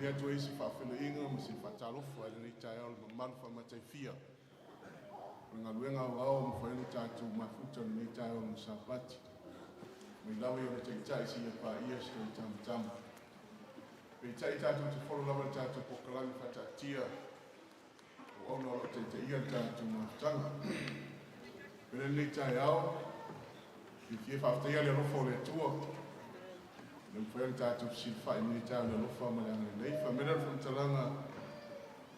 atu ai se faafeiloaiga ma se faatalofa i lenei taeao i le mamalu faamataifia o le galuega aoao ua mafai ona tatou mafuta i lenei taeao o le Sapati, mai lava i ona taitai seia paia se toe tamatama. Peitai tatou te follow lava i le tatou polokalame faataatia o auauna o lo o taitaia le tatou mafutaga. O lenei taeao, fiafia e faafetaia le alofa o le Atua le mafai ona tatou fesilafai i lenei taeao i le alofa ma le agalelei. Faamea le faamatalaga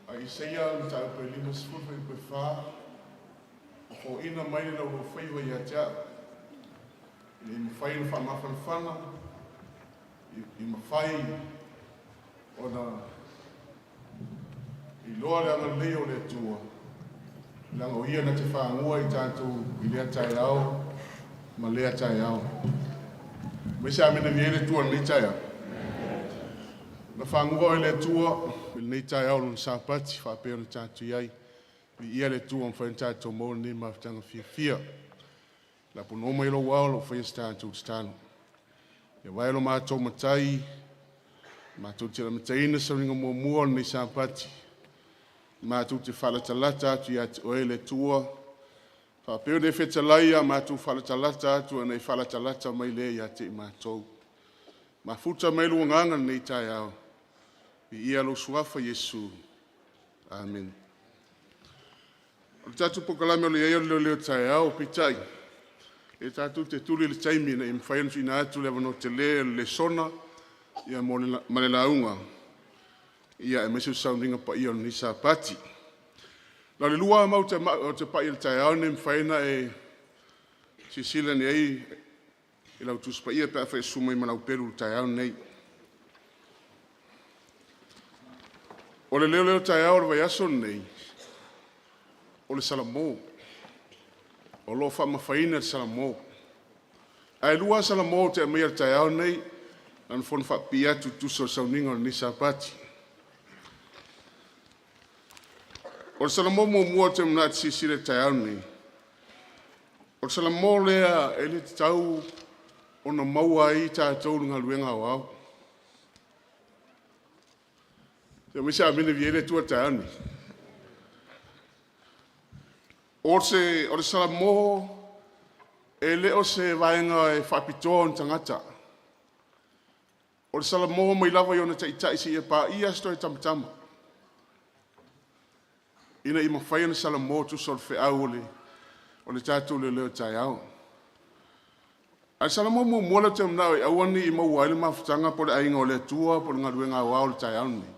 a Isaia mataupu e 50 fuaiupu e 4, ua foaiina mai le laulaufaiva ia te au, ina ia mafai ona faamafanafana, i mafai ona iloa le agalelei o le Atua, leaga o Ia na te fagua i tatou i lea taeao ma lea taeao. Mai se amene viia ai le Atua i lenei taeao. Na fagua oe e le Atua i lenei taeao o lona Sapati faapea ona tatou i ai. Viia le Atua ua mafai ona tatou maua lenei mafutaga fiafia. Laponoa mai lou ao lau faia se tatou tatalo. Ia vae lo matou Matai, matou te lamataina le sauniga muamua o lenei Sapati, matou te faalatalata atu ia te Oe le Atua, faapea ona e fetalai ia matou faalatalata atu ona e faalatalata mai lea ia te i matou. Mafuta mai lou agaga i lenei taeao, viia lou Suafa Iesu. Amene. O le tatou polokalame o lo o i ai o le leoleo taeao, peitai e tatou te tuli le taimi ina ia mafai ona tuuina atu le avanoa tele o le lesona ia mo le, ma le lauga ia aemaise o le sauniga paia o lenei Sapati. Na o le lua lava mau o te pai i le taeao lenei e mafai ona e silasila ane ai i lau Tusi Paia pe afai e susu mai ma lau pelu i le taeao lenei. O le leoleo taeao o le vaiaso lenei, o le Salamo, o lo o faamamafaina le Salamo. Ae lua lava Salamo ou te aumaia i le taeao lenei, na ona fono faapipii atu e tusa o le sauniga o lenei Sapati. O le Salamo muamua ou te manatu e silasila i le taeao lenei, o le Salamo lea e le tatau ona maua ai tatou i le galuega aoao. Se aumai se amene viia ai le Atua i le taeao lenei. O le Salamo e le o se vaega e faapitoa ona tagata. O le Salamo mai lava i ona taitai seia paia se toe tamatama, ina ia mafai ona salamo e tusa o le feau o le tatou leoleo taeao. A o le Salamo muamua lea ou te manao e aua ne i maua ai le mafutaga po o le aiga o le Atua po o le galuega aoao i le taeao lenei.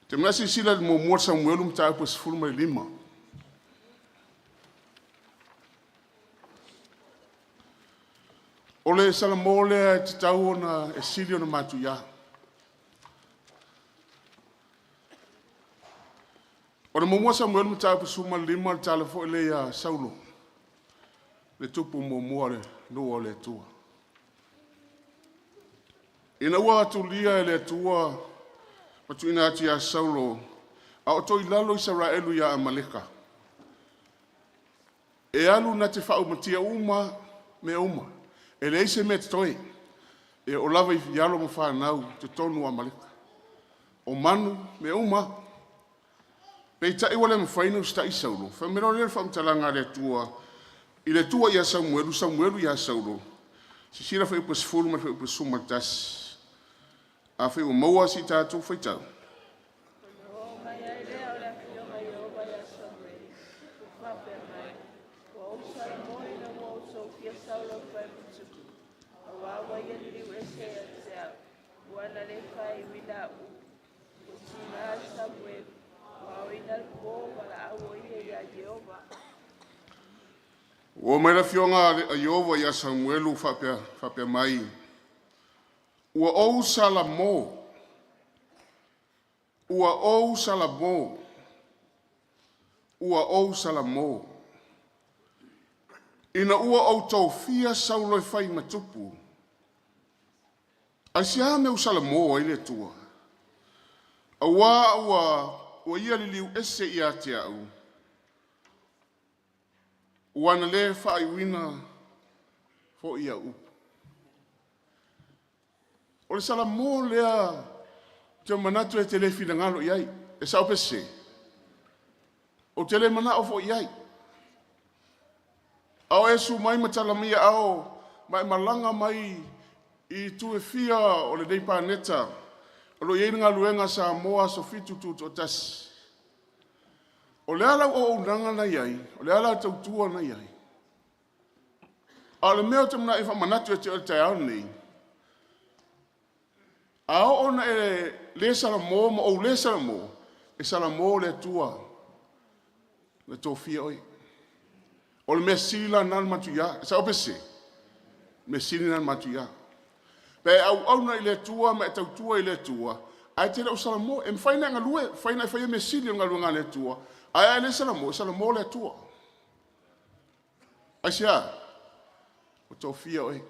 Ou te manatu silasila i le muamua Samuelu mataupu e 15. O le Salamo lea e tatau ona e sili ona matuia. O le muamua Samuelu mataupu 15, o le tala foi lea ia Saulo, le tupu muamua o le nuu o le Atua. Ina ua atulia e le Atua ma tuuina atu ia Saulo a o toilalo Isaraelu ia Amaleka, e alu na te faaumatia uma mea uma, e leai se mea totoe, e oo lava i alo ma fanau totonu o Amaleka, o manu, mea uma lava. Peitai ua le mafai ona usitai Saulo. Fai mai loa lea o le faamatalaga a le Atua i le Atua ia Samuelu, Samuelu ia Saulo. Silasila Fuaiupu 10 ma le Fuaiupu 11. Afai ua maua si tatou faitau. Ona oo mai ai lea o le Afioga a Ieova ia Samuelu, ua faapea mai, Ua ou salamo ina ua ou tofia Saulo e fai ma tupu, auā ua ia liliu ese ia te au, ua na le faaiuina au upu. Ua tiga i Samuelu, ua aoina le pō, valaau o ia iā Ieova. Ua oo mai le afioga a Ieova ia Samuelu faapea, faapea mai, ua ou salamo, ua ou salamo, ua ou salamo, ina ua ou tofia Saulo e fai ma tupu. Aisea mea ua salamo ai le Atua? Auā ua ia liliu ese ia te au, ua na le faaiuina foi au upu. O le salamo lea ou te manatu e te le finagalo i ai. E sao pe sese? Ou te le manao foi i ai. A o e susu mai ma tala mai aao ma e malaga mai i itu e fia o lenei paneta o lo o i ai le galuega a Samoa Aso Fitu Tutoatasi. O le a lau auaunaga na i ai? O le a lau tautua na i ai? A o le mea ou te manao e faamanatu ia te oe i le taeao lenei, a oo ina e le salamo ma ou le salamo, e salamo le Atua na tofia oe. O le mea sili la lena ona matuia. E sao pe sese? O le mea sili lena ona matuia. Pe a e auauna i le Atua ma e tautua i le Atua, ae te le o salamo, e mafai ona e galue, e mafai ona e faia mea sili o le galuega a le Atua, ae a e le salamo, e salamo le Atua. Aisea? Ua tofia oe.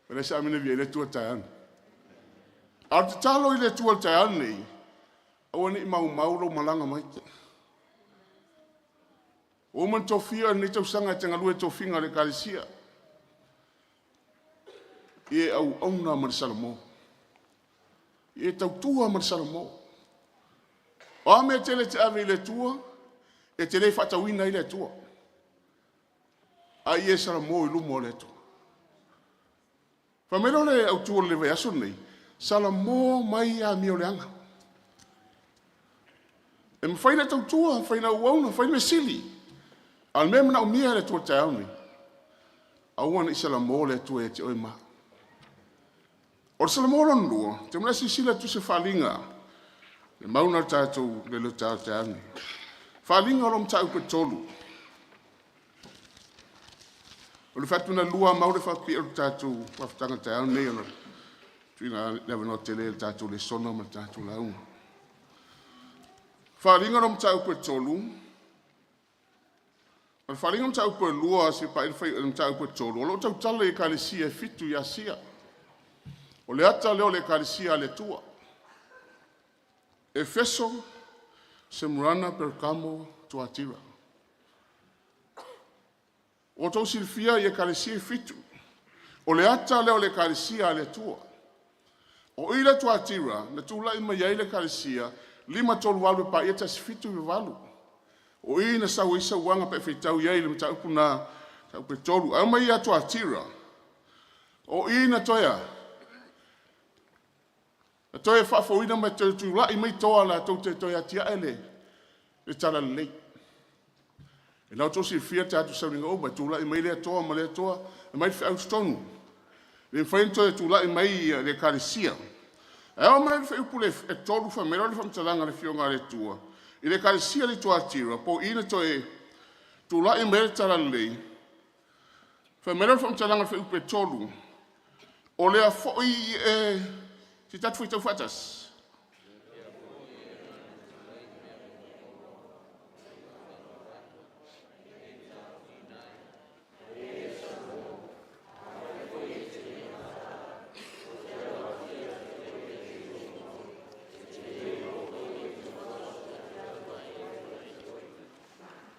O le amene viia ai le Atua i le taeao lenei. A o le tatalo i le Atua i le taeao lenei, aua ne i maumau lou malaga mai. Ua uma ona tofia oe i lenei tausaga e te galue i tofiga o le Ekalesia. Ia e auauna ma le salamo. Ia e tautua ma le salamo. O a mea e tele e te ave i le Atua, e te le faatauina ai le Atua, a ia e salamo i luma o le Atua. Fai mai lea o le autu o le vaiaso lenei, salamo mai amioleaga. E mafai ona tautua, mafai ona auauna, fai le mea sili. A o le mea e manaomia e le Atua i le taeao lenei, aua ne i salamo le Atua ia te oe ma au. O le salamo lona lua, ou te manatu silasila i le tusi o Faaaliga, le mau lena o le tatou le taeao lenei. Faaaliga o lo mataupu e 3. O le fai atu na lua mau le faapipii o le tatou mafutaga taeao lenei ona tuuina le avanoa tele i le tatou lesona ma le tatou lauga. Faaaliga o mataupu e 3, o le faaaliga o mataupu e 2 seia paia le mataupu e 3, o lo o tautala i ekalesia e 7 i Asia. O le ata lea o le ekalesia a le Atua. Efeso, Semurana, Perekamo, Tuatira. Ua outou silafia i ekalesia e 7. O le ata lea o le ekalesia a le Atua. O i le Tuatira na tulai mai ai le ekalesia 538 e paia le 1798. O i na sau ai sauaga pe a faitau i ai i le mataupu lena, mataupu e 3. Ae omai ia Tuatira, o i na toe a? Na toe faafouina ma toe tulai mai toa latou te toe atiae le talalelei. E lau outou silafia le tatou sauniga uma, e tulai mai lea toa ma lea toa, e aumai le feau i totonu. E le mafai ona toe tulai mai le ekalesia. Ae oo mai le fuaiupu e 3 fai mai loa le faamatalaga a le Afioga a le Atua i le ekalesia i Tuatira, po o i na toe tulai mai ai le talalelei. Fai mai lea o le faamatalaga i le fuaiupu e 3, o lea foi e... Se i tatou faitau faatasi.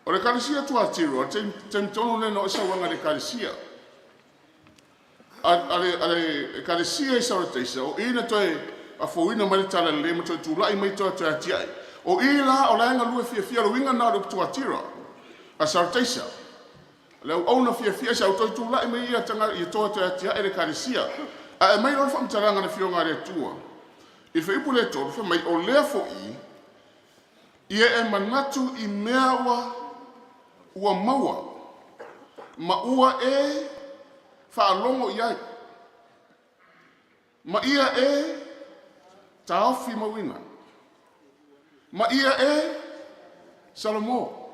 O le ekalesia Tuatira, o le taimi tonu lea na oo ai sauaga i le ekalesia. A le ekalesia i Saratisa, o i na toe faafouina mai le talalelei ma toe tulai mai toe atiae. O i la o la e galue fiafia, le uiga lena o le upu Tuatira. A Sarataisa, o le auauna fiafia sa toe tulai mai ia tagata ia toa toe atiae le ekalesia. Ae aumai loa le faamatalaga a le Afioga a le Atua i le fuaiupu lea e 3, fai mai, o lea foi ia e manatu i mea ua maua ma ua e faalogo i ai, ma ia e taofi mauina, ma ia e salamo.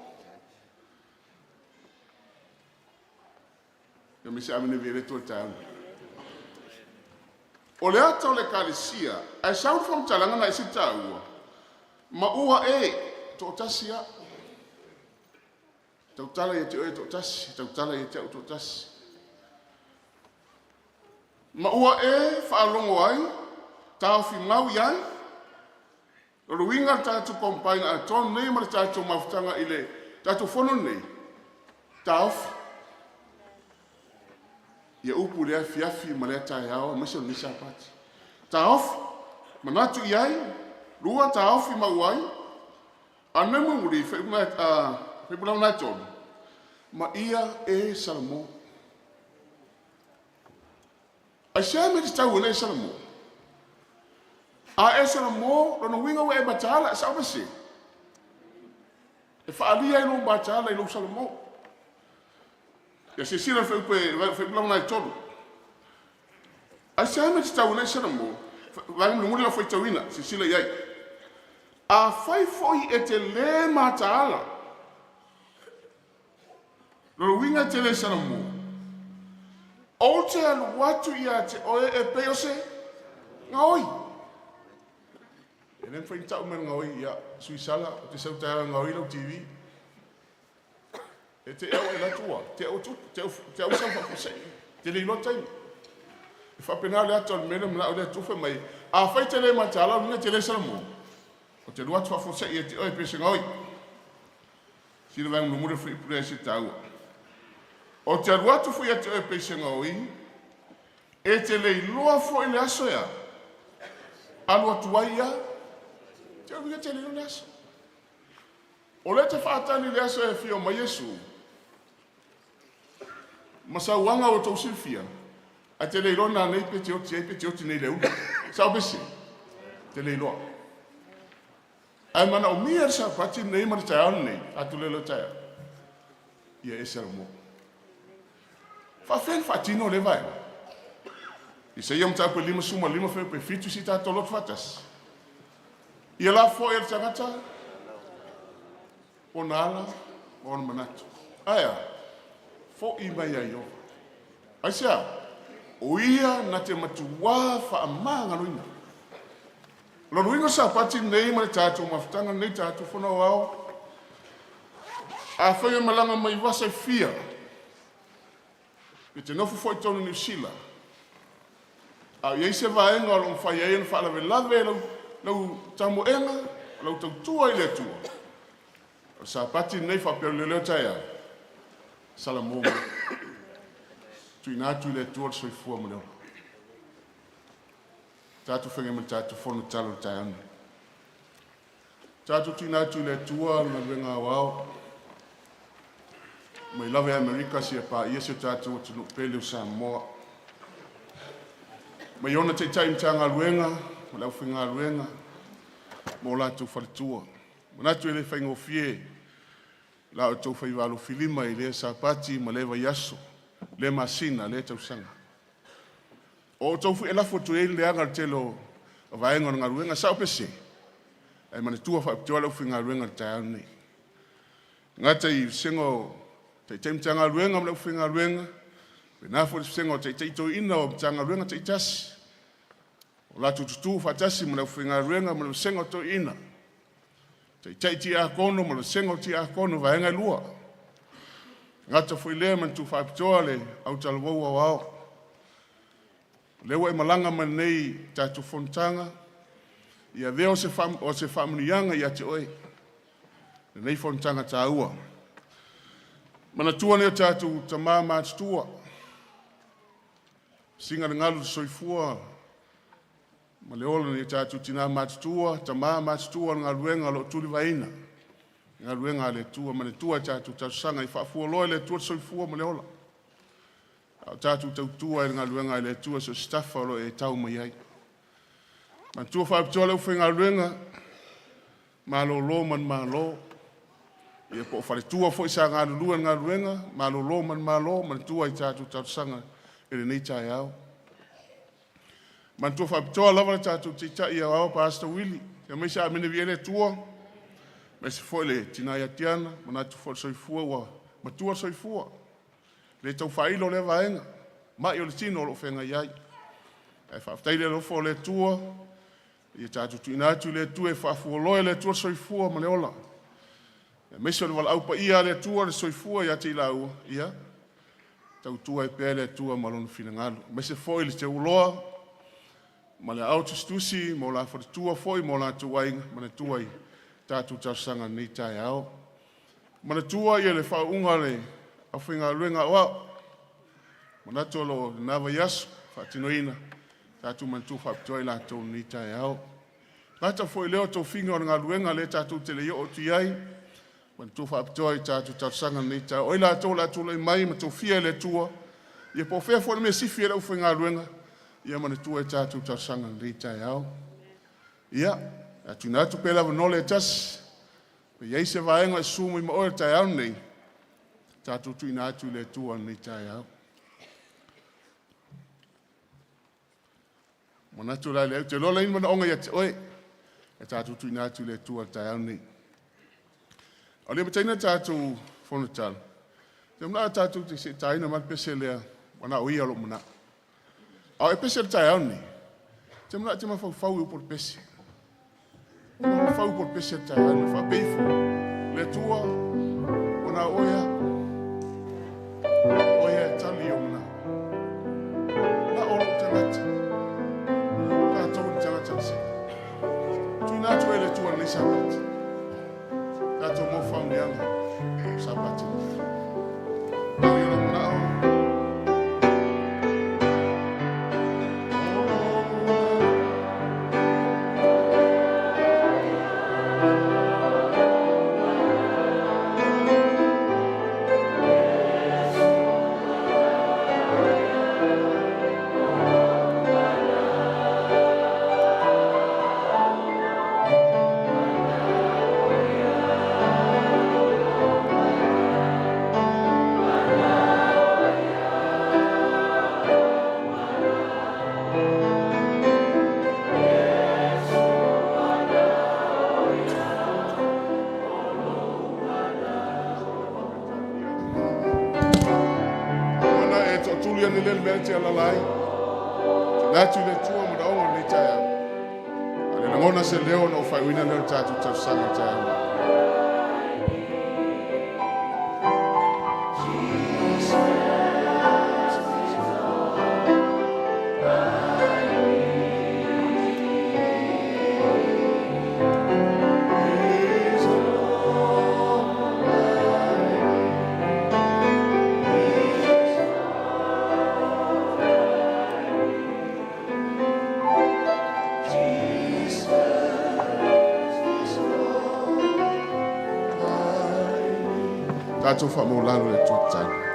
Ia me se amene via le Atua i le taeao lenei. O le ata o le ekalesia, ae sau le faamatalaga na ese taua, ma ua e toatasi lava. Tautala ia te oe toatasi, tautala ia te au toatasi. Ma ua e faalogo ai, taofi mau i ai, o le uiga o le tatou compaina atoa nei ma le tatou mafutaga i le tatou fono lenei, taofi. Ia upu i lea afiafi ma lea taeao aemaise o lenei Sapati. Taofi, manatu i ai, lua, taofi mau ai, a o le mea mulimuli, fuaiupu lena e tolu, ma ia e salamo. Aisea le mea e tatau ai ona e salamo? A e salamo, lona uiga ua e mataala, e sao pe sese? E faaalia ai lou mataala i lou salamo. Ia silasila i le fuaiupu le fuaiupu lena e tolu. Aisea le mea e tatau ai ona e salamo? Vaega mulimuli lau faitauina, silasila i ai. Afai foi e te lē mataala, lona uiga e te le salamo, ou te alu atu ia te oe e pei o se gaoi. E le mafai ona tau mai e le gaoi, ia, Suisala, ou te sau taeao e gaoi lau TV. E te au e alu atu ua te au tupu, te au sau faafuasei. Te le iloa taimi. E faapena le ata o le mea lea manao le Atua fai mai, afai te le mataala, lona uiga e te le salamo, ou te alu atu faafuasei ia te oe pe se gaoi. Sila vaega mulimuli o le fuaiupu lea e se taua. Ou te alu atu foi ia te oe pei se gaoi, e te le iloa foi le aso e a alu atu ai ia. Te alu ia te le iloa le aso. O lea e te faatali i le aso e afio mai Iesu ma sauaga ua outou silafia, ae te le iloa nanei pe te oti ai pe te oti nei i le aoauli. Sao pe sese? Te le iloa. Ae manaomia le Sapati lenei ma le taeao lenei, tatou lelo taeao, ia e salamo. Faafefea ona faatino lea vaega? Isaia mataupu e 55 fuaiupu e 7 se i tatou loto faatasi. Ia lafo e le tagata ona ala ma ona manatu. Ae a? Foi mai ia Ieova. Aisea? O ia na te matuā faamagaloina. Lona uiga o le Sapati lenei ma le tatou mafutaga lenei, tatou Fono Aoao, afai e malaga mai vasa e fia, e te nofo foi i totonu o Niu Sila, a o i ai se vaega o lo o mafai ai ona faalavelave lau tamoega, lau tautua i le Atua, o le Sapati lenei faapea o le leo taeao, salamo mai. Tuuina atu i le Atua le soifua ma le ola. Tatou faiga ma le tatou fono tatalo i le taeao nei. Tatou tuuina atu i le Atua le galuega aoao mai lava i Amerika seia paia si o tatou atunuu pele o Samoa. Mai ona taitai Matagaluega ma le aufaigaluega ma o latou faletua. Manatu e le faigofie la outou faiva alofilima i lea Sapati ma lea vaiaso, lea masina, lea tausaga. O outou foi e lafo atu i ai le leaga o le tele o vaega o le galuega, sao pe sese? Ae manatua faapitoa le aufaigaluega i le taeao lenei. E gata i vasega o Taitai Matagaluega ma le aufaigaluega, faapena foi le vasega o Taitai Toeaiina o Matagaluega taitasi, o latou tutu faatasi ma le aufaigaluega ma le vasega o Toeaiina, Taitai Tiakono ma le vasega o Tiakono, vaega e lua. E gata foi i lea, manatua faapitoa le autalavou aoao. O lea ua e malaga mai nei tatou fonotaga, ia avea o se faamanuiaga ia te oe lenei fonotaga taua. Manatua nai o tatou tama matutua, siga le galu i le soifua ma le ola o nai o tatou tina matutua, tama matutua o le galuega o lo o tulivaeina, le galuega a le Atua. Manatua a tatou talosaga ia faafualoa e le Atua le soifua ma le ola a o tatou tautua ai i le galuega a le Atua i so o se tafa o lo o e tau mai ai. Manatua faapitoa le aufaigaluega malolo manumalo, ia po o faletua foi sa galulue i le galuega, malolo manumalo, manatua i tatou talosaga i lenei taeao. Manatua faapitoa lava le tatou Taitai Aoao Pastor Willie, fai mai se amene viia le Atua, aemaise foi le tina ia Tiana, manatu foi i le soifua ua matua le soifua. E le tau faailo lea vaega, mai o le tino o lo o feagai ai. Ae faafetai i le alofa o le Atua, ia tatou tuuina atu i le Atua e faafualoa e le Atua le soifua ma le ola, aemaise o le valaau paia a le Atua le soifua ia te i laua, ia tautua ai pea le Atua ma lona finagalo. Aemaise foi le teuloa ma le aao tusitusi ma o la faletua foi ma o latou aiga, manatua i tatou talosaga i lenei taeao. Manatua le faauuga o le aufaigaluega aoao. Manatu o lo o lena vaiaso faatinoina, tatou manatua faapitoa i latou i lenei taeao. E le gata foi i lea o tofiga o le galuega lea tatou te le i oo atu i ai, manatua faapitoa i tatou talosaga i lenei taeao, o ai latou o le a tulai mai ma tofia e le Atua, ia po o fea foi le mea e sifi i ai le aufaigaluega, ia manatua i a tatou talosaga i lenei taeao. Ia, tuuina atu pea le avanoa se tasi, pe i ai se vaega o susu mai ma oe i le taeao lenei, tatou tuuina atu i le Atua i lenei taeao. Manatu la lea, ou te iloa la e i ai manaoga ia te oe, ae tatou tuuina atu i le Atua i le taeao lenei. A o le i amataina le tatou fonotaga, ou te manao tatou te se i taina mai le pese lea, “Manao ia lou manao.” A o le pese o le taeao lenei, ou te manao e te mafaufau i upu o le pese. Mafaufau i upu o le pese o le taeao lenei, faapea ifo, le Atua, manao oe lava. O oe lava e tali i ou manao. Manao lou tagata, tatou ni tagata na sii. Tuuina atu e le Atua lenei Sapati. Tatou mau faamanuiaga Sapati. Manao ia lou manao. Mana e tootuli ane lele mea te alala ai. Tuuina atu i le Atua manaoga o lenei taeao. A le lagona se leo na ou faaiuina lea o le tatou talosaga i le taeao nei. Tatou faamaualalo i le Atua tatalo.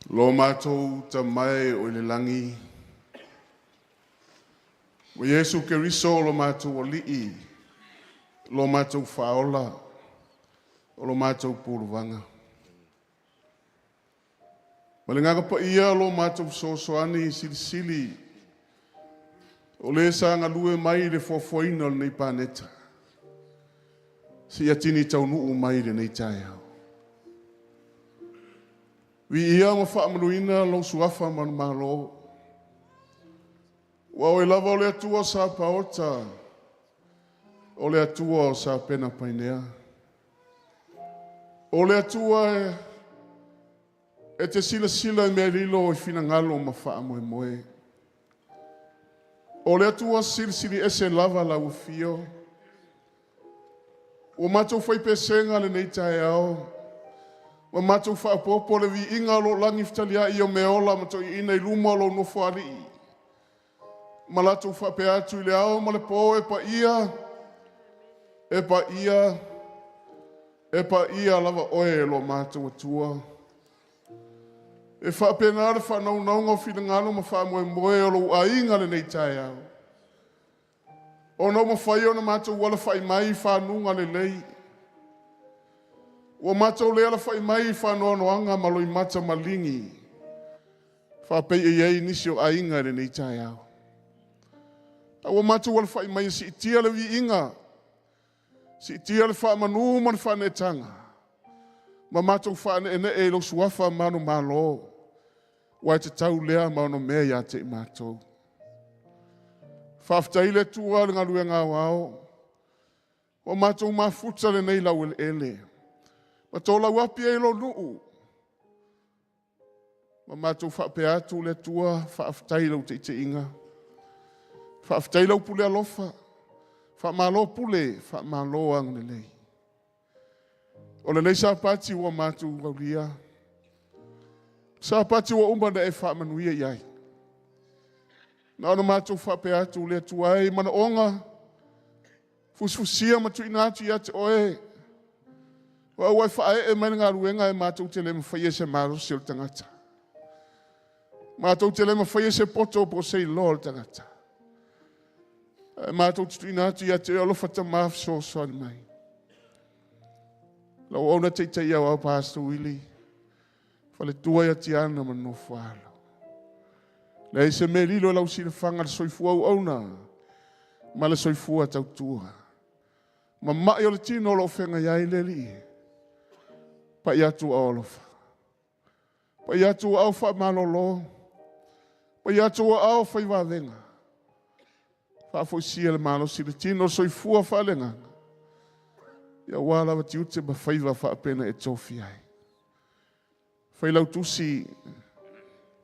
Lo matou Tama e o i le lagi, o Iesu Keriso o lo matou Alii, lo matou Faaola, o lo matou Puluvaga. Ma le Agaga Paia lo matou fesoasoani silisili, o le sa galue mai i le foafoaina o lenei paneta, seia tini taunuu mai i lenei taeao. Viia ma faamamaluina lou suafa manumalo. Ua oe lava o le Atua sa paota, o le Atua o sa pena painea. O le Atua e te silasila i mea lilo i finagalo ma faamoemoe. O le Atua silisili ese lava lau afio. Ua matou fai pesega lenei taeao, ua matou faaopoopo le viiga o lou lagi fetaliai o meaola ma toeaiina i luma o lou Nofoalii, ma latou faapea atu i le ao ma le po, e paia, e paia, e paia lava oe e lo matou Atua. E faapena le faanaunauga o finagalo ma faamoemoe o lou aiga lenei taeao, ona ua mafai ona matou alafai mai i fanuga lelei, ua matou le alafai mai i faanoanoaga ma loimata maligi, faapei e i ai nisi o aiga i lenei taeao. A ua matou alafai mai e siitia le viiga, siitia le faamanu ma le faaneetaga, ma matou faaneenee i lou Suafa manumalo, ua e tatau lea ma onomea ia te i matou. Faafetai i le Atua i le galuega aoao, ua matou mafuta lenei laueleele ma tolauapi ai lou nuu, ma matou faapea atu, le Atua, faafetai i lau taitaiga, faafetai i lau pule alofa, faamalo pule, faamalo agalelei. O lenei Sapati ua matou aulia, Sapati ua uma ona e faamanuia i ai. Na ona matou faapea atu, le Atua e, i manaoga fusifusia ma tuuina atu ia te oe, o au e faaee mai le galuega ae matou te le mafaia i se malosi o le tagata. Matou te le mafaia se poto po o se iloa o le tagata. Ae matou te tuuina atu ia te oe, alofa Tama fesoasoani mai. Lau auauna taitai aoao Pastor Willie, faletua ia Tiana ma le nofo a alo. Leai se mea e lilo i lau silafaga le soifua auauna ma le soifua tautua. Mamai o le tino o lo o feagai ai le Alii, pai atu au alofa, pai atu aao faamalolo, pai atu aao fai vavega, faafoisia le malosi o le tino, le soifua faaleagaga, aua lava tiute ma faiva faapea e tofia ai. Failautusi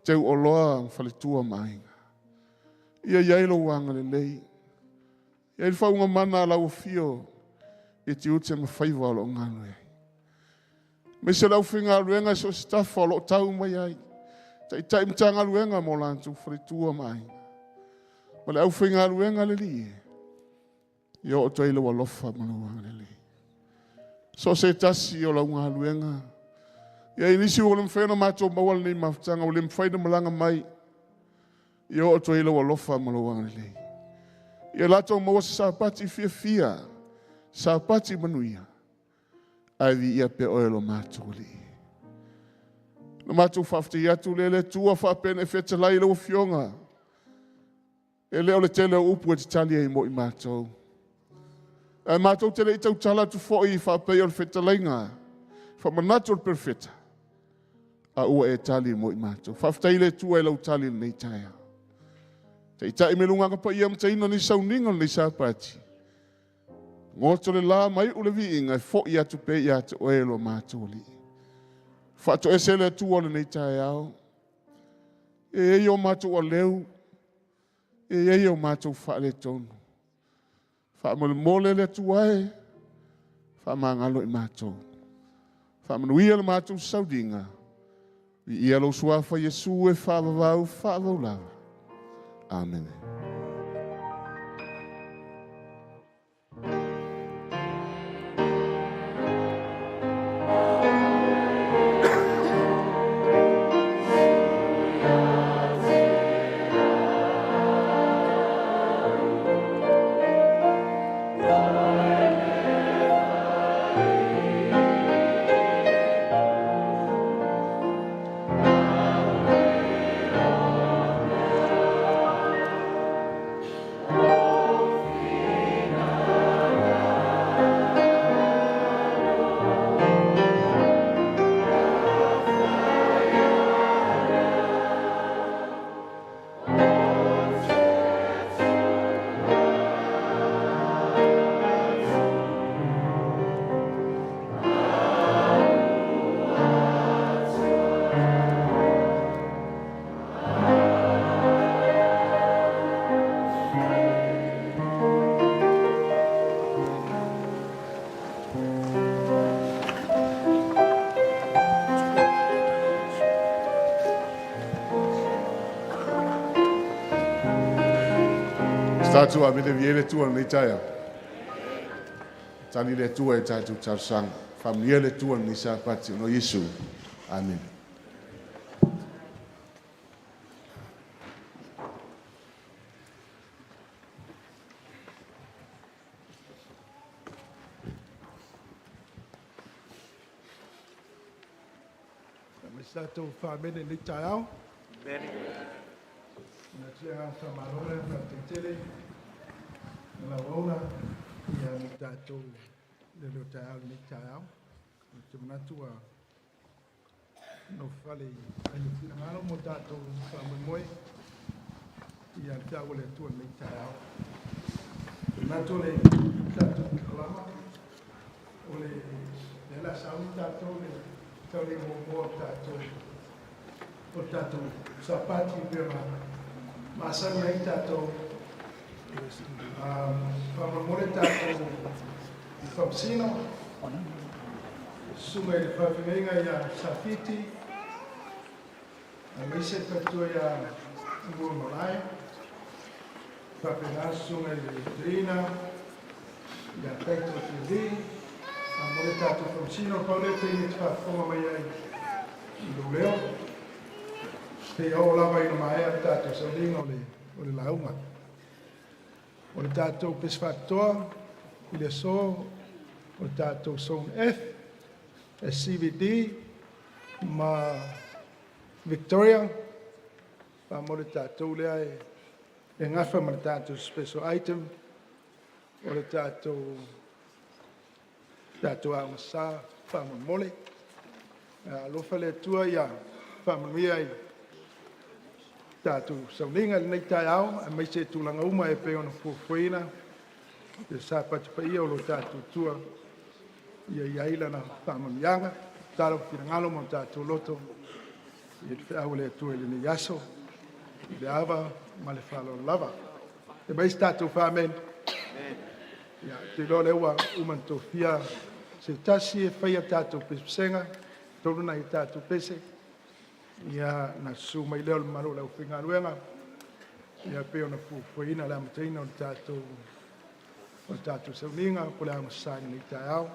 Teuoloa ma faletua ma aiga, ia i ai lou agalelei, ia i ai le faauuga mana a lau afio i tiute ma faiva o lo o galulue ai. Aemaise o le aufaigaluega i so o se tafa o lo o tau mai ai, Taitai Matagaluega ma o latou faletua ma aiga, ma le aufaigaluega a le Alii, ia oo atu ai lou alofa ma lou agalelei. So o se tasi o lau galuega, e i ai nisi ua le mafai ona matou maua lenei mafutaga, ua le mafai ona malaga mai, ia oo atu i ai lou alofa ma lou agalelei. Ia latou maua se Sapati fiafia, Sapati manuia, ae viia pea oe lo matou Alii. Na matou faafetai atu lea le Atua faapea ona e fetalai i lau Afioga. E le o le tele o upu e te tali ai mo i matou. Ae matou te le i tautala atu foi faapea o le fetalaiga faamanatu o le perofeta, a ua e tali mo i matou. Faafetai i le Atua i lau tali i lenei taeao. Taitai mai luga paia ma taina ni sauniga o lenei Sapati. Goto le la ma iu le viiga e foi atu pea ia te oe lo matou Alii. Faatoese le Atua lenei taeao. E i ai o matou aleu, e i ai o matou faaletonu. Faamolemole le Atua e, faamagalo i matou. Faamanuia le matou sauniga. Viia lou Suafa Iesu e faavavau, faavavau lava. Amene. Tatou amene viele tua nei taia. Tali le tua e tatou talosaga. Faamanuia le tua nei Sapati no Iesu. Amen. Tatou whaamene nei taeao. Na tia whamalona whatetele na lauauna ia ni tatou le leo taeao nei taeao. O te manatu a no fale ai le finagalo mo tatou whaamoemoe ia le feau o le Atua nei taeao. Te manatu o le tatou kalama o le le la sauni tatou le tau le muamua o tatou o tatou sapati pe ma masani ai tatou faamolemole tatou i faamasino susuga i le faafeagaiga ia Safiti aemaise le faletua ia Ua Malae faapena susuga i le Teina ia Taito TV faamolemole tatou faamasino pau lea taimi e te faafofoga mai ai i lou leo seia oo lava ina maea le tatou sauniga o le lauga. O le tatou pese faapitoa i le aso o le tatou Zone F, CVD ma Victoria. Faamolemole tatou lea e gafa ma le tatou special item o le tatou aogasa faamolemole. Alofa le Atua ia faamanuia i tatou sauniga i lenei taeao aemaise i tulaga uma e pei ona fuafuaina le Sapati paia o lo tatou Atua ia i ai lana faamanuiaga. Tatalo finagalo ma tatou loto i le feau o le Atua i lenei aso i le ava ma le faaaloalo lava. E mai se tatou faamen. Ia, te iloa lea ua uma ona tofia se tasi e faia tatou pesepesega, tolu nai tatou pese. Ia, na susu mai lea o le mamalu o le aufaigaluega ia pei ona fuafuaina le amataina o le tatou sauniga po o le aogasa i lenei taeao.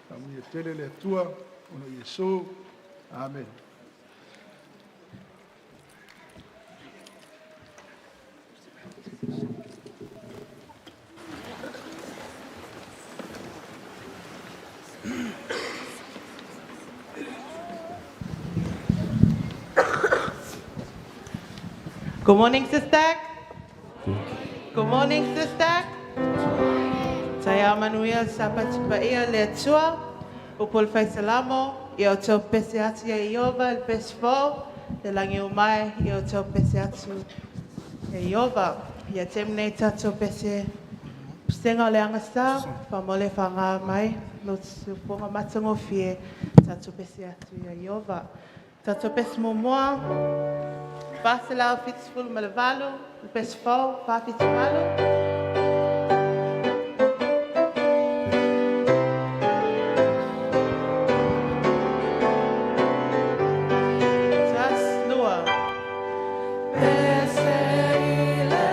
Faamanuia tele le Atua ona o Iesu. Amen. Good morning, Sister. Good morning, Sister. Taia manuia sapati paia le Atua, o pol faisalamo, ia o tau pese atu ia Iova, le pese fo, le langi o mai, ia o tau pese atu ia Iova. Ia temne tatou pese pusenga o le angasa, whamole whanga mai, lo tupunga matangofie, tatou pese atu ia Iova. Tatou pese muamua, whaselau fitisifulu ma le valu, le pese fo, whawhitivalu. Tas lua. Pese i le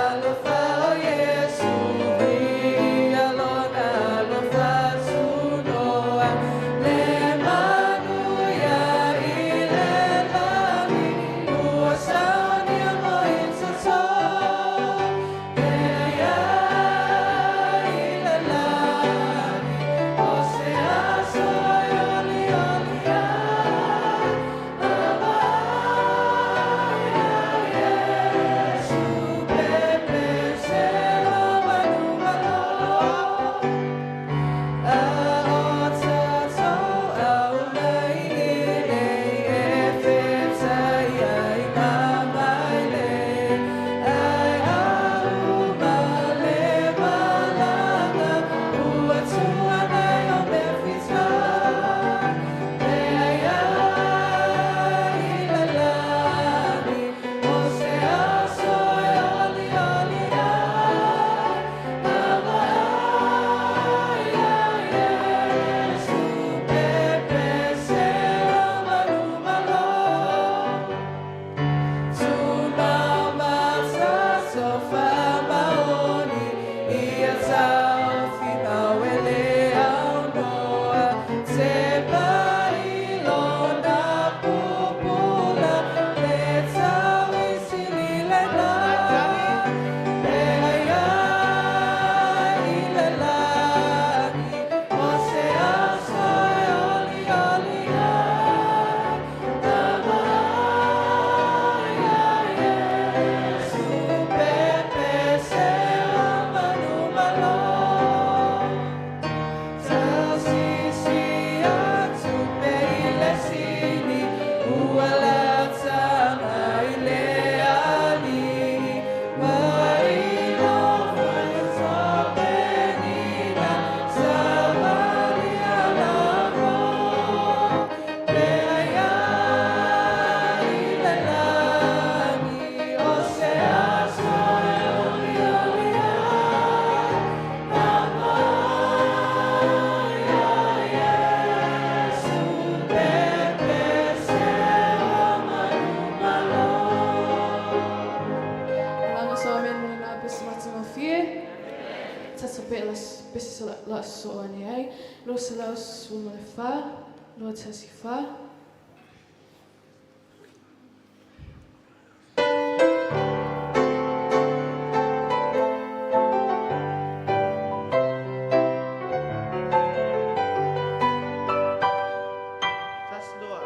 alofa o Iesu, via lona alofa sunoa, le manuia i le lagi, ua saunia mo i tatou. pe la pese sa la so ane ai, 214, 214. Tasi lua.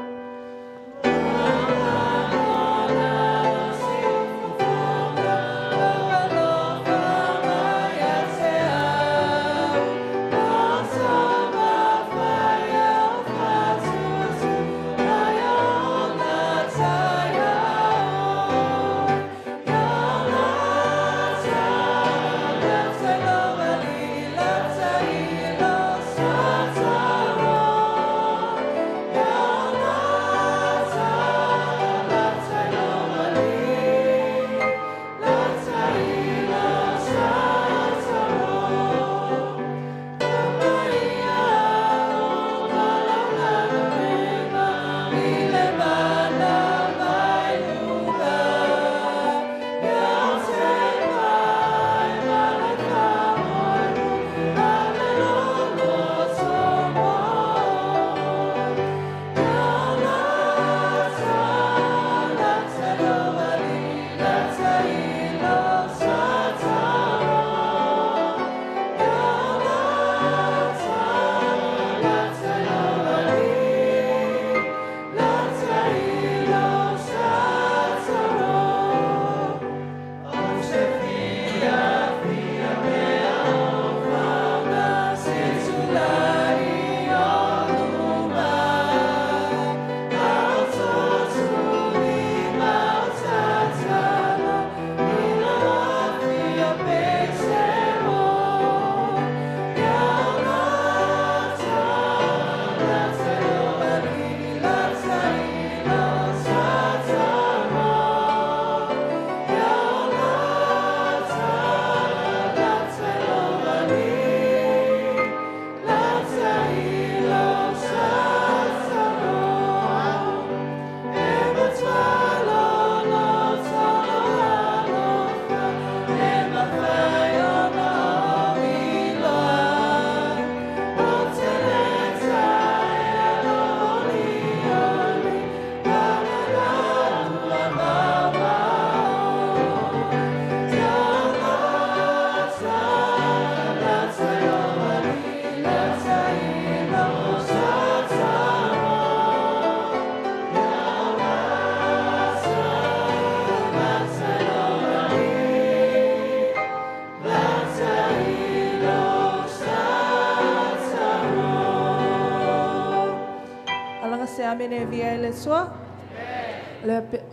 Alaga se amene via ele sua.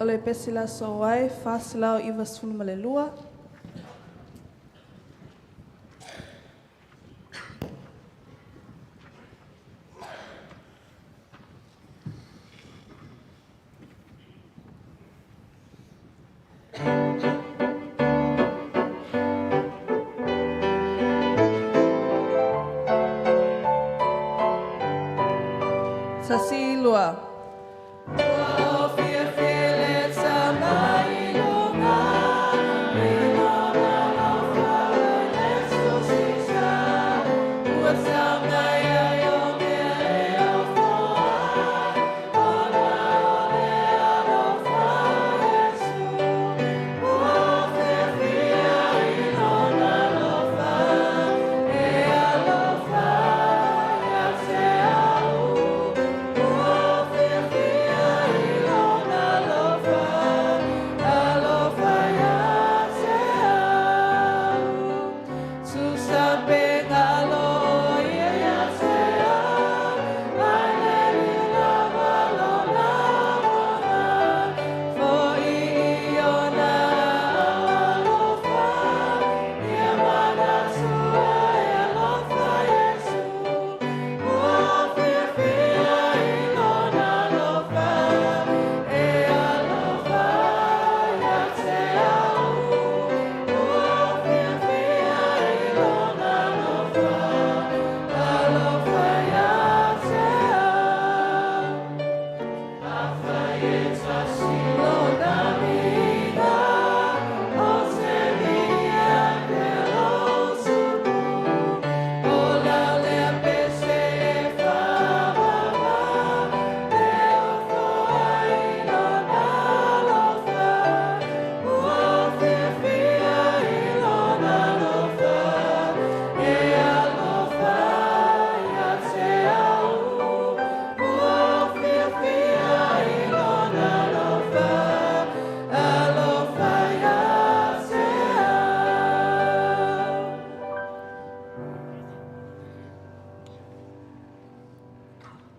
O le pesi la so ai, 492. Sasilua.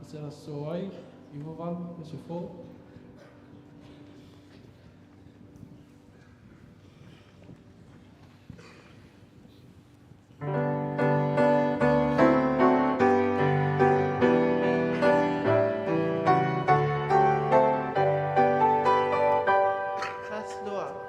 Se la aso ai, 98, verse 4. Faslua.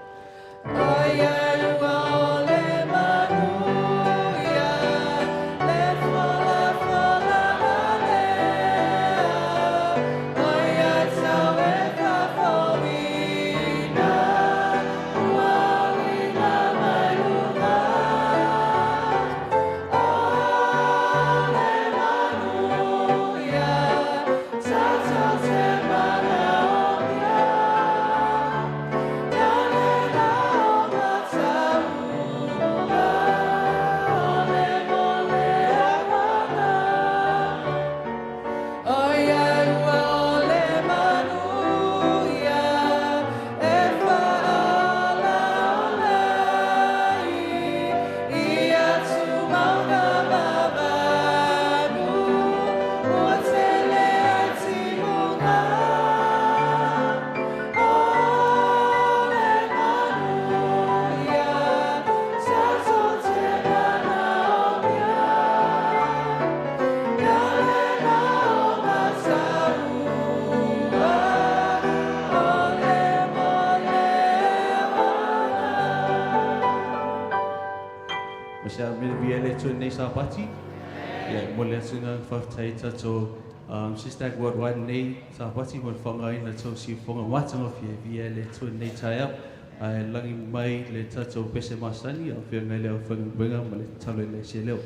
Ma se a mele via le tui nei sāpati. Ia, mo le atunga whaftai tato Sister Worldwide nei sāpati mo le whangaina tau si whanga matanga fia via le tui nei taia. Ai langi mai le tato pese masani au whia ngai leo whanga winga ma le talo i le se leo.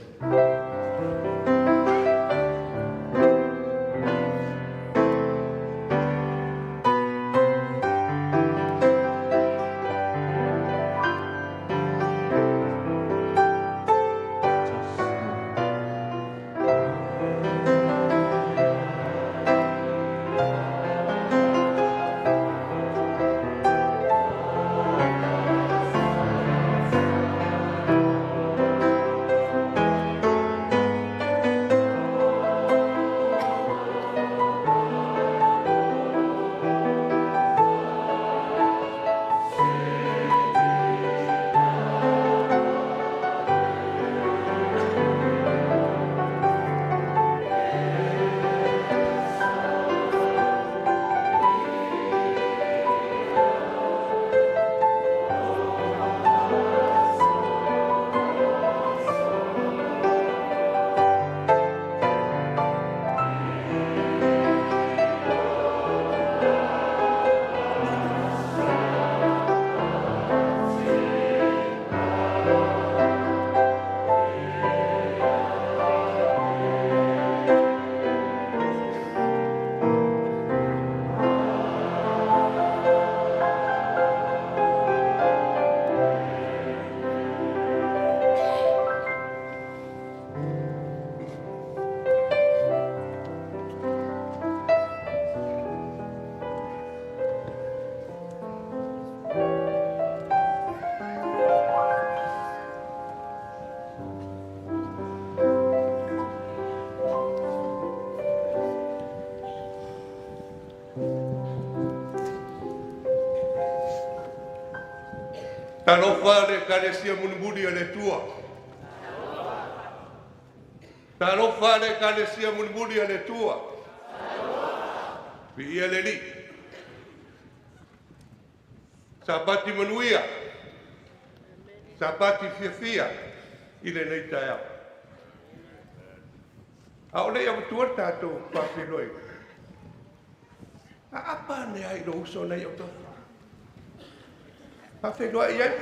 Talofa le ekalesia mulimuli a le Atua. Talofa le ekalesia mulimuli a le Atua. Viia le Alii. Sapati manuia. Sapati fiafia i lenei taeao. A o le i avatua le tatou faafeiloaiga, aapa ane lava i lou uso na i autafa. Faafeiloai ai.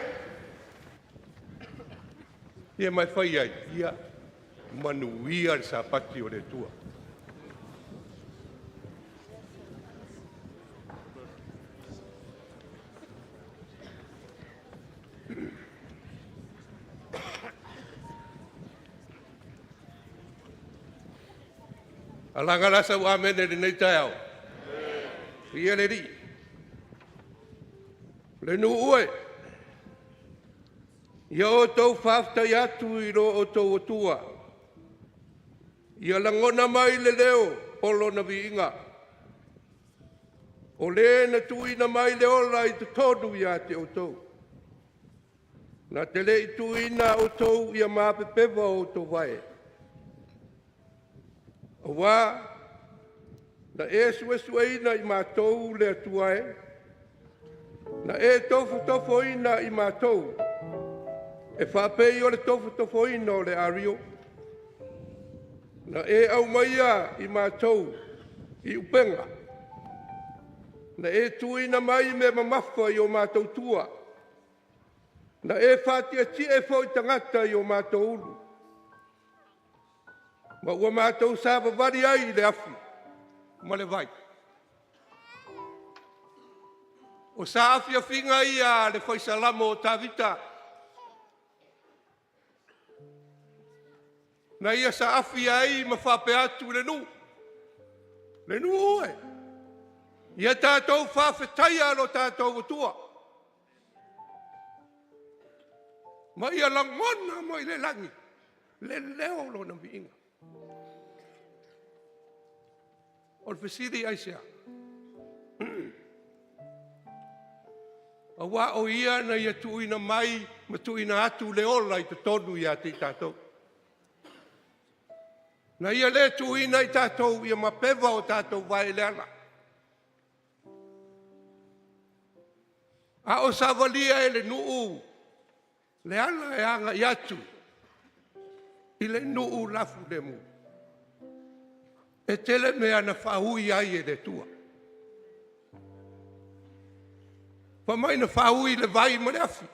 Ia mai fai ai, ia manuia le Sapati o le Atua. Alaga la sau amene i lenei taeao. Ia le Alii. Le nuu e. Ia outou faafetai atu i lo outou Atua. Ia lagona mai le leo O lona viiga. O le na tuuina mai le ola i totonu ia te outou. Na te le i tuuina outou ia mapepeva o outou vae. Auā na e suesueina i matou le Atua e, na e tofotofoina i matou, e faapei o le tofotofoina o le ario. Na e aumaia i matou i upega, na e tuuina mai mea mamafa i o matou tua, na e faatietie foi tagata i o matou ulu, ma ua matou savavali ai i le afi ma le vai. O saafiafiga ia a le fai Salamo o Tavita, na ia saafi ai ma faapea atu i le nuu, le nuu e, ia tatou faafetaia lo tatou Atua, ma ia lagona mai le lagi le leo o lona viiga. O le fesili aisea? Aua o ia na ia tuuina mai ma tuuina atu le ola i totonu ia te i tatou. Na ia le tuuina i tatou ia mapeva o tatou vae i le ala. A o savalia e le nuu le ala e agai atu i le nuu lafulemu. E tele mea na faaui ai e le Atua. Fai mai na faaui le vai ma le afi.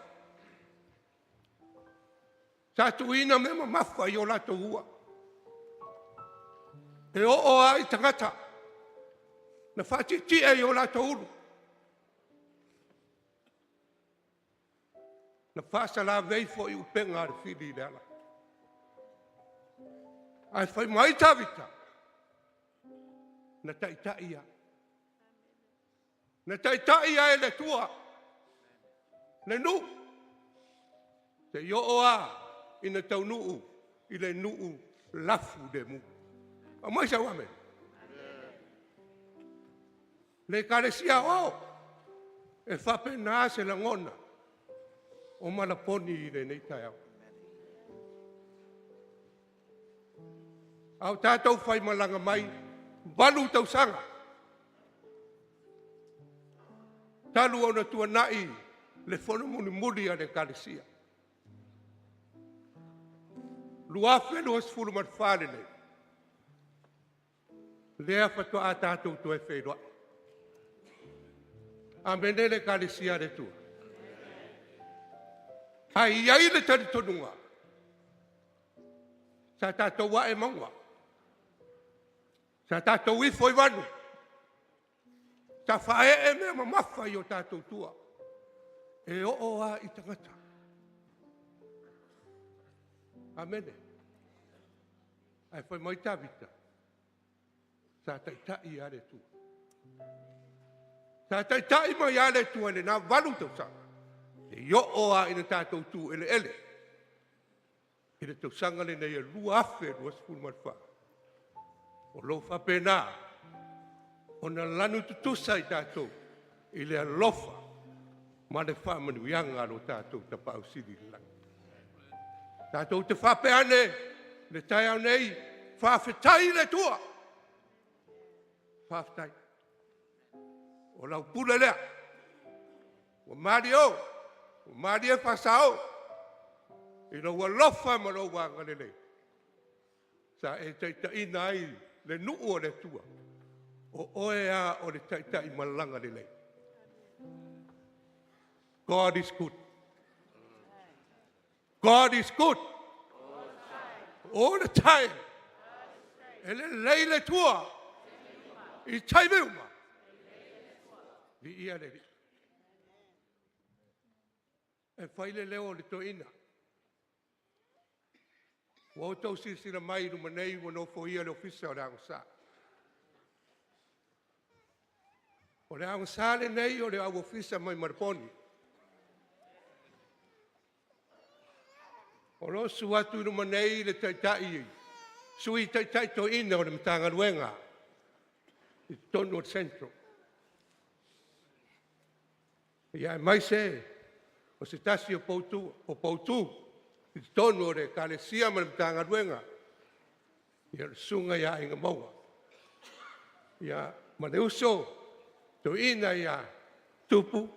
Sa tuuina mea mamafa i o latou ua. E oo lava i tagata na faatietie i o latou ulu. Na faasalavei foi upega a le fili i le ala. Ae fai mai Tavita, na taitai lava. Na taitai lava e le Atua le nuu seia oo lava ina taunuu i le nuu lafu lemu. Aumai sau amene. Le Ekalesia Aoao, e faapena se lagona o manaponi i lenei taeao. A o tatou faimalaga mai 8 tausaga talu ona tuanai le fono mulimuli a le Ekalesia. 2024 lenei, lea faatoa tatou toe feiloai. Amene le Ekalesia a le Atua. Ae i ai le talitonuga, sa tatou ae mauga, sa tatou ifo i vanu, sa faaee mea mamafa i o tatou tua, e oo lava i tagata. Amene. Ae fai mai Tavita, sa taitai lava le Atua. Sa taitai mai lava le Atua i lena 8 tausaga, seia oo lava ina tatou tu eleele i le tausaga lenei e 2024. O lo o faapena ona lanu tutusa i tatou i le alofa ma le faamanuiaga a lo tatou Tapaau Sili i le lagi. Tatou te faapea ane le taeao nei, faafetai i le Atua, faafetai. O lau pule lea, ua malie ua malie faasao i lou alofa ma lou agalelei sa e taitaiina ai le nuu o le Atua. O oe lava o le taitai malaga lelei. God is good. God is good. All the time. E lelei le Atua i taimi uma. Viia le Alii. E fai le leo o le toeaina. Ua outou silasila mai i luma nei ua nofoia le ofisa o le Aogasa. O le Aogasa lenei o le au ofisa mai Manaponi. O lo o susu atu i luma nei le taitai, sui taitai toeaina o le Matagaluega i totonu o le Central. Ia aemaise o se tasi o poutu, o poutu i totonu o le Ekalesia ma le Matagaluega, ia le Susuga ia Aiga Maua, ia ma le uso toeaina ia Tupu,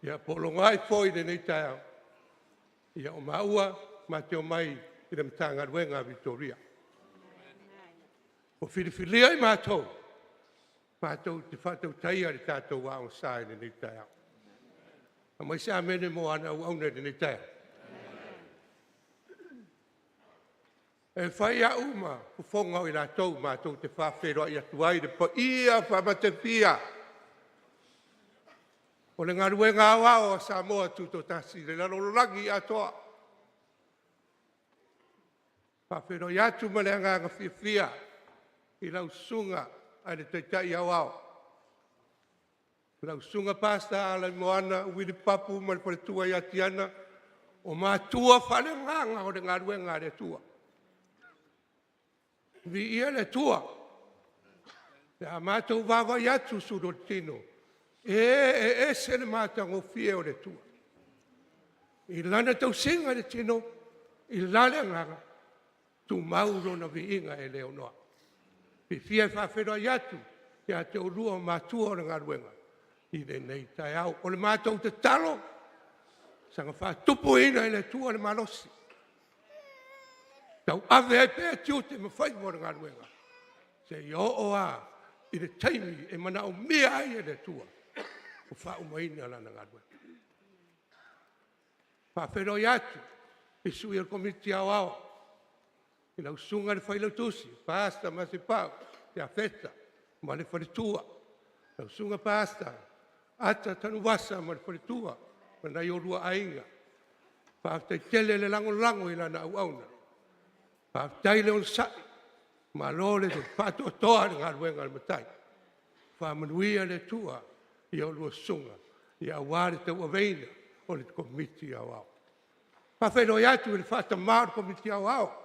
ia po o Logoai foi i lenei taeao, ia o maua ma te omai i le Matagaluega a Vitoria. Ua filifilia i matou, matou te faatautaia le tatou Aoga Sa i lenei taeao. Aumai se amene mo ana auauna i lenei taeao. E fai au ma fofoga o i latou matou te faafeiloai atu ai i le paia faamatafia o le galuega aoao a Samoa Tutoatasi i le lalolagi atoa. E faafeiloai atu ma le agaga fiafia i lau Susuga i le Taitai Aoao, lau Susuga Pastor Alaimoana Uili Papu ma le faletua ia Tiana, o matua faaleagaga o le galuega a le Atua. Viia le Atua pe a matou vaavaai atu sulu o le tino, e ese le matagofie o le Atua i lana tausiga i le tino, i la le agaga, tumau lona viiga e le aunoa. E fiafia e faafeiloai atu ia te oulua o matua o le galuega i lenei taeao. O le matou tatalo, saga faatupuina e le Atua le malosi, tauave ai pea tiute ma faiva o le galuega, seia oo lava i le taimi e manaomia ai e le Atua ua faaumaina lana galuega. Faafeiloai atu i sui o le Komiti Aoao i lau Susuga i le Failautusi Pastor Masepau Iafeta ma le faletua, lau Susuga Pastor Ata Tanuvasa ma le faletua ma nai oulua aiga. Faafetai tele le lagolago i lana auauna, faafetai le onosai, malo le faatoatoa i le galuega a le Matai. Faamanuia le Atua i a oulua susuga aua le tauaveina o le Komiti Aoao. E faafeiloai atu i le faa-tama o le Komiti Aoao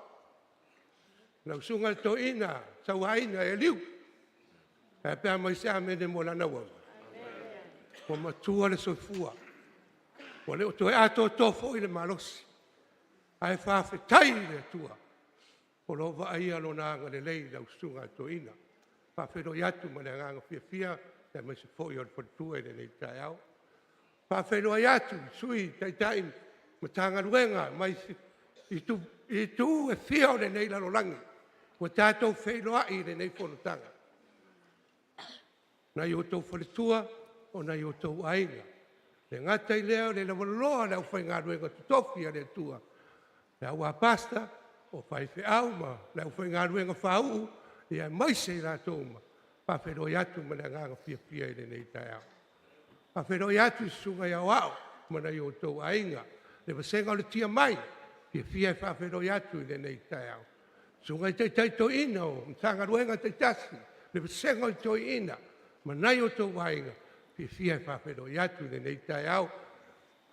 lau Susuga i le Toeaina Sauaina Eliu. E a pe a aumai se amene mo lana auauna? Ua matua le soifua, ua le toe atoatoa foi le malosi, ae faafetai i le Atua o lo o vaaia Lona agalelei i lau susuga i le Toeaina. E faafeiloai atu ma le agaga fiafia aemaise foi o le faletua i lenei taeao. E faafeiloai atu i Sui Taitai o Matagaluega mai itu e fia o lenei lalolagi ua tatou feiloai i lenei fonotaga. Nai o outou faletua o nai o outou aiga. E le gata i lea o le lavaloa o le aufaigaluega totofi a le Atua, le au a Pastor, o faifeau ma le aufaigaluega faauu aemaise i latou uma. E faafeiloai atu ma le agaga fiafia i lenei taeao. E faafeiloai atu i Susuga i Aoao ma nai o outou aiga, le vasega o le TMI, e fiafia e faafeiloai atu i lenei taeao. Susuga i Taitai Toeaina o Matagaluega taitasi, le vasega o Toeaiina ma nai o outou aiga, e fiafia e faafeiloai atu i lenei taeao.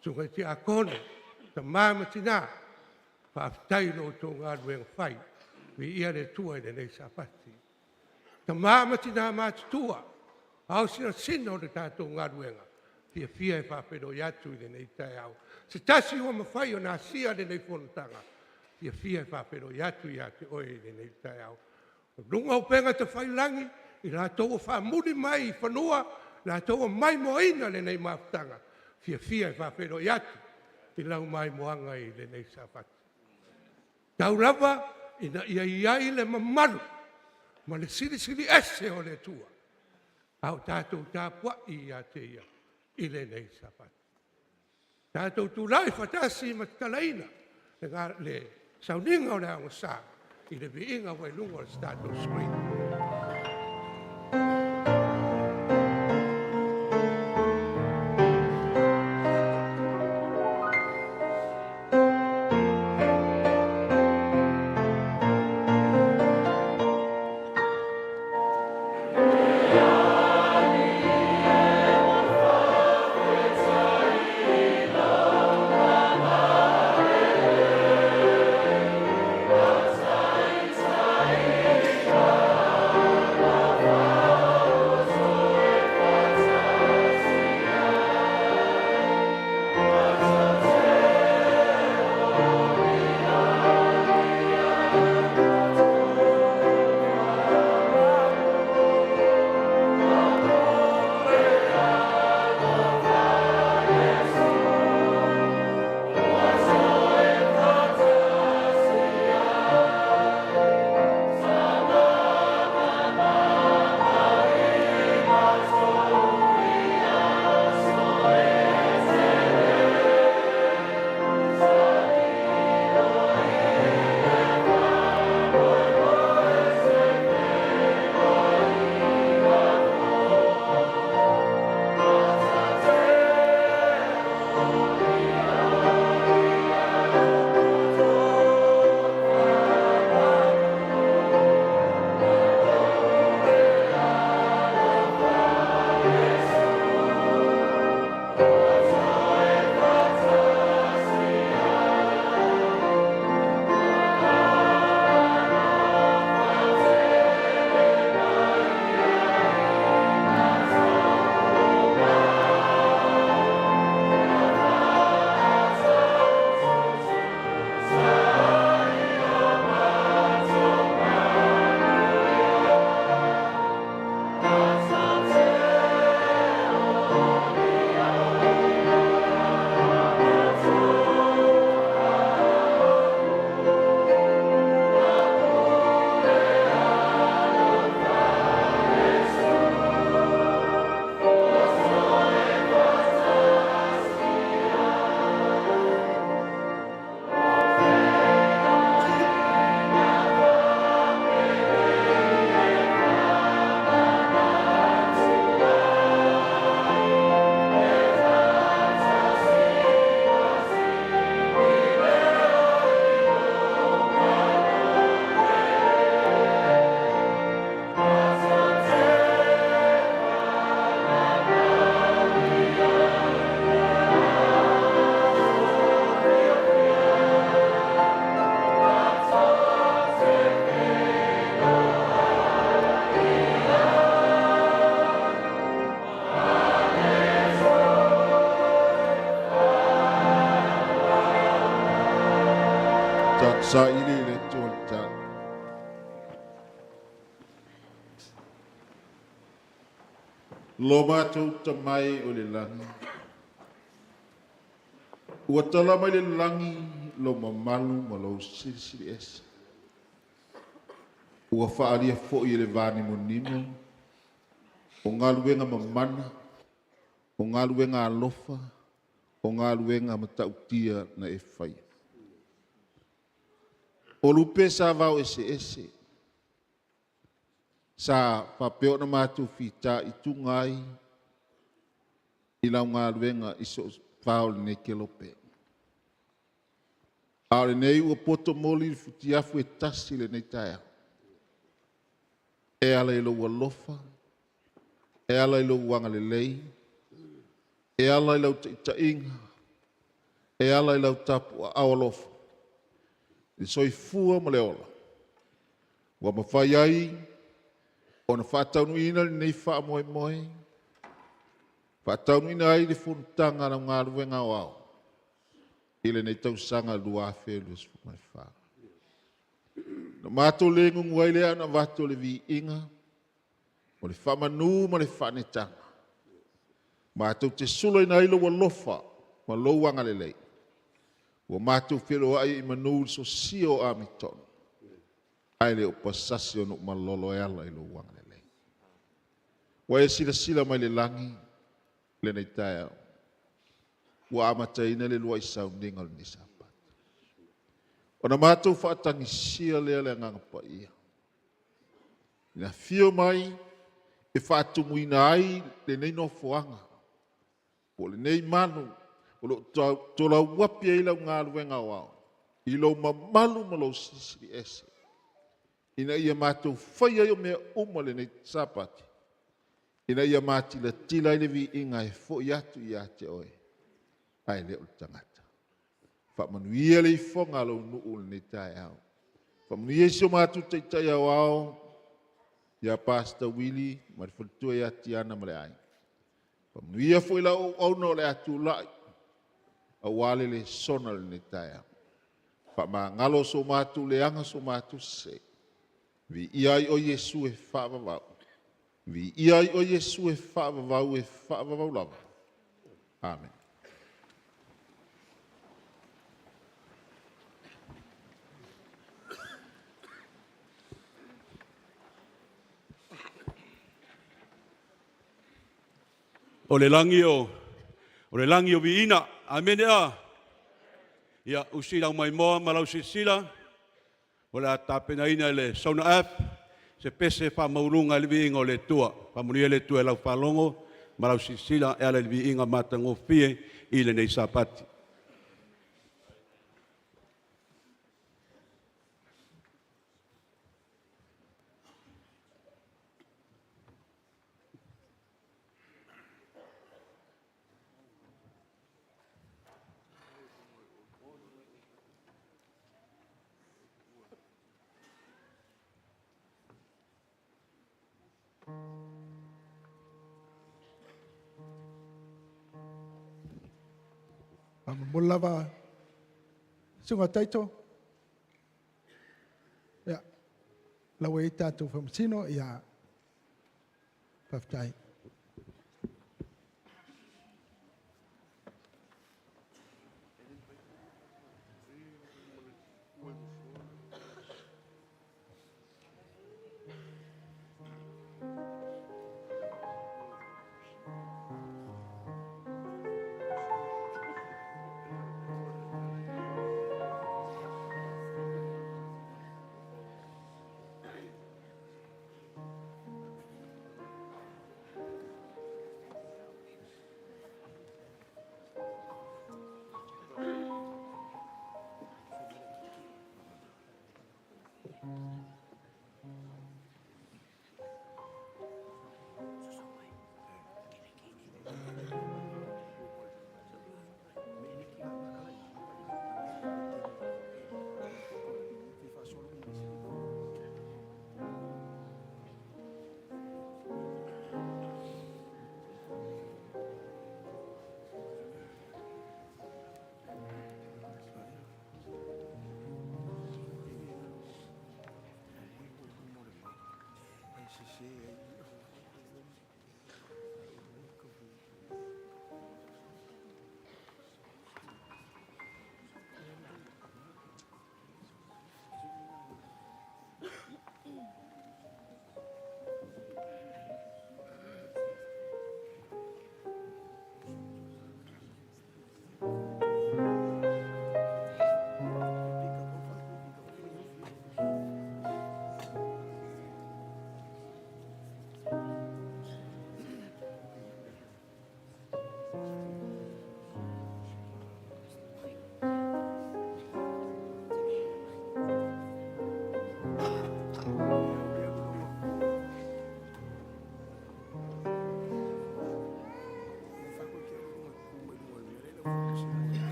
Susuga i Tiakono, tama ma tina, faafetai i lo outou galuega fai, viia le Atua i lenei Sapati. Tama ma tina matutua, ao sinasina o le tatou galuega, e fiafia e faafeiloai atu i lenei taeao. Se tasi ua mafai ona asia lenei fonotaga, e fiafia e faafeiloai atu ia te oe i lenei taeao. O luga o upega tafailagi, i latou ua faamuli mai i fanua, latou ua maimoaina lenei mafutaga, e fiafia e faafeiloai atu i lau maimoaga i lenei Sapati. Tau lava ina ia i ai le mamalu ma le Silisili Ese o le Atua a o tatou tapuai ia te Ia i lenei Sapati. Tatou tulai faatasi ma tatalaina le sauniga o le Aogasa i le viiga ua i luga o se tatou screen. Saili i le Atua le tatalo. Lo matou Tama e o i le lagi, ua tala mai le lagi lou mamalu ma lou silisili ese. Ua faaalia foi e le vanimonimo o galuega mamana, o galuega alofa, o galuega matautia na e faia. O lupe sa vao eseese, sa faapea ona matou fitaituga ai i lau galuega i so o va o lenei kelope. A o lenei ua poto moli le futiafu e tasi i lenei taeao. E ala i lou alofa, e ala i lou agalelei, e ala i lau taitaiga, e ala i lau tapuaao alofa, le soifua ma le ola, ua mafai ai ona faataunuuina lenei faamoemoe, faataunuuina ai le fonotaga a lau galuega aoao i lenei tausaga 2024. Na matou le gugu ai lea na avatu o le viiga, o le faamanu ma le faanetaga. Matou te sulaina ai lou alofa ma lou agalelei. Ua matou feloai i manu i le sosia o Amitone, ae le o pasasi o nuu malolo e ala i lou agalelei. Ua e silasila mai le lagi lenei taeao. Ua amataina le luai sauniga o lenei Sapati. Ona matou faatagisia lea le Agaga Paia. Ina afio mai e faatumuina ai lenei nofoaga, po o lenei malu o lo o tolauapi ai lau galuega aoao, i lou mamalu ma lou silisili ese, ina ia matou faia ai o mea uma lenei Sapati, ina ia matilatila ai le viiga e foi atu ia te oe, ae le o le tagata. Faamanuia le ifoga a lou nuu lenei taeao. Faamanuia si o matou taitai aoao, ia Pastor Willie ma le faletua ia Tiana ma le aiga. Faamanuia foi lau auauna o le a tulai, aua le lesona o lenei taeao. Faamagalo so matou leaga so matou sese. Viia ai oe Iesu e faavavau. Viia ai oe Iesu e faavavau e faavavau lava. Amen. O le lagi o, o le lagi o viiga. Amene a. Ia, usi lau maimoa ma lau silasila, o le a tapenaina e le Sauna App se pese faamaualuga i le viiga o le Atua. Faamanuia le Atua i lau faalogo ma lau silasila e ala i le viiga matagofie i lenei Sapati. Faamolemole lava susuga Taito. Ia, lau e i ai tatou faamasino, ia, faafetai.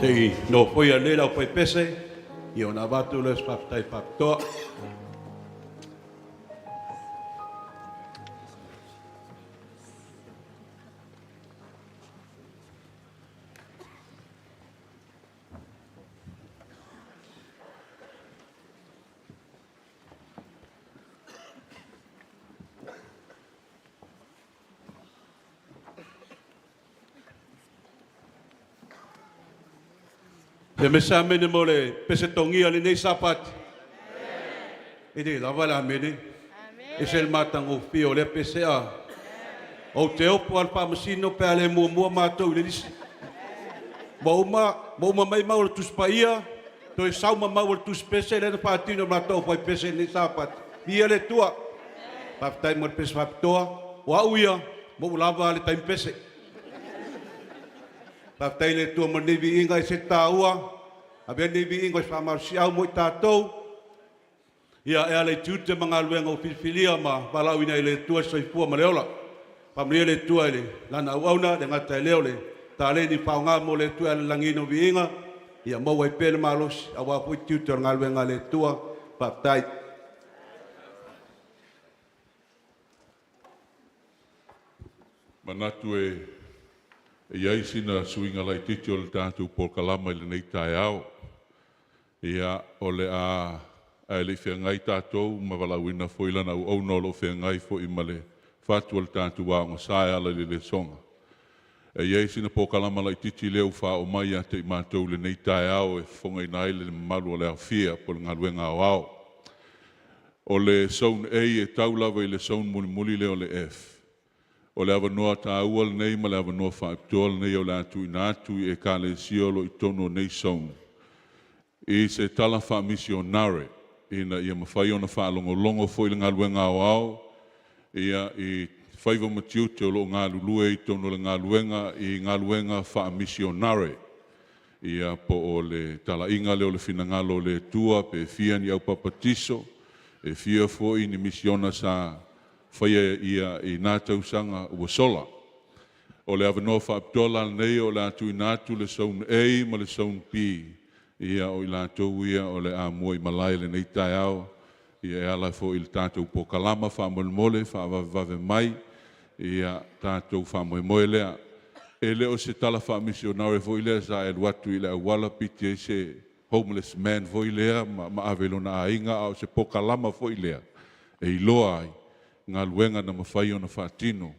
Se i nofoia lelei le aufaipese, ia ona avatu lea o se faafetai faapitoa. Ia me se amene mo le pese togia i lenei Sapati. E le lava le amene. E ese le matagofie o lea pese a. Ou te ofo lava i le Faamasino pe a le muamua matou i le lisi. Ua uma, ua uma mai mau a le Tusi Paia, toe sau ma mau a le Tusi Pese lea na faatino e matou aufaipese i lenei Sapati. Viia le Atua. Faafetai mo le pese faapitoa. O au ia, ua ou lava le taimi pese. Faafetai i le Atua mo lenei viiga, e ese le taua. Avea lenei viiga o se faamalosiau mo i tatou, ia e ala i tiute ma galuega ua filifilia ma valaauina ai e le Atua le soifua ma le ola. Faamanuia le Atua i Lana auauna, e le gata i lea o le taleni faaaoga mo le Atua e ala i le lagiina o viiga, ia maua ai pea le malosi aua foi tiute o le galuega a le Atua. Faafetai. Manatu e i ai sina suiga laitiiti o le tatou polokalama i lenei taeao. Ia, o le a, ae le i feagai tatou ma valaauina foi lana auauna o lo o feagai foi ma le fatu o le tatou Aoga Sa e ala i le lesona. E i ai sina polokalama laitiiti lea ua faaoo mai ia te i matou i lenei taeao e fofogaina ai le mamalu o le aofia po o le galuega aoao. O le Zone A e tau lava i le Zone mulimuli lea o le F. O le avanoa taua lenei ma le avanoa faapitoa lenei o le a tuuina atu i Ekalesia o lo o i totonu o nei Zone i se tala faamisionare ina ia mafai ona faalogologo foi le galuega aoao ia i faiva ma tiute o lo o galulue i totonu o le galuega i galuega faamisionare. Ia po o le talaiga lea o le finagalo o le Atua pe fia ni aupapatiso, e fia foi ni misiona sa faia ia i na tausaga ua sola. O le avanoa faapitoa la lenei o le a tuuina atu le Zone A ma le Zone B, ia o i latou ia o le a muaimalae i lenei taeao ia e ala foi i le tatou polokalama. Faamolemole faavavevave mai ia tatou faamoemoe lea. E le o se tala faamisionare foi lea sa e alu atu i le auala piki ai se homeless man foi lea ma ave i lona aiga, a o se polokalama foi lea e iloa ai galuega na mafai ona faatino,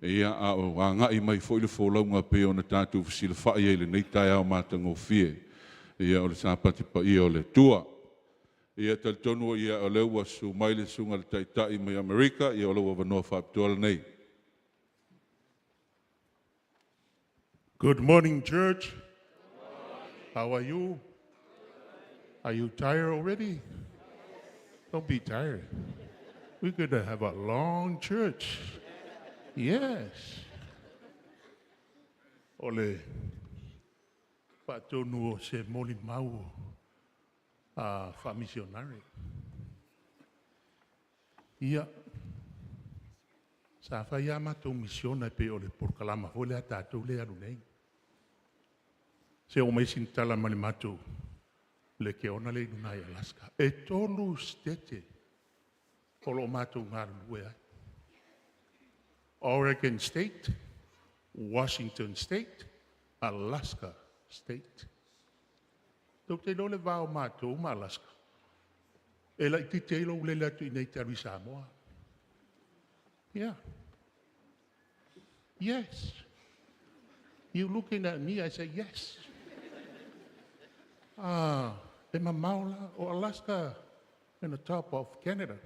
ia a o agai mai foi le folauga e pei ona tatou fesilafai ai i lenei taeao matagofie, ia o le Sapati paia o le Atua. Ia e talitonu o lea ua susu mai le Susuga i le Taitai mai Amerika, ia o lou avanoa faapitoa lenei. Good morning, church. How are you? Are you tired already? Don't be tired. We're going to have a long church. Yes. O le faatonu o se molimau a faamisionare. Ia, sa fai lava matou misiona e pei o le polokalama foi lea a tatou lea e alu nei. Se i oo mai sina tala mai le matou lekiona lea i luga i Alaska. E 3 Setete o lo o matou galulue ai. Oregon State, Washington State, Alaska State. Tou te iloa le va o matou ma Alaska, e laitiiti ai lou lele atu i inei e te alu i Samoa. Yeah. Yes. You looking at me, I say yes. Ah, e mamao la, o Alaska in the top of Canada.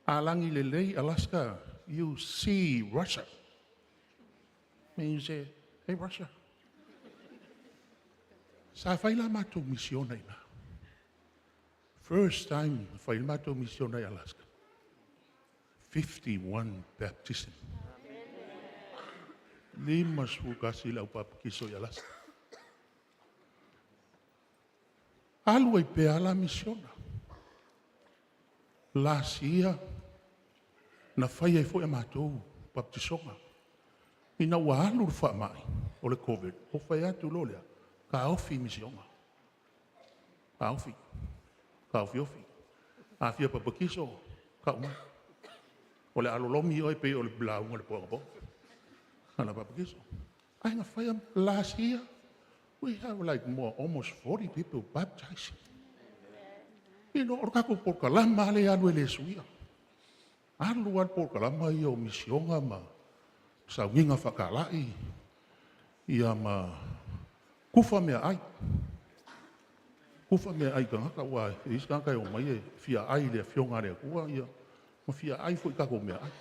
A lagi lelei Alaska, you see Russia. And you say, hey Russia. Sa fai la matou misiona i ina. First time na fai le matou misiona i Alaska. 51 baptism. 51 le aupapatiso i Alaska. Alu ai pea la misiona. Last year, na fai ai foi a matou baptisoga. Ina ua alu le faamai o le Covid, ou fai atu loa lea, taofi misioga. Taofi, taofiofi. A fia papatiso, tau mai. O le a lolomi oe pei o le lauga i le po anapo. Ana papatiso. Ae na fai last year, we have like more, almost 40 people baptized. O le tatou polokalama lea e alu e le suia. Alu lava le polokalama ia o misioga ma sauniga faatalai, ia ma tufa meaai. Tufa meaai i tagata, aua e i ai isi tagata e omai e fia ai i le Afioga a le Atua, ia, ma fia ai foi i tatou meaai.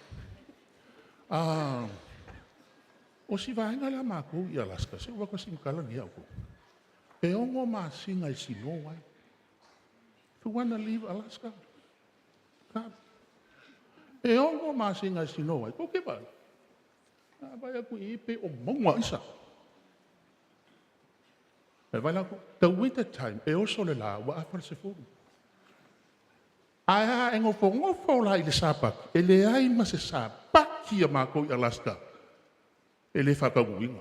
O si vaega lea a matou i Alaska, se i ou avatu sina tala lenei ia outou. E 6 masina e sino ai. If you wanna leave Alaska, come. E 6 masina e sino ai. Tou te vaai? A vaai atu i i pei o mauga aisa. E vaai la outou? The winter time, e oso le la ua afa le 10. Ae a e nofonofo la i le Sapati, e leai ma se Sapati a matou i Alaska e le faataunuuina.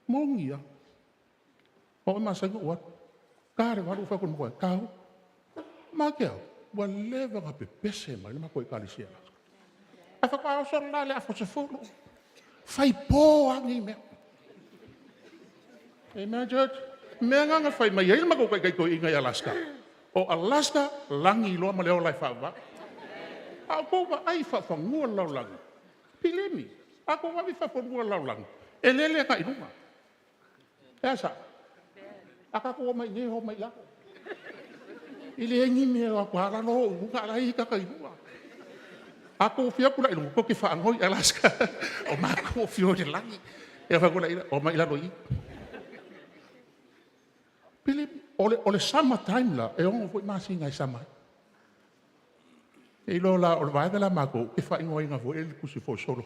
Moni lava. O au e masani ona ou alu. Ta le 8 ou fai atu i le matou aiga, tago. Ma te a? Ua leva ona pepese mai le matou Ekalesia i Alaska. Ae faatoa oso le la i le afa 10. Fai po lava nei mea. Amen, church? Mea na na fai mai ai le matou taitai toeaina i Alaska, o Alaska, lagi loa ma le ola e faavavau. A outou vaai i faafanua o le lalolagi, believe me, a outou vaai i faafanua o le lalolagi, e lele agai i luga. E a sao? A tatou omai i inei e omai i lalo. E leai ni mea e o atu lava lalo o i luga a o la e i ai tagata i luga. A outou afio atu la i luga, tou te faanoi Alaska, o matou e fia o i le lagi. Ia fai atu laia, omai i lalo i i. Believe me, o le summer time la, e 6 foi masina e sama ai. Iloa la, o le vaega lea a matou, ou te faaigoaina foi e le tusi foi o Solo,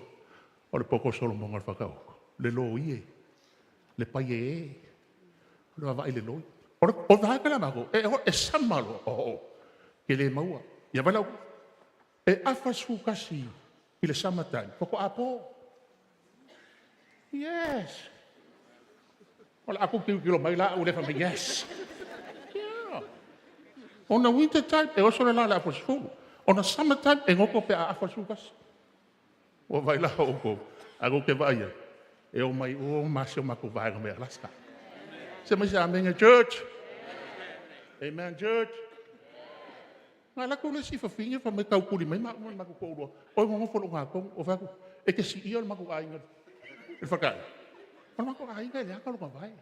o le poto o Solomona o le Faataoto, le loie, le paiee, o le vaavaai i le loi. O le vaega lea a matou, e sama loa, oh, e le maua. Ia vaai la, e afa le 11 i le summer time, faatoa po. Yes. O le a tou tilotilo mai la, a ua le fai mai yes. Yeah. Ona winter time, e oso le la i le afa 10. Ona summer time, e goto pe a afa le 11. Ua vaai la outou, a tou te vaai ai, e omai uma si o matou vaega mai Alaska. Se mai se amene, church. Amen, church. Na alu atu le isi fafine fai mai tautuli mai maua ma le matou toalua. Oi nonofo i lou gatonu. Ou fai atu, e te siia le matou aiga i le fatai. O le matou aiga e leaga lona vae.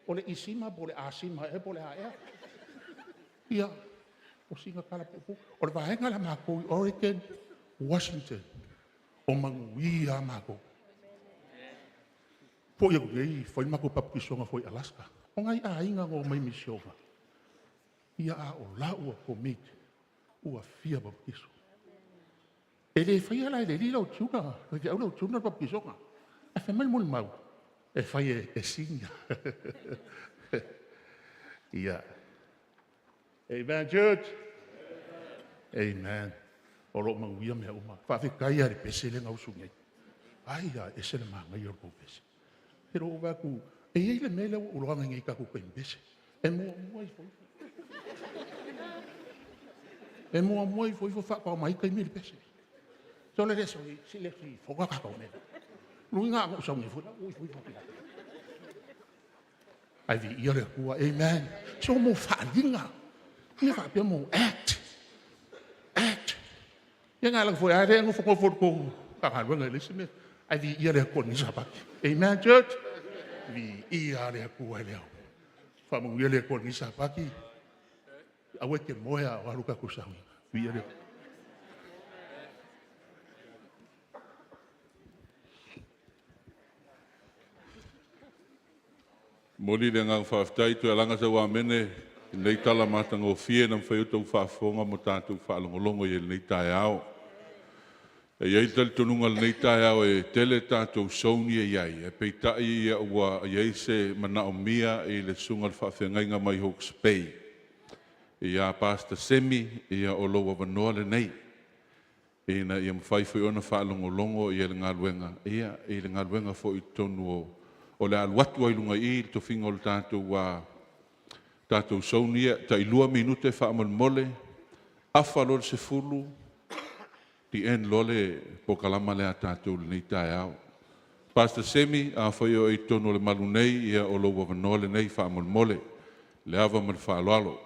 O le Isima po o le Asima ea po o le a ea. Ia, o sina tala puupuu. O le vaega lea a matou i Oregon, Washington, o manuia a matou. Foi atu nei, fai le matou papatisoga foi i Alaska. O nai aiga na omai misioga, ia a o la ua commit, ua fia papatiso. E le faia la e le alii lau tiuna, le faifeau lau tiuna le papatisoga. Ae fai mai le molimau, e fai e sina. Ia. Amen, church. Amen. O lo o manuia mea uma. Faafetai lava i le pese lea na usu nei. Ai a ese le manaia o le tou pese. E lou vaai atu, e i ai le mea lea ua ou iloaina nei i tatou taimi pese. E muamua ifo ifo. E muamua ifo ifo faatoa mai taimi le pese. So le le sau si le si foka ka kau mea. Luiga a ou sau nei foi la ui ifo ifo. Ai vi ia le Atua. Amen. So mo faaaliga. Mea faapea mo act. Act. Ia nga lang foi ai le ngofo ngofo ko ka galuega i le isi mea. Ai vi ia le Atua ni Sapati. Amen, church. Vi ia le Atua i le ao. Faamanuia le Atua i lenei Sapati. Aua e te moe a o alu tatou sauniga. Vi ia le Atua. Momoli le agaga faafetai toe alaga sau amene i lenei tala matagofie na mafai ona outou faafofoga ma tatou faalogologo i ai i lenei taeao. E i ai le talitonuga i lenei taeao e tele tatou souni e i ai, ae peitai ua i ai se manaomia i le susuga i le faafeagaiga mai Hawke's Bay, ia Pastor Semi, ia o lou avanoa lenei. ina ia mafai foi ona faalogologo ia le galuega ia i le galuega foi i totonu o le alu atu ai luga i le tofiga o le tatou tatou sauni ia tai 2 minute faamolemole afa loa le 10 the end loa le polokalama lea a tatou i lenei taeao. Pastor Semi, afai o e i totonu o le malu nei, ia o lou avanoa lenei faamolemole, le ava ma le faaaloalo.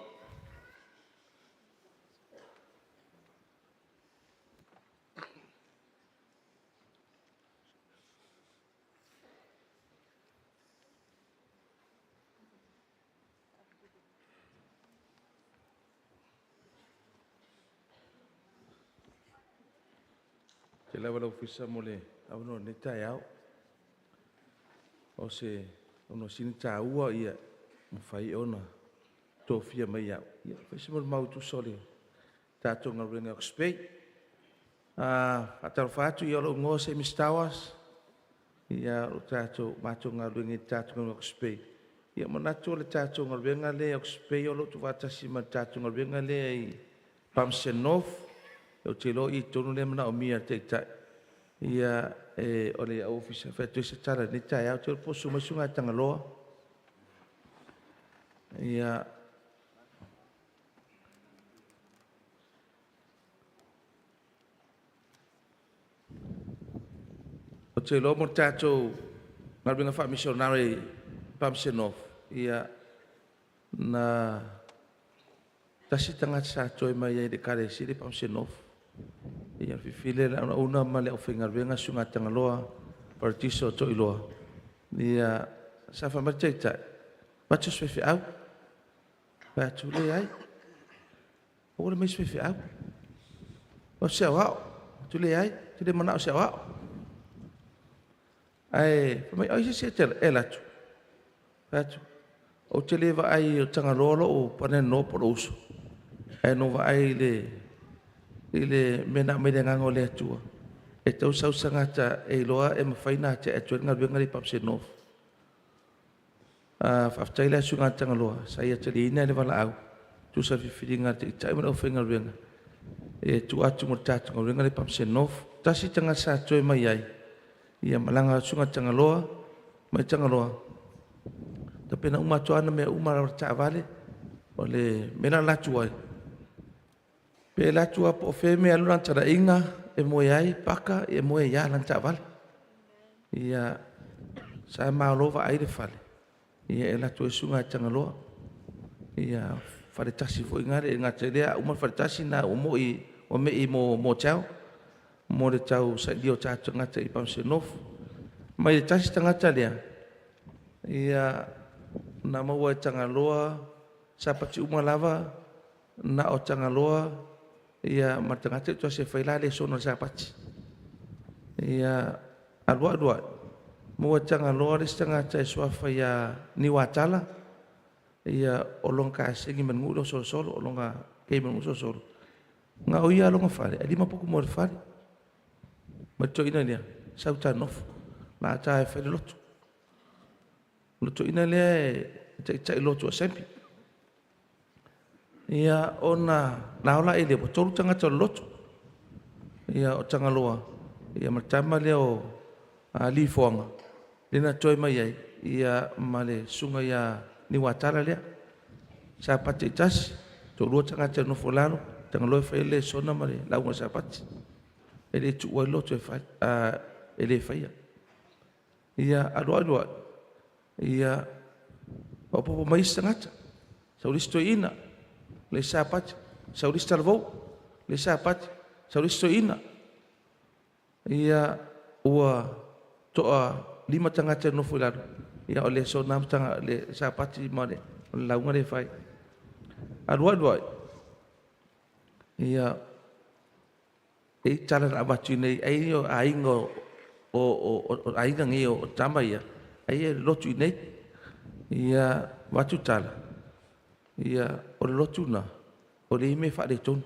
Te lava lau ofisa mo le avanoa i lenei taeao. O se ona sini tāua ia mafai ona tofia mai au. Ia fai se molimau e tusa o le tatou galuega Hawke's Bay. Faatalofa atu ia o lou igoa o Semi Stowers. Ia o tatou matou galuega i le tatou Hawke's Bay. Ia manatu o le tatou galuega lea i Hawke's Bay o lo o tuufaatasi ma le tatou galuega lea i Palmerston North. Ou te iloa i tonu lea manaomia e le Taitai. Ia o le ofisa fai atu ai se tala i lenei taeao. Ou te iloa po o susu mai Susuga ia Tagaloa. Ia ou te iloa mo le tatou galuega faamisionare i Palmerston North, ia na tasi le tagata sa toe mai ai i le Ekalesia i Palmerston North. Ia filifili le auauna ma le aufaigaluega Susuga Tagaloa Paradiso Toiloa. Ia sa fai mai le Taitai, avatu se faifeau. Fai atu, leai, aua le aumaia se faifeau. Avatu se aoao. Fai atu, leai, ou te le manao i se aoao. Ae fai mai, o ai se isi e alu atu? Fai atu, ou te le vaai o Tagaloa lou paneanoa po o lou uso, ae na ou vaai i le mea na aumai le Agaga o le Atua, e tatau ona sau se tagata e iloa e mafai ona atiae atu ai le galuega lea i Palmerston North. Faafetai la i le Susuga ia Tagaloa sa ia taliaina le valaau tusa o le filifiliga a le Taitai ma le aufaigaluega e tuu atu mo le tatou galuega lea i Palmerston North. Tasi le tagata sa toe mai ai, ia malaga atu Susuga Tagaloa, mai Tagaloa, tapena uma atu lava ana mea uma, o le taavale, o le mea le la alu atu ai, pe alu atu lava po o fea le mea e alu lana talaina e moe ai, paka e moe ai lava i lana taavale. Ia sa malo vaai le fale, ia e alu atu ai le Susuga ia Tagaloa. Ia fale tasi foi lena, e le gata i lea a uma le fale tasi lena ua mei mo motel mo le tausailia o tatou tagata i Palmerston North. Mai le tasi tagata lea, ia na maua e Tagaloa Sapati uma lava na o Tagaloa ia ma le tagata e fai la lesona o le Sapati. Ia alu alu ai, maua e Tagaloa le isi tagata e suafa ia Niuatala, ia o lona kasegi ma le nuu lea o Solosolo, o lona kei ma le nuu o Solosolo. Na o ia lona fale, e 5 potu mo le fale. Ma le toeaina lea, sau ta nofo, la ta e fai le lotu. O le toeaina lea e taitai lotu assembly. Ia ona na o la i lea, ua 3 tagata o le lotu. Ia o Tagaloa, ia ma le tama lea o Lifoaga, lea na toe mai ai, ia ma le susuga ia Niuatala lea. Sapati e tasi, toalua tagata e nofo i lalo, Tagaloa e fai le lesona ma le lauga o le Sapati. E le tuua ai le lotu e fai, e le faia. Ia alu alu ai, ia maopoopo mai isi tagata, sau le isi toeaina, le isi Sapati, sau le isi talavou, le isi Sapati, sau le isi toeaina. Ia ua toa 5 tagata e nofo i lalo, ia o le lesona lava le Sapati ma le lauga lea e fai. Alu alu ai, ia e i tala na avatu i nei, ai o aiga o aiga nei o tama ia, ai e lotu i nei. Ia avatu tala, ia o le lotu na, o le ime faaletonu.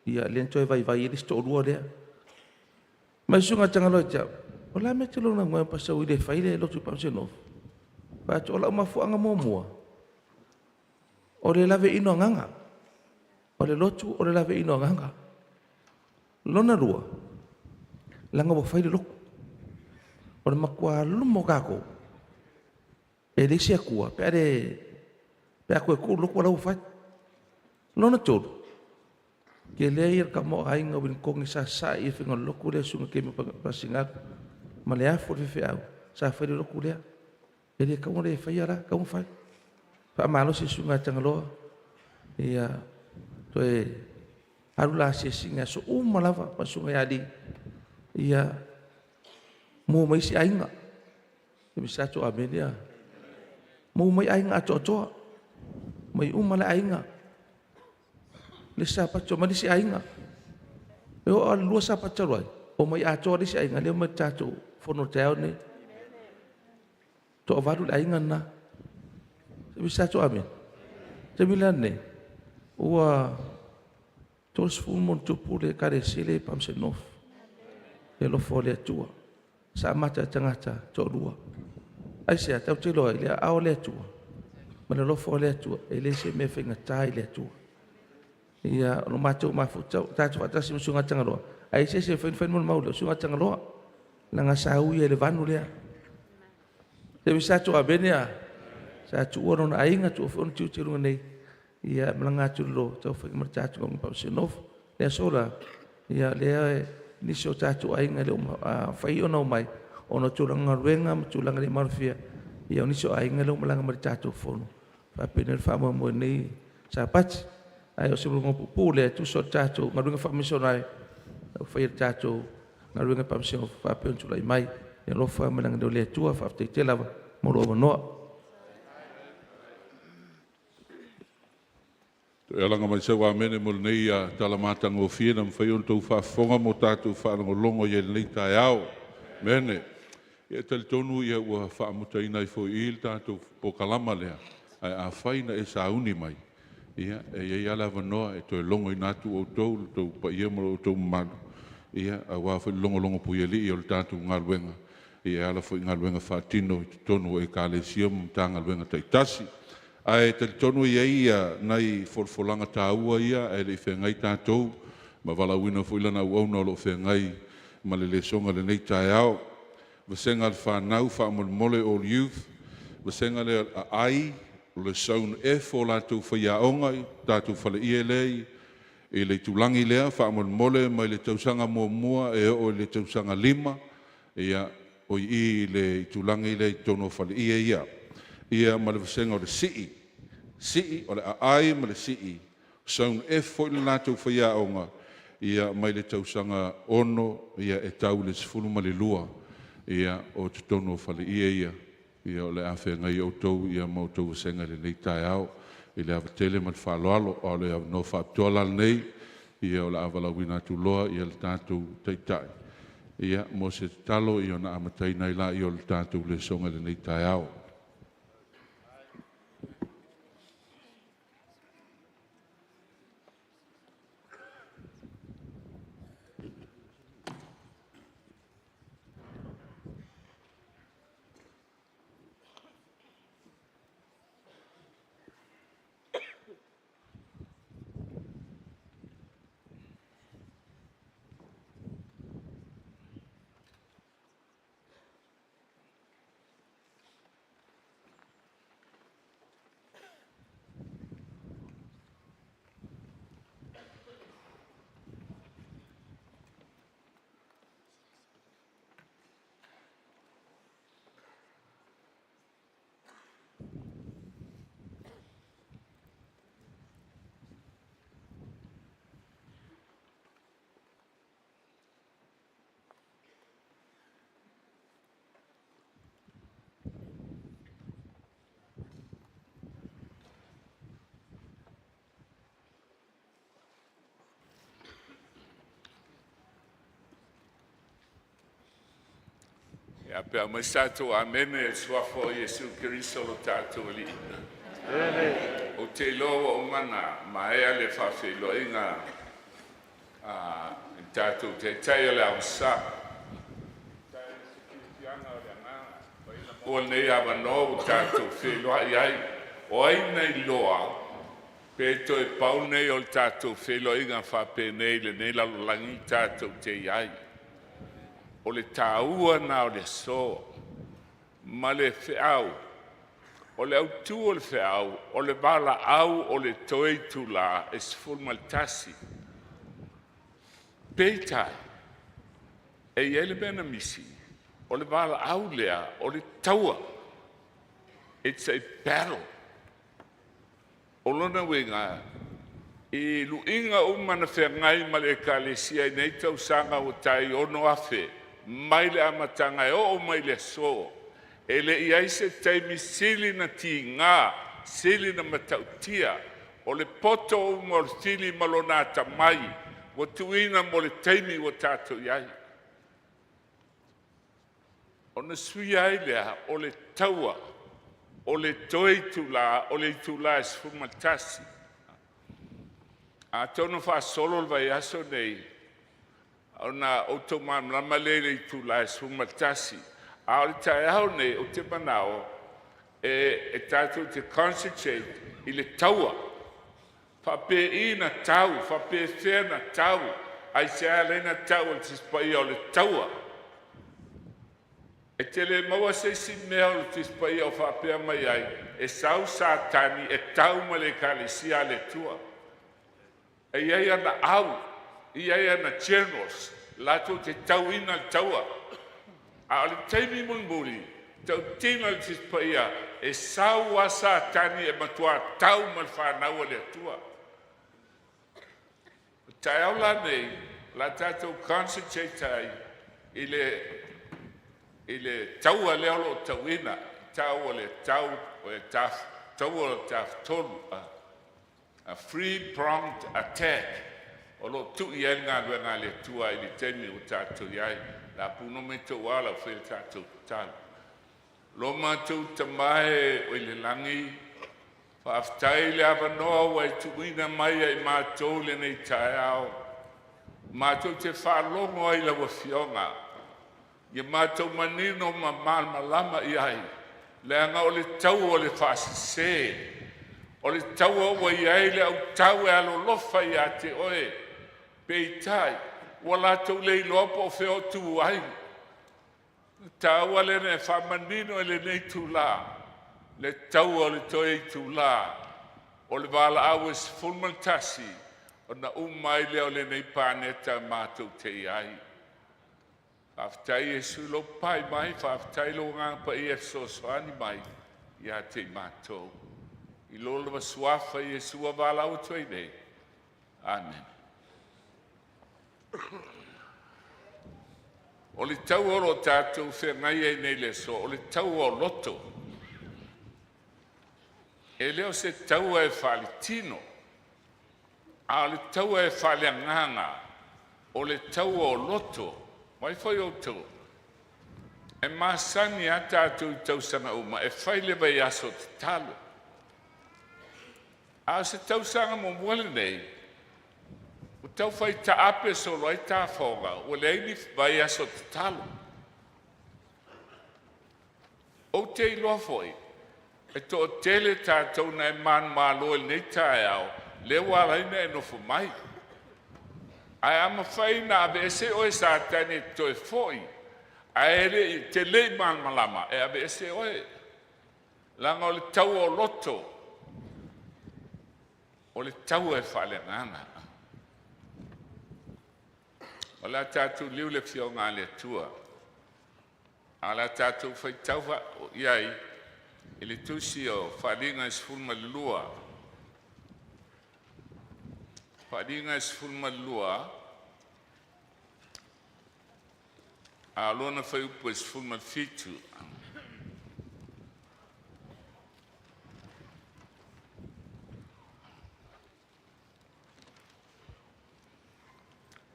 Ia lea na toe vaivai ai le isi toalua lea. Mai susuga Tagaloa ia te au, o le a mea e te lagolago ai Pastor Willie e fai le lotu i Palmerston North? Fai atu, o lau mafuaaga muamua, o le laveaiina o agaga. O le lotu o le laveaiina o agaga. Lona lua, Laga ua fai le lotu. O le matua luma o tatou, e leai se Atua pe a le pe a toe tuu le lotu a la ua fai. Lona tolu, tele ia le tamaoaiga o Ueligitone sa sa'i i le faiga o le lotu lea susuga Kemi Pasingalu ma le afu o le faifeau sa fai le lotu lea. E le tatau ona le faia la, tatau ona fai. Faamalosi le susuga ia Tagaloa, ia toe alu la asiasiga i aso uma lava ma le susuga ia Ali, ia maua mai isi aiga. Se i amene ea. Maua mai aiga atoatoa, mai uma lava aiga. Le isi Sapati omai le isi aiga. E oo lava i le 2 Sapati talu ai, omai atoa le isi aiga lea e omai i le tatou fono i le taeao lenei. Toavalu le aiga lena. Se i amene. O le taimi la lenei, ua 30+ le ekalesia lea i Palmerston North. I le alofa o le Atua. Sa amata i le tagata toalua. Aisea? Tatou te iloa i le aao o le Atua ma le alofa o le Atua, e le o se mea faigata i le Atua. Ia, o le matou mafuta, tatou faatasi ma le Susuga ia Tagaloa, a i ai se isi e mafai ona fai le molimau lea, o le Susuga ia Tagaloa, leaga sa ui ai i le vanu lea. Se i amene ea. Sa tuua lona aiga, tuua foi ona tiute i luga nei, ia malaga atu loa taufai ma le tatou Palmerston North. Le aso la, ia lea nisi o tatou aiga e le o mafai ona omai ona o tulaga galuega ma tulaga le maalofia, ia o nisi o aiga lea ua malaga mai i le tatou fono, faapena le faamoemoe i lenei Sapati. Ae o se molimau puupuu lea e tusa o le tatou galuega faamisionare o faia e le tatou galuega Palmerston North faapea ona tulai mai. Ia alofa ma le agalelei o le Atua. Faafetai tele lava mo lou avanoa. Toe alaga mai sau amene mo lenei tala matagofie na mafai ona outou faafofoga ma o tatou faalogologo i ai i lenei taeao. Amene. Ia e talitonu ua faamutaina ai foi i i le tatou polokalama lea, ae afai na e sauni mai, ia e i ai lava le avanoa e toe logoina atu outou, le tou paia ma lo outou mamalu, aua foi le logologo puialii o le tatou galuega e ala foi i galuega faatino i totonu o Ekalesia ma Matagaluega taitasi. Ae talitonu e i ai nai folafolaga taua ia ae le i feagai tatou ma valaauina foi lana auauna o lo o feagai ma le lesona i lenei taeao. Vasega a le fanau faamolemole, all youth, vasega lea aai, o le Zone F o latou faiaoga i tatou faleie lea i le itulagi lea faamolemole mai le tausaga muamua e oo i le tausaga 5, ia, o i i le itulagi lea i totonu o faleie ia. Ia ma le vasega o le sii, sii o le aai ma le sii, Zone F foi le latou faiaoga, ia mai le tausaga 6 ia e tau i le 12, ia o totonu o faleie ia, ia o le a feagai outou ia ma outou vasega i lenei taeao i le ava tele ma le faaaloalo. A o le avanoa faapitoa la lenei, ia o le a valaauina atu loa le tatou Taitai ia mo se tatalo ia ona amataina ai lea o le tatou lesona i lenei taeao. Ia pe aumai sa tatou amene i le suafa o Iesu Keriso lo tatou Alii. Ou te iloa ua uma ona maea le faafeiloaiga a le tatou Taitai o le Aosa. O lenei avanoa ua tatou feiloai ai, o ai na iloa pe toe pau lenei o le tatou feiloaiga faapenei i lenei lalolagi tatou te i ai. O le tāua na o le aso ma le feau. O le autū o le feau, o le valaau o le toe itulā e 11. Peitai, e i ai le mea na misi, o le valaau lea, o le taua. It's a battle. O lona uiga, i luiga uma na feagai ma le ekalesia i nei tausaga ua tai 6,000 mai le amataga e oo mai le aso, e le i ai se taimi sili na tiga, sili na matautia, o le poto uma o le fili ma lona atamai ua tuuina mo le taimi ua tatou i ai. Ona suia ai lea o le taua o le toe itula, o le itula e 11. Atonu faasolo le vaiaso nei, ona outou malamalama lea i le itula e 11. A o le taeao nei, ou te manao e tatou te concentrate i le taua. Faapei na tau, faapefea na tau, aisea e ala ai ona tau e le Tusi Paia o le taua. E te le maua se isi mea o le Tusi Paia o faapea mai ai, e sau Satani e tau ma le ekalesia a le Atua. E i ai ana au, e i ai ana generals, latou te tauina le taua. A o le taimi mulimuli, tautino le Tusi Paia, e sau lava Satani e matua tau ma le fanau a le Atua. O le taeao la nei, o le a tatou concentrate ai i le taua lea o lo o tauina, tau o le tau o le taua o le tafatolu, a three-pronged attack o lo o tuu i ai le galuega a le Atua i le taimi ua tatou i ai. La puno mai tou ala o fai le tatou tatalo. Lo matou tamae o i le lagi, faafetai le avanoa ua e tuuina mai ai matou lenei taeao. Matou te faalogo ai lau afioga, ia matou manino ma malamalama i ai, leaga o le tau o le faasese, o le taua ua i ai le autau e alolofa ia te oe, peitai, ua latou le iloa po o fea o tu ai. Taua lea e faamanino i lenei itula, le taua o le toe itula, o le valaau e 11, ona uma ai lea o lenei paneta matou te i ai. Faafetai Iesu i lou papai mai, faafetai lou agaga paia e fesoasoani mai ia te i matou. I lo lava suafa Iesu ua valaau atu ai nei. Amen. O le taua o lo o tatou feagai ai nei i le aso, o le taua o loto. E le o se taua e faaletino, a o le taua e faaleagaga, o le taua o loto. Mai foi outou, e masani a tatou i tausaga uma e fai le vaiaso tatalo. A o se tausaga muamua lenei, ua tau fai taape solo ai tafoga, ua leai ni vaiaso tatalo. Ou te iloa foi, e toatele tatou na e manumalo i lenei taeao, lea ua ala ai ona e nofo mai. Ae a mafai ona aveese oe e Satani e te toe foi, ae le i te le i malamalama, e aveese oe. Leaga o le taua o loto, o le taua e faaleagaga. O le a tatou liu le afioga a le Atua, a o le a tatou faitau i ai i le tusi o Faaaliga e 12. Faaaliga e 12, a o lona fuaiupu e 17.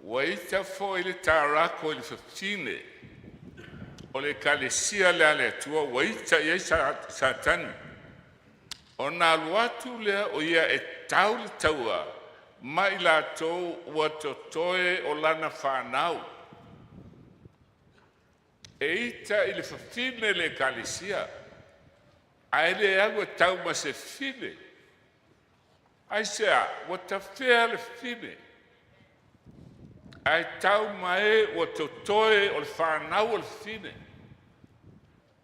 Ua ita foi le tarako i le fafine o le ekalesia lea a le Atua ua ita i ai Satani. Ona alu atu lea o ia e tau le taua ma i latou ua totoe o lana fanau. E ita i le fafine le ekalesia, ae le alu e tau ma se fafine. Aisea? Ua tafea le fafine. Ae tau ma e ua totoe o le fanau a le fafine.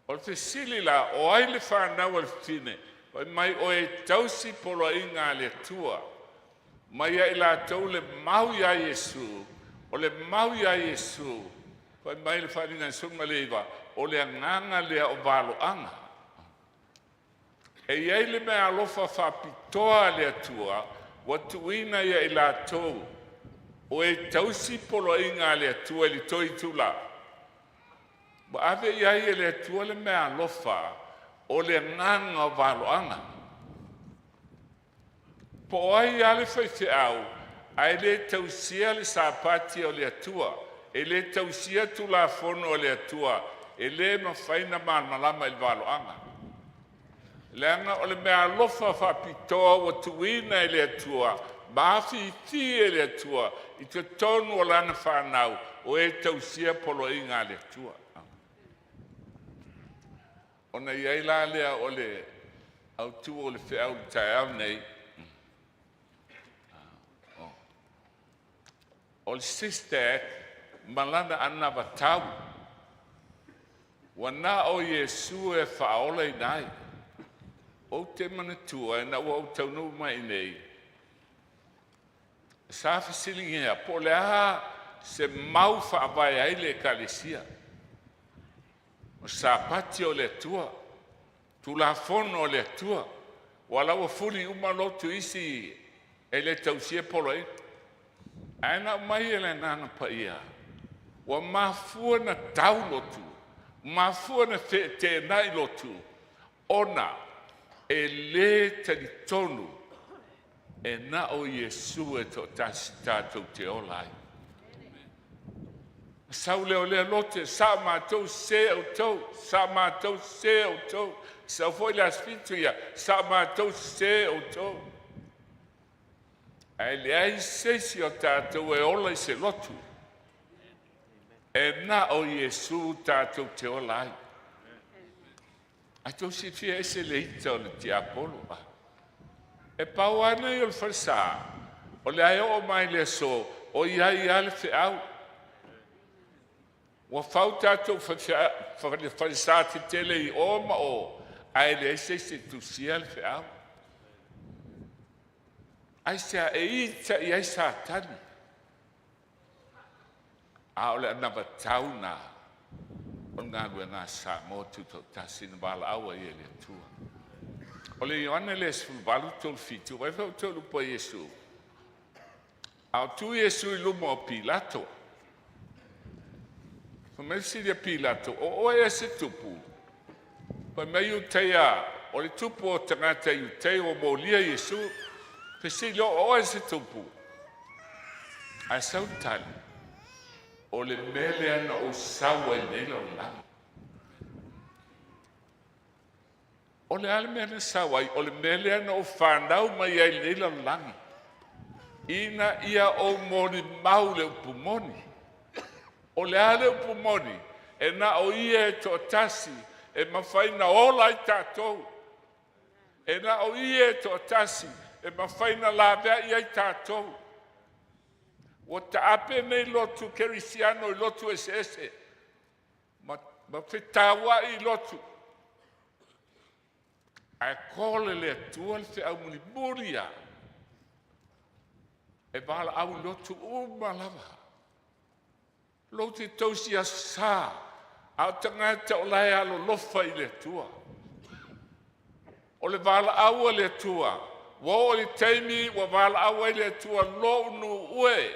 O le fesili la, o ai le fanau a le fafine? Fai mai o e tausi poloaiga a le Atua, mai ia i latou le mau ia Iesu, o le mau ia Iesu, fai mai le Faaaliga 19, o le agaga lea o valoaga. E i ai le meaalofa faapitoa a le Atua ua tuuina ia i latou o e tausi poloaiga a le Atua i le toe itula. Ua ave i ai e le Atua le meaalofa o le agaga o valoaga. Po o ai lava le faifeau ae le tausia le Sapati o le Atua, e le tausia Tulafono a le Atua, e le mafai ona malamalama i le valoaga. Leaga o le meaalofa faapitoa ua tuuina e le Atua ma afifi e le Atua i totonu o lana fanau o e tausia poloaiga a le Atua. Ona i ai la lea o le autu o le feau i le taeao lenei, o le SISTAC ma lana anavatau, ua na o Iesu e faaolaina ai. Ou te manatua ina ua ou taunuu mai i inei, sa fesiligia po o le a se mau e faavae ai le Ekalesia. O Sapati o le Atua, Tulafono a le Atua, aua o la ua fuli uma lotu isi e le tausia poloaiga. Ae na aumai e le Agaga Paia, ua mafua ona tau lotu, mafua ona feteenai lotu, ona e le talitonu e na o Iesu e toatasi tatou te ola ai. Sau lea o lea lotu, sa o matou sese outou, sa o matou sese outou. Sau foi le aso 7 ia, sa o matou sese outou. Ae leai se isi o tatou e ola i se lotu, e na o Iesu tatou te ola ai. Ae tou silafia e ese le ita o le tiapolo. E pau lava lenei o le falesa, o le a e oo mai le aso, o i ai lava le feau. Ua fau tatou falesa tetele i o ma o, ae leai se isi e tusia le feau. Aisea? E ita i ai Satani. A o le anavatau lena o le galuega a Samoa Tutoatasi na valaau ai e le Atua. O le Ioane lea 18:37, vaai foi outou i le upu a Iesu. A o tu Iesu i luma o Pilato, fai mai le fesili a Pilato, o oe ea se tupu? Fai mai Iutaia, o le tupu o tagata Iutaia ua molia Iesu. Fesili, o oe se tupu? Ae sau le tali, o le mea lea na ou sau ai nei lalolagi. O le a le mea na sau ai? O le mea lea na ou fanau mai ai i lenei lalolagi, ina ia ou molimau le upu moni. O le a le upu moni? E na o ia e toatasi e mafai ona ola ai tatou. E na o ia e toatasi e mafai ona laveai ai tatou. Ua taape nei lotu kerisiano i lotu eseese ma fetauai lotu. Ae call e le Atua le feau mulimuli lava e valaau i lotu uma lava. Lotu tausi Aso Sa, a o tagata o la e alolofa i le Atua. O le valaau a le Atua, ua oo i le taimi ua valaau ai le Atua, lou nuu e,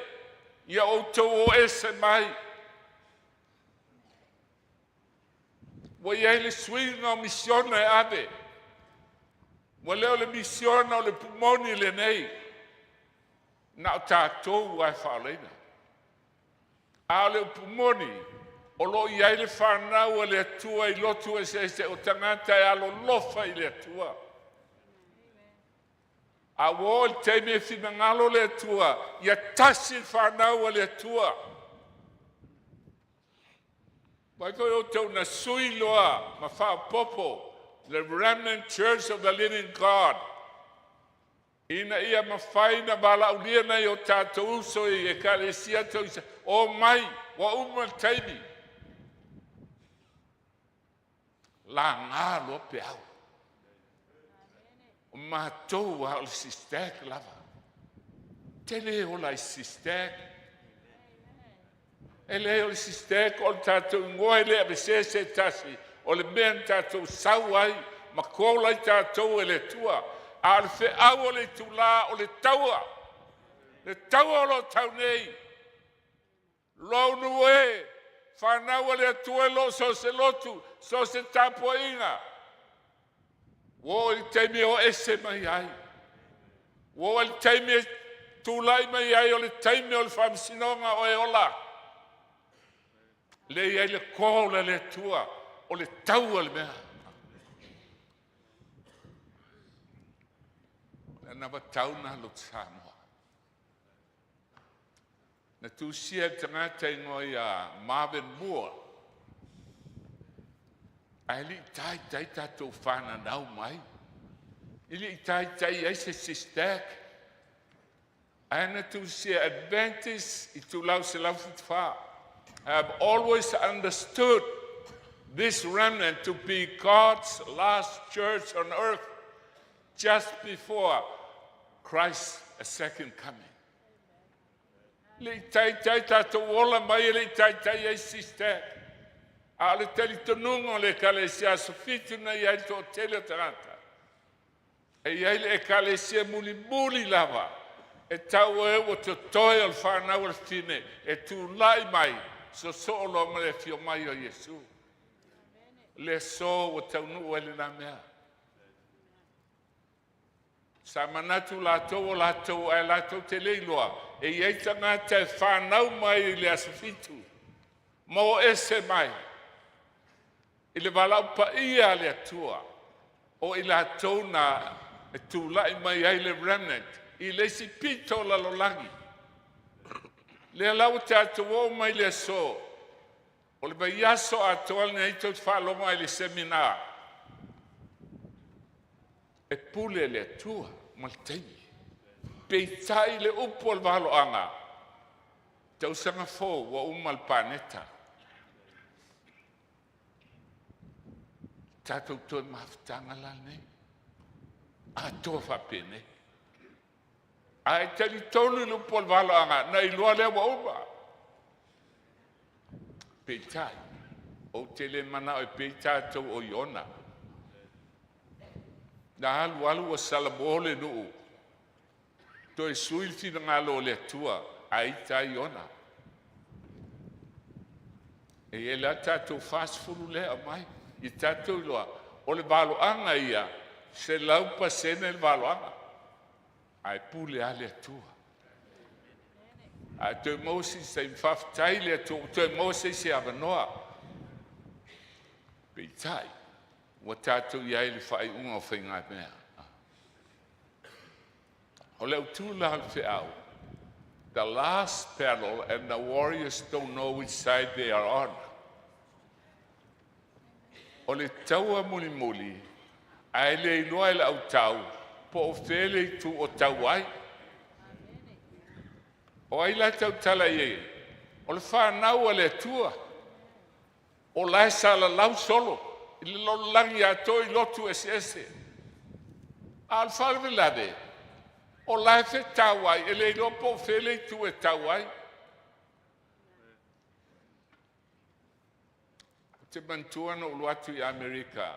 ia outou o ese mai. Ua i ai le suiga o misiona e ave. Ua le o le misiona o le pumoni lenei, na o tatou lava e faaolaina. A o le upu moni, o lo o i ai le fanau a le Atua i lotu eseese o tagata e alolofa i le Atua. A ua oo i le taimi e finagalo le Atua, ia tasi le fanau a le Atua. Vaai foi outou na sui loa ma faaopoopo the Remnant Church of the Living God. Ina ia mafai na valaaulia nai o tatou uso i ekalesia tau o mai ua uma le taimi. Laga loa peau. O matou a o le SISTAC lava. Tele ola i SISTAC. E le o le SISTAC o le tatou igoa e le avesē se tasi, o le mea na tatou sau ai ma call ai tatou e le Atua. A o le feau o le itulā o le taua. Le taua o lo o tau nei. Lounu e, whanau le Atua e lo so se lotu, so se tapuaiga. Ua oo i le taimi e o ese mai ai. Ua oo i le taimi e tulai mai ai o le taimi o le faamasinoga o e ola. Le i ai le call a le Atua o le tau a le mea. Le anavatau na lotu Samoa. Na tusia e le tagata igoa ia Marvin Moore. Ae lei taitai tatou whananau mai. I lei taitai ai se SISTAC. Ae na tusia Adventist i tulau 174. I have always understood this remnant to be God's last church on earth just before Christ's second coming. Le taitai tatou ola mai e le taitai ai SISTAC. A o le talitonuga o le ekalesia aso 7 na i ai le toatele o tagata. E i ai le ekalesia mulimuli lava e tau e ua totoe o le whanau o le fine e tūlai mai so soo loa ma le afio mai o Iesu. Le so ua taunuu ai lena mea. Sa manatu latou o latou ae latou te le iloa e i ai tagata e whanau mai i le aso 7 ma o ese mai i le valaau paia a le Atua o i latou na e tūlai mai ai le remnant i le isi pito o lalolagi. Lea la ua tatou oo mai le aso o le vaiaso atoa lenei tou te faalogo ai i le seminar e pule le Atua ma le taimi. Peitai le upu o le valoaga, tausaga fou ua uma le paneta. Tatou toe mafutaga la lenei. Atoa faapenei. Ae talitonu i le upu o le valoaga, na iloa lea ua uma. Peitai, ou te le manao e pei tatou o Iona. Na alu alu ua salamo le nuu. Toe sui le finagalo o le Atua, a ita ai Iona. E i ai la tatou 40 lea aumai. I tatou iloa, o le valoaga ia, 100% le valoaga. Ae pule lava le Atua. Ae toe maua se isi taimi, faafetai le Atua ua toe maua se isi avanoa. Peitai, ua tatou i ai i le faaiuga o faigamea. O le autu la o le feau, the last battle and the warriors don't know which side they are on. O le taua mulimuli, ae le iloa e le autau, po o fea le itu o tau ai. O ai la tautala i ai? O le whanau a le Atua. O lae salalau solo, i le lalolagi atoa i lotu eseese. A o le faalavelave, o lae fetau ai, e le iloa po o fea le itu e tau ai. Ou te manatua na ou alu atu i Amerika,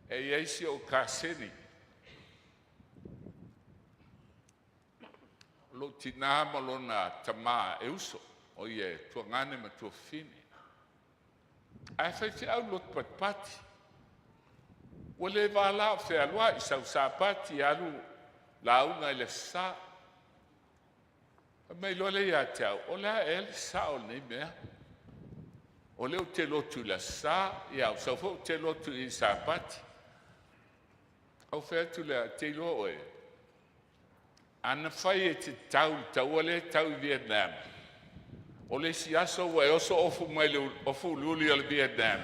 e i ai si ou kaseni. O lou tina ma lona tamā e uso, o ia e tuagane ma tuafafine. Ae faifeau i le lotu patipati. Ua le vala o fealuai, sau Sapati alu lauga i le Aso Sa. Fai mai loa lea ia te au, o le a ea le sao o lenei mea? O lea ou te lotu i le Aso Sa, ia ou sau foi ou te lotu i Sapati. Ou fai atu lea, te iloa oe, ana fai e te tau i le taua lea e tau i Vietnam, o le isi aso ua e oso ofu mai le ofu uliuli o le Vietnam,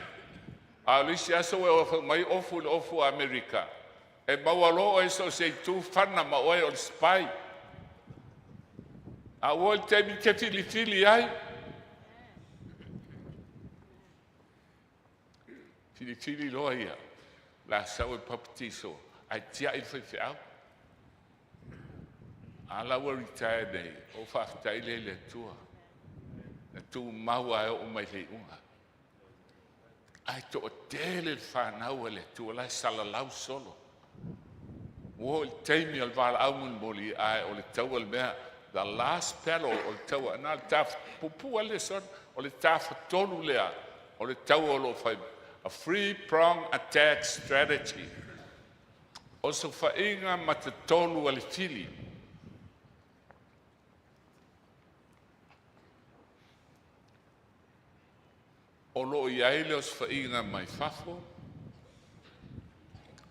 a o le isi aso ua e oso mai ofu i le ofu a Amerika. E maua loa oe i so o se itu fana ma oe o le spy. A ua oo i le taimi e te filifili ai. Filifili loa ia, o le a sau e papatiso ae tiai le faifeau. A la ua retire nei, ou faafetai lea i le Atua. Na tumau lava e oo mai i le iuga. Ae toatele le fanau a le Atua la e salalau solo. Ua oo i le taimi o le valaau mulimuli, ae o le taua le mea, the last battle o le taua, na o le tapupu lava le lesona, o le tafatolu lea o le taua o lo o fai, a three prong attack strategy. Osofaiga matatolu a le fili. O lo o i ai le osofaiga mai fafo,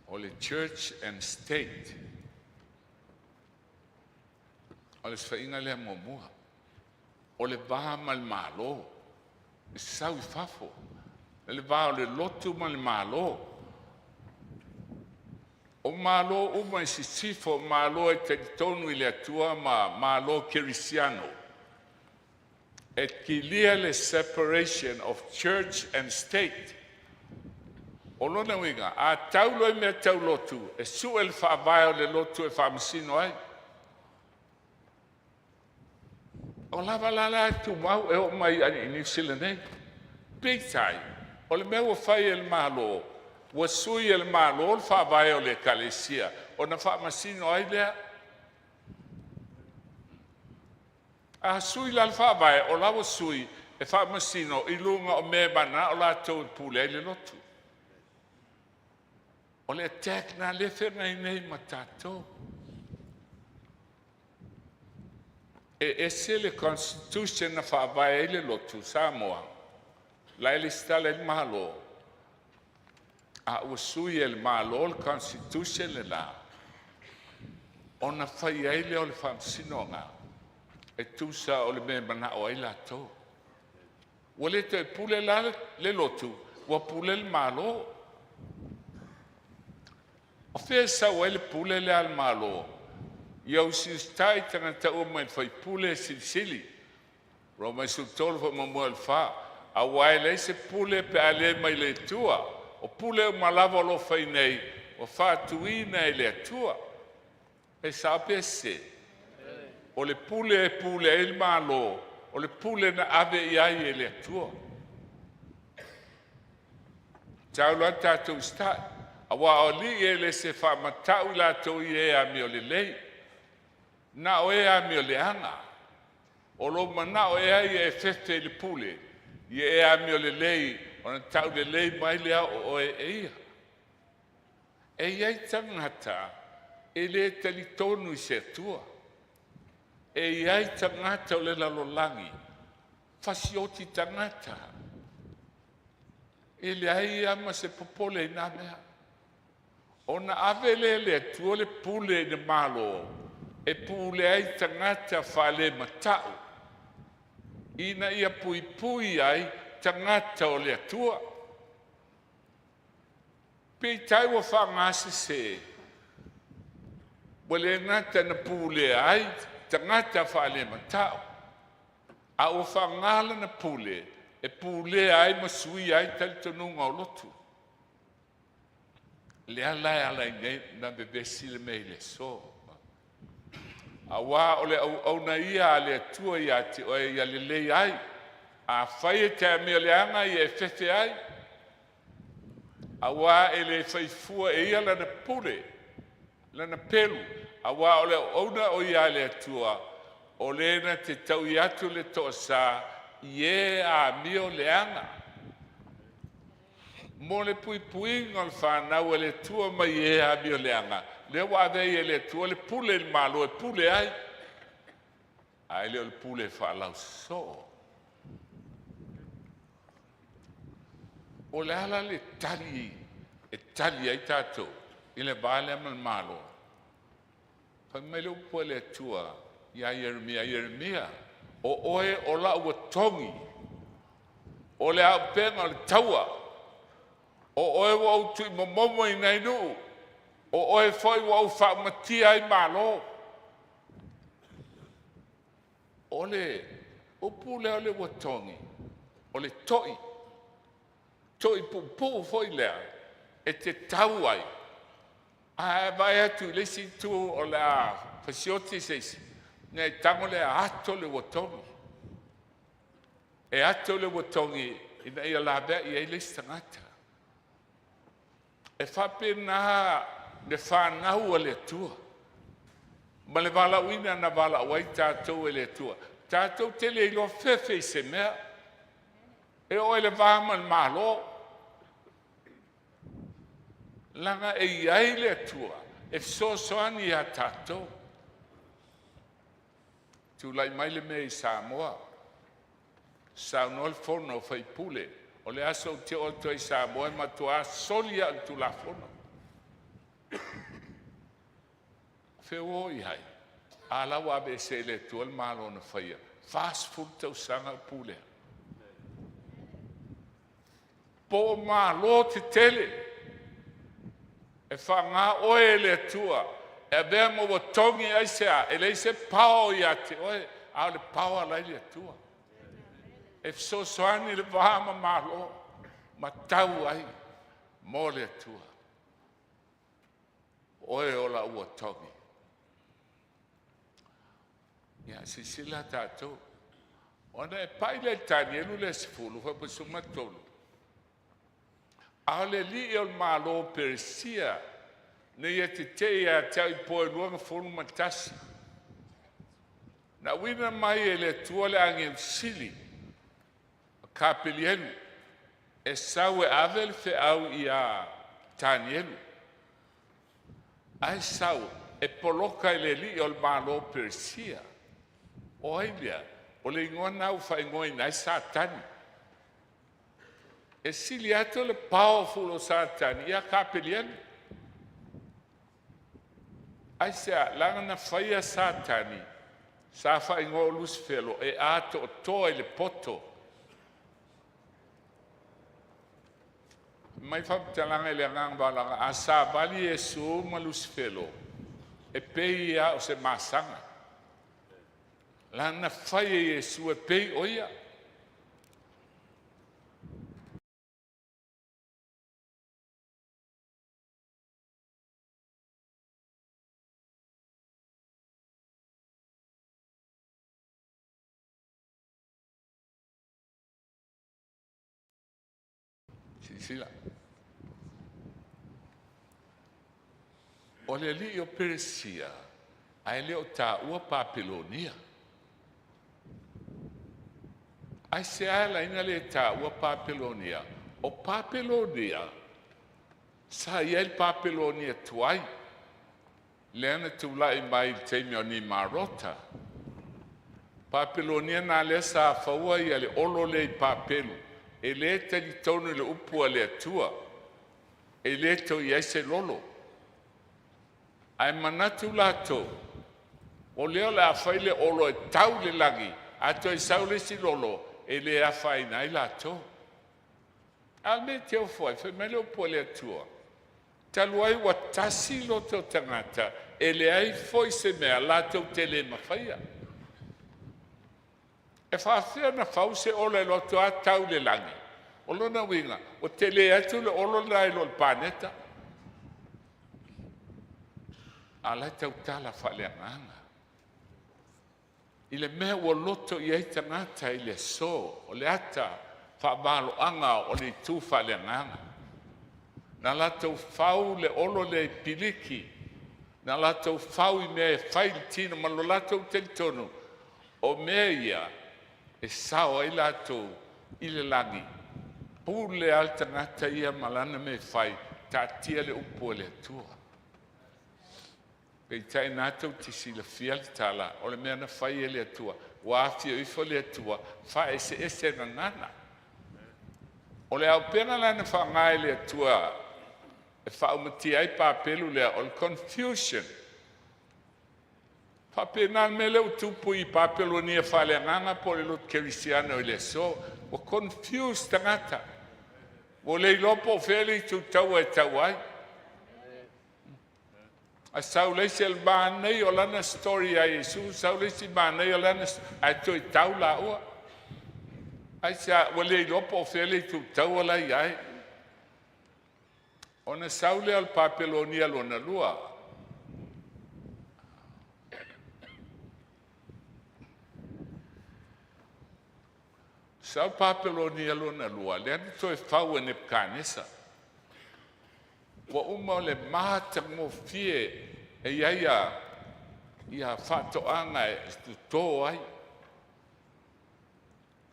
o le church and state. O le osofaiga lea muamua, o le va ma le Malo, e sau i fafo, le va o le lotu ma le Malo. O Malo uma i sisifo, o Malo e talitonu i le Atua ma Malo kerisiano, e kilia le separation of church and state. O lona uiga, a tau loa i mea tau lotu, e sue le faavae o le lotu e faamasino ai. O lava la la e tumau e oo mai i Niu Sila nei. Peitai, o le mea ua fai e le Malo, ua sui e le Malo le faavae o le Ekalesia ona faamasino ai lea. A sui la le faavae, o la ua sui e faamasino i luga o mea e mananao latou e pule ai le lotu. O le attack lena lea e feagai nei ma tatou. E ese le constitution na faavae ai le lotu Samoa, la e resitala ai le Malo, a ua sui e le Malo le constitution le la, ona fai ai lea o le faamasinoga e tusa o le mea e manao ai latou. Ua le toe pule la le lotu, ua pule le Malo. O fea e sau ai le pule lea a le Malo? Ia usiusitai tagata uma i le faipule silisili. Roma 13 faamuamua i le 4. Aua e leai se pule pe a le mai le Atua. O pule uma lava o lo o fai nei, ua faatuina e le Atua. E sao pe sese? O le pule e pule ai le Malo, o le pule na ave i ai e le Atua. Tau loa tatou usitai, aua o alii e le se faamatau i latou i e amio lelei, na o e amio leaga. O lou manao ea ia e fefe i le pule, ia e amio lelei ona taulelei mai lea o oe e ia. E i ai tagata e le talitonu i se Atua. E i ai tagata o le lalolagi, fasioti tagata. E leai lava ma se popole i nā mea. Ona ave lea e le Atua le pule i le Malo e pule ai tagata faalemata'u ina ia puipui ai tagata o le Atua. Peitai ua faaaogasesē, ua le gata ina pulea ai tagata faalemata'u, a ua faaaoga lana pule e pulea ai ma suia ai talitonuga o lotu. Lea la e ala ai nei ona vevesi le mea i le aso. Aua o le auauna ia a le Atua ia te oe ia lelei ai. Afai e te amioleaga ia e fefe ai, aua e le faifua e ia lana pule, lana pelu, aua o le auauna o ia a le Atua, o le na te taui atu le toasa i e amioleaga. Mo le puipuiga o le fanau a le Atua mai e amioleaga, lea ua ave ai e le Atua le pule i le Malo e pule ai, ae le o le pule faalausosoo. O le a la le tali e tali ai tatou i le va lea ma le Malo? Fai mai le upu a le Atua ia Ieremia, Ieremia, o oe o lau atogi, o le auupega o le taua, o oe ua ou tuuimomomo i nai nuu. O oe foi ua ou faaumatia ai Malo. O le upu lea o le uatogi, o le to'i, to'i puupuu foi lea e te tau ai, a e vaai atu i le isi itu o le a fasioti se isi, ona e tago lea ato le uatogi. E ato le uatogi ina ia laveai ai le isi tagata. E faapena le fanau a le Atua ma le valaauina na valaau ai tatou e le Atua. Tatou te le iloa fefe i se mea, e oo i le va ma le Malo, leaga e i ai le Atua e fesoasoani ia tatou. Tulai mai le mea i Samoa, saunoa le fono a faipule, o le aso ou te oo atu ai i Samoa e matua soli lava o le Tulafono. O fea ua o i ai? A la ua aveese e le Atua le Malo na faia, 40 tausaga o pulea. Po o malo tetele e faaaoga oe e le Atua e avea ma ua togi aisea? E leai se power ia te oe, a o le power la e i le Atua. E fesoasoani i le va ma Malo ma tau ai mo le Atua. Oe o lau ua togi. Ia, silasila tatou. Ona e pai lea i Tanielu le 10, fuaiupu 13. A o le alii o le Malo o Peresia, na ia tetee ia te au i po e 21. Na auina mai e le Atua le agelu sili, o Kapelielu, e sau e ave le feau ia Tanielu. Ae sau e poloka e le alii o le Malo o Peresia. O ai lea? O le igoa lena ua faaigoaina ai Satani. E sili atu le powerful o Satani ia Kapelielu. Aisea? Leaga na faia Satani, sa faaigoa o Lusifelo, e atoatoa i le poto. Mai faamatalaga i le agaga valaauina, a savali Iesu ma Lusifelo, e pei lava o se masaga. Leaga na fai e Iesu e pei o ia. Silasila. O le alii o Peresia, ae le o taua Papelonia. Aisea e ala ai ona le taua Papelonia? O Papelonia, sa i ai le Papelonia tuai, lea na tulai mai i le taimi o Nimarota. Papelonia na lea sa faua ia le olo lea i Papelu, e le talitonu i le upu a le Atua, e le toe i ai se lolo. Ae manatu latou, o lea o le a fai le olo e tau i le lagi, a toe sau le isi lolo, e le afaina ai latou. A o le mea e te ofo ai, fai mai le upu a le Atua, talu ai ua tasi loto o tagata, e leai foi se mea latou te le mafaia. E faafefea ona fau se olo e alu atu lava tau i le lagi? O lona uiga, ua tele atu le olo lena i lo le paneta. A o la e tautala faaleagaga. I le mea ua loto i ai tagata i le aso, o le ata faavaloaga o le itu faaleagaga. Na latou fau le olo lea i piliki, na latou fau i mea e fai i le tino ma lo latou talitonu, o mea ia e sao ai latou i le lagi. Pule lava le tagata ia ma lana mea e fai, taatia le upu a le Atua. Peitai na tou te silafia le tala, o le mea na fai e le Atua, ua afio ifo le Atua, faaeseese gagana. O le auupega la na faaaoga e le Atua e faaumatia ai Papelu lea, o le confusion. Faapena le mea lea ua tupu i Papelonia faaleagaga po o le lotu kerisiano i le aso. Ua confuse tagata. Ua le iloa po o fea le itu taua e tau ai. A sau le isi e le manaia o lana story ia Iesu, sau le isi manaia o lana, ae toe tau laua. Aisea? Ua le iloa po o fea le itu taua la e i ai. Ona sau lea o le Papelonia lona lua. Sau Papelonia lona lua, lea na toe fau e Nepukanesa. Ua uma o le matagofie e i ai ia faatoaga e toto ai.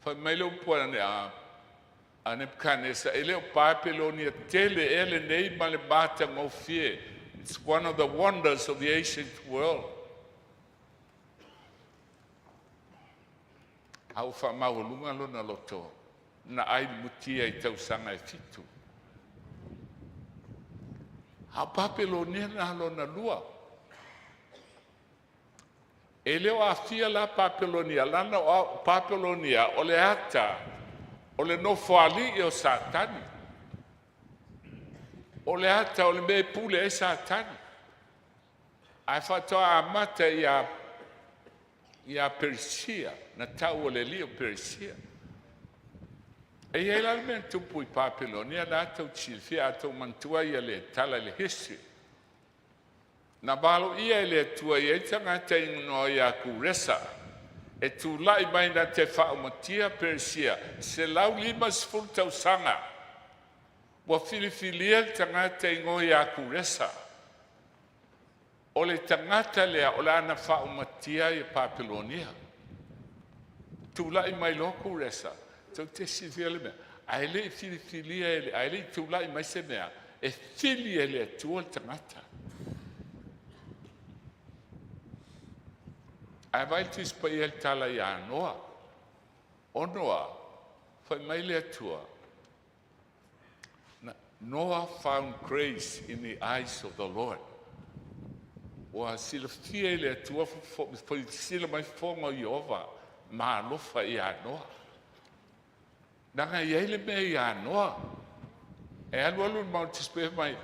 Fai mai le upu a Nepukanesa, e le o Papelonia tele ea lenei ma le matagofie? It's one of the wonders of the ancient world. A ua faamaualuga lona loto na ai mutia i tausaga e 7. A o Papelonia na lona lua. E le o afia la Papelonia, lana o Papelonia o le ata o le nofoalii o Satani. O le ata o le mea e pule ai Satani. Ae faatoa amata ia Perisia, na tau o le alii o Perisia. E i ai la le mea na tupu i Papelonia na tou te silafia, a tou manatua ia le tala i le history. Na valoia e le Atua e i ai tagata i igoa ia Kuresa e tulai mai na te faaumatia Perisia 150 tausaga. Ua filifilia le tagata i igoa ia Kuresa. O le tagata lea o le a na faaumatia ia Papelonia. Tulai mai loa Kuresa, tou te silafia le mea, ae le i filifilia, ae le i tulai mai se mea, e fili e le Atua le tagata. Ae vaai le Tusi Paia i le tala ia Noa. O Noa, fai mai le Atua, Noah found grace in the eyes of the Lord. Ua silafia i le Atua, sila mai fofoga o Ieova ma alofa ia Noa. Leaga e i ai le mea ia Noa. E alu alu le mau Tusi mai,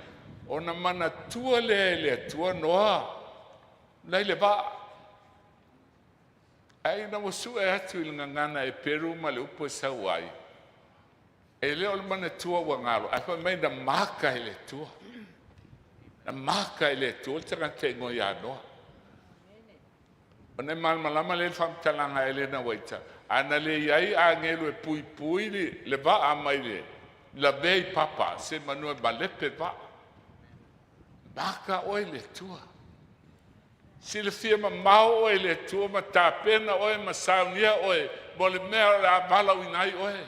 ona manatua lea e le Atua Noa, nai le vaa. Ae ina ua sue atu i le gagana Eperu ma le upu e sau ai, e le o le manatua ua galo, ae fai mai na maka e le Atua. Na maka e le Atua le tagata igoa ia Noa. Ona e malamalama lea i le faamatalaga a Elena Uaita, a na le i ai agelu e puipui le vaa mai le lavea i papa, se manu e malepe vaa. Maka oe i le Atua. Silafia mamao oe i le Atua ma tapena oe ma saunia oe mo le mea o le a valaauina ai oe.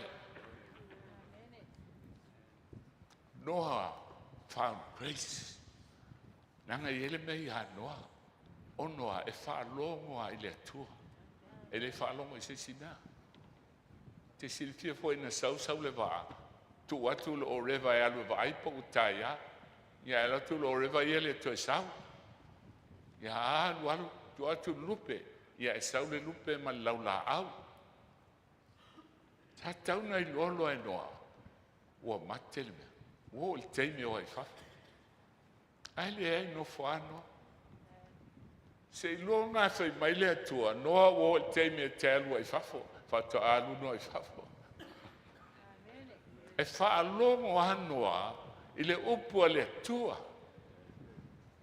Noah found grace. Leaga e i ai le mea ia Noa. O Noa e faalogo lava i le Atua. E le faalogo i se isi mea. Te silafia foi na sau sau le vaa, tuu atu le oreva e alu e vaai po o tai a. Ia e alu atu le oreva ia le toe sau. Ia alu alu, tuu atu le lupe. Ia e sau le lupe ma le laulaau. Sa tau na iloa loa e Noa, ua mate le mea. Ua oo i le taimi o ai fafo. Ae leai nofo lava Noa. Se iloa na fai mai le Atua, Noa ua oo i le taimi e te alu ai i fafo. Faatoa alu Noa i fafo. E faalogo lava Noa i le upu a le Atua.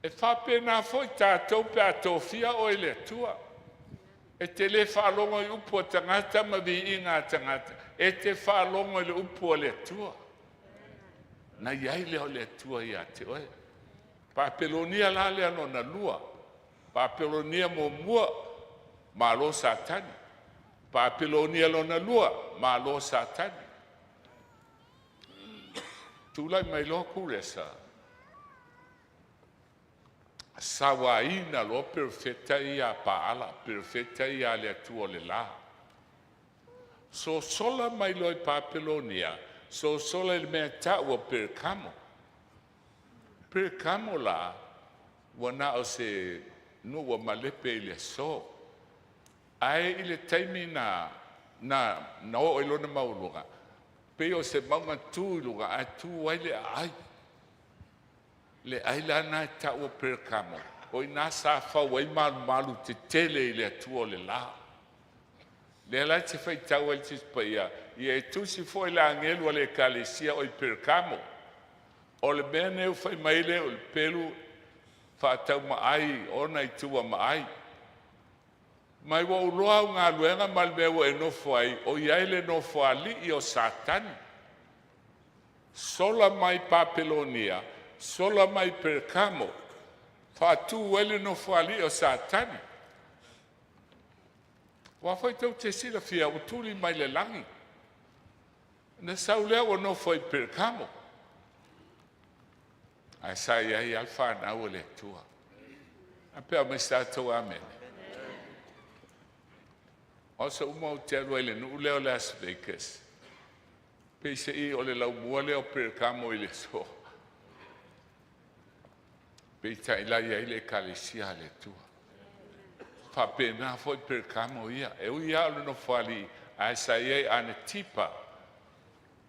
E faapena foi tatou pe a tofia oe i le Atua. E te le faalogo i upu a tagata ma viiga a tagata, e te faalogo i le upu a le Atua. Na i ai lea o le Atua ia te oe. Papelonia la lea lona lua. Papelonia muamua, malo Satani. Papelonia lona lua, malo Satani. Tulai mai loa Kuresa, sauaina loa perofeta ia Paala, perofeta ia le Atua o le la. Sosola mai loa i Papelonia, sosola i le mea tau o Perekamo. Perekamo la, ua na o se nuu ua malepe i le aso. Ae i le taimi na oo i lona maualuga, pei o se mauga tu i luga ae tu ai le aai. Le ai la na e ta'u o Perekamo, o iná sa fau ai malumalu tetele i le Atua o le lā. Lea la e te faitau ai le Tusi Paia, ia e tusi foi le agelu a le ekalesia o i Perekamo. O le mea nei ua fai mai le o le pelu faataumaai ona i tua maai. Mai ua uloa au galuega ma le mea ua e nofo ai, o i ai le nofoalii o Satani. Sola mai Papelonia, sola mai Perekamo, faatū ai le nofoalii o Satani. Ua foi tou te silafia ua tuli mai le lagi. Na sau lea ua nofo i Perekamo. Ae sa i ai lava le fanau a le Atua. A pe mai sa tou amene. O aso uma ou te alu ai i le nuu lea o Las Vegas. Peiseai o le laumua lea o Perekamo i le aso. Peitai la i ai le ekalesia a le Atua. Faapena foi Perekamo ia. E ui lava o le nofoalii, ae sa i ai Anetipa,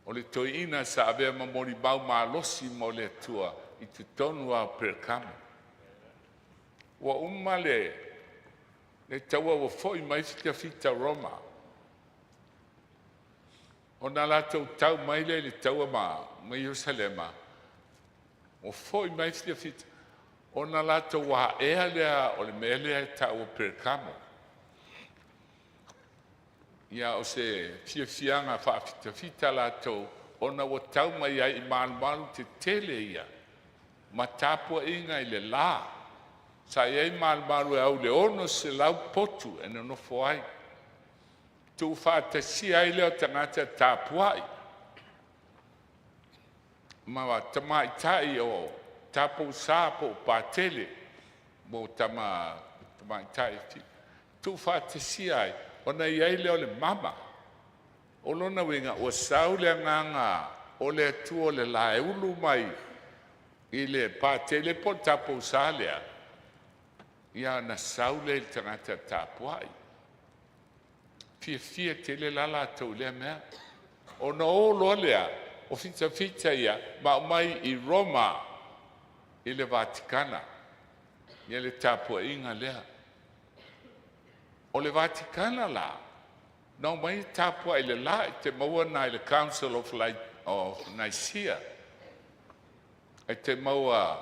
o le toeaina sa avea ma molimau malosi mo le Atua i totonu lava o Perekamo. Ua uma le taua ua foi mai fitafita o Roma. Ona latou tau mai lea i le taua ma Ierusalema, ua foi mai fitafita, ona latou aea lea o le mea lea e ta'u o Perekamo. Ia o se fiafiaga faafitafita latou ona ua tau mai ai i malumalu tetele ia ma tapuaiga i le la. Sa i ai malumalu e au i le 600 potu e nonofo ai. Tuufaatasia ai lea o tagata tapuai ma tamaitai o taupousa po o patele mo tama tamaitai tuufaatasia ai ona i ai lea o le mama. O lona uiga ua sau le agaga o le Atua o le la e ulu mai i le patele po o le taupousa lea, ia na sau lea i le tagata tapuai. Fiafia tele la latou i lea mea. Ona o loa lea o fitafita ia ma aumai i Roma i le Vatikana ia le tapuaiga lea. O le Vatikana la, na omai tapuai i le la, e te maua lena i le Council of Nicaea. E te maua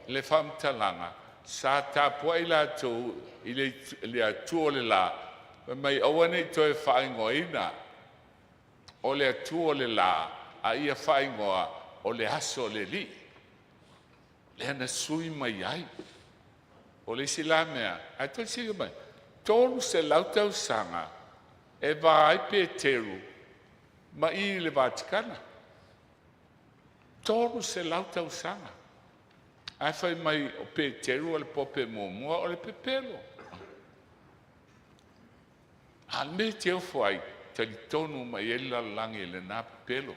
le faamatalaga sa tapuai latou i le Atua o le la, fai mai aua ne i toe faaigoaina o le Atua o le la, a ia faaigoa o le aso o le Alii. Lea na sui mai ai. O le isi la mea, ae toe silasila mai, 300 tausaga e va ai Peteru ma i le Vatikana. 300 tausaga. Ae fai mai o Peteru o le pope muamua, o le pepelo. A o le mea e te ofo ai, talitonu mai ai le lalolagi i lena pepelo.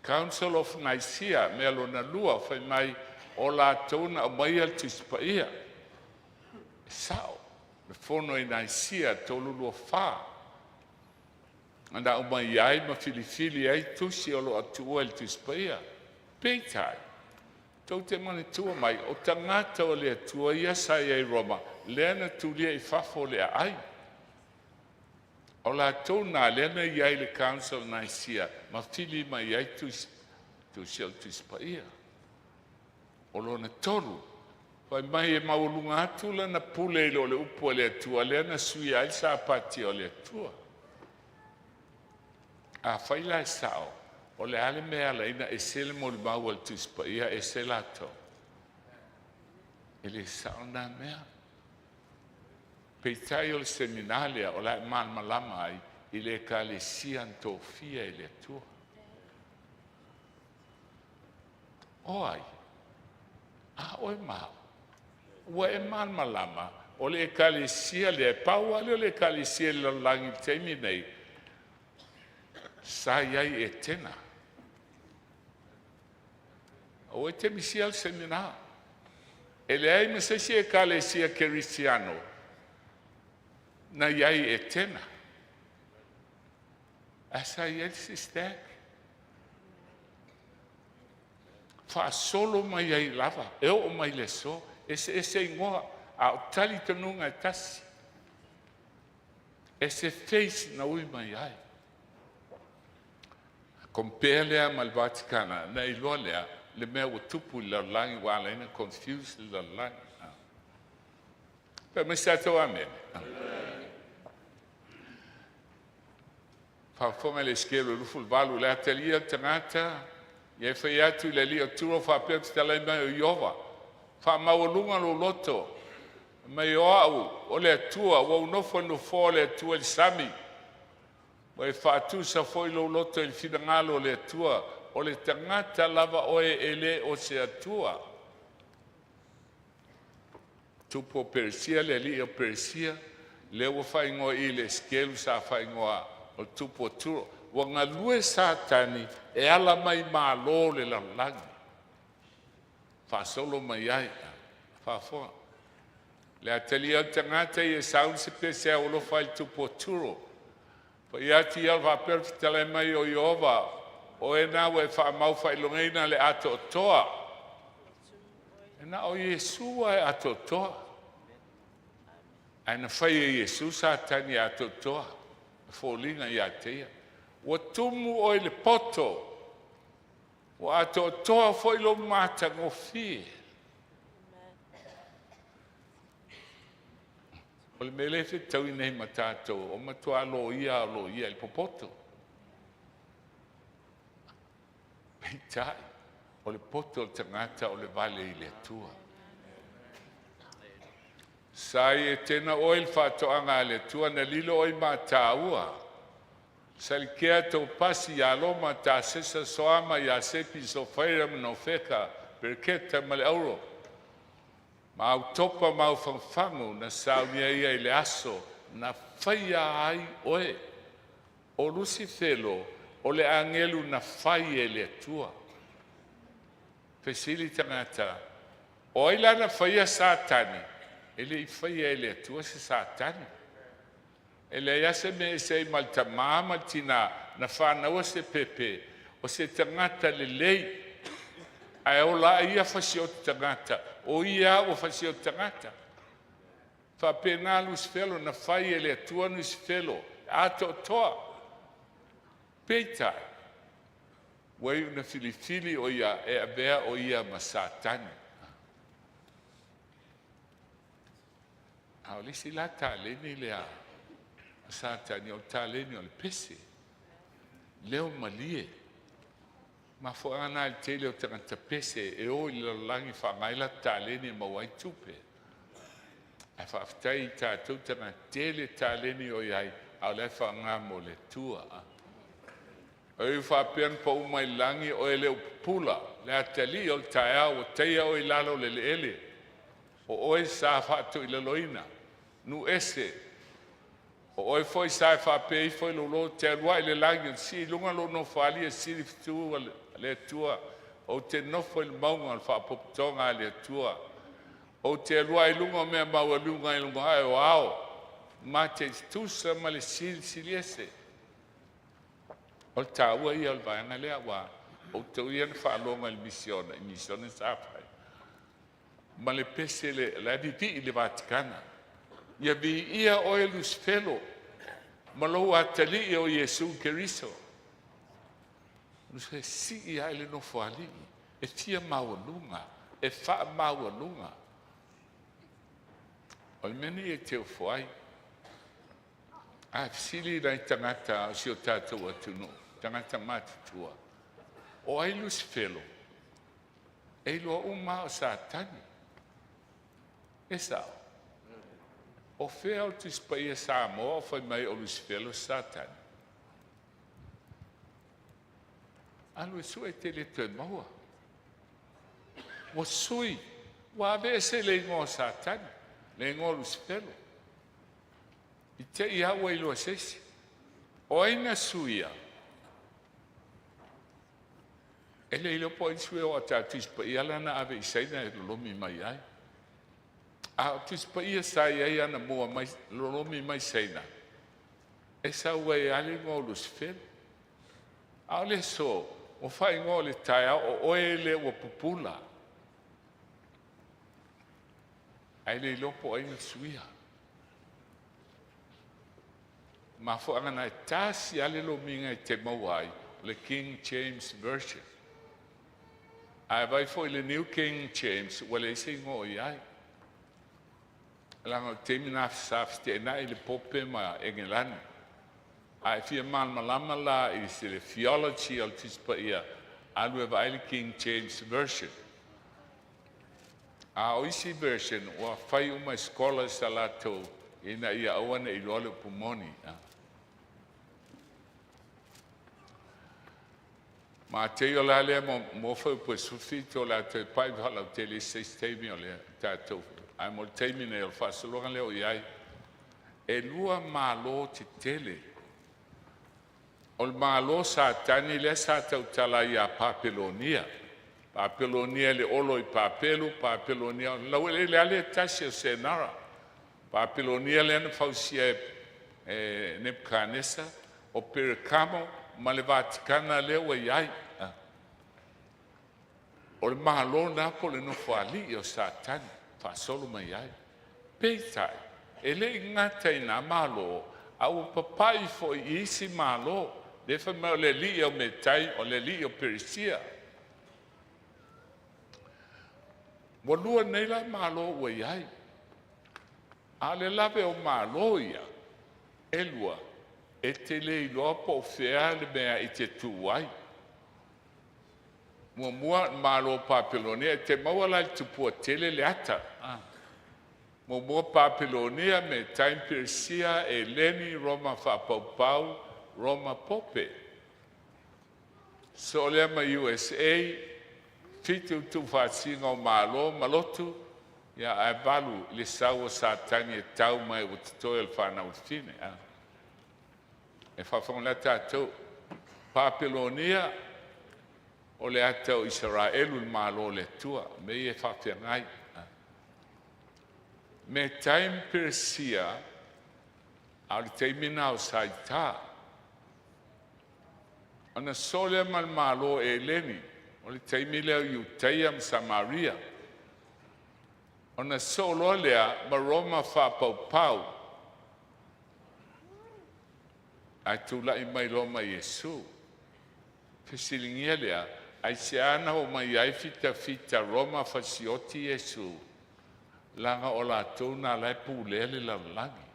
Council of Nicaea, mea lona lua, fai mai o latou na aumaia le Tusi Paia. E sao, le fono i Nicaea 324. Na aumai ai ma filifili ai tusi o lo o tuua i le Tusi Paia. Peitai, tou te manatua mai, o tagata o le Atua ia sa i ai i Roma, lea na tulia i fafo o le aai. O latou na lea na i ai i le Council of Nicaea ma fili mai ai tusi, tusi o le Tusi Paia. O lona tolu, fai mai e maualuga atu lana pule i lo le upu a le Atua, lea na suia ai le sapati o le Atua. A fai la e sao, o le a le mea e ala ai ona ese le molimau a le Tusi Paia, ese latou? E le sao lena mea. Peitai o le semina lea o le a e malamalama ai i le ekalesia na tofia e le Atua. O ai? A oe ma au. Ua e malamalama o le ekalesia lea, pau lava lea o le ekalesia i le lalolagi i le taimi nei, sa i ai Etena. Aua e te misia le semina. E leai ma se isi ekalesia kerisiano na i ai Etena. Ae sa i ai le sistac. Faasolo mai ai lava, e oo mai le aso, eseese igoa, a o talitonuga e tasi. E se face na ui mai ai. Compare lea ma le Vatikana, na iloa lea, le mea ua tupu i le lalolagi ua ala ai ona confuse le lalolagi. Fai mai se tatou amene. Faafofoga i le Esekielu 28, le atalia o le tagata, ia e fai atu i le alii o Turo faapea fetalai mai o Ieova, faamaualuga lou loto, mai o au o le Atua, ua ou nofo i le nofoa o le Atua i le sami, ua e faatusa foi lou loto i le finagalo o le Atua, o le tagata lava oe e le o se Atua. Tupu o Peresia, le alii o Peresia, lea ua faaigoa i le Esekielu sa faaigoa o le tupu o Turo. Ua galue Satani e ala mai malo le lalolagi, faasolo mai ai, faafofoga. Le atalia o le tagata ia sauni se pese alofa ai i le tupu o Turo. Fai atu ia faapea le fetalai mai o Ieova, o e na ua e faamau faailogaina le atoatoa. E na o Iesu lava e atoatoa. Ae na fai e Iesu Satani e atoatoa, e foliga ia te ia. Ua tumu oe i le poto, ua atoatoa foi lou matagofie. O le mea lea e fetaui nei ma tatou, o matua loia lava o loia i le popoto. Peitai, o le poto o le tagata o le vale i le Atua. Sa i Etena oe i le faatoaga a le Atua, na lilo oe i mataua. Salikea, Topasi, Ialoma, Tasesa, Soama, Iasepi, Sofaira ma Nofeka, Pereketa ma le Auro, ma au topa ma au fagufagu na saunia ai i le aso na faia ai oe. O Lusifelo o le agelu na fai e le Atua. Fesili tagata, o ai la na faia Satani? E le i faia e le Atua se Satani. E leai lava se mea e ese ai ma le tamā ma le tinā na fanauina se pepe o se tagata lelei. Ae ola ae ia fasioti tagata, o ia lava ua fasioti tagata. Faapena Lusifelo na fai e le Atua Lusifelo atoatoa. Peitai, ua iu ina filifili o ia e avea o ia ma Satani. A o le isi la taleni lea a Satani, o le taleni o le pese, leo malie. Mafuaaga na i le tele o tagata pese e o i le lalolagi e faaaoga ai latou taleni e maua ai tupe. Ae faafetai i tatou tagata, tele taleni o i ai, a o la e faaaoga mo le Atua. O e faapea na pau mai le lagi o e le o pupula, le atalii o le taeao ua taia oe i lalo o le eleele. O oe sa faatoilaloina, nuu ese. O oe foi sa e faapea ifo i lou loto, ou te alu ae i le lagi, ou te sii i luga lou Nofoalii e sili fetu a le Atua. Ou te nofo i le mauga o le faapopotoga a le Atua. Ou te alu ae i luga o mea maualuga i luga ae o ao, ma te tutusa ma le Silisili Ese. O le taua ia o le vaega lea, ua outou ia na faalogo i le misiona, i misiona sa fai. Ma le pese le, la e vivii i le Vatikana. Ia viia oe Lusifelo ma lou atalii o Iesu Keriso. E sii ae le nofoalii, e fia maualuga, e faamaualuga. O le mea nei e te ofo ai. A fesili nai tagata o si o tatou atunuu, tagata matutua, o ai Lusifelo? E iloa uma lava o Satani. E sao? O fea o le Tusi Paia Samoa o fai mai o Lusifelo Satani? Alu e sue e te le toe maua. Ua sui, ua aveese le igoa o Satani, le igoa o Lusifelo. I te i lava ua iloa e se isi. O ai na suia? E le iloa po o ai na suia aua o tatou Tusi Paia la na ave i Saina e lolomi mai ai. A o Tusi Paia sa i ai anamua mai lolomi mai Saina, e sau ai lava le igoa o Lusifelo. A o le aso, Ua faaigoa o le taeao o oe lea ua pupula. Ae le iloa po o ai na suia. Mafuaaga na e tasi lava le lomiga e te maua ai, o le King James Version. Ae vaai foi i le New King James, ua leai se igoa o i ai. Leaga o le taimi lena sa feteenai le Pope ma Egelani. A e fia malamalama la i se theology o le Tusi Paia, alu e vaai le King James Version. A o isi version ua fai uma e scholars a latou ina ia aua ne i iloa le upu moni. Matei o la lea mo foi upu e 17 o le a toe pai faalautele i se isi taimi o le tatou ae mo le taimi nei o le faasologa lea o i ai. E lua malo tetele. O le malo Satani lea sa tautala ai ia Papelonia. Papelonia le olo i Papelu, Papelonia laueleele lava le tasi o Senara. Papelonia lea na fausia e Nebukanesa, o Perekamo ma le Vatikana lea ua i ai. O le malo lena po o le nofoalii o Satani faasolo mai ai. Peitai, e le i gata i na malo, a ua papai foi i isi malo. Lea fai mai o le alii o Metai, o le alii o Peresia. Ua lua nei la malo ua i ai. A o le lave o malo ia, e lua, e te le iloa po o fea le mea e te tu ai. Muamua, malo Papelonia, e te maua la i le tupua tele le ata. Muamua Papelonia, Metai ma Peresia, Eleni, Roma faapaupau, Roma Pope. Soo lea ma USA, 7 tuufaatasiga o Malo ma lotu, ia ae 8 i le sau o Satani e tau mai ua totoe o le fanau a fafine. E faafofoga lea tatou. Papelonia o le ata o Isaraelu, le Malo o le Atua, mea ia e faafeagai. Metai ma Peresia, a o le taimi lena o Saita. Ona sosoo lea ma le Malo Eleni, o le taimi lea o Iutaia ma Samaria. Ona sosoo loa lea ma Roma faapaupau, ae tulai mai loa ma Iesu. Fesiligia lea, aisea na oo mai ai fitafita Roma fasioti Iesu, leaga o latou na la e pulea le lalolagi.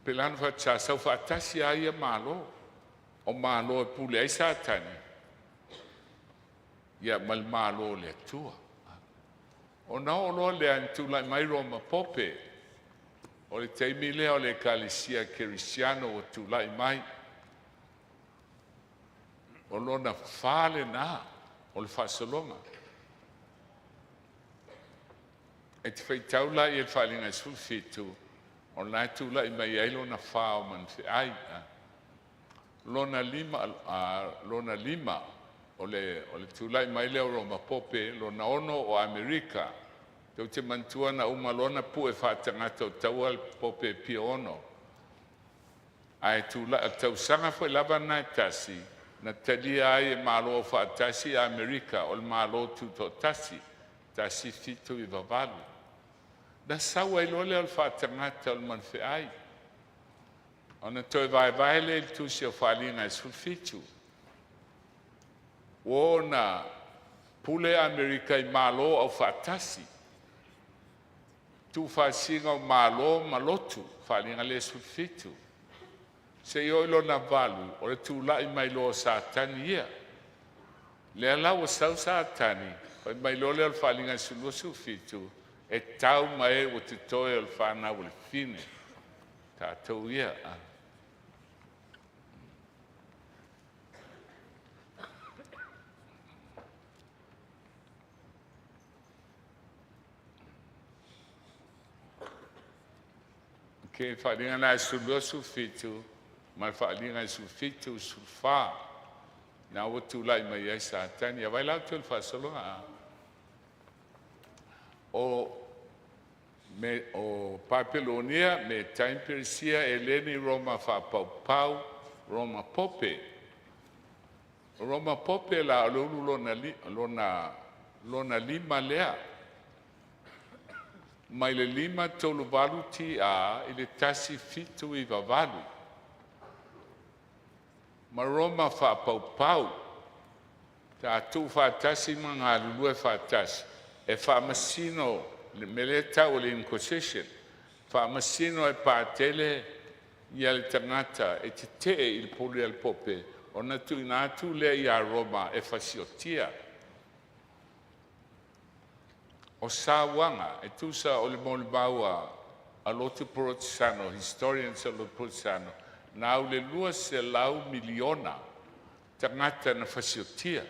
Pe la na sa sau faatasi lava ia Malo, o Malo e pule ai Satani, ia ma le Malo o le Atua. Ona oo loa lea na tulai mai Roma Pope, o le taimi lea o le Ekalesia Kerisiano ua tulai mai. O lona fa lena o le faasologa. E te faitau la i le Faaaliga e 17, o lena e tulai mai ai lona fa o manufeai. Lona lima o le tulai mai lea o Roma Pope, lona 6 o Amerika. Tou te manatua na uma loa ona pue faatagata o taua le Pope Pio 6. Ae tulai tausaga foi lava na e tasi, na talia ai e Malo Aufaatasi Amerika o le Malo Tutoatasi, 1798. Na sau ai loa lea o le faatagata o le manufeai. Ona toe vaevae lea i le tusi o Faaaliga e 17. Ua ona pule Amerika i Malo Aufaatasi, tuufaasiga o Malo ma lotu, Faaaliga lea e 17. Seia oo i lona 8, o le tulai mai loa o Satani ia. Lea la ua sau Satani, fai mai loa lea o le Faaaliga e 27, e tau mai ai ua totoe o le fanau a le fine, tatou ia. Ok, Faaaliga lena e 12, 17 ma le Faaaliga e 17, 14. Na ua tulai mai ai Satani. Ia vai la outou i le faasologa. O me, o Papelonia, Metai ma Peresia, Eleni, Roma faapaupau, Roma Pope. Roma Pope la o le ulu lona, li, lona, lona lima lea. Mai le 538 TA i le 1798. Ma Roma faapaupau, tatou faatasi ma galulue faatasi e faamasino le mea lea e tau o le Inquisition, faamasino e patele ia le tagata e tetee i le pule a le Pope, ona tuuina atu lea ia Roma e fasiotia. O sauaga e tusa o le molimau a lotu Porotisano, historians o lotu Porotisano, na au le 200 miliona tagata na fasiotia.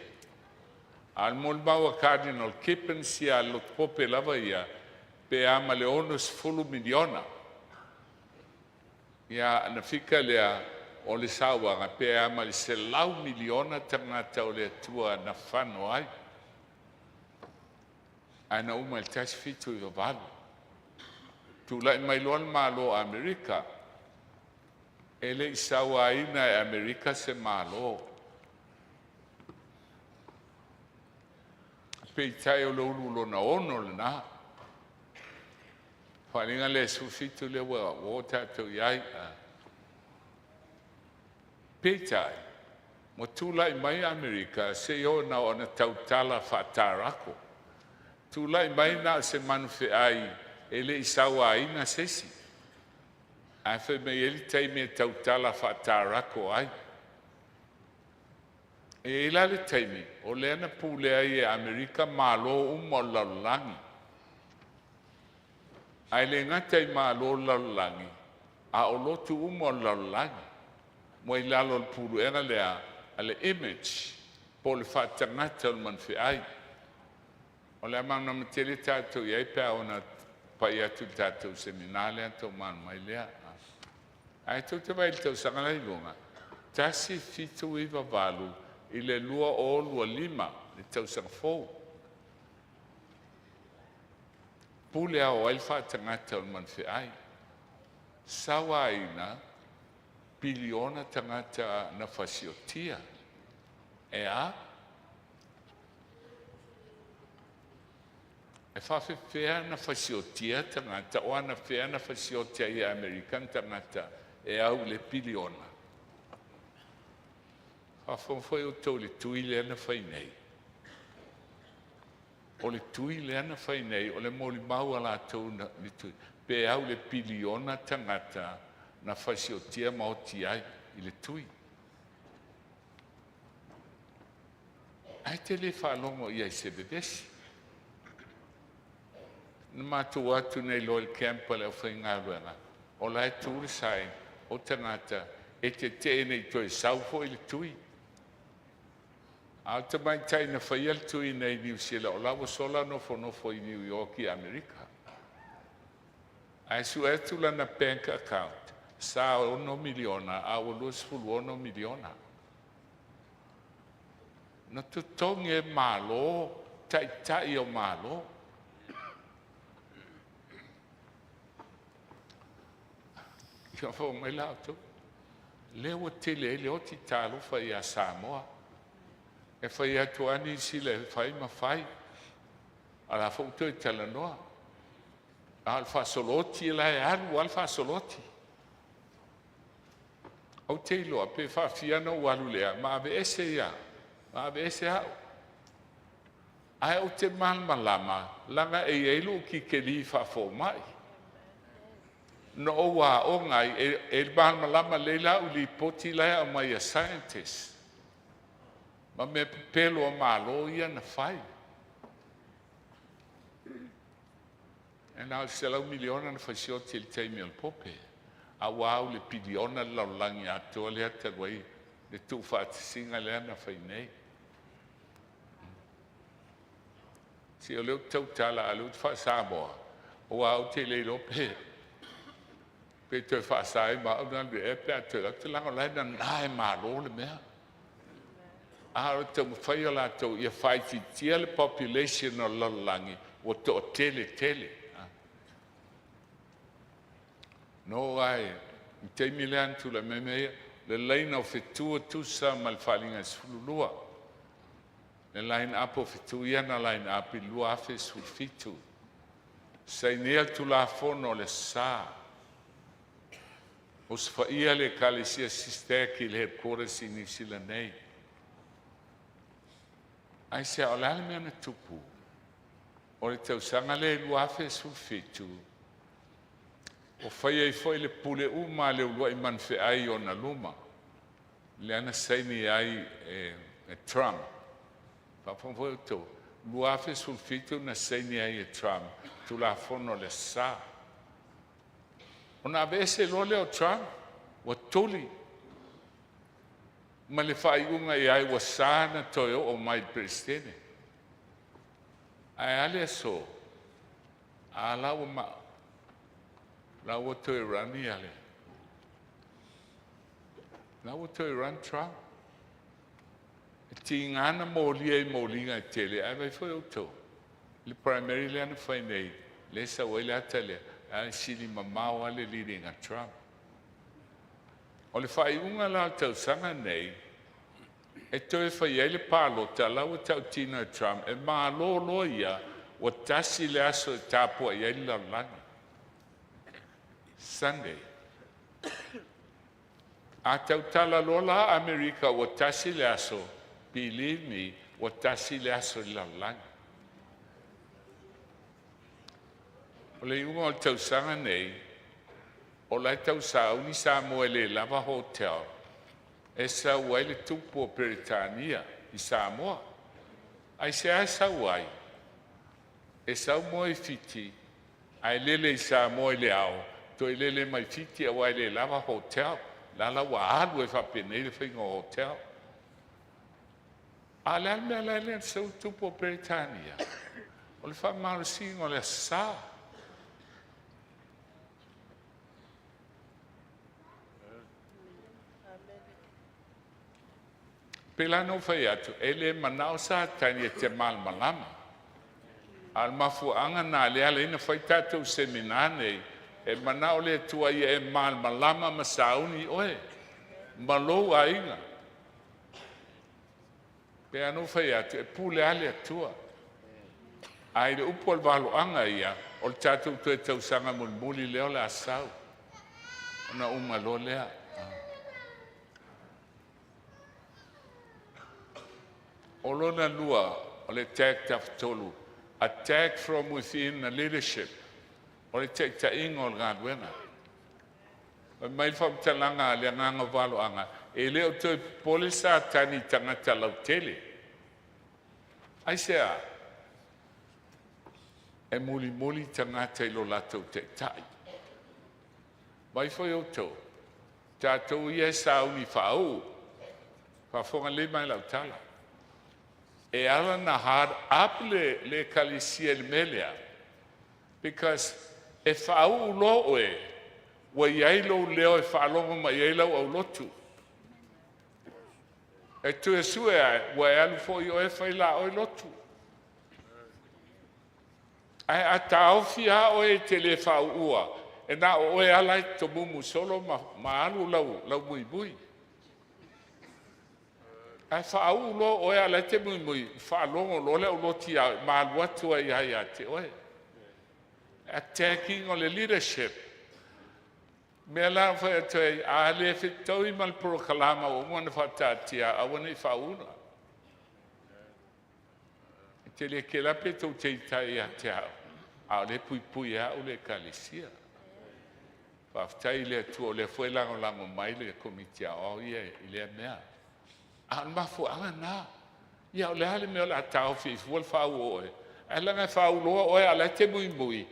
A o le molimau a Cardinal Gibbons ia le lotu Pope lava ia, pe a ma le 60 miliona. Ia na fika lea o le sauaga pe a ma le 100 miliona tagata o le Atua na fano ai. Ae na uma i le 1798. Tulai mai loa le Malo o Amerika, e le i sauaina e Amerika se Malo. Peitai o le ulu lona ono lena. Faaaliga lea e 17 lea ua o tatou i ai. Peitai, ua tulai mai Amerika se i oo na ona tautala faatarako. Tulai mai na o se manufeai e le i sauaina se isi. Ae fai mai e le taimi e tautala faatarako ai. E i ai la le taimi o lea na pulea ai e Amerika malo uma o le lalolagi. Ae le gata i malo o le lalolagi, a o lotu uma o le lalolagi. Ua i lalo o le puluega lea a le image po o le faatagata o le manufeai. O le a malamalama tele tatou i ai pe a ona pai atu i le tatou seminar lea na tou mai lea. Ae tou te vaai i le tausaga la i luga, 1798 i le 2025, le tausaga fou. Pule ao ai le faatagata o le manufeai. Sauaina piliona tagata na fasiotia. E a? E faafefea na fasiotia tagata o anafea na fasioti ai e Amerika tagata e au i le piliona. Faafofoga foi outou i le tui lea na fai nei. O le tui lea na fai nei, o le molimau a latou na le tui, pe au i le piliona tagata na fasiotia ma oti ai i le tui. Ae te le faalogo i ai i se vevesi. Na matou atu nei loa i le camp a le aufaigaluega, o la e tu le sign o tagata e tetee nei toe sau foi le tui. A o le tamaitai na faia le tui nei i Niu Sila, o la ua sola nofonofo i New York i Amerika. Ae sue atu lana bank account, sa 6 miliona, a ua 26 miliona. Na totogi e Malo, taitai o Malo. Ia faafofoga mai la outou. Lea ua tele ai le oti talofa ia Samoa. E fai atu lava nisi e fai ma fai. A la foi ua toe talanoa. A o le faasoloti la e alu lava le faasoloti. Ou te iloa pe faafia ona ou alu lea ma aveese ia, ma aveese au. Ae ou te malamalama laga e i ai lou kikeli faafomai. Na ou aoga ai, e malamalama lelei la au lipoti la e aumai a scientists. Ma mea pepelo a Malo ia na fai. E na o le 100 miliona na fasioti i le taimi o le Pope. A ua au i le piliona le lalolagi atoa lea talu ai le tuufaatasiga lea na fai nei. Si o lea ou te tautala a o lea ou te faa-Samoa, aua ou te le iloa pe toe faasa ai ma au ona alu ea pe a toe atu, leaga o la e nana e Malo le mea. A o le taumafai o latou ia faaitiitia le population o le lalolagi ua toatele tele. No ai, i taimi lea na tulai mai mea ia, le laina o fetu e tusa ma le faaaliga e 12. Le line up o fetu ia na line up i le 2017. Sainia le Tulafono o le Sa. Osofaia le Ekalesia SISTAC i le headquarters i Niu Sila nei. Aisea, o le a le mea na tupu? O le tausaga lea i 2017, ua fai ai foi le pule uma a le uluai manufeai i ona luma, lea na saini ai e Trump. Faafofoga foi outou, 2017 na saini ai e Trump Tulafono o le Aso Sa. Ona aveese loa lea o Trump, ua tuli ma le faaiuga i ai ua sa ona toe oo mai i le Peresetene. Ae a le aso? A la ua ma, la ua toe run ia le, la ua toe run Trump. E tiga na molia i moliga e tele, ae vaai foi outou, le primary lea na fai nei, lea e sau ai le ata lea, ae sili mamao lava le leading a Trump. O le faaiuga la o le tausaga nei, e toe fai ai le palota, la ua tautino e Trump, e malo loa ia, ua tasi le aso e tapuai ai le lalolagi. Sunday. A tautala loa la Amerika ua tasi le aso, believe me, ua tasi le aso i le lalolagi. O le iuga o le tausaga nei, o la e tausauni Samoa e le lava hotel, e sau ai le tupu o Peretania i Samoa. Aisea e sau ai? E sau moe i Fiti, ae lele i Samoa i le ao, toe lele mai Fiti aua e le lava hotel. La la ua alu ai faapenei le faiga o hotel. A o le a le mea la e sau le tupu o Peretania? O le faamalosiga o le Aso Sa. Pe la na ou fai atu, e le manao Satani e te malamalama. A o le mafuaaga lena lea e ala ai ona fai tatou semina nei, e manao le Atua ia e malamalama ma sauni oe ma lou aiga. Pe a na ou fai atu, e pule lava le Atua. A i le upu o le valoaga ia, o le tatou toe tausaga mulimuli lea o le a sau. Ona uma loa lea. O lona lua, o le attack tafatolu, attack from within the leadership, o le taitaiga o le galuega. Fai mai le faamatalaga a le agaga o valoaga, e le o toe popole Satani i tagata lautele. Aisea? E mulimuli tagata i lo latou taitai. Vaai foi outou, tatou ia e sauni faauu, faafofoga lelei mai lau tala. E ala na hard up le ekalesia i le mea lea, because e faauu loa oe, ua i ai lou leo e faalogo mai ai lau aulotu. E toe sue ai, ua e alu foi oe fai la oe lotu. Ae a taofi lava oe e te le faauua, e na o oe lava la e tomumu solo ma alu lau muimui. Ae faauu loa oe a o la e te muimui, faalogo loa le aulotu ia oe, ma alu atu ai lava ia te oe. Attacking o le leadership. Mea la na fai atu ai, a le fetaui ma le polokalama ua uma ona faataatia, aua ne i faauuina. E te le kela pe tou te itai ia te au, a o lea e puipui e au le ekalesia. Faafetai i le Atua o lea foi e lagolago mai le komiti aoao ia i lea mea. A o le mafuaaga lena. Ia o le a le mea o le a taofi ai fua le faauu o oe? Ae leaga e faauu loa oe a o la e te muimui,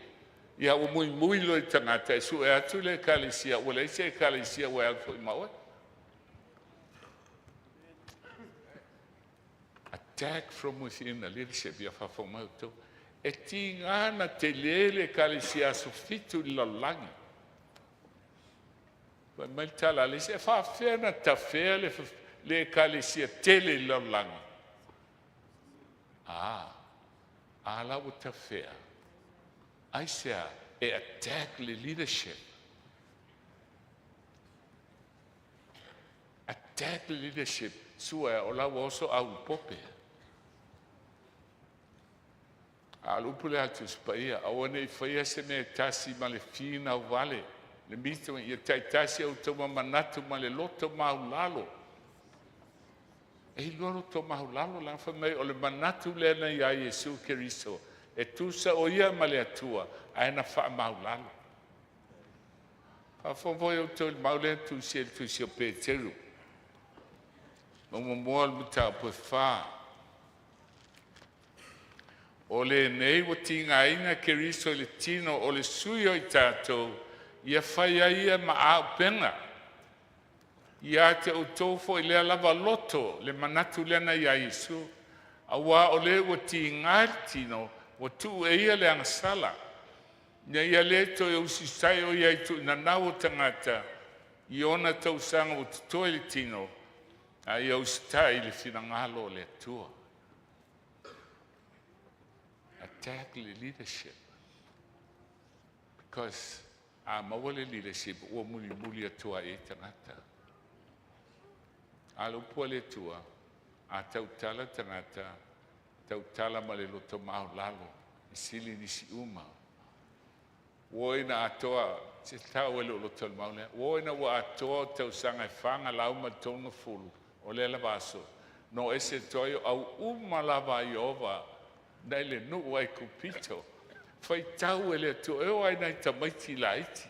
ia ua muimui loa i tagata e sue atu le ekalesia, ua leai se ekalesia ua e alu foi ma oe. Attack from within the leadership, ia faafofoga mai outou. E tiga na tele le ekalesia Aso Fitu i le lalolagi. Fai mai le tala a le isi, e faafefea ona tafea le ekalesia tele i le lalolagi? A la ua tafea. Aisea? E attack le leadership. Attack le leadership, sua o la ua oso au pope. A o le upu lea a le Tusi Paia, aua ne i faia se mea e tasi ma le finau vale, le mito ia taitasi outou ma manatu ma le loto maulalo. E iloa loto maulalo la fai mai o le manatu lea na iā Iesu Keriso, e tusa o ia ma le Atua, ae na faamaulalo. Faafofoga foi outou i le mau lea na tusia i le tusi a Peteru. Ma muamua le mataupu e 4. O lenei ua tigaina Keriso i le tino o le sui o i tatou, ia fai ai ia ma auupega. Ia te outou foi lea lava loto le manatu lea na iā Iesu. Auā o le ua tiga i le tino, ua tuu e ia le agasala, ina ia le toe usitaia o ia i tuuinanau o tagata i ona tausaga ua totoe i le tino, a ia usitai i le finagalo o le Atua. Attack le leadership. Because a maua le leadership, ua mulimuli atu ai i tagata. A le upu a le Atua, a tautala tagata, tautala ma le loto maulalo, e sili nisi uma. Ua ina atoa, se tau e le o loto le mau lea, ua ina ua atoa o tausaga e whangalau ma tonga fulu, o lea lava aso, no ese toa o au uma lava i ova, nei le nuu ai kupito. Faitau e le Atua, e o ai nai tamaiti laiti.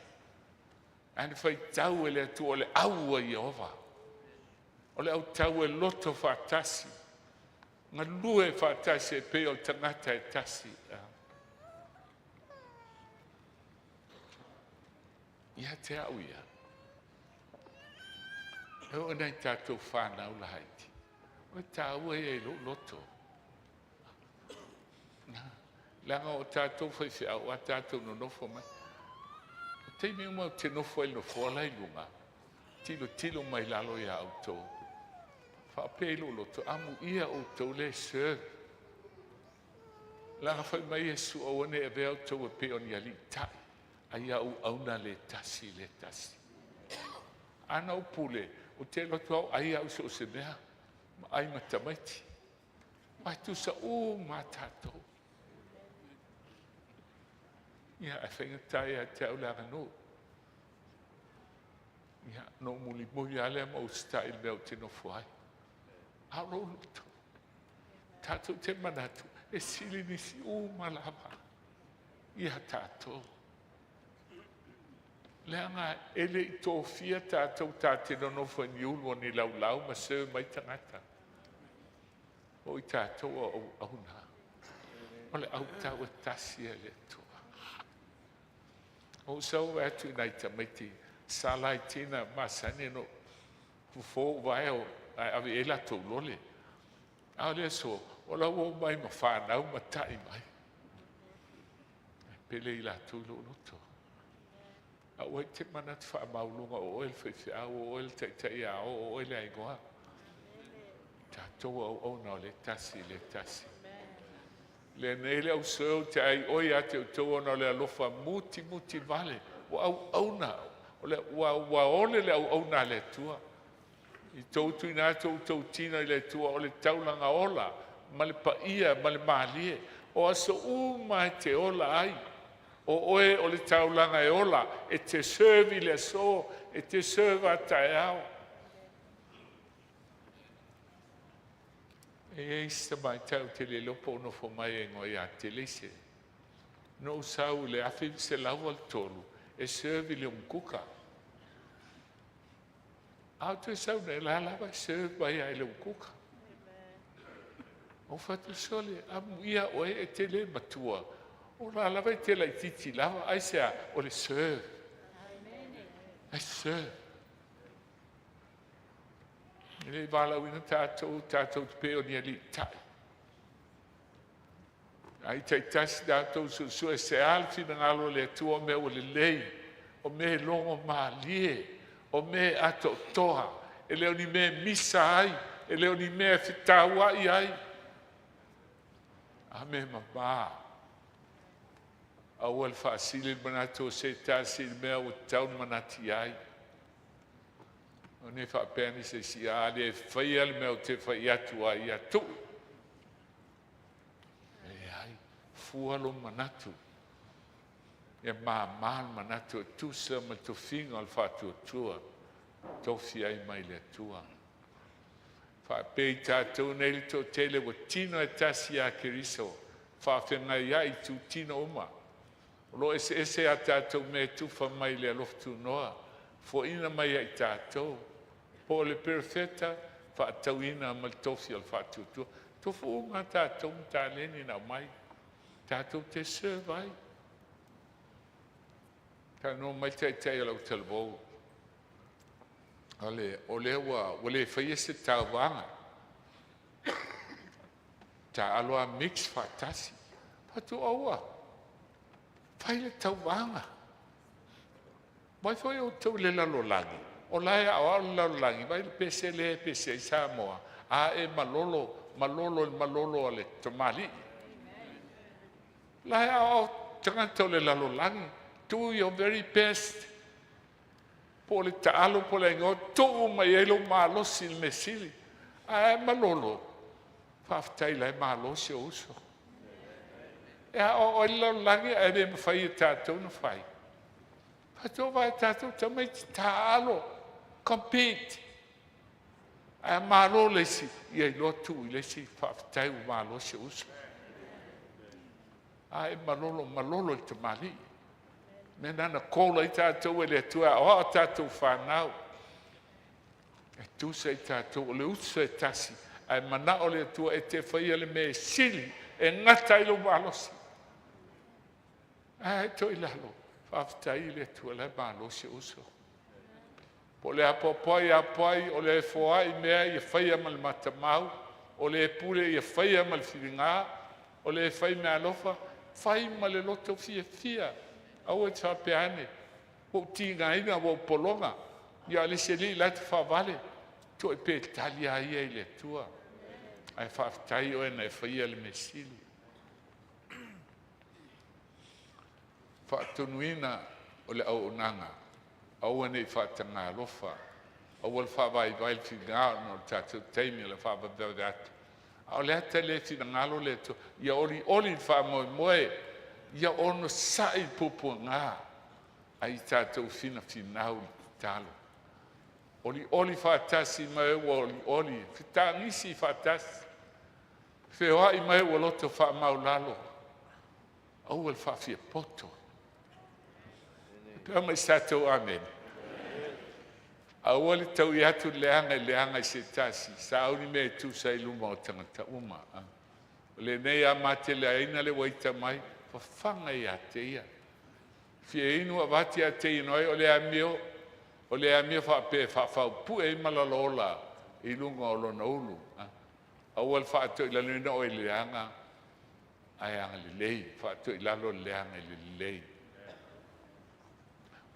Ae faitau e le Atua o le au ai Ieova. O le au tau e loto faatasi. Galue faatasi e pei o le tagata e tasi. Ia te au ia. E o nai tātou whānau laiti. O e tāua ia i lou loto. Leaga o tātou faifeau a tātou nonofo mai. O taimi uma o te nofo ai nofoa la i luga, tilo tilo mai lalo ia outou. Faapea i lou loto, amu ia outou le serve. Leaga fai mai Iesu aua ne i avea outou e pei o ni aliitai, a ia auauna le tasi le tasi. Ana ou pule, o te alu atu au ai au so o se mea, ma ai ma tamaiti. Mai tusa uma a tātou. Ia, e faigata ia te au le aganuu. Ia, no mulimuli lava lea ma usitai i le mea ou te nofo ai. A o lou loto, tātou te manatu, e sili nisi uma lava ia tātou. Leaga e le i tofia tātou tā te nonofo i ni ulu o ni laulau ma serve mai tagata. O i tātou o auauna. O le autau e tasi e le Atua. O sau atu i nai tamaiti, sa laitina masani no fofo vae o ai ave e latou lole. A o le aso, o la ua mai ma whānau ma ta'i mai. Pele i latou i lou loto. A ua te manatu whaamaulunga o oe le faifeau, o oe le taitai a o, o oe le aigoa. Tātou auauna o le tasi le tasi. Le nei le au soe o te ai oi a te outou ona o le alofa muti muti vale. Ua auauna, o le ua ole le auauna a le Atua. I tou tuina atu outou tino i le Atua o le taulaga ola, ma le paia, ma le malie. O aso uma e te ola ai. O oe o le taulaga e ola, e te serve i le aso, e te serve a taeao. E ei se tamaitai te le lopo o nofo mai e ngoi a te leise. No sau le afi se lau al tolu, e serve i le umkuka. A tu sau nei la lava e serve mai ai le umkuka. O fatu sole, amu ia oe e te le matua. O la lava e te laititi lava, ai sea, o le serve. Ai serve. E le valauina tātou, tātou te pe o ni aliitai. Ai taitasi tātou suesue se a le finagalo o le Atua o mea ua lelei, o mea e logo malie, o mea e atoatoa, e le o ni mea e misa ai, e le o ni mea e fetauai ai. A mea mamā. Aua le faasili le manatu o se tasi i le mea ua tatau ona manatu i ai. O ne faapea ni se isi a le faia le mea o te fai atu ai ia tuu. E ai, fua lo manatu. E māmā le manatu e tusa ma tofiga o le faatuatua. Tofi ai mai le Atua. Faapea i tatou nei le toatele ua tino e tasi ia Keriso, faafeagai ai i tutino uma. O lo eseese a tatou mea e tufa mai le alofa tunoa, foaiina mai ai tatou. Po o le perofeta, faatauina ma le tofi o le faatuatua. Tofu uma tatou ma taleni na aumai. Tatou te serve ai. Talanoa mai taitai o lau talavou. O lea ua le faia se tauvaga. Taalo a mix faatasi. Fatu aua. Fai le tauvaga. Vai foi outou i le lalolagi, o la e aoao le lalolagi, vai le pese lea e pese ai Samoa, a e malolo, malolo i le malolo a le tamalii. La e aoao tagata o le lalolagi, do your very best. Po o le taalo po o le igoa, tuu mai ai lou malosi i le mea sili. Ae malolo, faafetai la e malosi ou uso. E aoao ai le lalolagi ae le mafai e tatou na fai. Faatoa vaai tatou tamaiti taalo, compete. Ae malo le isi, ia iloa tuu i le isi, faafetai ua malosi ou uso. Ae malolo, malolo i le tamalii. Mea na call ai tatou e le Atua e aoao tatou whanau. E tusa i tatou o le uso e tasi, ae manao le Atua e te faia le mea e sili, e gata ai lou malosi. Ae to i lalo, faafetai i le Atua la e malosi ou uso. Po o le apoapoai apoai, o le foai mea ia faia ma le matamau, o le pule ia faia ma le filiga, o le fai mea alofa, fai ma le loto fiafia. Aua e te faapea ane, ua ou tigaina, ua ou pologa, ia le isi alii la e te faavale, toe pe tali a ia i le Atua. Ae faafetai oe na e faia le mea sili. Faatonuina o le auaunaga, aua ne i faatagalofa, aua le faavaivai le filiga ona o le tatou taimi o le faavavevave atu. A o le ata lea e finagalo le Atua, ia olioli le faamoemoe, ia onosai le puapuaga, ai tatou finafinau i le tatalo. Olioli faatasi ma e ua olioli, fetagisi faatasi, feoai ma e ua loto faamaualalo, aua le faafiapoto. Pe mai se tatou amene. Aua le taui atu le leaga i le leaga i se tasi, sauni mea e tusa i luma o tagata uma. O lenei a mateleaina le uaita mai, fafaga ia te ia. Fia inu avati a te ino ai o le amio faapea e faafaupue ai malalaola i luga o lona ulu. Aua le faatoilaloina oe i le leaga, ae agalelei, faatoilalo le leaga i le lelei.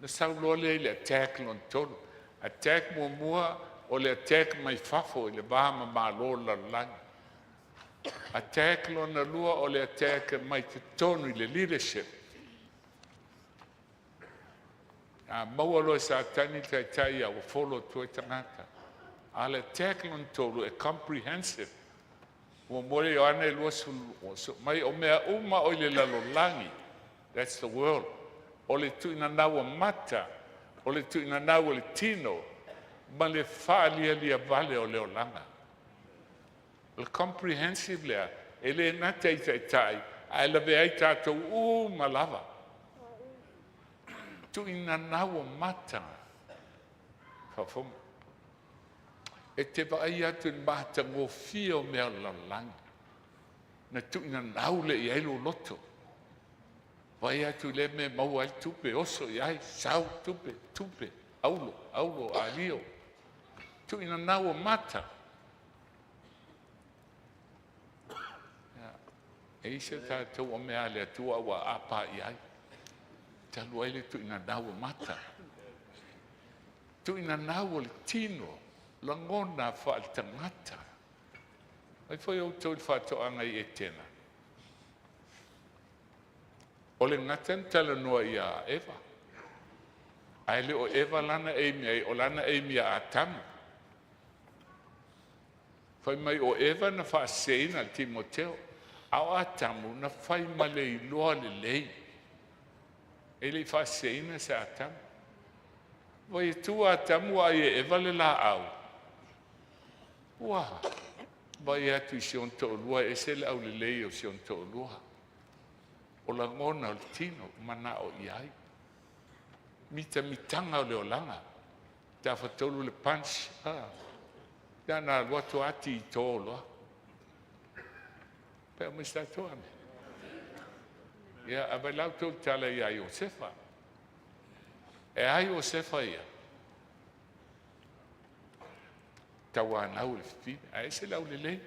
Na sauloa lea i le attack lona tolu. Attack muamua o le attack mai fafo i le va ma malo o le lalolagi. Attack lona lua o le attack mai totonu i le leadership. A maua loa e Satani le taitai ia ua follow atu ai tagata. A le attack lona tolu e comprehensive. Muamua le Ioane 20 mai o mea uma o i le lalolagi. That's the world. O le tuinanau o mata, o le tuinanau o le tino, ma le faalialia vale o le olaga. O le comprehensive lea, e le gata i taitai, ae lave ai tatou uma lava. Tuinanau o mata. Faafofoga. E te vaai atu i le matagofie o mea o le lalolagi. Na tuinanau lea i ai lou loto. Vaai atu i le mea maua ai tupe, oso i ai, sau tupe, tupe, aulo, aulo, alio. Tuinanau o mata. E isi o tatou o mea a le Atua ua apa i ai. Talu ai le tuinanau o mata. Tuinanau o le tino, lagona faale-tagata. Mai foi outou i le faatoaga i Etena. O le gata na talanoa ia Eva. Ae le o Eva lana e imi ai, o lana e imi ia Atamu. Fai mai o Eva na faaseseina i le Timoteo, a o Atamu na fai ma le iloa lelei. E le i faaseseina se Atamu. Vai e tu Atamu ua ai e Eva le laau, ua vaai atu i si ona toalua e ese le aulelei o si ona toalua. O lagona o le tino, manao i ai. Mitamitaga o le olaga, tafatolu le punch, ia na alu atu ati i to loa. Pe mai sa toa me. Ia, a vai lau tau tala ia Iosefa. E a Iosefa ia? Tauanau le fafine, ae ese le aulelei.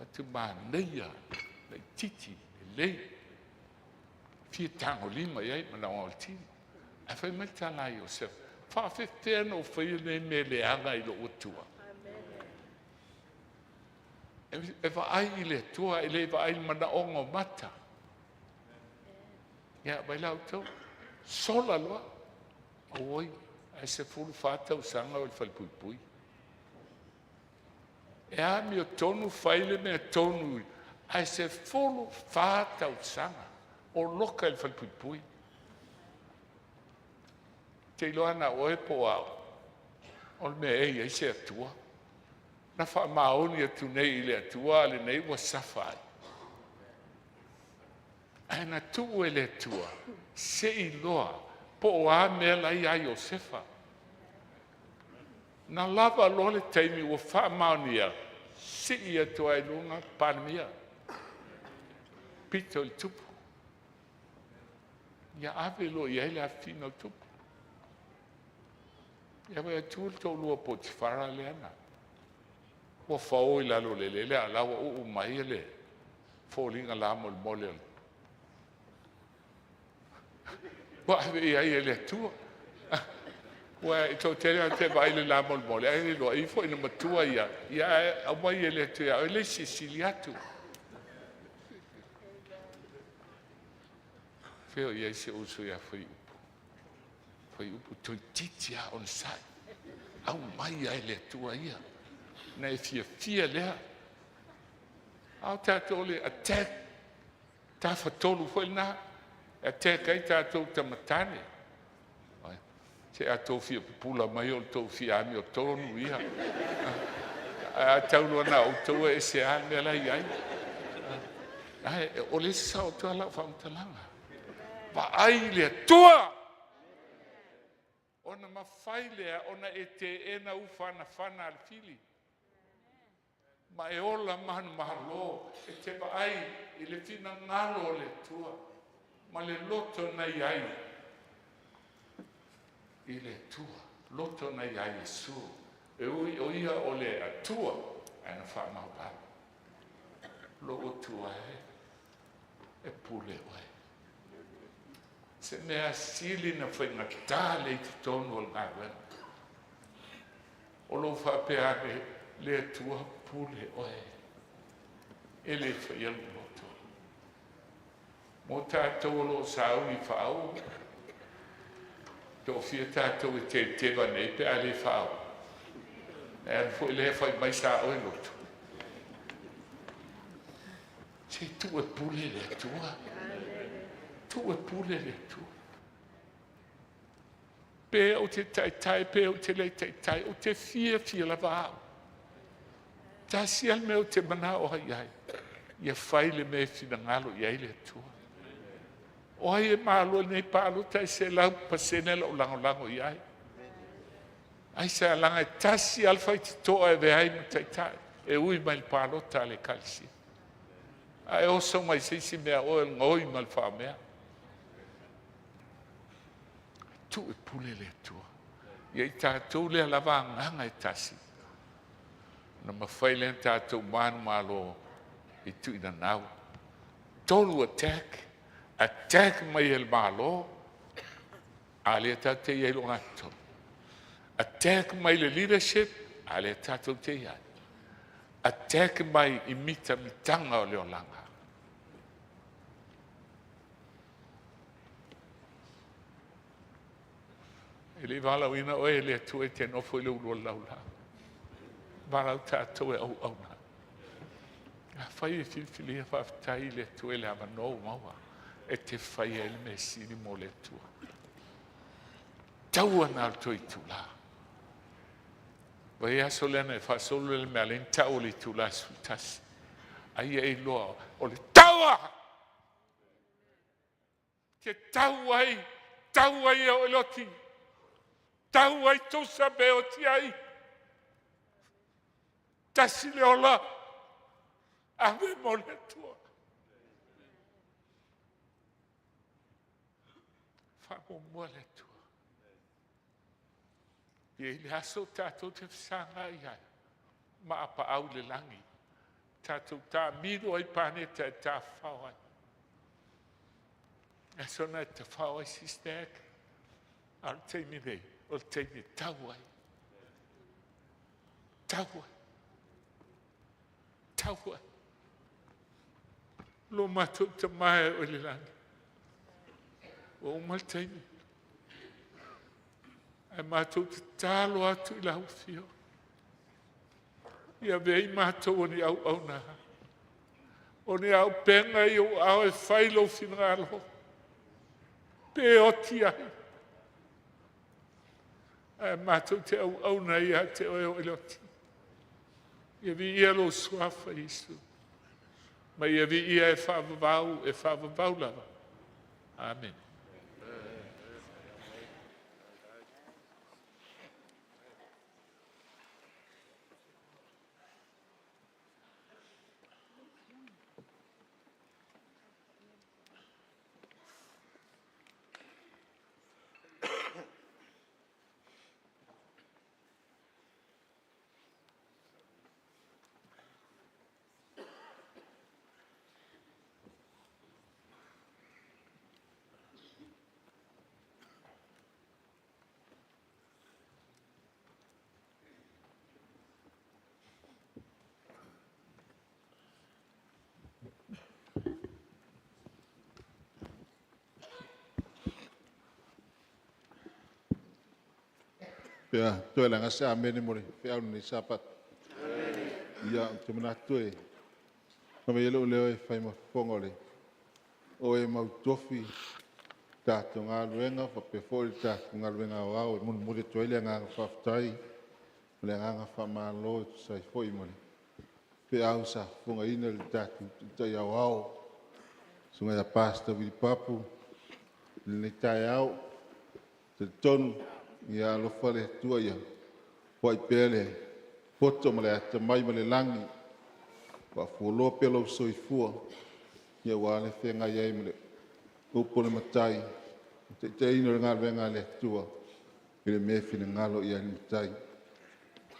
Atu manaia, laitiiti, lelei. Fia tagolima i ai manaoga o le tino. Ae fai mai le tala a Iosefa, faafefea ona ou faia lenei mea leaga i lou Atua. E vaai i le Atua, e le vaai i le manaoga o mata. Ia, vai la outou. Sola loa. Oi, ae 14 tausaga o le falepuipui. E amiotonu fai le mea tonu, ae 14 tausaga o loka i le falepuipui. Te iloa na oe po o au, o le mea e i ai se Atua. Na faamaoni atu nei i le Atua, a lenei ua safa ai. Ae na tuu e le Atua se iloa po o a mea la ia Iosefa. Na lava loa le taimi ua faamaonia, sii atu ai i luga Palemia, pito i le tupu. Ia ave loa i ai le afafine o le tupu. Ia vai atu le toalua o Potifara lea na ua fao i lalo o le eleele, a o la ua uu mai le foliga lamolemole o le ua ave i ai e le Atua. Ua e toatele lava te vaai i le lamolemole, ae le iloa e ifo ina matua ia, ia ae aumai e le Atua ia oe le isi e sili atu. Fea o i ai si ou uso ia Fuaiupu? Fuaiupu toeitiiti lava onosai. Aumai lava e le Atua ia. Na e fiafia lea. A o tatou le attack, tafatolu foi lena, e attack ai tatou tamatane. Se a outou fia pupula mai o le tou fia amiotonu ia. Ae a tau loa na outou e ese lava le mea la e i ai. Ae o le isi sao atu lava lau faamatalaga. Vaai i le Atua! Ona mafai lea ona e teena ufanafana a le fili. Ma e ola manumalo e te vaai i le finagalo o le Atua ma le loto na i ai i le Atua, loto na i ai Iesu. E ui o ia o le Atua, ae na faamaualalo. Lou Atua e, e pule oe. Se mea sili na faigata le i totonu o le galuega. O lou faapea ane, le Atua pule oe. E le faia lou loto. Mo tatou o lo o sauni faauu, toafia tatou e teteva nei pe a le faauu. E alu foi lea fai mai sa oe loto. Se tuu e pule le Atua. Tuu e pule le Atua. Pe ou te taitai, pe ou te le taitai, ou te fiafia lava au. Tasi lava le mea ou te manao ai i ai, ia fai le mea e finagalo i ai le Atua. O ai e malo i lenei palota e 100% lou lagolago i ai. Aisea? Leaga e tasi lava le faitotoa e avea ai ma taitai, e ui mai le palota a le Ekalesia. Ae oso mai se isi mea oe o le gaoi ma le faamea. Tuu e pule le Atua. Ia i tatou lea lava agaga e tasi, ona mafai lea ona tatou manumalo i tuinanau. Tolu attack, attack mai e le Malo, a lea tatou te i ai i le ogatotonu. Attack mai le leadership, a lea tatou te i ai. Attack mai i mitamitaga o le olaga. E le valaauina oe e le Atua e te nofo i le ulu o le laulao. Valaau tatou e auauna. Afai e filifilia faafetai i le Atua i le avanoa ua maua e te faia ai le mea sili mo le Atua. Taua na o le toe itula. Vaiaso lea na e faasolo le mea lea tau o le itula 11. Ai e iloa o le taua! Te tau ai, tau ai e o loti. Tau ai tusa pe o ti ai. Tasi le ola. Ave mo le Atua. Faamuamua le Atua. Ia i le aso tatou te fesagai ai, ma apaau i le lagi. Tatou taamilo ai paneta e tafafao ai. Aso na e tafao ai sister. A o le taimi nei, o le taimi e tau ai. Tau ai. Tau ai. Lo matou tamae o le lagi. Ua uma le taimi. Ae matou te talo atu i lau afio. Ia avea i matou o ni auauna. O ni auupega i ou aao e fai lou finagalo. Pe oti ai. Ae matou te auauna ia te oe o le oti. Ia viia lou suafa Iesu. Ma ia viia e faavavau lava. Amen. Pea toe laga se amene mo le feau i lenei Sapati. Ia, ou te manatu e ave ia lou leo e fai ma fofoga o le o e mautofi tatou galuega faapea foi le tatou galuega aoao e molimoli atu ai le agaga faafetai ma le agaga faamalo e tusa ai foi ma le feau sa fofogaina e le tatou Taitai Aoao, Susuga ia Pastor Willie Papu i lenei taeao. Talitonu, ia alofa le Atua ia foai pea le poto ma le atamai ma le lagi, faafualoa pea lou soifua, ia aua le feagai ai ma le upu a le Matai, taitaiina o le galuega a le Atua i le mea e finagalo i ai le Matai.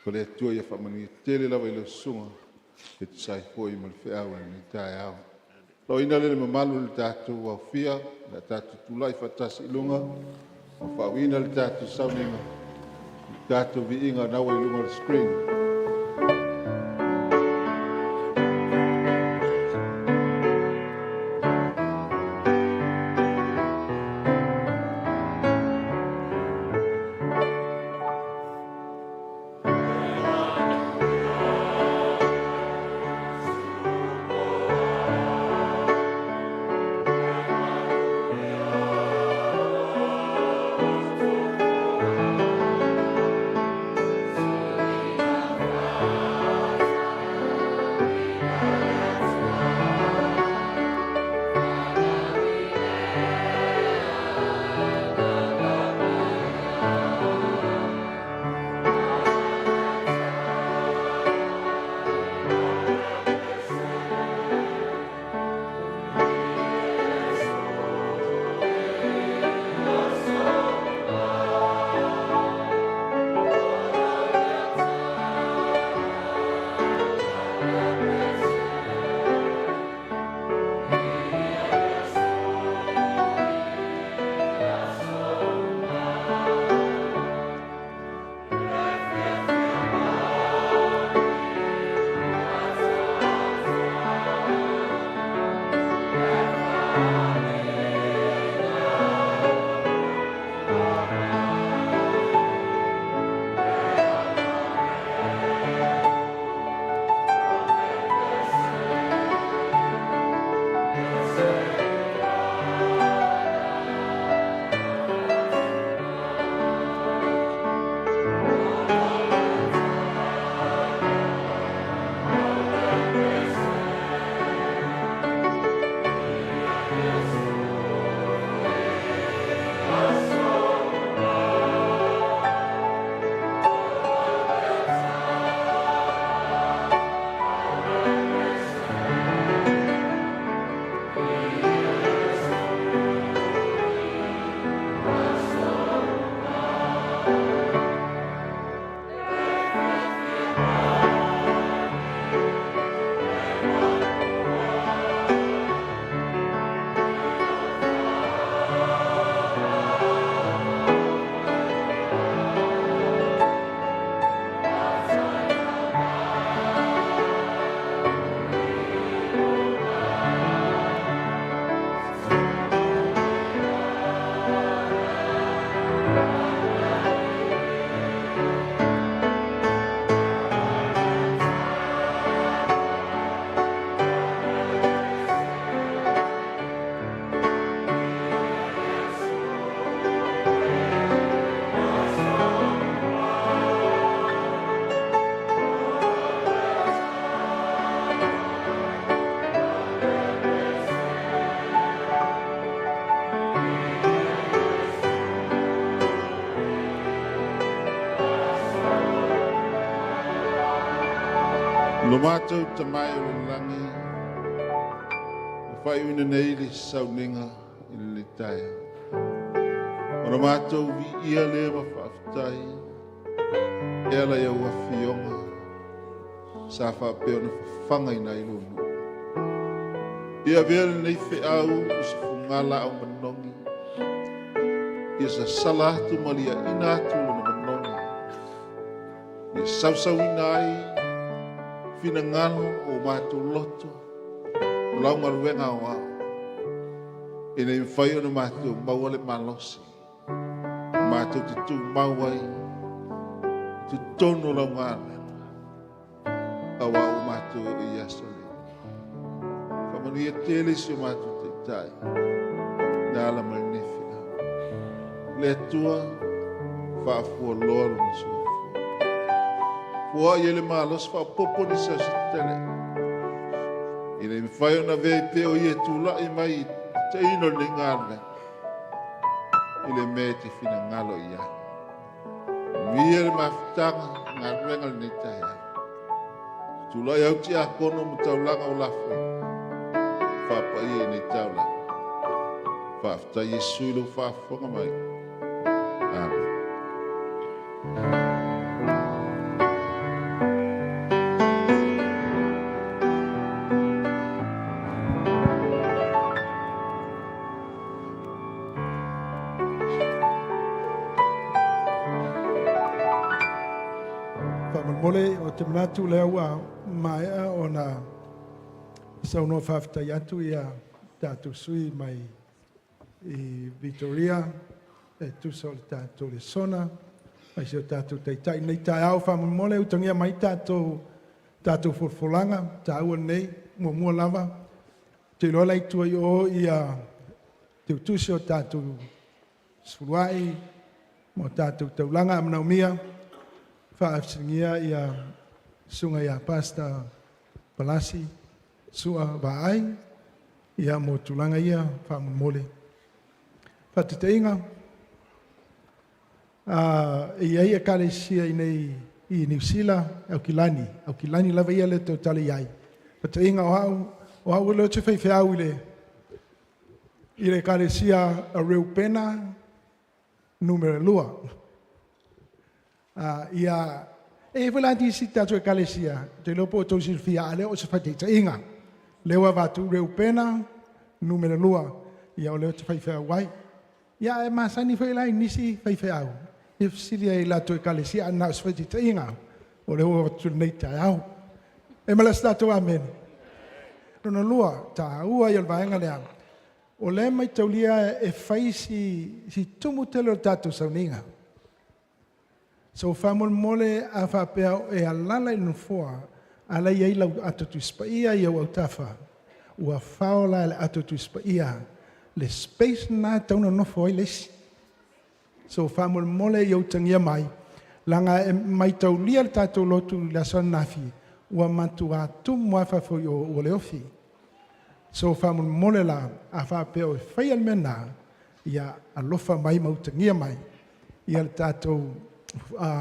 O le Atua ia faamanuia tele lava i lau susuga e tusa ai foi ma le feau i lenei taeao. Loina le mamalu i le tatou aofia, le tatou tulai faatasi i luga, ma faauina le tatou sauniga, le tatou viiga naua i luga o le screen. Lo mātou tamai o le lagi, na whaiuina nei le sauniga i le taia. O na mātou vi ia le ma whaaftai, e ala i au afioga, sa whaapeo na whawhanga i nai lo nu. Ia vea le nei wheau o se fungala au manongi, ia sa sala atu malia ina atu lo na manongi. Ia sausauina ai finagalo o mātou loto, o lau galuega o ao. E nei mawhai o na mātou maua le malosi. Mātou te tū mau ai, te tono lau galuega. Au au mātou i aso le. Whamanu tele si o mātou te tai. Nā ala mai nei whia. Le atua, whaafua loa lo na soifua. Fua i ele malos whapopo ni sa se tele. I nei mwhai o na vei te o i e tūlai mai i te ino le ngā I le mea te whina ngalo i ai. Mia le mafutanga ngā ruenga le nei tai ai. Tūlai au ti a kono mo taulanga o lafui. Whapa i e nei taulanga. Whaafta Yesu i lo whaafonga mai. Amen. Faamolemole o te manatu lea ua maea ona saunoa faafetai atu ia tatou sui mai i Victoria e tusa o le tatou lesona mai se o tatou taitai nei taeao faamolemole utagia mai tatou tatou folafolaga taua nei muamua lava te iloa la i tua i o ia teutusi o tatou sefuluai mo tatou taulaga a manaomia faafesiligia ia susuga ia Pastor Palasi Sua Vaai ia mo tulaga ia faamolemole. Faataitaiga, e i ai ekalesia i nei i Niu Sila, Aukilani, Aukilani lava ia le tautala i ai. Faataitaiga o au le te faifeau i le ekalesia a Reupena numera 2. Ia, e foi la nisi tatou ekalesia, te iloa po o tou silafia, a lea o se faataitaiga. Lea ua avatu Reupena numera 2, ia o lea ou te faifeau ai. Ia e masani foi la i nisi faifeau, e fesili ai i latou ekalesia, a na o se faataitaiga, o lea ua avatu lenei taeao. E ma le isi tatou amene. Lona lua, taua ia o le vaega lea. O lea maitaulia e fai si tumu tele o le tatou sauniga. So faamolemole a faapea e alala i le nofoa, ala i ai lau ato Tusi Paia i au autafa, ua fao la le ato Tusi Paia, le space na e tau na nofo ai le isi. So faamolemole i utagia mai, laga e maitaulia le tatou lotu i le aso ananafi, ua matua tumu lava fafo i o ua le ofi. So faamolemole la, a faapea o e faia le mea na, ia alofa mai ma utagia mai, ia le tatou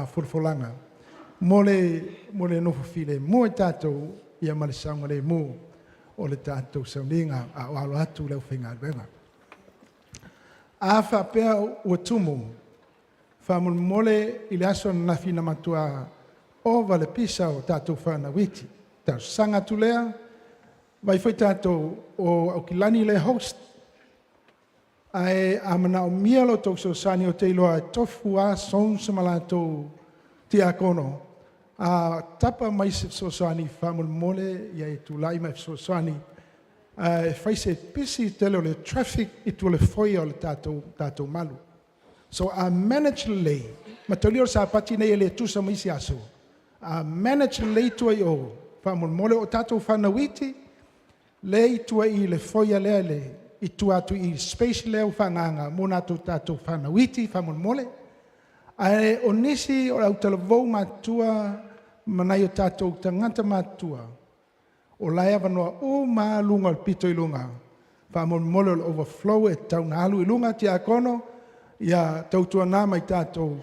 folafolaga. Mo le nofo filemu ai tatou, ia ma le saogalemu o le tatou sauniga a o alo atu le aufaigaluega. A faapea ua tumu, faamolemole i le aso ananafi na matua ova le pisa o tatou fanauiti. Talosaga atu lea, vai foi tatou o Aukilani le host, ae a manaomia lo tou fesoasoani o te iloa e tofu a Sones ma latou tiakono, a tapa mai se fesoasoani faamolemole ia e tulai mai fesoasoani, e fai se pisi tele o le traffic i tua o le foyer o le tatou malu. So a manage lelei, mataulia o le Sapati nei e le tusa ma isi aso, a manage lelei tua i o, faamolemole o tatou fanauiti, le i tua i le foyer lea le i tua atu i space lea ua faaagaaga mo tatou fanauiti faamolemole. Ae o nisi o le autalavou matutua ma nai o tatou tagata matutua, o la e avanoa uma luga o le pito i luga, faamolemole o le overflow e tau na alu i luga tiakono, ia tautuana mai tatou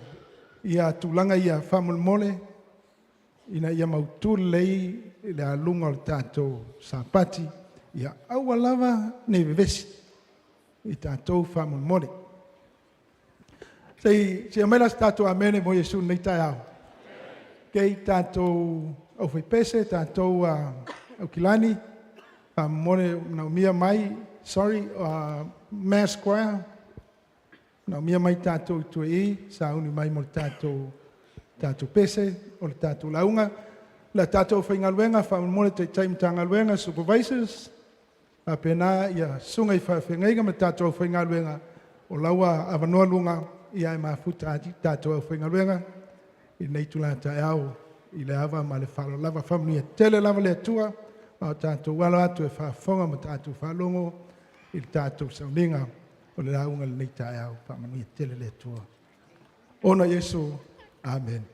ia tulaga ia faamolemole, ina ia mautu lelei i le aluga o le tatou Sapati, ia aua lava nei vevesi i tatou faamolemole. Se i aumai la se tatou amene mo Iesu i lenei taeao. Kei tatou aufaipese, tatou aukilani, faamolemole manaomia mai, sorry, Mass Choir, manaomia mai tatou i tua i i, sauni mai mo le tatou pese o le tatou lauga. Le tatou aufaigaluega, faamolemole Taitai o Matagaluega, Supervisors, faapena susuga i faafeagaiga ma tatou aufaigaluega, o la ua avanoa luga ae mafuta atu tatou aufaigaluega i lenei itula taeao i le ava ma le faaaloalo lava. Faamanuia tele lava le Atua a o tatou alo atu e faafofoga ma tatou faalogo i le tatou sauniga o le lauga i lenei taeao. Faamanuia tele le Atua. Ona Iesu. Amen.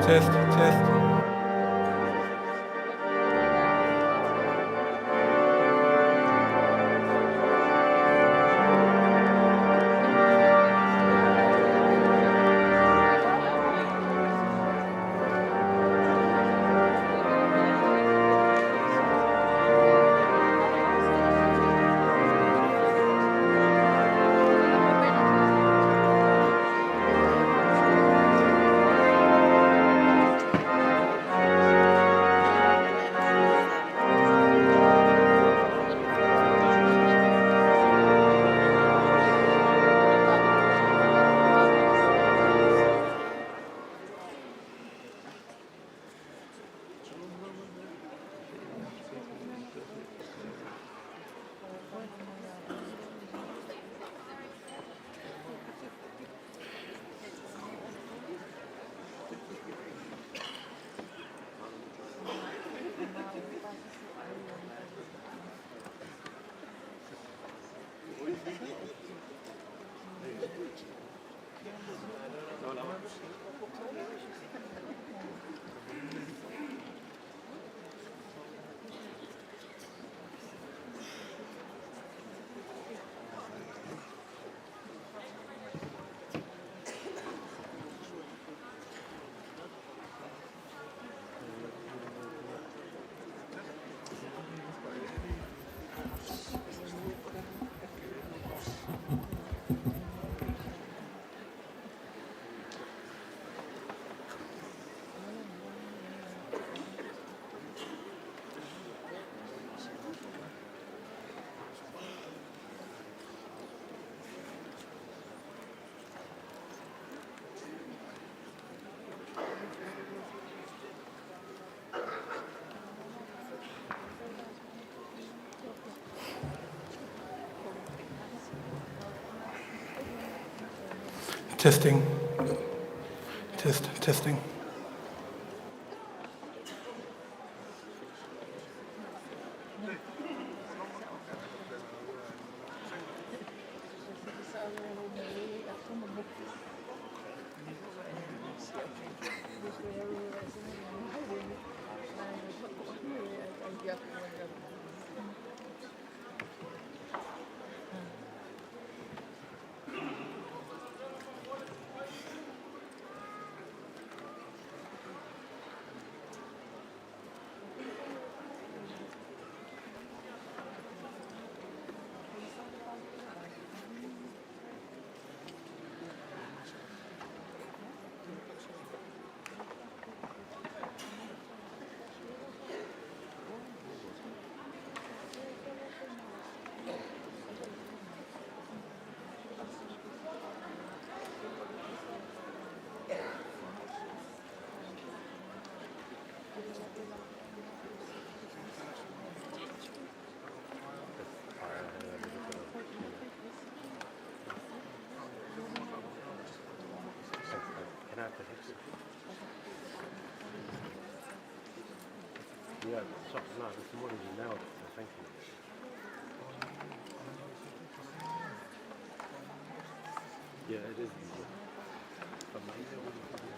Test, test. Testing. Test, testing. Yeah, so, no, this morning you nailed it, so thank you. Yeah, it is easier. But my email wouldn't be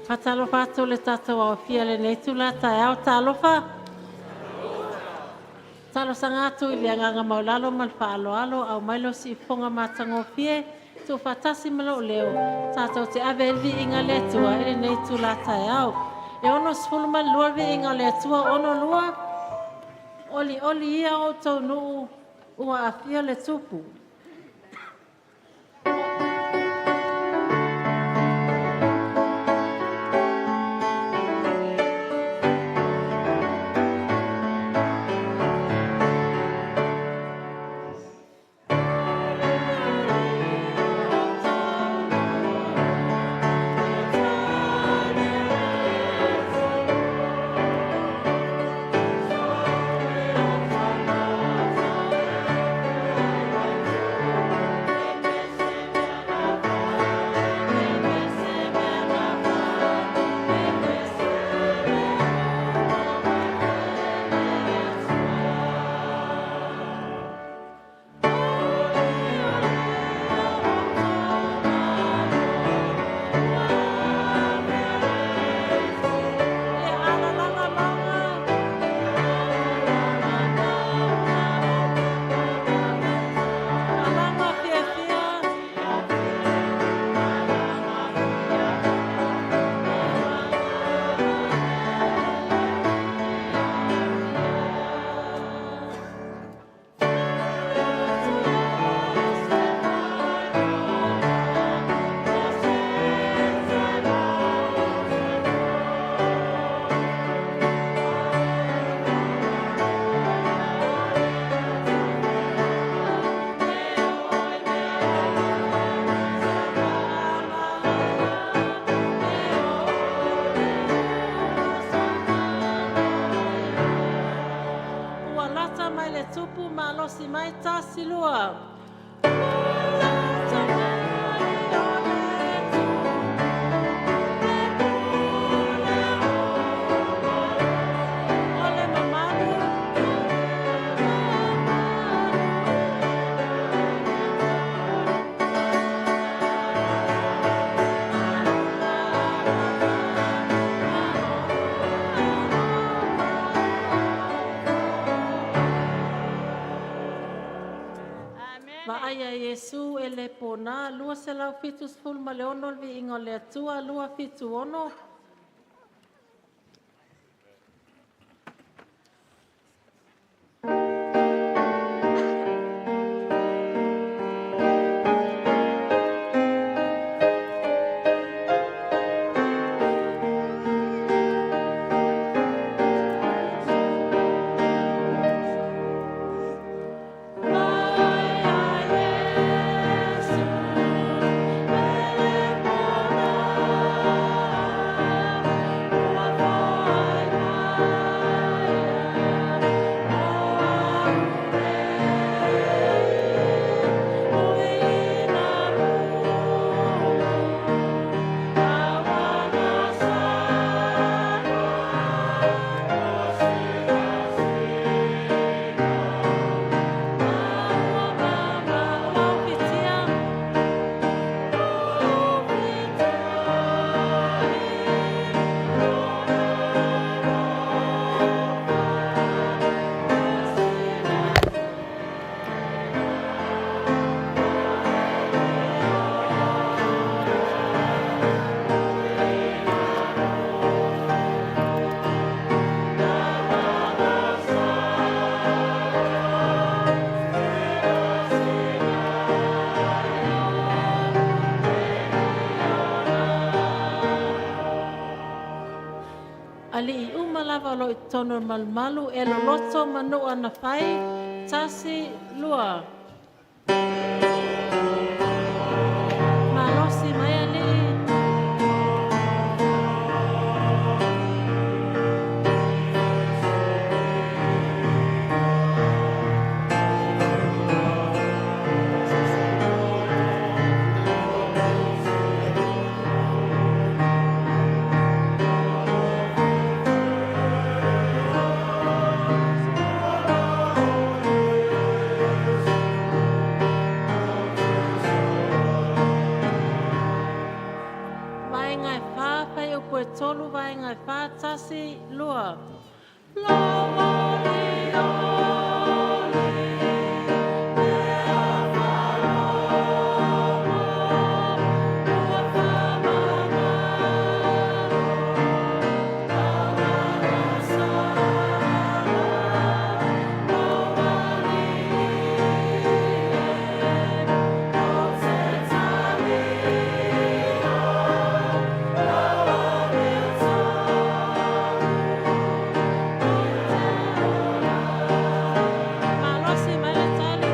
Fatalofa atu le tatou aofia lenei tula taeao talofa. Talosaga atu i le agaga maualalo ma le faaaloalo au mai lo siufofoga matagofie tuufaatasi ma lou leo tatou te ave ai le viiga i le Atua i lenei itula taeao. E 62 le viiga o le Atua, 62, olioli ia o outou nuu ua afio le tupu. Ua lata mai le tupu malosi mai tasi lua. O le mamalu Vaaia Iesu e le pona 276 le viiga o le Atua 276. Alii uma lava o loo i totonu o le malumalu e loloto ma nuu ana fai tasi lua. Malosi mai alii. Vaega e 4, fuaiupu e 3, vaega e 4, 1, 2. Lo Malosi mai le tali.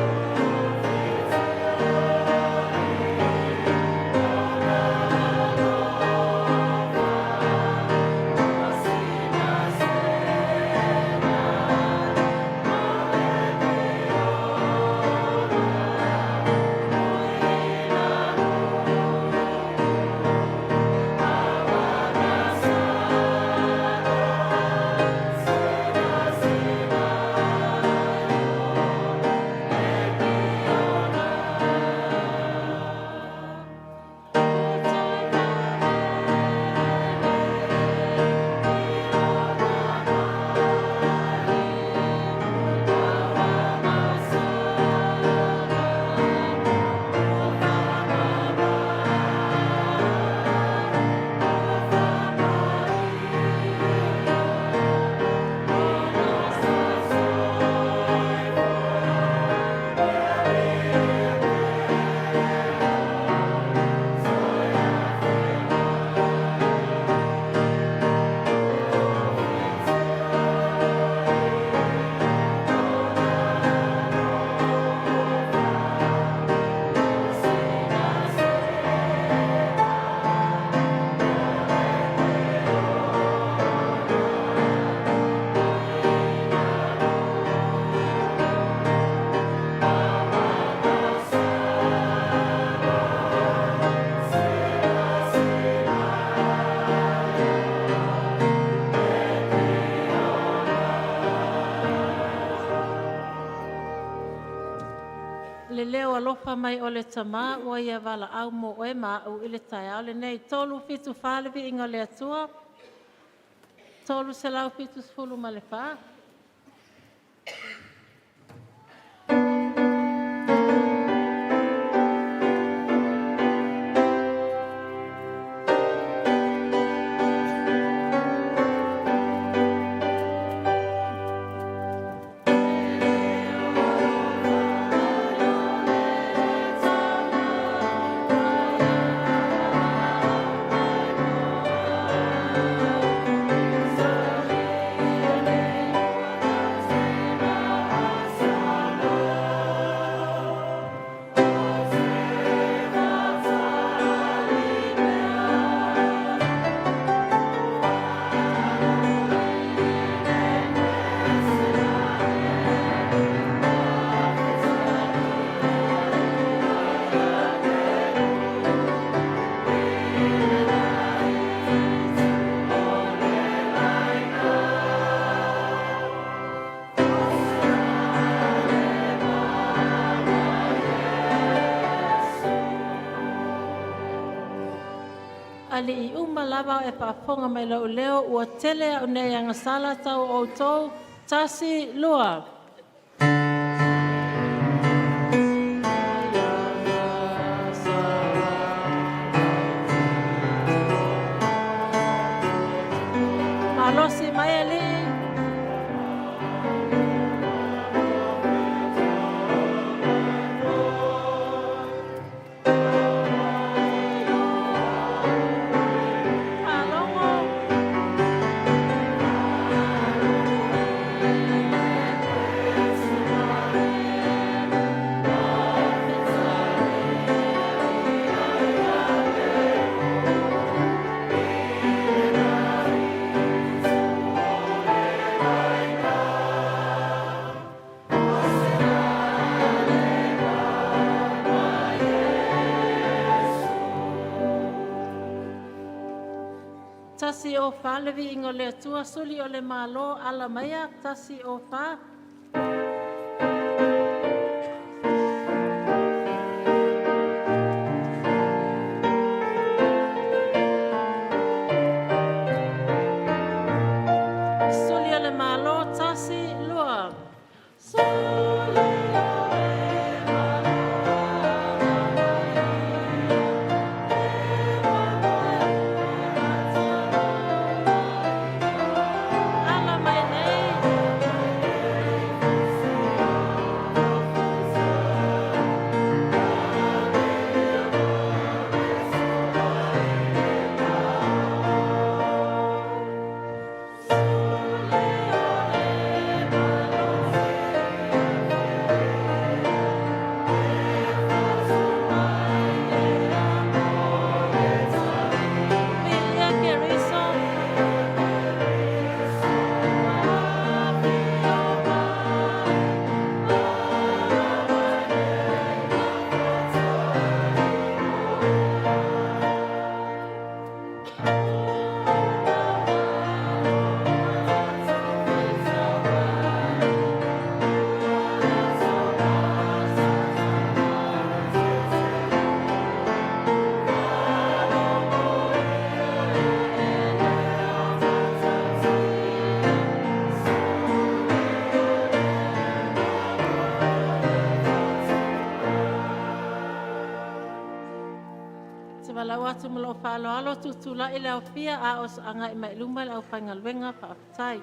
Le leo alofa mai o le tamā ua ia valaau mo oe ma au i le taeao lenei. 374 le viiga o le Atua. 374. Ali'i uma lava e faafofoga mai lou leo ua tele au nei agasala tau o outou. 1, 2. Malosi mai ali'i. Faalogo. 104 le viiga o le Atua, suli o le Malo, ala maia, 104. atu ma lou faaaloalo, tutulai le aofia a o agai mai i luma le aufaigaluega. Faafetai.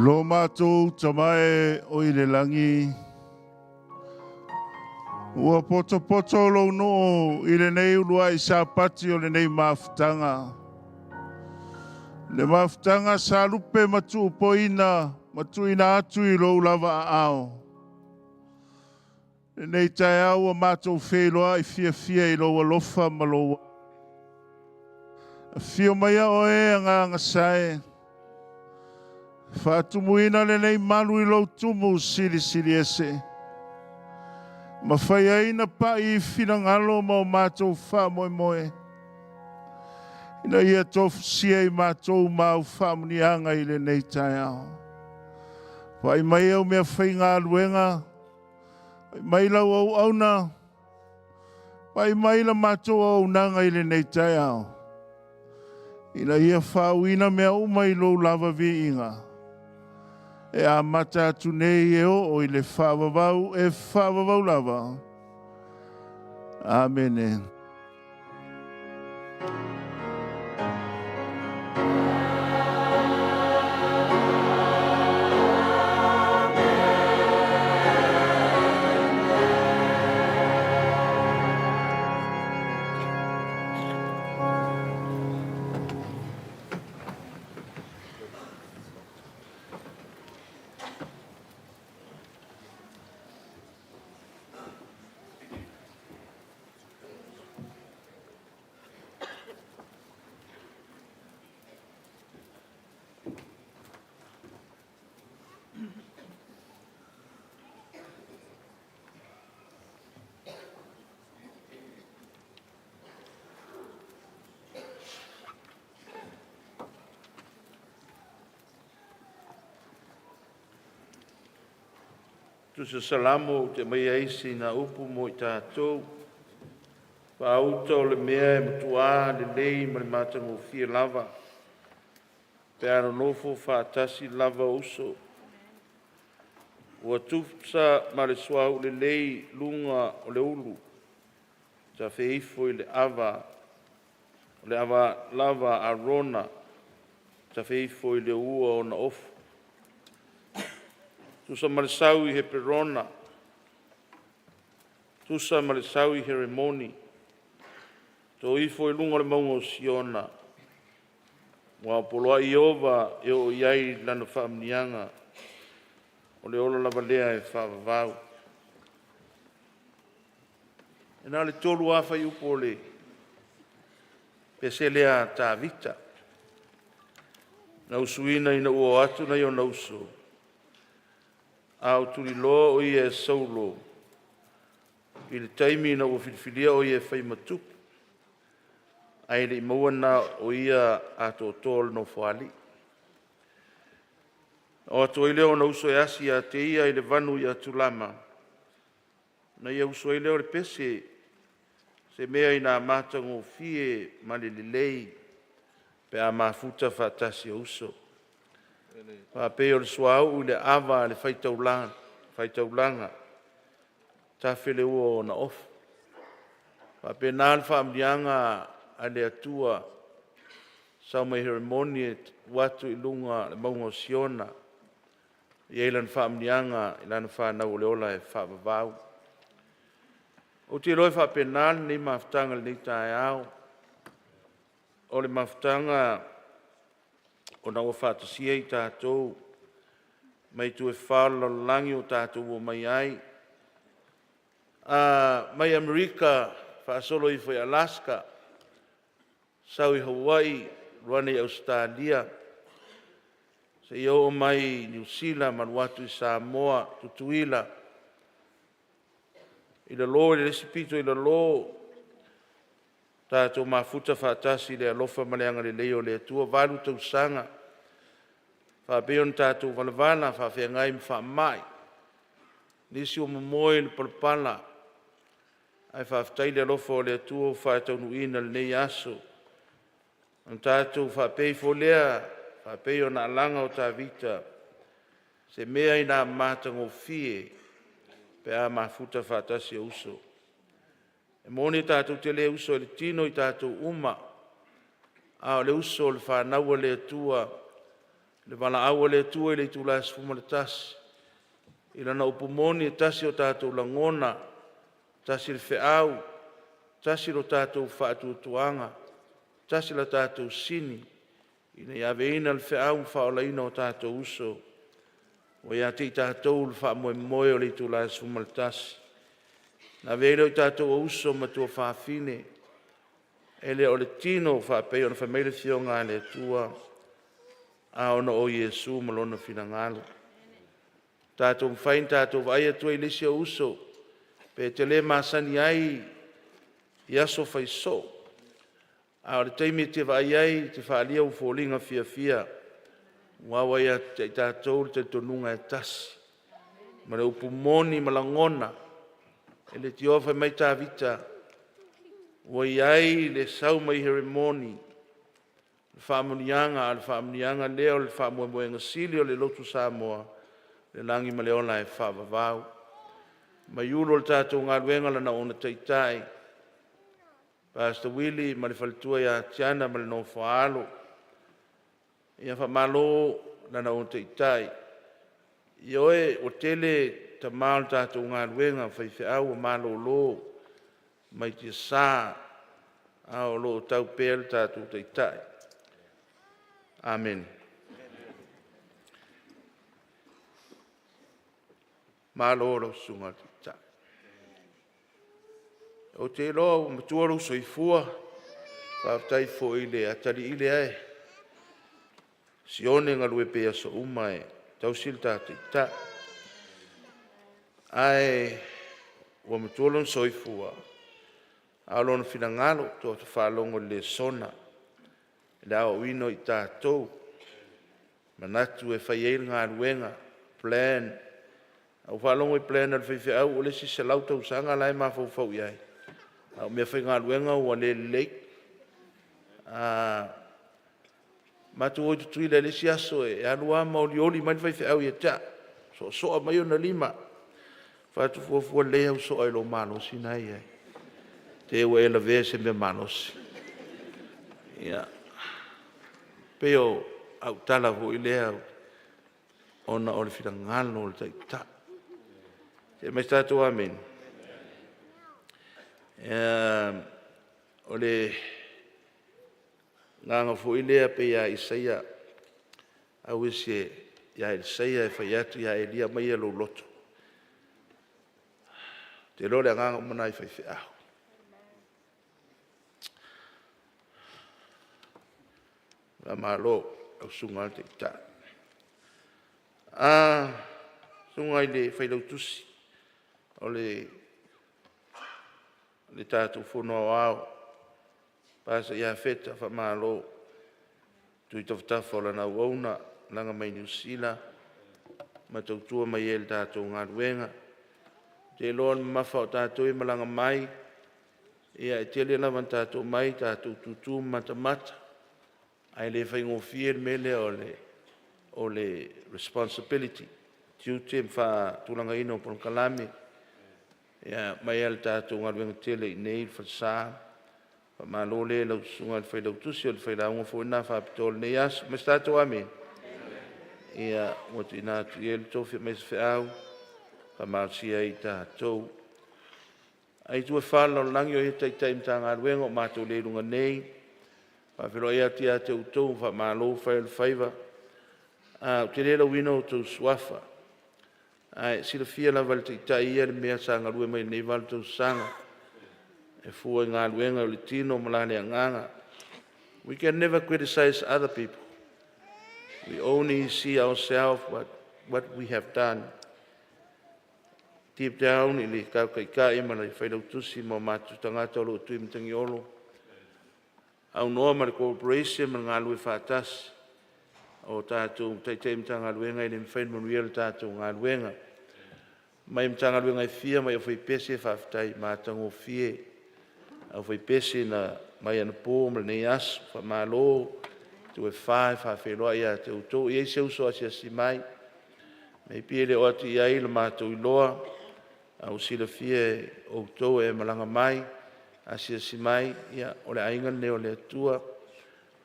Lo matou Tama e o i le lagi, ua potopoto lou nuu i lenei uluai Sapati o lenei mafutaga. Le mafutaga sa lupe ma tuupoina ma tuuina atu i lou lava aao. Lenei taeao ua matou feiloai fiafia i lou alofa ma lou afio mai oe Agaga Sae, faatumuina lenei malu i lou tumu silisili ese. Ma fai ai na pai i finagalo ma o matou faamoemoe, ina ia tofusia i matou ma au faamuniaga i lenei taeao. Vaai mai au mea faigaluega, vaai mai lau auauna, vaai mai la matou auaunaga i lenei taeao, ina ia faauuina mea uma i lou lava viiga. E amata atu nei e oo i le faavavau e faavavau lava. Amene. Tusi o Salamo ou te aumaia ai sina upu mo i tatou. Faauta o le mea e matuā lelei ma le matagofie lava, pe a nonofo faatasi lava uso. Ua tusa ma le suauu lelei luga o le ulu, tafe ifo i le ava, o le ava lava a Arona, tafe ifo i le ua ona ofu. Tusa ma le sau i Heperona, tusa ma le sau i Heremoni, to ifo i luga o le mauga o Siona, ua poloai Ieova e oo i ai lana faamanuiaga, o le ola lava lea e faavavau. E na o le tolu lava fuaiupu o le pese lea a Tavita, na usuina ina ua o atu nai ona uso, a o tuliloa o ia e Saulo i le taimi ina ua filifilia o ia e fai ma tupu, ae le i maua na o ia atoatoa o le nofoalii. Na o atu ai lea o ona uso e asi ia te ia i le vanu i Atulama, na ia usu ai lea o le pese, se mea ina matagofie ma le lelei pe a mafuta faatasi o uso. Faapei o le suauu i le ava a le faitaulaga, tafe le ua o ona ofu. Faapena le faamanuiaga a le Atua, sau mai Heremoni e tuu atu i luga o le mauga o Siona, e i ai lana faamanuiaga i lana fanau o le ola e faavavau. Ou te iloa e faapena lenei mafutaga i lenei taeao. O le mafutaga ona ua faatasia i tatou mai itu e fa o le lalolagi ua tatou omai ai, mai Amerika faasolo ifo i Alaska, sau i Hawaii, alu ane i Ausetalia, seia oo mai i Niu Sila ma alu atu i Samoa, Tutuila, i lalo i le isi pito i lalo, tatou mafuta faatasi i le alofa ma le agalelei o le Atua. 8 tausaga faapei ona tatou valavala faafeagai ma faamai, nisi ua momoe i le palapala, ae faafetai i le alofa o le Atua ua faataunuuina lenei aso. Ona tatou faapea ifo lea, faapei ona alaga o Tavita, se mea ina matagofie pe a mafuta faatasi o uso. E moni tatou te le uso i le tino i tatou uma, a o le uso o le fanau a le Atua, le valaau a le Atua i le itula e 11, i lana upu moni, e tasi o tatou lagona, tasi le feau, tasi lo tatou faatuatuaga, tasi la tatou sini, ina ia aveina le feau ma faaolaina o tatou uso. Ua ia te i tatou le faamoemoe o le itula e 11. Na avea ai lea o tatou o uso ma tuafafine, e le o le tino faapei ona fai mai le Afioga a le Atua, a ona o Iesu ma Lona finagalo. Tatou mafai ona tatou vaai atu ai i le isi ou uso, pe te le masani ai i aso faisoo, a o le taimi e te vaai ai e te faaalia ou foliga fiafia, aua ua ia te i tatou le talitonuga e tasi, ma le upu moni ma lagona. E leitioa fai mai Tavita, ua i ai le sau mai Heremoni, le faamanuiaga, a o le faamanuiaga lea o le faamoemoega sili o le lotu Samoa, le lagi ma le ola e faavavau. Mai ulu o le tatou galuega lana ona taitai, Pastor Willie ma le faletua ia Tiana ma le nofo a alo. Ia faamalo lana ona taitai. Ioe, ua tele tama o le tatou galuega faifeau ua malolo mai tiasa, a o lo o tau pea le tatou taitai. Amene. Malo lau susuga i le Taitai. Ou te iloa ua matua lou soifua, faafetai foi i le atalii lea e Sione e galue pea i aso uma e tausi le ta Taitai. Ae ua matua lona soifua, a o lona finagalo tou te faalogo i le lesona i le aoaoina o i tatou, manatu e fai ai le galuega, plan. A ou faalogo i plan a le faifeau o le isi 100 tausaga la e mafaufau i ai, a o meafaigaluega ua le lelei. Matou o i Tutuila i le isi aso e alu lava ma olioli mai le faifeau ia te au, soasoa mai ona lima. Fai atu, fuafua lelei au soa i lou malosi na e i ai. Te i ua e lavea i se mea malosi. Ia, pei o au tala foi lea ona o le finagalo o le Taitai. Se mai se tatou amene. O le agaga foi lea pei ia Isaia, au ese ia Isaia e fai atu ia Elia, aumaia lou loto. Ou te iloa o le agaga uma lena i faifeau. Faamalo i lau susuga i le Taitai. Susuga i le Failautusi o le tatou Fono Aoao, Pastor Iafeta, faamalo tui tafatafa o lana auauna, malaga mai Niu Sila ma tautua mai ai i le tatou galuega. Ou te iloa o le mamafa o tatou e malaga mai, ia e tele lava ina tatou omai tatou tutu ma matamata, ae le faigofie le mea lea o le responsibility, tiute ma faatulagaina o polokalame, mai lava i le tatou galuega tele i inei i le falesa. Faamalo lea i lau Susuga i le Failautusi, o le failauga foi lena faapitoa o lenei aso. Ma se tatou amene. Ia, ua tuuina atu i ai le tofi aemaise feau e faamalosia ai i tatou. A i itu e fa o le lalolagi o i ai Taitai o Matagaluega ua matou le i luga nei, e faafeiloai atu ia te outou, faamalo fai o le faiva. Ou te le lauina outou suafa, ae silafia lava e le Taitai ia le mea sa galue mai ai i lenei 8 tausaga e fua i galuega o le tino ma la le agaga. We can never criticize other people. We only see ourselves what we have done. Deep down i le Taitai ma le Failautusi ma o matou tagata o lo o tui matagiolo, aunoa ma le cooperation ma le galulue faatasi o tatou Taitai o Matagaluega, e le mafai ona manuia le tatou galuega. Mai Matagaluega e fia mai aufaipese, faafetai matagofie aufaipese na mai anapo ma lenei aso. Faamalo itu e fa e faafeiloai ia te outou. E i ai se uso asiasi mai, maybe e le oo atu i ai lo matou iloa, a ua silafia e outou e malaga mai, asiasi mai, ia o le aiga lenei o le Atua.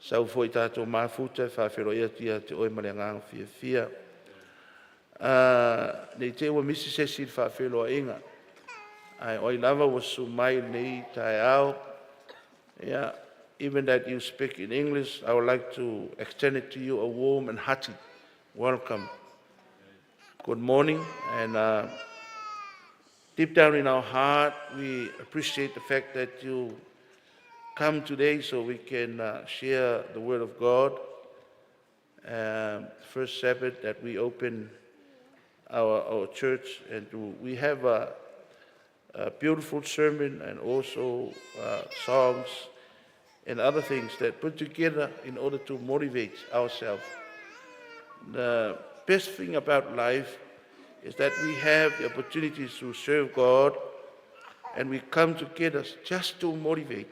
Sau foi tatou mafuta e faafeiloai atu ia te oe ma le agaga fiafia. Ne i te i ua misi se isi i le faafeiloaiga, ae o ai lava ua susu mai i lenei taeao, yeah, even that you speak in English, I would like to extend it to you a warm and hearty welcome. Good morning, and deep down in our heart, we appreciate the fact that you come today so we can share the Word of God. First Sabbath that we open our church, and we have a beautiful sermon and also songs and other things that put together in order to motivate ourselves. The best thing about life is that we have the opportunities to serve God, and we come together just to motivate,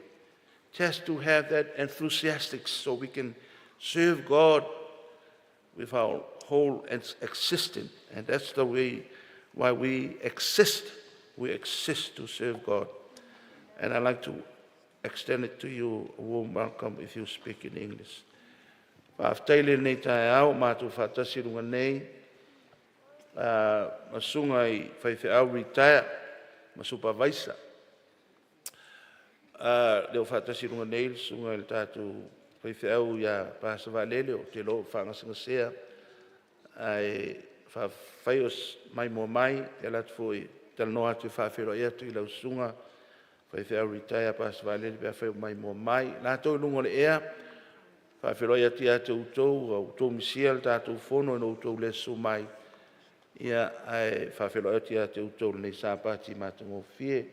just to have that enthusiastic so we can serve God with our whole existence. And that's the way why we exist. We exist to serve God. And I'd like to extend it to you a warm welcome if you speak in English. Faafetai lenei taeao, matou faatasi i luga nei, ma susuga i faifeau retire ma supervisor. Lea ua faatasi i luga nei le susuga i le tatou faifeau ia Pastor Vaalele, ou te iloa ua faagasegasea, ae faafai o maimoa mai, e alu atu foi talanoa atu e faafeiloai atu i lau susuga faifeau retire Pastor Vaalele pe afai o maimoa mai. Latou i luga o le ea, faafeiloai atu ia te outou, ua outou misia le tatou fono ina ua outou le susu mai, ia ae faafeiloai atu ia te outou i lenei Sapati matagofie.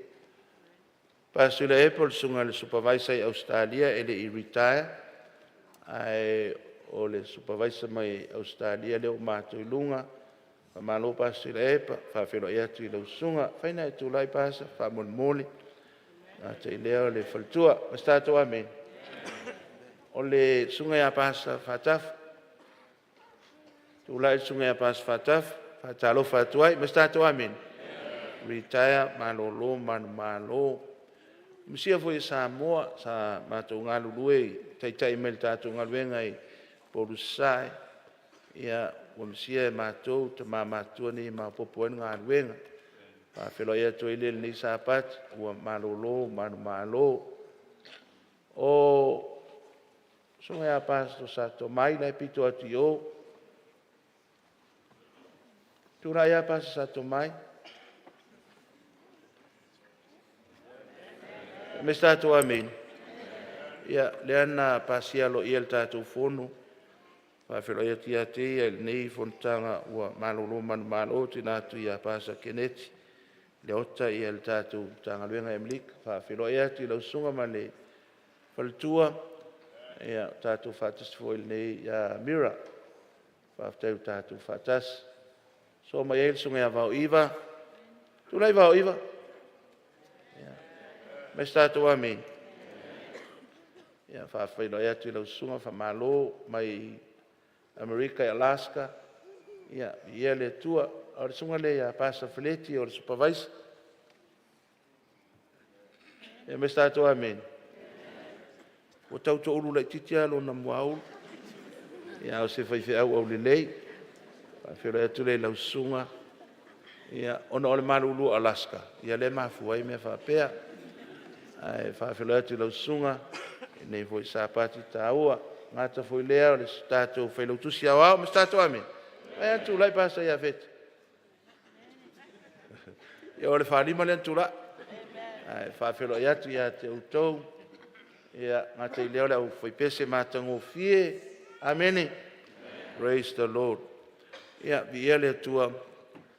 Pastor Tuilaepa o le susuga i le supervisor i Ausetalia, e le i retire, ae o le supervisor mai Ausetalia lea ua matou i luga. Faamalo Pasa Tuilaepa, faafeiloai atu i lau susuga. Faina e tulai Pasa faamolemole. Gata i lea o le faletua. Ma se tatou amene. O le susuga ia Pasa Faatafu. Tulai le susuga ia Pasa Faatafu, faatalofa atu ai. Ma se tatou amene. Retire malolo manumalo. Misia foi e Samoa sa matou galulue i taitai mai le tatou galuega i Upolu Sasae. Ia ua misia e matou tama matutua nei e maopoopo ai le galuega. Faafeiloai atu ai lea i lenei Sapati ua malolo manumalo. O susuga ia Pastor Sa Tomai la e pito atu i o. Tulai lava Pastor Sa Tomai. Ma se tatou amene. Ia, lea na pasia aloaia e le tatou fono. Faafeiloai atu ia te ia i lenei fonotaga ua malolo manumalo, tuuina atu ia Pastor Keneti Leota ia le tatou Matagaluega i Amerika. Faafeiloai atu i lau susuga ma le faletua, ia tatou faatasi foi i lenei Mira. Faafetai ua tatou faatasi. Susu mai ai le susuga ia Vaoiva. Tulai Vaoiva. Ma se tatou amene. Ia faafeiloai atu i lau susuga, faamalo mai Amerika i Alaska. Ia viia le Atua. O le susuga lea ia Pastor Feleti o le Supervisor. Ia ma se tatou amene. Ua tau toulu laitiiti lava lona muaulu. Ia, a o se faifeau aulelei. Faafeiloai atu lea i lau susuga. Ia, ona o le malulu o Alaska, ia lea e mafua ai mea faapea. Ae faafeiloai atu i lau susuga i lenei foi Sapati taua. Gata foi lea o le tatou Failautusi Aoao ma se tatou amene. Ae tulai Pastor ia Feti. Ia o le faalima lea na tulai. Ae faafeiloai atu ia te outou. Ia gata i lea o le aufaipese matagofie. Amene. Praise the Lord. Ia viia le Atua.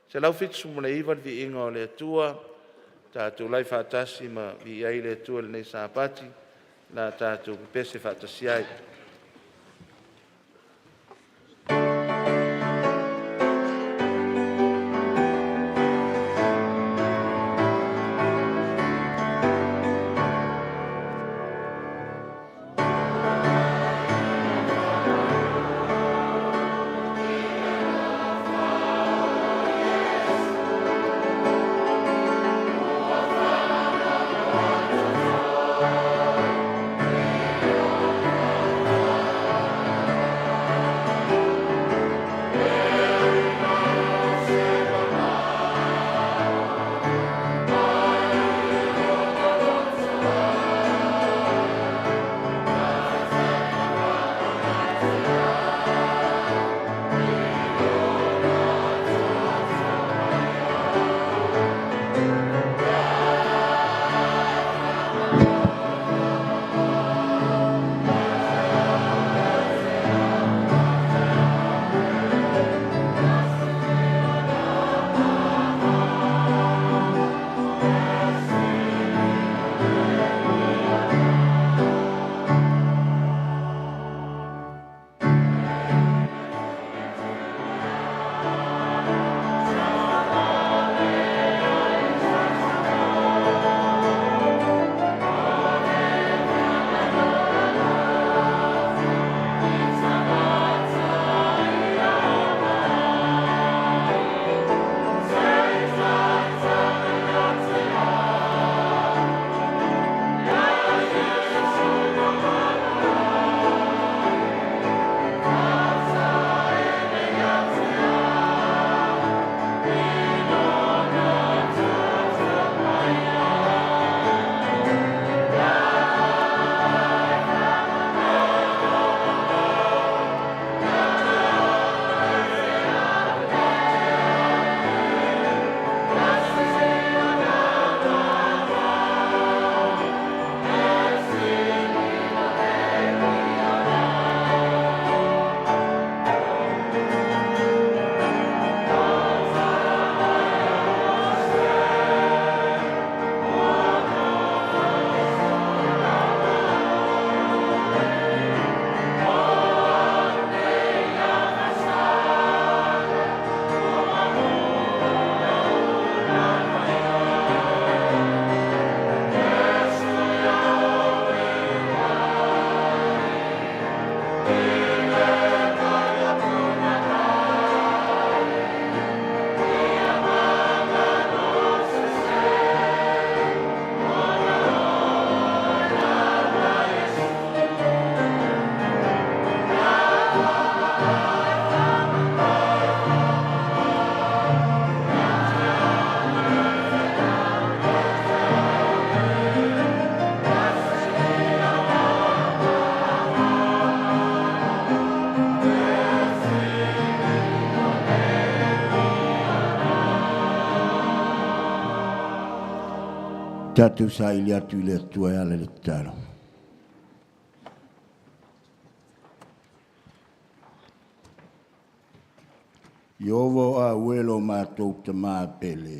179 le viiga o le Atua. Tatou lai faatasi ma viia ai le Atua i lenei Sapati. La tatou pepese faatasi ai. Tatou saili atu i le Atua e ala i le tatalo. Ieova o aue lo matou Tamā pele.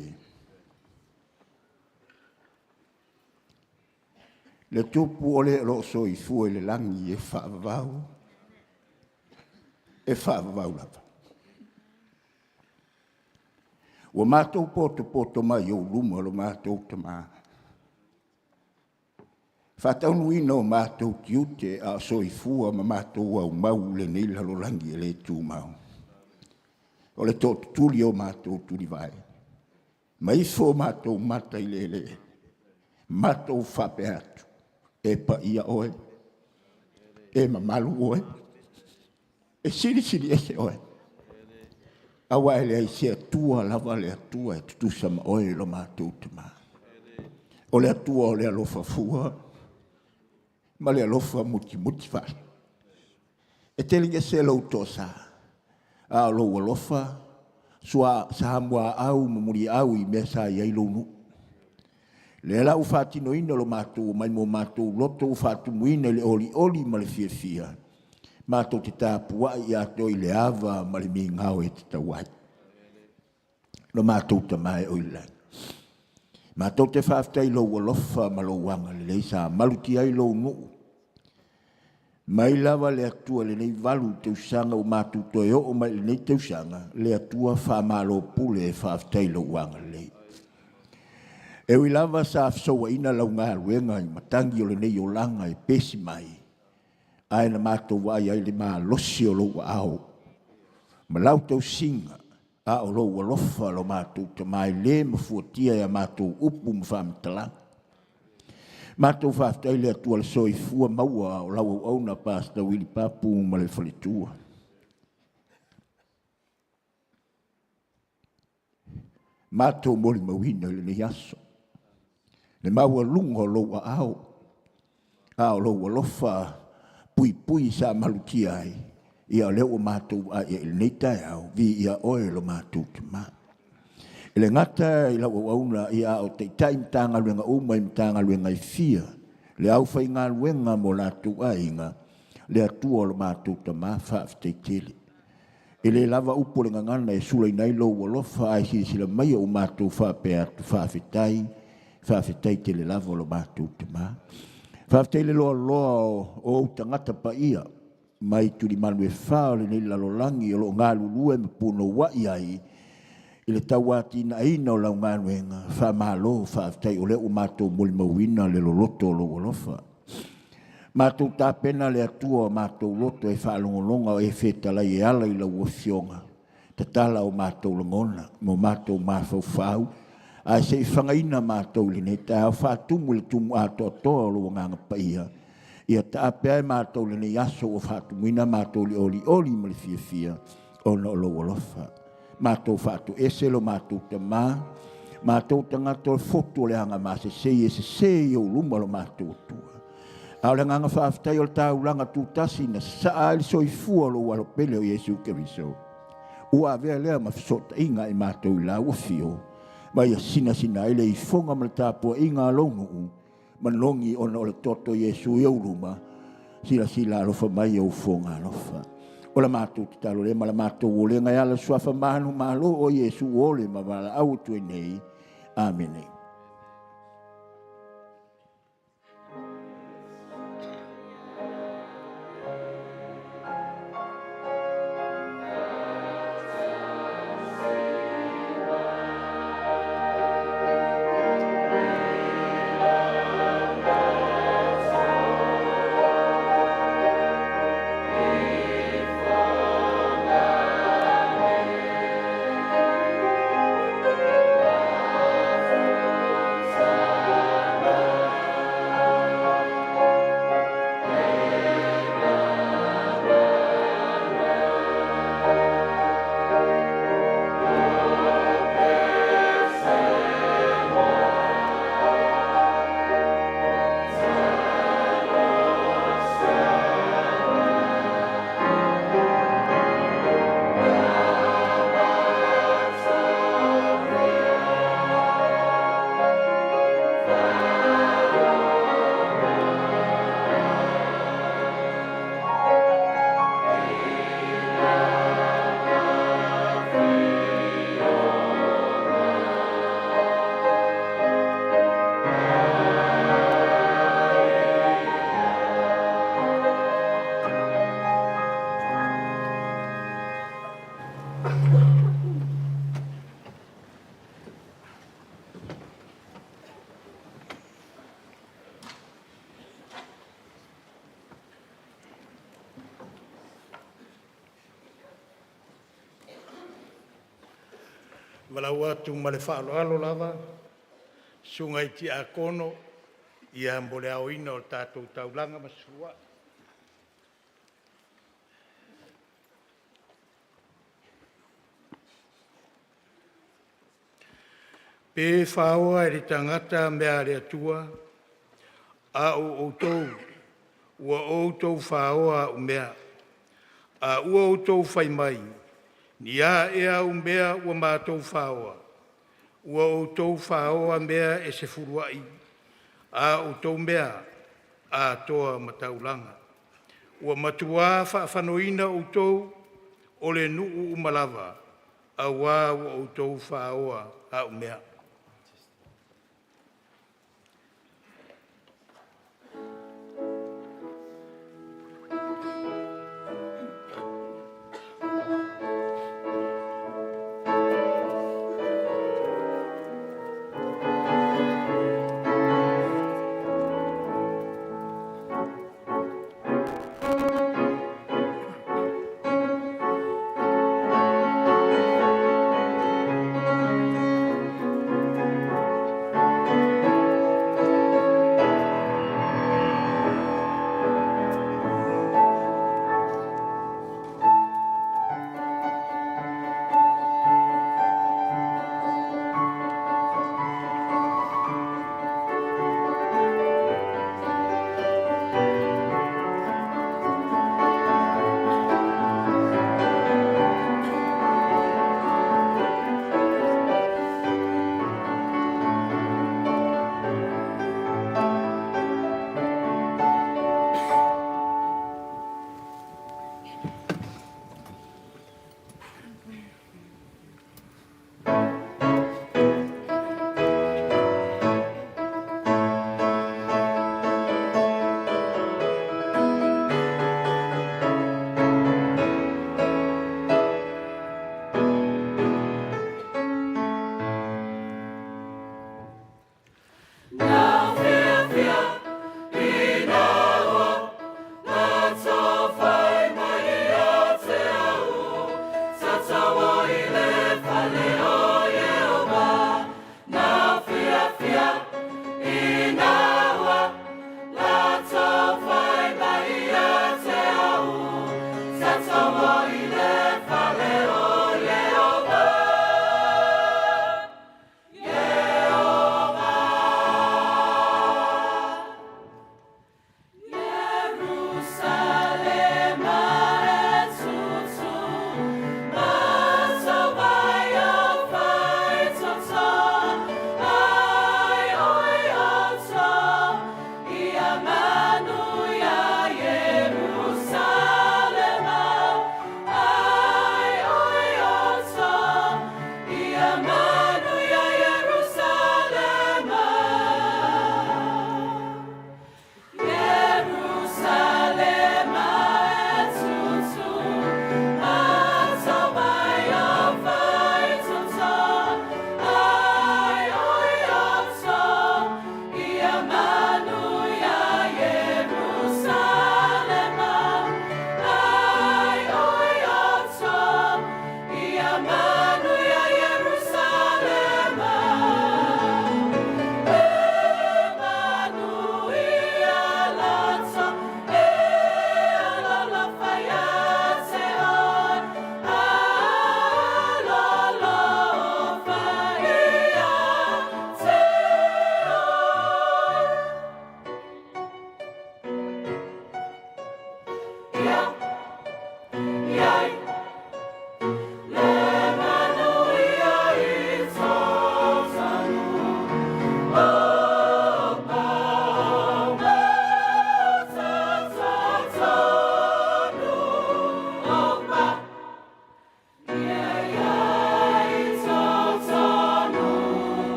Le tupu o le o lo o soifua i le lagi e faavavau, e faavavau lava. Ua matou potopoto mai i ou luma lo matou Tamā. Faataunuuina o matou tiute a o soifua ma matou aumau i lenei lalolagi e le tumau. O le tootutuli o matou tulivae, ma ifo o matou mata i le eleele, matou faapea atu, e paia oe, e mamalu oe, e silisili ese oe. Aua e leai se Atua lava le Atua e tutusa ma oe lo matou Tamā. O le Atua o le alofa fua ma le alofa mutimuti fale. E tele ese lou toasa, a o lou alofa, sua sa muaau ma muliau i mea sa i ai lou nuu. Lea la ua faatinoina lo matou omai mo matou loto ua faatumuina i le olioli ma le fiafia, matou te tapuai ia te oe i le ava ma le migao e tatau ai. Lo matou Tamā e oe i le lagi. Matou te faafetai i lou alofa ma lou agalelei sa malutia ai lou nuu. Mai lava le Atua i lenei 8 tausaga ua matou toe oo mai i lenei tausaga, le Atua faamalo pule e faafetai i lou agalelei. E ui lava sa fesouaina lau galuega i matagi o lenei olaga e pesi mai, ae na matou vaai ai i le malosi o lou aao ma lau tausiga, a o lou alofa lo matou Tamā e le mafuatia e a matou upu ma faamatalaga. Matou faafetai i le Atua le soifua maua o lau auauna Pastor Willy Papu ma le faletua. Matou molimauina i lenei aso le maualuga o lou aao, a o lou alofa puipui sa malutia ai, ia o lea ua matou vaai ai i lenei taeao, viia oe lo matou Tamā. E le gata i lau auauna, ia a o taitai Matagaluega uma i Matagaluega e fia, le aufaigaluega ma o latou aiga, le Atua o lo matou Tamā, faafetai tele. E le lava upu o le gagana e sulaina ai lou alofa, ae silasila mai ua matou faapea atu, faafetai, faafetai tele lava lo matou Tamā. Faafetai le loaloa o ou tagata paia mai tulimanu e fa o lenei lalolagi o lo o galulue ma punouai ai i le tauatiaeina o lau galuega. Faamalo, faafetai o lea ua matou molimauina le loloto o lou alofa. Matou tapena le Atua o matou loto e faalogologo o e fetalai e ala i lau Afioga, tatala o matou lagona ma o matou mafaufau, ae se i fagaina matou i lenei taeao, faatumu i le tumu atoatoa o lou Agaga Paia, ia taape ai matou i lenei aso ua faatumuina matou i le olioli ma le fiafia ona o lou alofa. Matou faatoese lo matou Tamā, matou tagata o le fotu o le agamasese e sese i ou luma lo matou Atua. A o le agaga faafetai o le taulaga tutasi na sasaa ai le soifua o lou alopele o Iesu Keriso, ua avea lea ma fesootaiga i matou i lau afio, ma ia sinasina ai le ifoga ma le tapuaiga a lou nuu, manogi ona o le toto o Iesu i ou luma, silasila alofa mai i ou foga alofa. O la matou tatalo lea ma la matou olega e ala i le suafa manumalo o Iesu ua ole ma valaau atu ai nei. Amene. Valaau atu ma le faaaloalo lava, susuga i tiakono, ia mo le aoina o le tatou taulaga ma sefuluai. Pe faoa e le tagata mea a le Atua, a o outou, ua outou faoa au mea. A ua outou fai mai, ni a ea au mea ua matou faoa? Ua outou faoa mea e sefuluai a outou mea atoa ma taulaga. Ua matua faafanoina outou o le nuu uma lava, auā ua outou faoa au mea.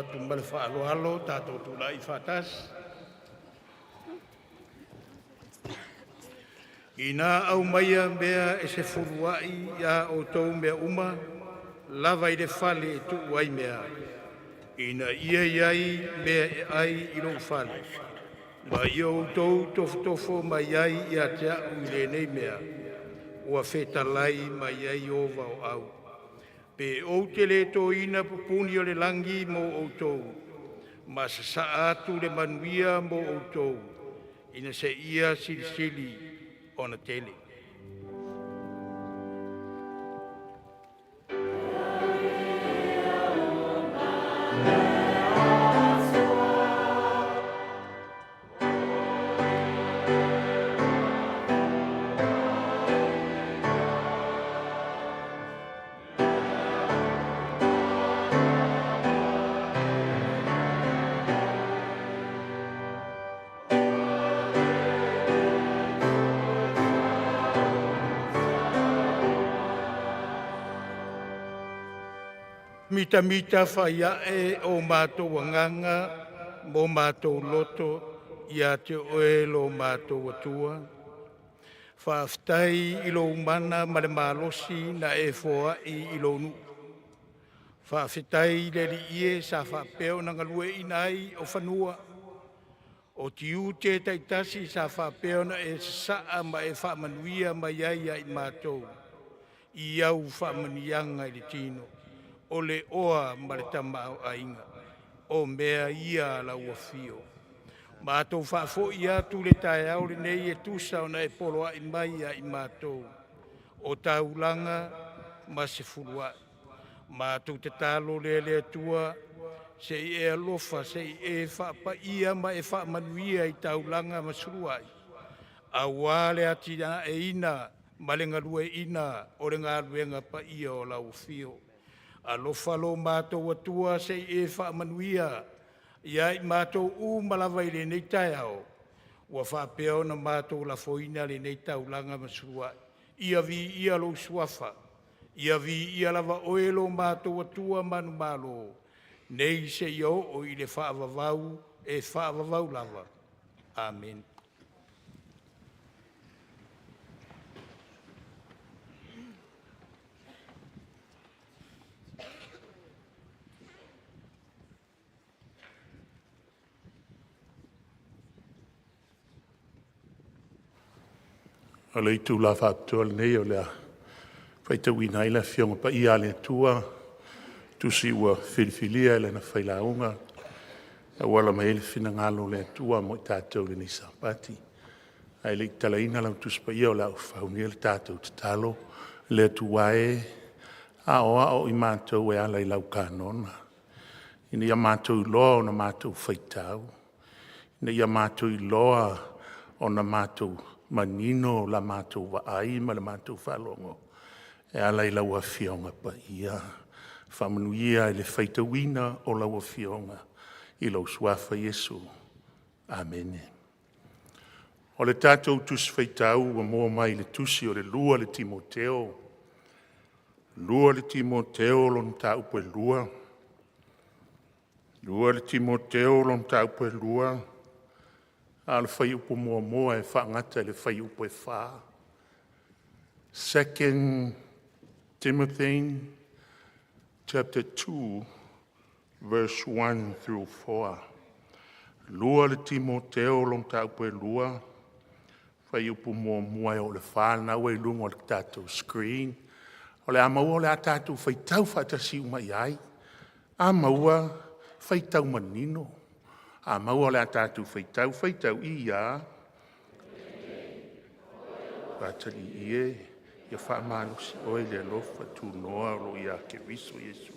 atu ma le faaaloalo tatou tulai faatasi. Ina aumaia mea e sefuluai ia outou mea uma lava i le fale e tuu ai mea, ina ia i ai mea e ai i lou fale, ma ia outou tofotofo mai ai ia te a'u i lenei mea ua fetalai mai ai Ieova o au. Pe ou te le toina pupuni o le lagi mo outou, ma sasaa atu le manuia mo outou, ina seia silisili ona tele. Mitamita faiae o matou agaga mo matou loto ia te oe lo matou Atua. Faafetai i lou mana ma le malosi na e foai i lou nuu. Faafetai i le Alii e sa faapea ona galueaiina ai o fanua, o tiute taitasi sa faapea ona e sasaa ma e faamanuia mai ai ia i matou i au faamanuiaga i le tino, o le oa ma le tamaoaiga, o mea ia a lau afio. Matou faafoi atu le taeao lenei e tusa ona e poloai mai ia i matou, o taulaga ma sefuluai. Matou tatalo lea le Atua, se i e alofa, se i e faapaia ma e faamanuia i taulaga ma suluai, auā le atinaeina ma le galueaiina o le galuega paia o lau afio. Alofa lo matou Atua se i e faamanuia ia i matou uma lava i lenei taeao, ua faapea ona matou lafoina lenei taulaga ma suluai. Ia viia lou suafa, ia viia lava oe lo matou Atua manumalo, nei seia oo i le faavavau e faavavau lava. Amene. O le itula faapitoa lenei o le a faitauina ai le Afioga Paia a le Atua, tusi ua filifilia e Lana failauga e auala mai ai le finagalo o le Atua mo i tatou i lenei Sapati. Ae le i tatalaina lau Tusi Paia, o le a ou faunia le tatou tatalo. Le Atua e, aoao i matou e ala i lau kanono, ina ia matou iloa ona matou faitau, ina ia matou iloa ona matou manino la matou vaai ma le matou faalogo e ala i lau Afioga Paia. Faamanuia i le faitauina o lau Afioga, i lou Suafa Iesu. Amene. O le tatou Tusi Faitau ua maua mai le Tusi o le Lua le Timoteo, 2 le Timoteo lona mataupu e 2, 2 le Timoteo lona mataupu e 2, a o le fuaiupu 1 e faagata i le fuaiupu e 4. 2 Timothy chapter 2 verse 1 through 4. 2 le Timoteo lona mataupu e 2, fuaiupu 1 e oo i le 4, lena ua i luga o le tatou screen. O le a maua o le a tatou faitau faatasi uma i ai. A maua, faitau manino. A maua o le a tatou faitau, faitau ia. Faatali e, ia faamalosi oe i le alofa tunoa o lo o ia Keriso Iesu.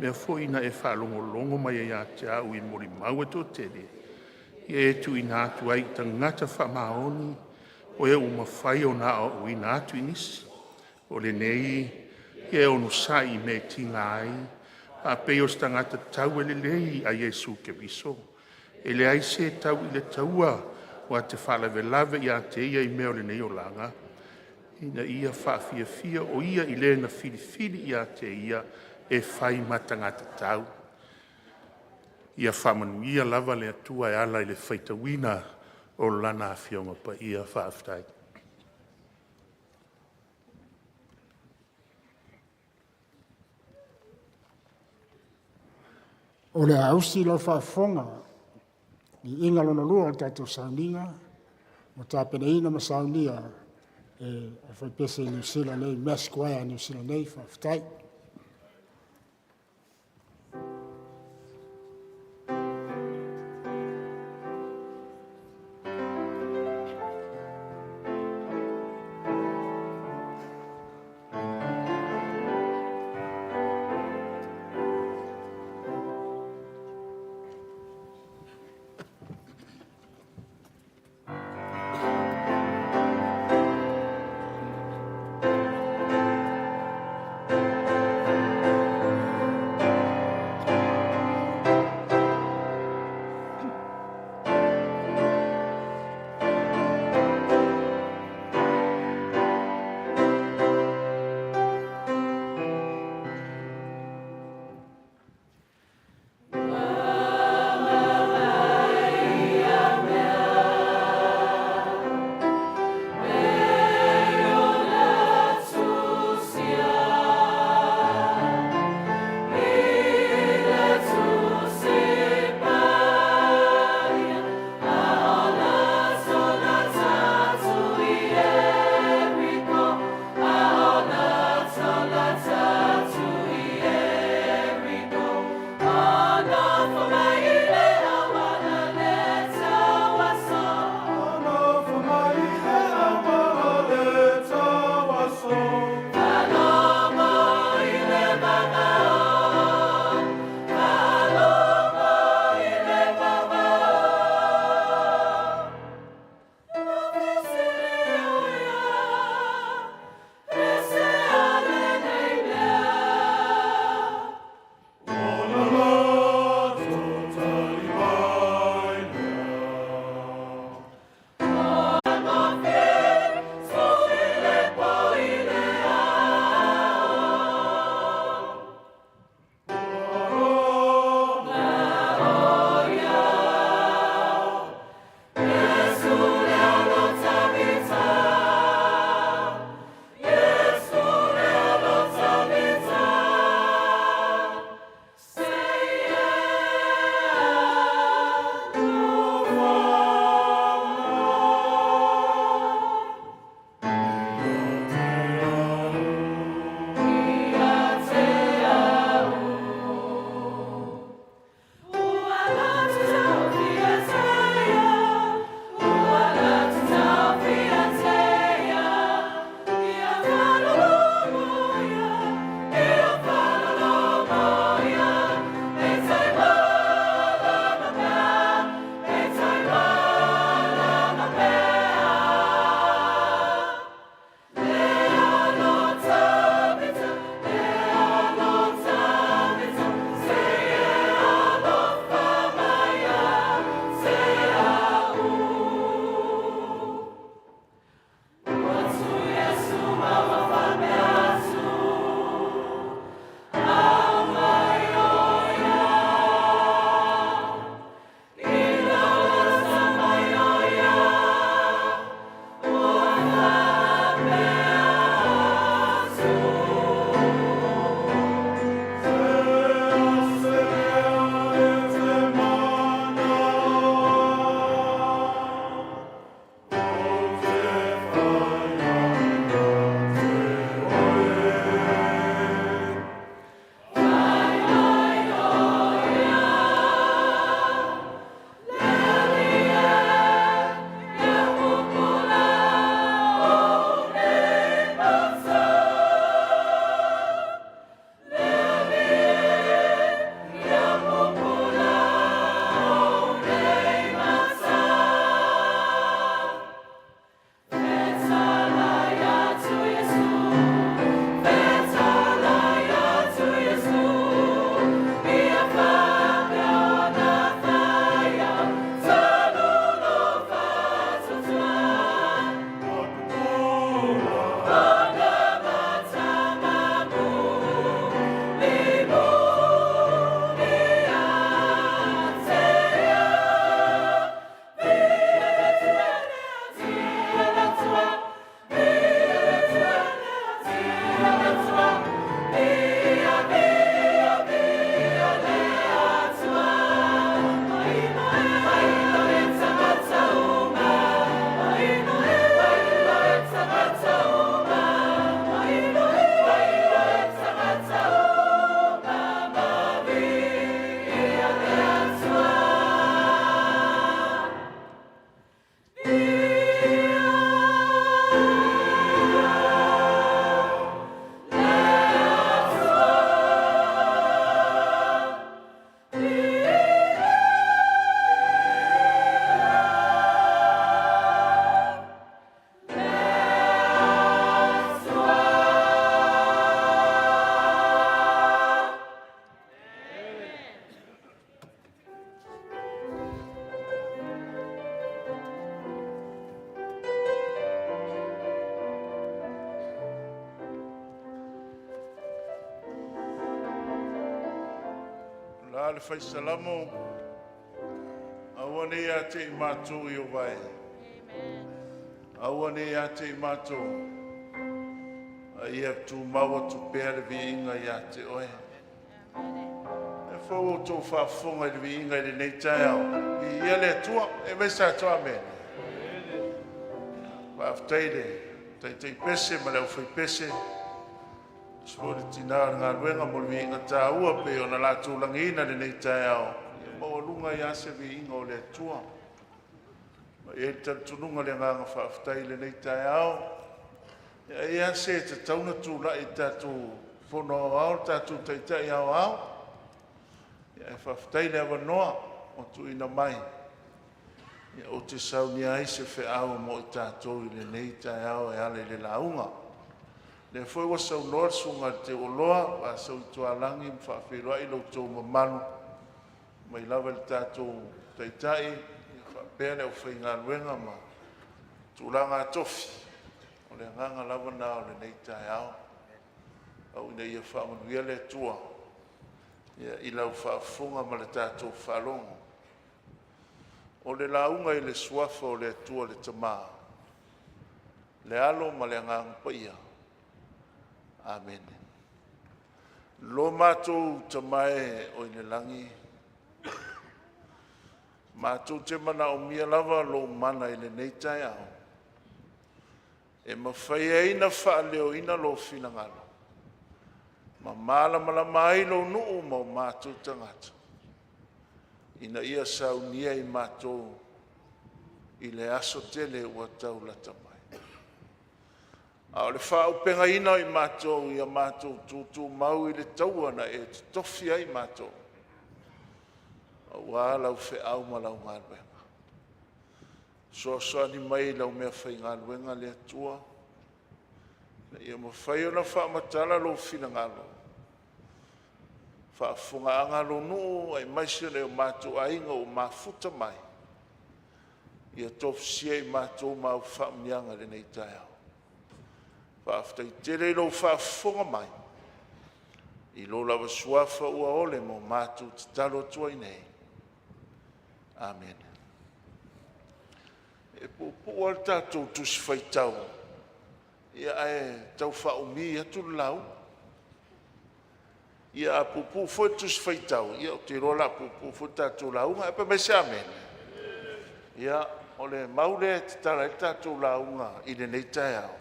Mea foi na e faalogologo mai ai ia te au i molimau e toatele, ia e tuuina atu ai i tagata faamaoni, o e ua mafai ona aoaoina atu i nisi. O lenei, ia e onosai i mea e tiga ai, faapei o se tagata taua lelei a Iesu Keriso. E leai se tau i le taua ua te faalavelave ia te ia i mea o lenei olaga, ina ia faafiafia o ia i le na filifili ia te ia e fai ma tagata tau. Ia faamanuia lava le Atua e ala i le faitauina o Lana Afioga Paia. Faafetai. O le a usi lau faafofoga i iga lona lua o le tatou sauniga, ua tapenaina ma saunia e le Aufaipesu i Niu Sila nei, Mass Choir a Niu Sila nei, faafetai. A le fai salamo, aua ne ia te i mātou i o vai. Aua ne ia te i mātou. A ia tū maua tu pea le viinga ia te oe. E fau o tō whaafonga i le viinga i le nei taeao. I ia le atua, e mai sa toa mene. Faafetai le taitai pese ma le aufai pese. So le tina o le galuega mo le viiga tāua pei ona latou lagiina lenei taeao. Ia maualuga ia se viiga o le Atua. Ma e i ai le talitonuga le agaga faafetai i lenei taeao. Ia e i ai se tatau ona tulai i le tatou fono aoao, le tatou taitai aoao. Ia e faafetai le avanoa ua tuuina mai. Ia ou te saunia ai se feau mo i tatou i lenei taeao e ala i le lauga. Lea foi ua saunoa le susuga i le Teuoloa, Vasauitualagi ma faafeiloai lo outou mamalu mai lava i le tatou taitai, ia faapea le aufaigaluega ma tulaga tofi. O le agaga lava na o lenei taeao. Au ina ia faamanuia le Atua ia, i lau faafofoga ma le tatou faalogo. O le lauga i le suafa o le Atua le Tama, le Alo ma le Agaga Paia. Amene. Lo matou Tama e oi le lagi, matou te manaomia lava lou mana i lenei taeao, e mafai ai na faaleoina lou finagalo, ma malamalama ai lou nuu ma o matou tagata, ina ia saunia i matou i le aso tele ua taulata mai. A o le faaaupegaina o i matou ia matou tutumau i le taua na e totofi ai matou, aua lau feau ma lau galuega. Soasoani mai i lau mea faigaluega le Atua, ina ia mafai ona faamatala lou finagalo, faafofogaaga a lou nuu aemaise o nai o matou aiga ua mafuta mai, ia tofusia i matou ma au faamanuiaga i lenei taeao. Faafetai tele i lou faafofoga mai, i lo lava suafa ua ole ma o matou tatalo atu ai nei. Amene. E puupuu lava le tatou tusi faitau, ia ae tau faaumi atu le lauga. Ia a puupuu foi le tusi faitau, ia ou te iloa o le a puupuu foi le tatou lauga. Ae fai mai se amene. Ia, o le mau lea e tatala ai le tatou lauga i lenei taeao,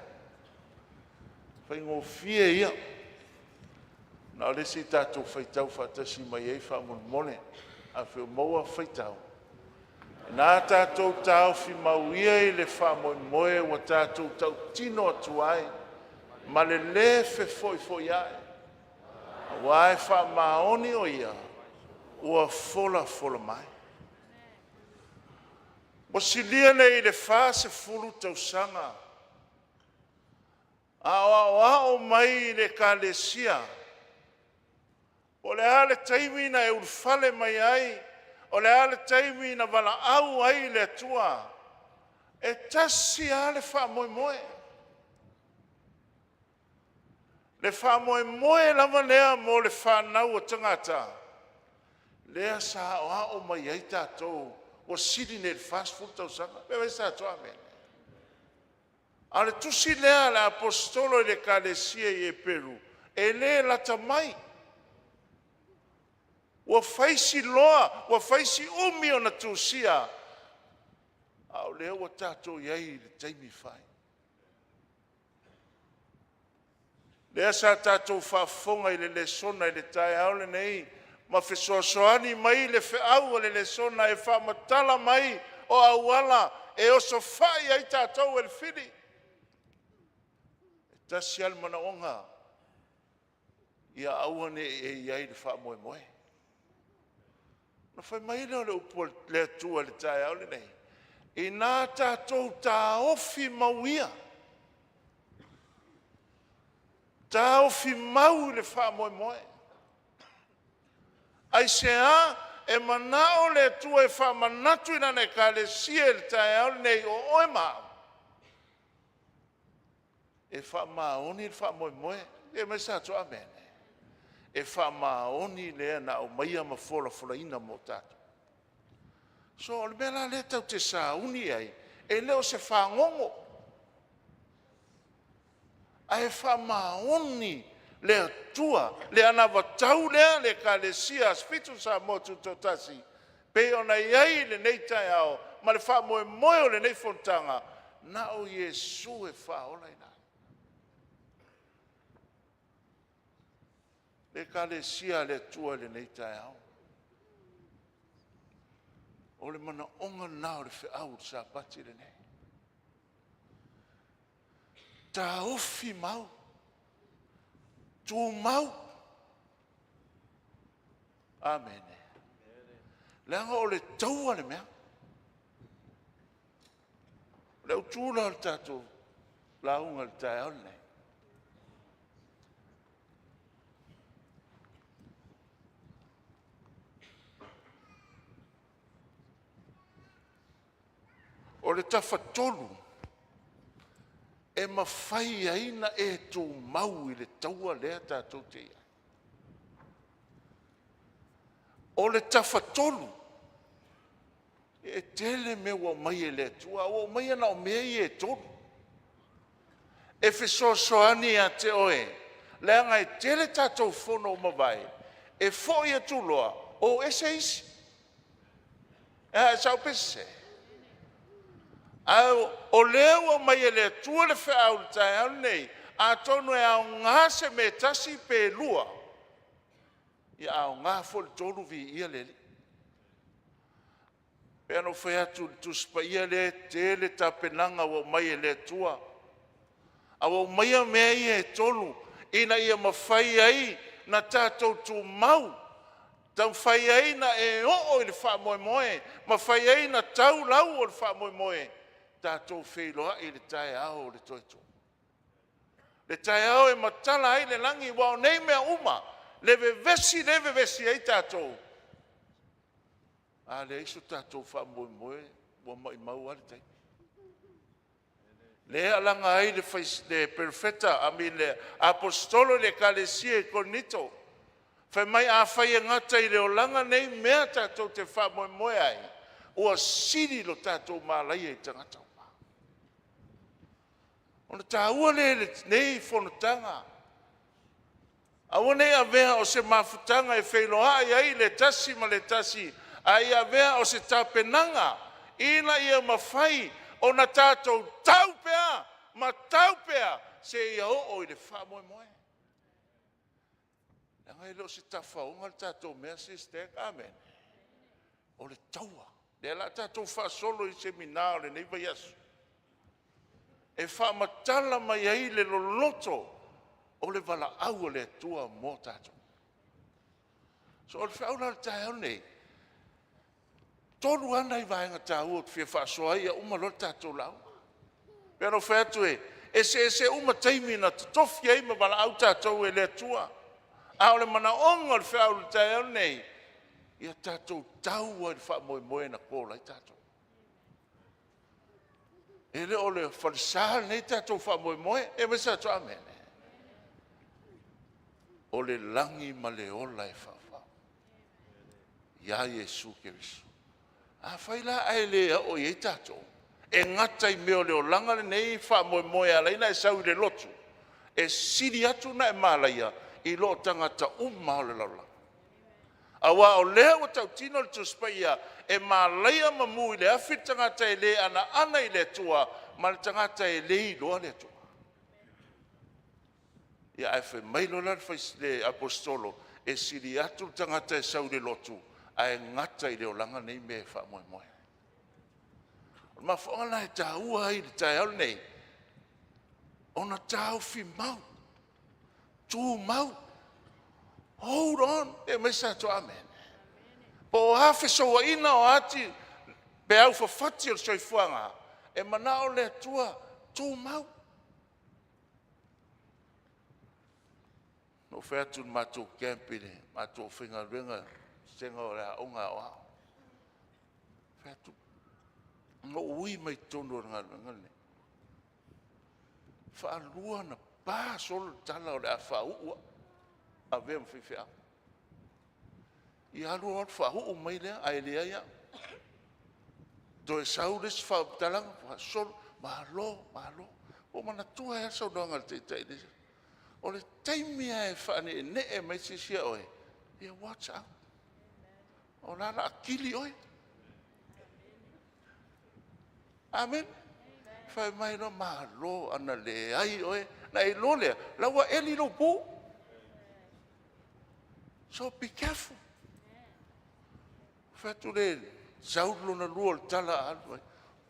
faigofie ia. Na o le isi tatou faitau faatasi mai ai faamolemole. Afai o maua, faitau. Na tatou taofi mau ia i le faamoemoe ua tatou tautino atu ai ma le lē fefoifoiai, aua e faamaoni o ia ua folafola mai. Ua silia nei i le 40 tausaga a o aoao mai i le Ekalesia, po o le a le taimi na e ulufale mai ai, o le a le taimi na valaau ai i le Atua, e tasi lava le faamoemoe. Le faamoemoe lava lea mo le fanau a tagata, lea sa aoao mai ai tatou ua sili nei i le 40 tausaga. Pe fai sa toa amene. A o le tusi lea a le Aposetolo i le Ekalesia i Eperu, e le lata mai. Ua fai si loa, ua fai si umi ona tusia, a o lea ua tatou i ai i le taimi fai. Lea sa tatou faafofoga i le lesona i le taeao lenei ma fesoasoani mai le feau a le lesona e faamatala mai o auala e osofai ai tatou e le fili. E tasi lava le manaoga, ia aua ne i e i ai i le faamoemoe. Ona fai mai lea o le upu a le Atua i le taeao lenei, ina tatou taofi mau ia, taofi mau i le faamoemoe. Aisea? E manao le Atua e faamanatu i lana Ekalesia i le taeao lenei, o oe ma au, e faamaoni le faamoemoe. Fai mai sa toa amene. E faamaoni lea na aumaia ma folafolaina mo tatou. So o le mea la lea tatou te sauni ai, e le o se fagogo, ae faamaoni le Atua, le anavatau lea a le Ekalesia Asofitu Samoa Tutoatasi, pei ona i ai lenei taeao ma le faamoemoe o lenei fonotaga, na o Iesu e faaola i latou. Le Ekalesia a le Atua i lenei taeao, o le manaoga lena o le feau o le Sapati lenei. Taofi mau, tumau. Amene. Leaga o le taua le mea. O le autu la o le tatou lauga i le taeao lenei. O le tafatolu e mafai ai na e tumau i le taua lea tatou te i ai. O le tafatolu, e tele mea ua aumai e le Atua, a ua aumaia na o mea ia e tolu e fesoasoani ia te oe, leaga e tele tatou fono ua mavae, e foi atu loa, o ese isi. E a, e sao pe sese? Ae o lea ua aumai e le Atua le feau i le taeao lenei, atonu e aoga se mea e tasi pe lua, ia aoga foi le tolu, viia le Alii. E pei ona ou fai atu i le Tusi Paia lea, e tele tapenaga ua aumai e le Atua, a ua aumaia mea ia e tolu ina ia mafai ai na tatou tumau, taumafai ai na e oo i le faamoemoe, mafai ai na tau lau o le faamoemoe, tatou feiloai i le taeao o le toe tumu. Le taeao e matala ai le lagi, aua o nei mea uma, le vevesi lea e vevesi ai tatou, a leai so tatou faamoemoe, ua maumau lava le taimi. Lea e alaga ai le perofeta, I mean le aposetolo i le ekalesia i Korinito, fai mai afai e gata i le olaga nei mea tatou te faamoemoe ai, ua sili lo tatou malaia i tagata uma. Ona taua lea i lenei fonotaga, aua ne i avea o se mafutaga e feiloai ai le tasi ma le tasi, a ia avea o se tapenaga ina ia mafai ona tatou tau pea ma tau pea seia oo i le faamoemoe. Leaga e le o se tafaoga le tatou mea sister, amen. O le taua. Lea o le a tatou faasolo i semina o lenei vaiaso, e faamatala mai ai le loloto o le valaau a le Atua mo tatou. So o le feau la o le taeao lenei, tolu lava nai vaega taua ou te fia faasoa ai, ia uma loa le tatou lauga. Pei ona ou fai atu e eseese uma taimi na totofi ai ma valaau tatou e le Atua. A o le manaoga o le feau i le taeao lenei, ia tatou tau ai i le faamoemoe na call ai tatou. E le o le falesa lenei tatou faamoemoe. E mai se atu amene. O le lagi ma le ola e faavavau ia Iesu Keriso. Afai la ae le oo i ai tatou, e gata i mea o le olaga lenei faamoemoe e ala ai ona e sau i le lotu, e sili atu ona e malaia i lo tagata uma o le lalolagi. Aua o lea ua tautino le Tusi Paia, e malaia ma mu i le afi le tagata e le anaana i le Atua ma le tagata e le iloa le Atua. Ia ae fai mai loa la le aposetolo, e sili atu le tagata e sau i le lotu ae gata i le olaga nei mea e faamoemoe ai. O le mafuaaga lena e taua ai i le taeao lenei ona taofi mau, tumau, hold on, e aumai sa to amen. Po o a fesouaina o a peau fafati o le soifuaga, e manao le Atua, tumau. Na ou fai atu i le matou camp i le matou aufaigaluega, vasega o le aoga aoao, fai atu, na ou ui mai totonu o le galuega lenei, e faalua ona pa solo le tala o le a faauu au. Avea ma faifeau. Ia alu alu faauu mai lea, ae leai au. Toe sau le isi faamatalaga, faasolo, malo, malo. Ua ou manatua ai lava le saunoaga a le Taitai i le isi. O le taimi lava e faaneenee mai ai se isi ia oe, ia watch out. O la o le a kili oe. Amene. Fai mai loa, malo, ana leai oe, na e iloa lea, la ua eli lou pu. So be careful. Fai atu le sau lona lua o le tala a alu ai,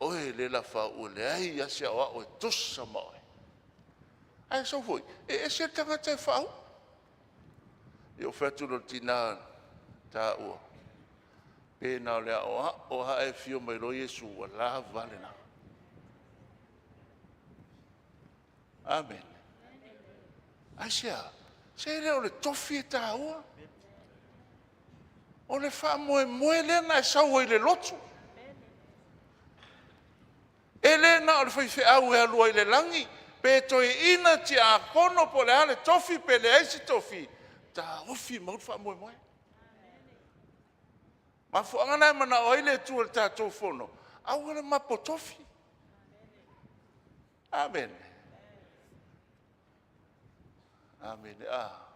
oe le lafau ua leai lava se aoao e tusa ma oe. Ae sau foi, e ese le tagata e faauu. Ia ou fai atu loa i le tina taua, pe na o le aoao lava ae afio mai loa Iesu, ua lava lena. Amene. Aisea? Se le o le tofi e taua. O le faamoemoe lea na e sau ai i le lotu. E le na o le faifeau e alu ai i le lagi, pe toeaina, tiakono, po o le a le tofi pe leai se tofi, taofi mau le faamoemoe. Mafuaaga na e manao ai le Atua i le tatou fono, aua le mapotofi. Amene. Amene. Ah.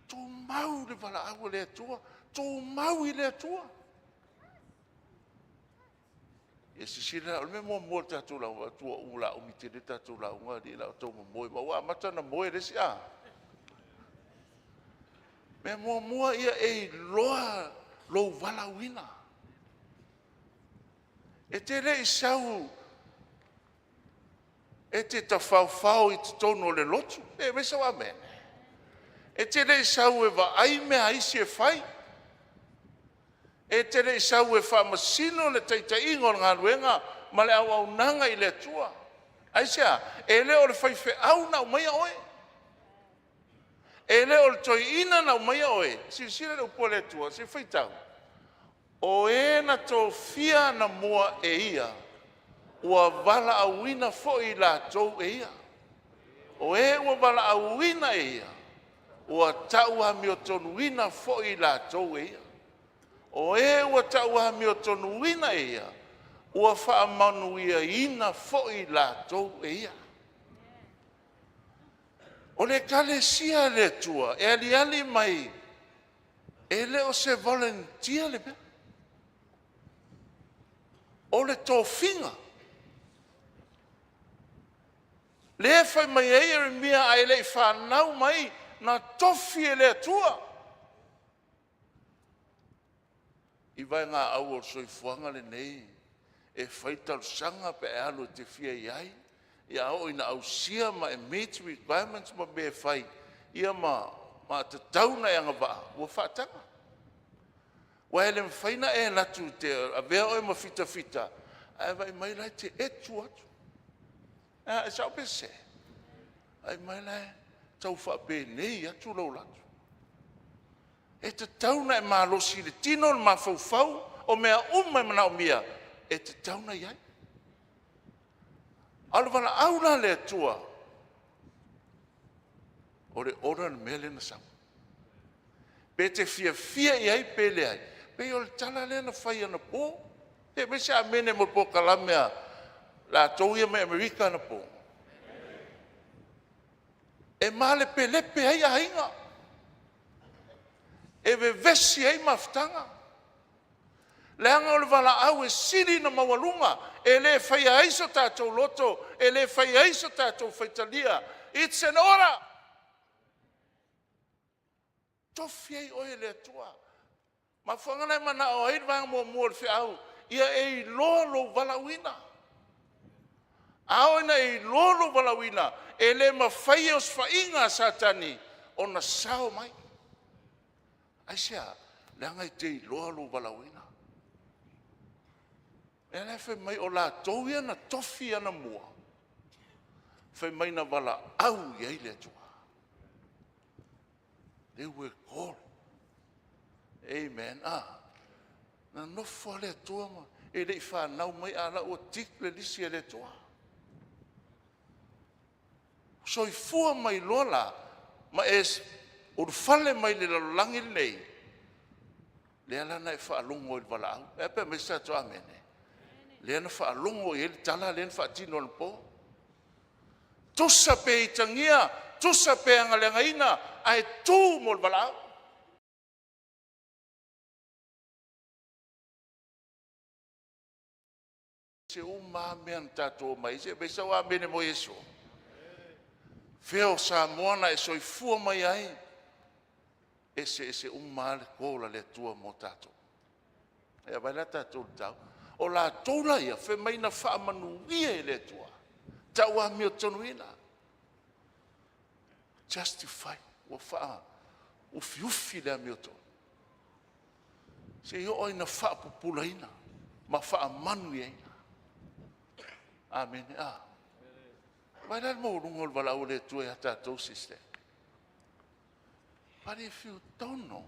Tumau le valaau a le Atua, tumau i le Atua. Ia silasila, o le mea muamua o le tatou lauga, ua o le a umi tele le tatou lauga, alii o le a ou tau momoe, ua amata ona moe le isi, a. Mea muamua ia e iloa lou valaauina. E te le i sau e te tafaofao i totonu o le lotu. E fai sau amene. E te le i sau e vaai mea a isi e fai. E te le i sau e faamasino le taitaiga o le galuega ma le auaunaga i le Atua. Aisea? E le o le faifeau na aumaia oe. E le o le toeaina na aumaia oe. Silasila i le upu a le Atua, se i faitau. O e na tofia anamua e ia, ua valaauina foi i latou e ia. O e ua valaauina e ia, ua tau amiotonuina foi i latou e ia. O e ua tau amiotonuina e ia, ua faamanuiaina foi i latou e ia. O le Ekalesia a le Atua e aliali mai, e le o se volunteer le mea. O le tofiga. Lea e fai mai ai Ieremia a e le i fanau mai, na tofi e le Atua. I vaegaau o le soifuaga lenei, e fai talosaga pe a e alu e te fia i ai, ia a oo ina ausia ma e meet requirements ma mea e fai, ia ma tatau ona e agavaa, ua faataga. Aua e le mafai ona e alu atu e te avea oe ma fitafita, ae vaai mai la e te etu atu. E sao pe sese? Vaai mai la e tau faapenei atu lou alu atu. E tatau ona e malosi i le tino, le mafaufau, o mea uma e manaomia, e tatau ona i ai. A o le valaau la a le Atua, o le order le mea lea na sau. Pe te fiafia i ai pe leai, pei o le tala lea na fai anapo. Se aumai se amene mo le polokalame a latou ia mai Amerika anapo. E malepelepe ai aiga, e vevesi ai mafutaga, leaga o le valaau e sili ona maualuga, e le faia ai so tatou loto, e le faia ai so tatou faitalia. It's an order. Tofi ai oe e le Atua. Mafuaaga na e manao ai le vaega muamua o le feau, ia e iloa lou valaauina. A oo ina e iloa lou valaauina, e le mafai e osofaiga a Satani ona sao mai. Aisea? Leaga e te iloa lou valaauina. Lea la e fai mai o latou ia na tofi anamua, fai mai na valaau i ai le Atua. They were called. Amen. Ah, na nofo lava le Atua ma e le i fanau mai a la ua tick le lisi a le Atua. Soifua mai loa la ma e ulufale mai le lalolagi lenei, lea la na e faalogo i le valaau. E a pe aumai se tatou amene? Lea na faalogo i ai le tala lea na faatino anapo. Tusa pe itagia, tusa pe agaleagaina, ae tu mo le valaau. Se uma lava mea na tatou omai ai, se aumai sau amene mo Iesu. Fea o Samoa na e soifua mai ai, e eseese uma lava le call a le Atua mo tatou. E vaai la tatou i le tau. O latou la ia, fai mai na faamanuia e le Atua, tau amiotonu,ina. Justify, ua faaufiufi le amiotonu. Seia oo ina faapupulaina ma faamanuiaina. Amene. A. Vaai la le maualuga o le valaau a le Atua ia tatou, sister. But if you don't know,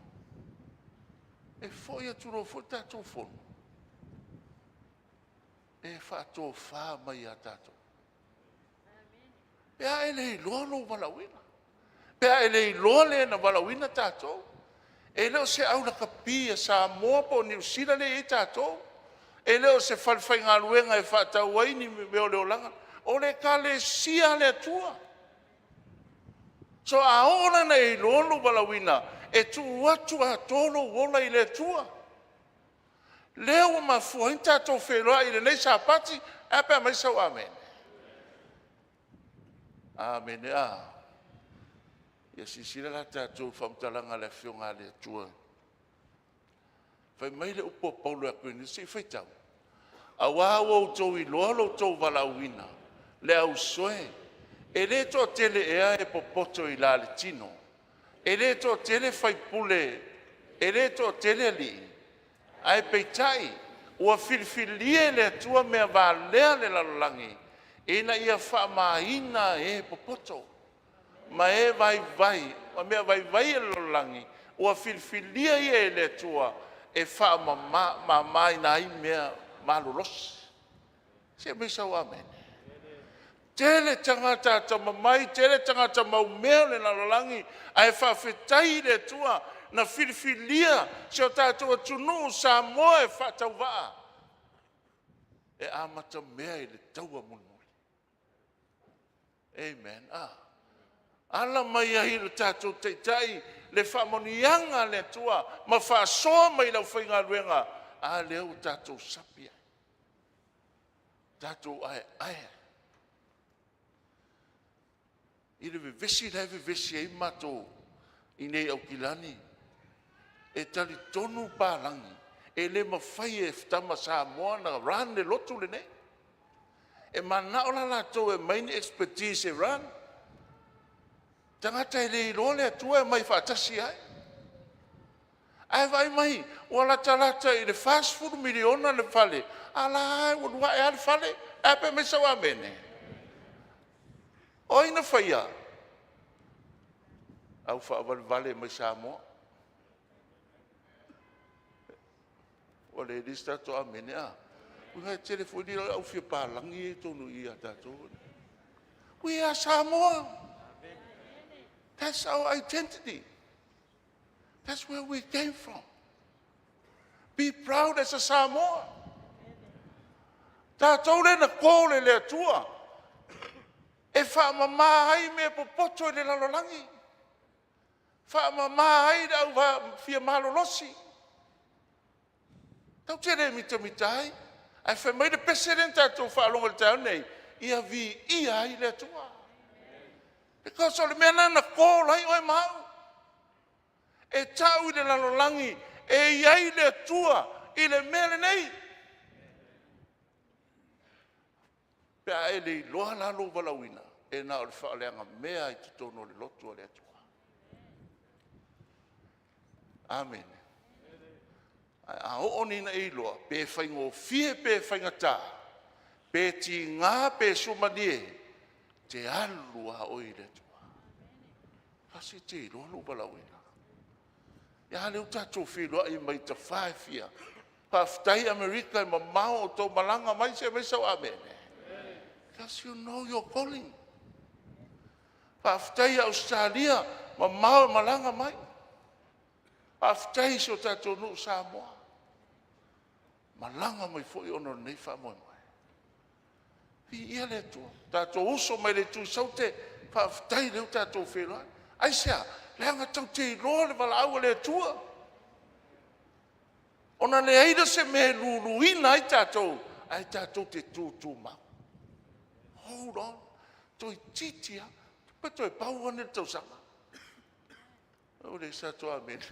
e foi atu loa foi le tatou fono, e faatofa mai ia tatou. Pe a e le iloa lou valaauina, pe a e le iloa le na valaauina tatou, e le o se aulakapi a Samoa po o Niu Sila lea e i ai tatou, e le o se falefaigaluega e faatau ai ni mea o le olaga, o le Ekalesia a le Atua. So a oo la ina e iloa lou valaauina, e tuu atu atoa lou ola i le Atua. Lea ua mafua ai ona tatou feiloai i lenei Sapati, ae a pe a aumai sau amene? Amene. A. Ia silasila la tatou i le faamatalaga a le Afioga a le Atua. Fai mai le upu a Paulo ia Korinito, se i faitau. Aua ua outou iloa lo outou valaauina, le au soe, e le toatele ea e popoto i la le tino, e le toatele faipule, e le toatele alii, ae peitai ua filifilia e le Atua mea valea le lalolagi ina ia faamaina e popoto ma e vaivai, ma mea vaivai a le lalolagi, ua filifilia ia e le Atua e faamamaina ai mea malolosi. Se aumai sau amene. Tele tagata atamamai, tele tagata maumea o le lalolagi, ae faafetai i le Atua na filifilia si o tatou atunuu Samoa e faatauvaa e amatamea i le taua mulimuli. Amen. Ah. Ala mai ai i lo tatou Taitai le faamanuiaga a le Atua ma faasoa mai i le aufaigaluega, a lea ua tatou sapi ai, tatou aeae ai. I le vevesi la e vevesi ai matou i nei Aukilani, e talitonu palagi e le mafai e tama Samoa ona run le lotu lenei. E mananao la latou e aumai ni expertise e run. Tagata e le iloa le Atua e omai faatasi ai. Ae vaai mai, ua latalata i le $40 miliona le fale, a la e ua alu ae lava le fale. Ae a pe a aumai sau amene? O ai na faia? Au faavalevale mai Samoa. Ua le se tatou amene, a? Uiga e tele foi le au fia palagi ia i totonu i ia tatou. We are Samoa. That's our identity. That's where we came from. Be proud as a Samoa. Tatou le na call e le Atua e faamama ai mea popoto i le lalolagi, faamama ai le au fia malolosi. Tatou te le mitamita ai, ae fai mai le pese lea na tatou faalogo i le taeao nei, ia viia ai le Atua. Because o le mea lena na call ai oe ma au. E tau i le lalolagi e i ai le Atua i le mea lenei. Pe a e le iloa la lou valaauina, e na o le faaleaga mea i totonu o le lotu a le Atua. Amene. Ae a oo nei ina e iloa, pe faigofie pe faigata, pe tiga pe suamalie, te alu lava oe i le Atua. Kasi e te iloa lou valaauina. Ia lea ua tatou feiloai mai tafa e fia. Faafetai Amerika e mamao o outou malaga mai se aumai sau amene. Because you know your calling. Faafetai Ausetalia, Mamao e malaga mai. Faafetai i si o tatou nuu Samoa. Malaga mai foi ona o lenei faamoemoe. Viia le Atua. Tatou uso mai le Itu i Saute, faafetai lea ua tatou feiloai. Aisea? Leaga tatou te iloa le valaau a le Atua. Ona leai lea o se mea e luluina ai tatou, ae tatou te tutumau. Hold on. Toeitiiti lava. Pe toe pau lava lenei o le tausaga. O le sa to amene.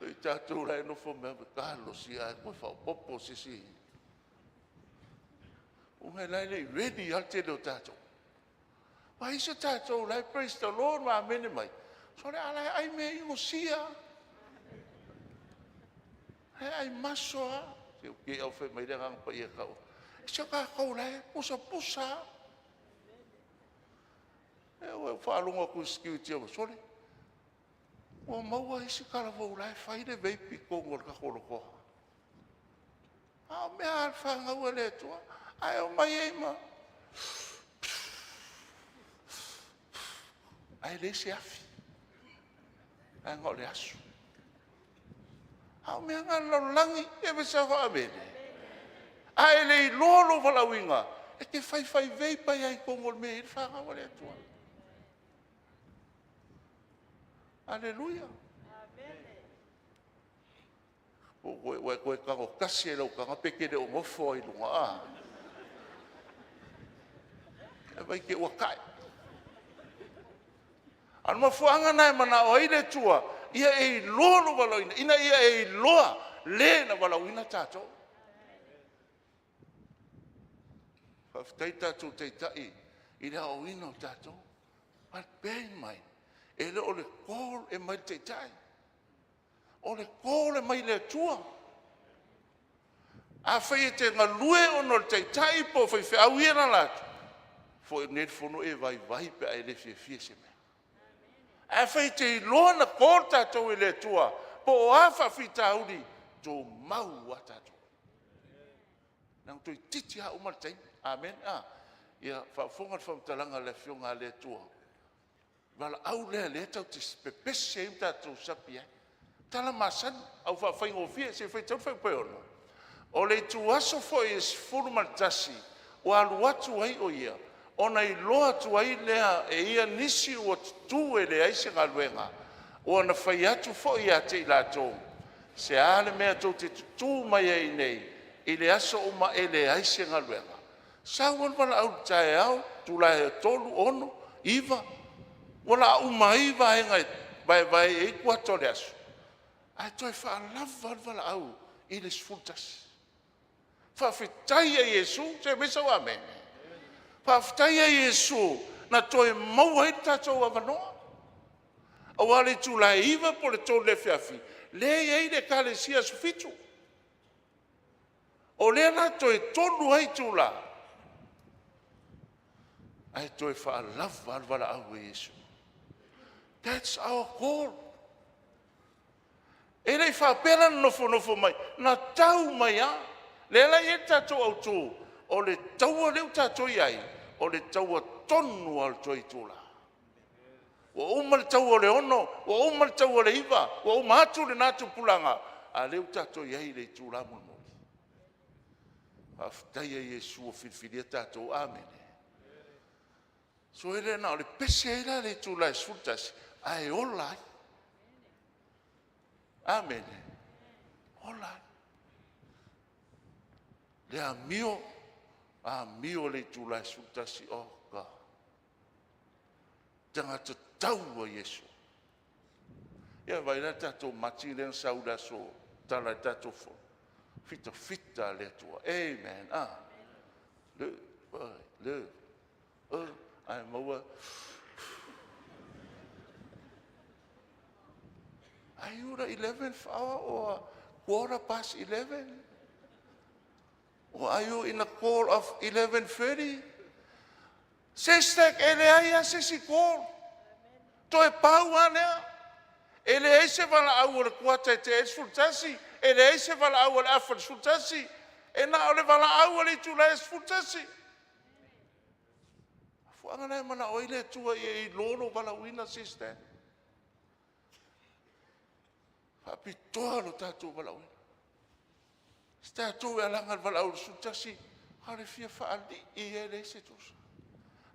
O i tatou la e nofo mai, talosia ae toe faaopoopo se isi. Uma la e le i ready lava le tele o tatou. Aua isi o tatou la e praise the Lord ma amene mai. So le a la e ai mea inosia. E ai maso lava. Se u te au fai mai le agaga paia e tau. Se o tatou la e pusapusa lava. E ua faalogo atu i security o sole. Ua maua isi talavou la e fai le vape i totonu o le tatou lotoa. A o mea lava fanau a le Atua. Ae omai ai ma... Ae leai se afi. Ae na o le asu. A o mea na a le lalolagi, ia fai sau amene. A e le iloa lou valaauina, e te faifai vape ai lava i totonu o le mea e i ai le fanau a le Atua. Aleluia. Ua e toe tago tasi lava i lau taga pe te le o nofo lava i luga, a? E vaai te i ua tae. A o le mafuaaga lena e manao ai le Atua ia e iloa lou valaauina, ina ia e iloa le na valaauina tatou. Faafetai i tatou taitai i le aoaoina o tatou. But bear in mind, e le o le call e mai le taitai. O le call e mai le Atua. Afai e te galue ona o le taitai po o faifeau ia na ala atu, foi nei le fono e vaivai pe a e le fiafia i se mea. Afai e te iloa na call tatou e le Atua, po o a faafitauli, tumau a tatou. Leaga toeitiiti lava uma le taimi. Amen. Ah. Ia faafofoga le faamatalaga a le Afioga a le Atua. Valaau lea lea tatou te pepesi ai ma tatou sapi ai. Tala masani, au faafaigofie, se i faitau le fuaiupu e 6. O le ituaso foi e 11 ua alu atu ai o ia, ona iloa atu ai lea e ia nisi ua tutu e leai se galuega, ua na fai atu foi ia te i latou, se a le mea tou te tutu mai ai nei i le aso uma e leai se galuega? Sau lava le valaau i le taeao, itula e 3, 6, 9, ua laa uma ai vaega e vaevae ai kuata o le aso, ae toe faalava lava le valaau i le 11. Faafetai ia Iesu, se aumai sau amene. Faafetai ia Iesu na toe maua ai le tatou avanoa. Aua o le itula e 9 po o le 3 i le afiafi, lea e i ai le Ekalesia Aso Fitu. O lea la toe tolu ai itula, ae toe faalava lava le valaau a Iesu. That's our call. E le i faapea la na nofonofo mai, na tau mai lava. Lea la e i ai le tatou autu, o le taua lea ua tatou i ai, o le taua tonu lava o le toe itula. Ua uma le taua o le 6, ua uma le taua o le 9, ua uma atu lena tupulaga, a o lea ua tatou i ai i le itula mulimuli. Faafetai ia Iesu ua filifilia tatou. Amene. So e le na o le pese ai la le itula e 11, ae ola ai. Amene. Ola ai. Le amio, amio le itula e 11, oh God. Tagata tau a Iesu. Ia vai la tatou mati lea na sau i le aso tala i le tatou fono. Fitafita le Atua. Amen. Ah. Le, le, ae maua. Are you the 11th hour or 11:15? Or are you in a call of 11:30? Sister, e leai a se isi call. Toe pau lava lea. E leai se valaau o le kuata e tea ai le 11, e leai se valaau o le afa i le 11, e na o le valaau a le itula e 11. Fuaga la e manao ai le Atua ia e iloa lou valaauina, sister. Faapitoa lo tatou valaauina. Se tatou e alaga i le valaau i le 11, a o le fia faalii ia e leai se tusa.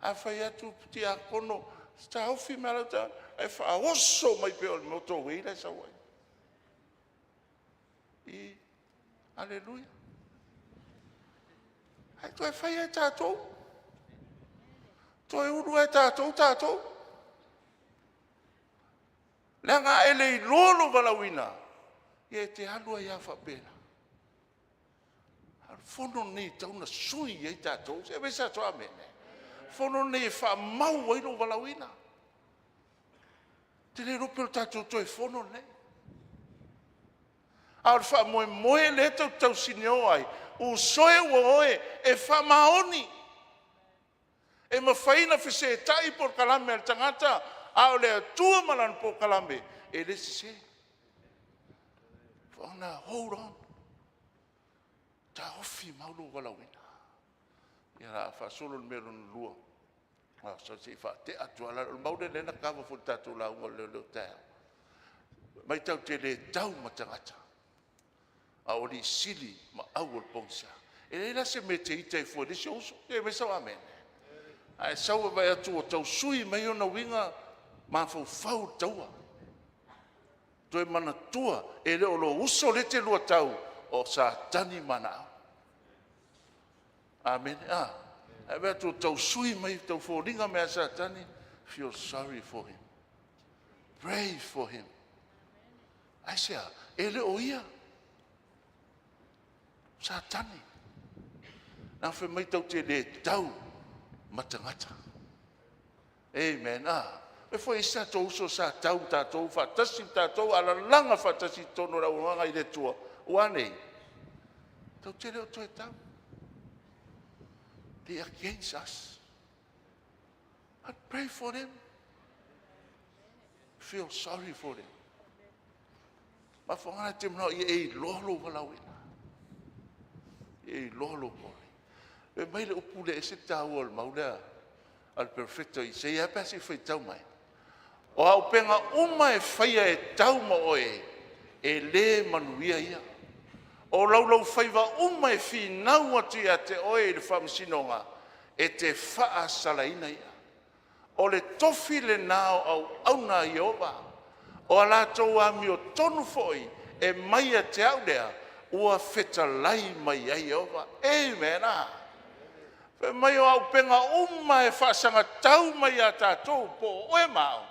A fai atu tiakono, taofi mai lava lau taavale, ae faaoso mai pei o le motor way la e sau ai. I, aleluia. Ae toe fai lava e tatou. Toe ulu lava e tatou tatou. Leaga a e le iloa lou valaauina, ia e te alu ai lava faapena. A o le fono lenei e tatau ona sui ai tatou. Se i fai atu amene. Fono lenei e faamau ai lou valaauina. Ou te le iloa pe o le tatou toe fono lenei. A o le faamoemoe lea e tatou te tausinio ai, usoe ua oe e faamaoni. E mafai ona fesetai polokalame a le tagata, a o le Atua ma Lana polokalame, e le sese. Ona hold on. Taofi mau lou valaauina. Ia o le a faasolo i le mea lona lua. Sau se i faatea atu lava. O le mau lea na kava foi i le tatou lauga o le taeao. Mai tatou te le tau ma tagata, a o alii sili ma au o le pogisa. E leai la se mea e te ita ai fua i le isi ou uso. Se i fai mai sau amene. A e sau e vaai atu ua tau sui mai ona uiga, mafaufau i le taua. Toe manatua, e le o lou uso lea e te lua tau, o Satani ma ana au. Amene. A, ae vaai atu ua tau sui mai, tau foliga mai ia Satani, feel sorry for him. Pray for him. Aisea? E le o ia. Satani. Na fai mai tatou te le tau ma tagata. Amen. Ah, e foi isi tatou uso sa tau tatou faatasi tatou alalaga faatasi i totonu o le auaunaga i le Atua. Ua a nei? Tatou te le o toe tau. They are against us. But pray for them. Feel sorry for them. Mafuaaga te manao ia e iloa lou valaauina. Ia e iloa lou pole. E mai le upu lea e ese le taua o le mau lea a le perofeta o Isaia pe a se i faitau mai. O auupega uma e faia e tau ma oe, e le manuia ia. O laulaufaiva uma e finau atu ia te oe i le faamasinoga, e te faasalaina ia. O le tofi lena o auauna a Ieova, o a latou amiotonu foi e mai ia te au lea, ua fetalai mai ai Ieova. Amen. Fai mai o auupega uma e faasagatau mai ia tatou, po o oe ma au,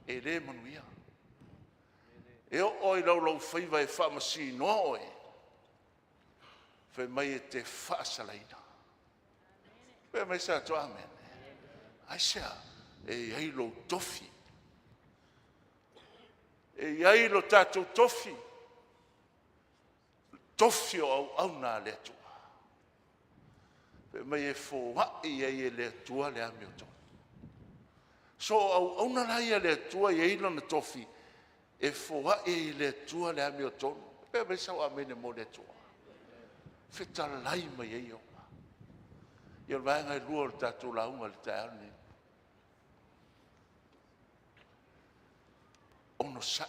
e le manuia. E oo i laulaufaiva e faamasinoa oe, fai mai e te faasalaina. Fai mai sa to amen. Aisea? E i ai lou tofi. E i ai lo tatou tofi. Tofi o auauna a le Atua. Fai mai e foai ai e le Atua le amiotonu. So o auauna la ia a le Atua e i ai lona tofi, e foai ai e le Atua le amiotonu. Pe mai sau amene mo le Atua. Fetalai mai ai Ieova. Ia o le vaega e lua o le tatou lauga i le taeao lenei. Onosai.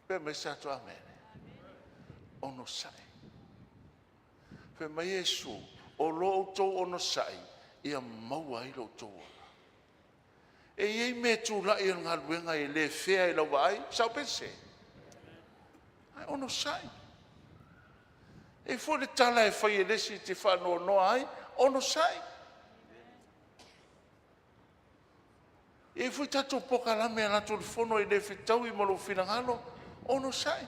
Pe mai sa to amene. Onosai. Fai mai Iesu, o lo outou onosai, ia maua ai lo outou ola. E i ai mea e tulai o le galuega e le fea i lau vaai, sao pe sese? Ae onosai. E i ai foi le tala e fai e le isi e te faanoanoa ai, onosai. E i ai foi tatou polokalame e alu atu o le fono e le fetaui ma lou finagalo, onosai.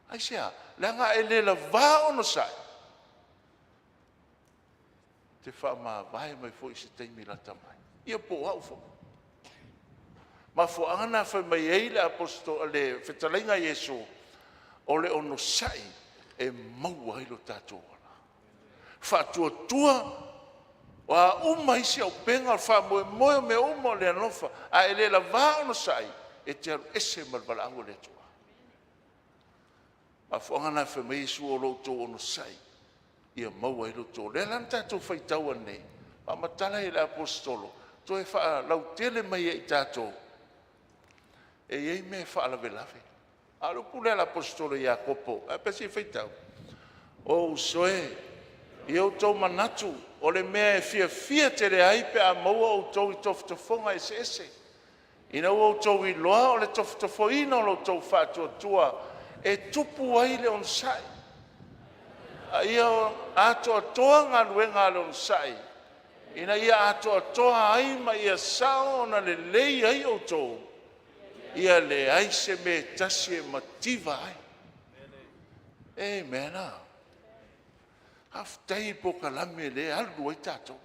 Aisea? Leaga a e le lavā onosai, e te faamavae mai foi i se taimi lata mai. Ia po o au foi. Mafuaaga na fai mai ai le aposto, le fetalaiga a Iesu, o le onosai e maua ai lo tatou ola. Faatuatua, o a uma isi auupega, o le faamoemoe o mea uma o le alofa, a e le lavā onosai, e te alu ese ma le valaau a le Atua. Mafuaaga na fai mai Iesu, o lo outou onosai, ia maua ai lo outou. O lea la na tatou faitau ananei, faamatala e le Aposetolo, toe faalautele mai ia i tatou, e i ai mea e faalavelave. A o le upu lea a le Aposetolo ia Iakopo, ae a pe a se i faitau. O uso e, ia outou manatu o le mea e fiafia tele ai pe a maua outou i tofotofoga eseese, ina ua outou iloa o le tofotofoina o lo outou faatuatua e tupu ai le onosai, a ia atoatoa galuega a le onosai, ina ia atoatoa ai ma ia sao ona lelei ai outou, ia leai se mea e tasi e mativa ai. Amen. Faafetai i polokalame lea e alu ai tatou.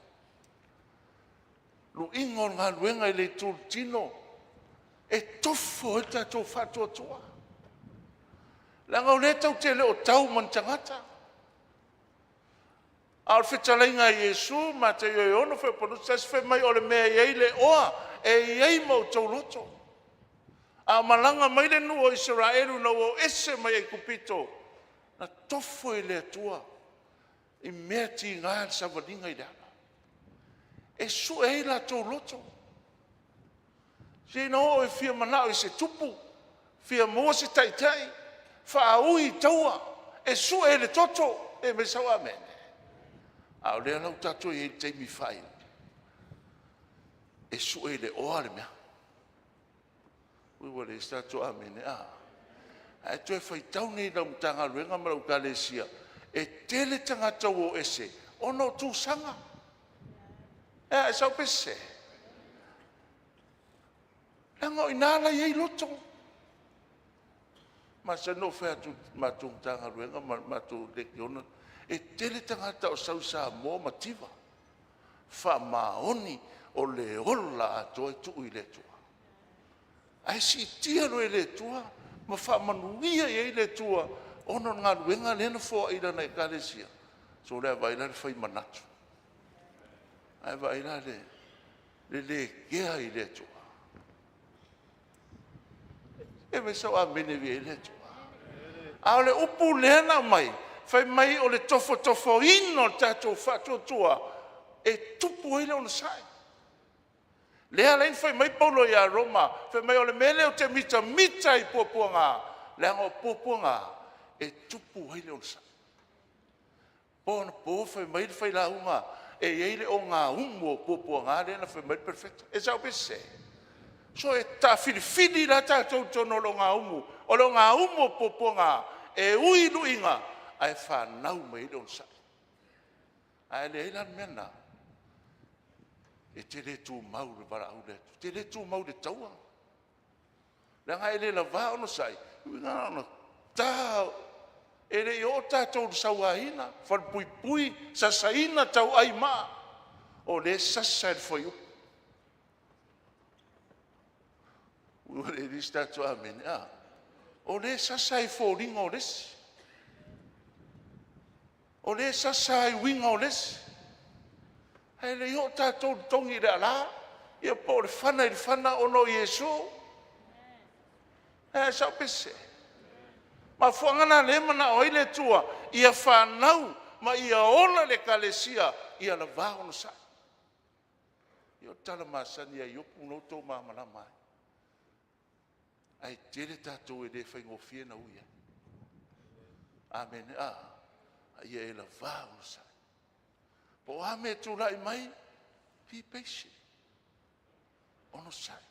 Luiga o le galuega i le itu o le tino, e tofo ai le tatou faatuatua. Leaga o lea tatou te le o tau ma ni tagata. A o le fetalaiga a Iesu, Mataio e 6, fuaiupu 21, fai mai o le mea e i ai le oa, e i ai ma outou loto. A o malaga mai le nuu o Isaraelu ina ua o ese mai Aikupito, na tofo e le Atua i mea tiga le savaliga i le ala, e sue ai latou loto. Se ina o e fia manao i se tupu, fia maua se taitai, faaui i taua, e sue i le toto. E mai sau amene. A o lea la ua tatou i ai i le taimi faaiu, e sue i le oa le mea. Ui ua leai se tatou amene a. Ae toe faitau nei i lau Matagaluega ma lau Ekalesia, e tele tagata ua o ese ona o tusaga. Ea, e sao pe sese? Leaga o i ina la e i ai loto. E masani ona ou fai atu i le matou Matagaluega ma le matou Lekiona, e tele tagata o sau i Samoa ua mativa, faamaoni o le ola atoa e tuu i le Atua. Ae siitia loa e le Atua ma faamanuia i ai le Atua ona o le galuega lea na foai i lana Ekalesia, sole a vaai la i le fai manatu, ae vaai la i le le kea i le Atua. E fai sau amene viia ai le Atua. A o le upu lea na aumai, fai mai o le tofotofoina o le tatou faatuatua e tupu ai le onosai. Lea la fai mai Paulo ia Roma, fai mai o le mea lea ou te mitamita ai i puapuaga, leaga o puapuaga e tupu ai le onosai. Po anapo fai mai le failauga e i ai le ogaumu o puapuaga lea na fai mai le perofeta. E sao pe sese? So e taafilifili la tatou i totonu o le ogaumu, o le ogaumu o puapuaga e ui luiga ae fanau mai ai le onosai. A leai la le mea lena, e te le tumau i le valaau a le Atua, e te le tumau i le taua. Leaga e le lava onosai, na ona ta, e le i oo tatou i le sauaina, falepuipui, sasaina, tauai maa, o lea e sasa i le fuaiupu. Ua leai se tatou amene, a? O lea e sasa ai i foliga o le isi. O lea e sasa ai i uiga o le isi. Ae le i oo tatou i le togi i le ala, ia po o le fana i le fana ona o Iesu. E sao pe sese? Mafuaaga la lea e manao ai le Atua ia fanau ma ia ola le Ekalesia ia lava onosai. Ia o le tala masani a Iopu na ua outou malamalama ai. Ae tele tatou e le faigofie ona ui ai. Amene. A ia e lava onosai. Po o a mea e tulai mai, be patient. Onosai.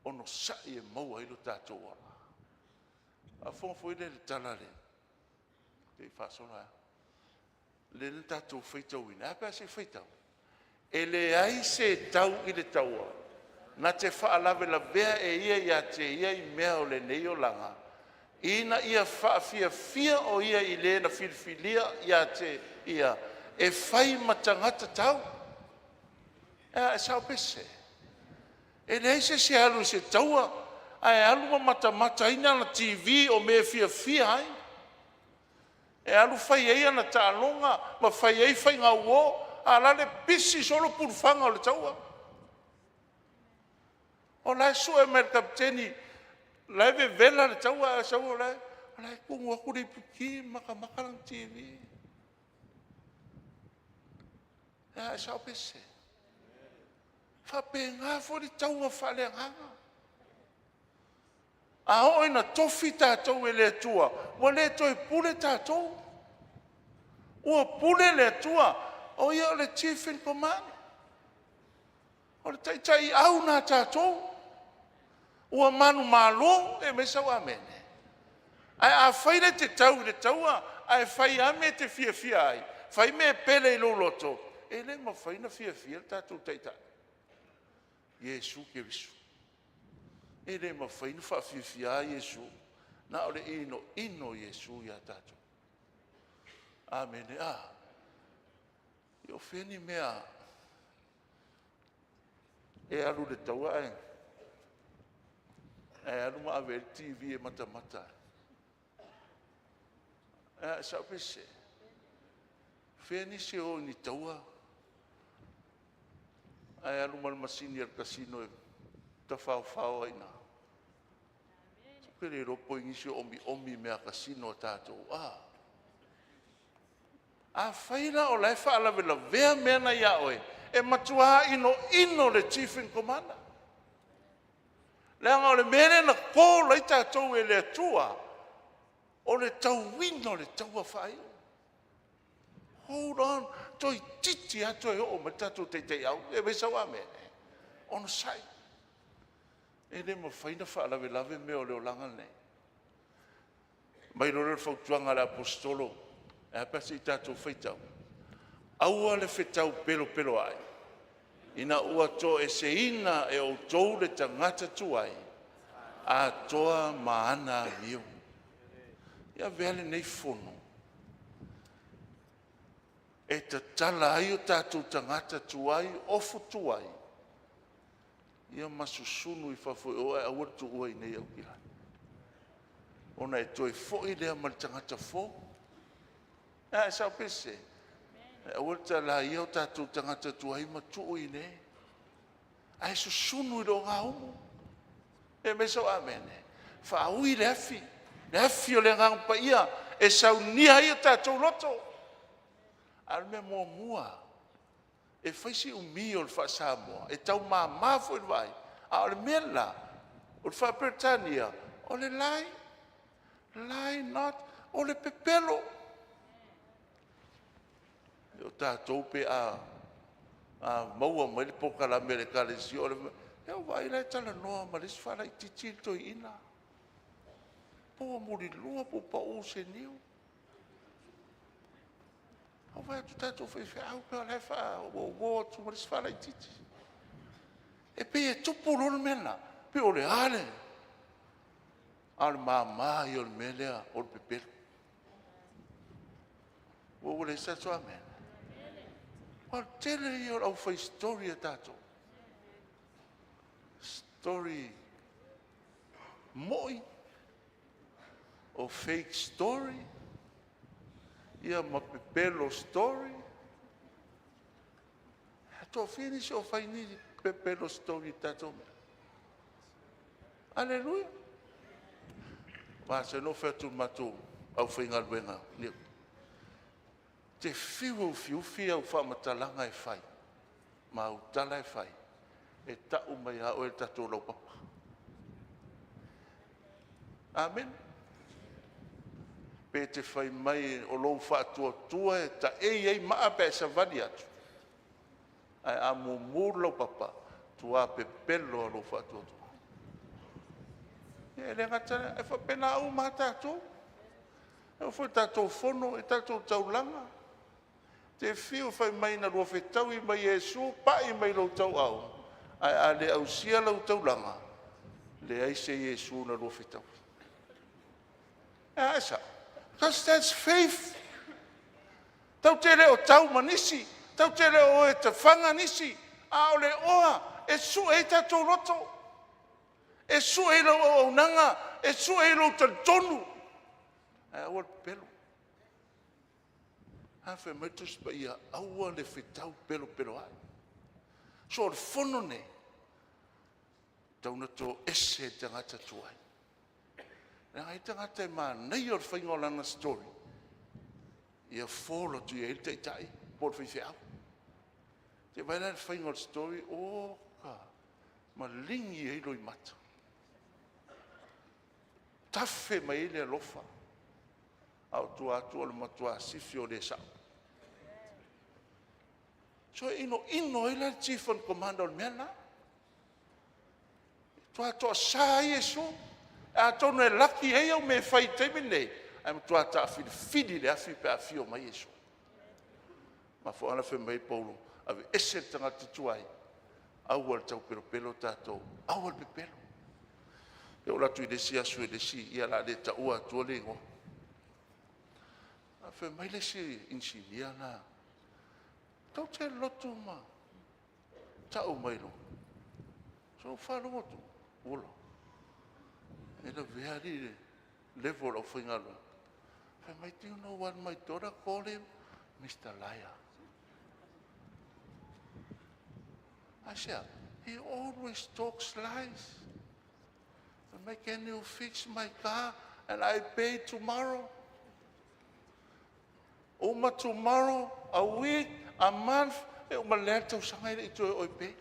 Onosai e maua ai lo tatou ola. A fofoga foi lea i le tala a le te i faasola lava. Lea na tatou faitauina, ae a pe a se i faitau. E leai se tau i le taua na te faalavelavea e ia ia te ia i mea o lenei olaga, ina ia faafiafia o ia i le na filifilia ia te ia e fai ma tagata tau. E sao pe sese? E leai se isi e alu i se taua ae alu ma matamata ai ana TV o mea e fiafia ai. E alu fai ai ana taaloga ma fai ai faigauo, a o la e pisi solo pulufaga o le taua. O la e sue mai e le kapeteni, o la e vevela le taua ae sau o la e tumu atu le iputi ma matamata lana TV. E a e sao pe sese? Faapena foi le taua faaleagaga. A oo ina tofi tatou e le Atua, ua le toe pule tatou. Ua pule le Atua, o ia o le chief in command. O le taitaiau na tatou. Ua manumalo, e aumai sau amene. Ae a fai le te tau i le taua, ae fai lava mea e te fiafia ai, fai mea e pele i lou loto, e le mafai ona fiafia le tatou Taitai, Iesu Keriso. E le mafai ona faafiafia Iesu, na o le inoino Iesu ia tatou. Amene. A, o fea ni mea e alu i le taua ae alu ma ave ai le TV e matamata ai. E sao pe sese? Fea nisi e o i ni taua ae alu ma le masini a le casino e tafaofao ai i ina? Ou te le iloa po o i ai nisi o omiomi i mea casino a tatou. Afai la o la e faalavelavea mea na ia oe, e matua inoino le Chief in Commander. Leaga o le mea lea na call ai tatou e le Atua, o le tauina o le taua faaiu. Hold on, toeitiiti lava toe oo mai le tatou taitaiau. E aumai sau amene. Onosai. E le mafai ona faalavelave mea o le olaga lenei. Mai loa lea o le fautuaga a le Aposetolo, e a pe a se i tatou faitau. Aua le fetau pelopeloa'i, ina ua toeseina e outou le tagata tuai, atoa ma ana amio. Ia avea lenei fono e tatala ai o tatou tagata tuai, ofu tuai, ia ma susunu i fafo i o ae aua le tuua i inei i Aukilani. Ona e toe foi lea ma le tagata fou. A e sao pe sese? Aua le talaia o tatou tagata tuai ma tuu i inei. Ae susunu i le ogaumu. E aumai sau amene. Faaui le afi. Le afi o le Agaga Paia e saunia ai o tatou loto. A o le mea muamua, e fai si umi o le faa-Samoa, e taumama foi i le vaai, a o le mea la, o le faa-Peretania, o le lie, lie not, o le pepelo. O tatou pe a maua mai le polokalame a le Ekalesia, o le mea, e vaai la e talanoa ma le isi faalaitiiti le toeaina. Po ua mulilua po ua pau se niu. Ua vaai atu tatou faifeau pei o la e faauouo atu ma le isi faalaitiiti. E pei e tupu loa le mea lena, pei o le a le... A o le mama ia o le mea lea o le pepelo. Ua leai se tatou amene. O le tele ia o le aufai story a tatou. Story moi, o fake story, ia ma pepelo story. E toafia nisi o fai ni pepelo story i tatou mea? Aleluia. Ma se no fai atu i le matou aufaigaluega, te fiu e ufiufi au faamatalaga e fai, ma au tala e fai, e tau mai lava oe e le tatou laupapa. Amen. Pe te fai mai o lou faatuatua e taei ai maa pe a e savali atu, ae a mumu le laupapa, tua pepelo lou faatuatua. E le gata lea, e faapena uma lava tatou. E oo foi i le tatou fono, i tatou taulaga. Te fiu fai mai na lua fetaui ma Iesu, pai mai lou tauau, ae a le ausia lau taulaga, leai se Iesu na lua fetaui. E a e sao? Because that's faith. Tau te le o tau ma nisi, tau te le o e tafaga nisi, a o le oa e sue ai tatou loto, e sue ai lau auaunaga, e sue ai lou talitonu. Ae aua le pepelo. A fai mai le Tusi Paia, aua le fetau pelopeloa'i. So o le fono lenei, tau na toese le tagata tuai. Leaga e i ai tagata e manaia o le faiga o lana story, ia fall atu i ai le taitai po o le faifeau. Te vaai la i le faiga o le story, oka, maligi ai loimata. Tafe mai ai le alofa, a o tua atu o le matua sifi o le sa'o. So e inoino ai la le chief and commander o le mea lena. Matua toasa ai Iesu. Atonu e laki ai au mea e fai i le taimi lenei, ae matua taafilifili i le afi pe a afio mai Iesu. Mafuaaga lea fai mai ai Paulo, aveese le tagata tuai, aua le taupelopelo tatou, aua le pepelo. E oo atu i le isi aso i le isi, ia o le a le taua atua le igoa. Ae fai mai le isi inisinia lena, tou te lotu ma tau mai loa. Se i ou faalogo atu, ola, e lavea alii i le level o le aufaigaluega. Fai mai, do you know what my daughter call him? Mr. Liar. Aisea? He always talks lies. Fai mai, can you fix my car and I pay tomorrow? Uma tomorrow, a week, a month, e uma lea le tausaga e le i toe o e pay.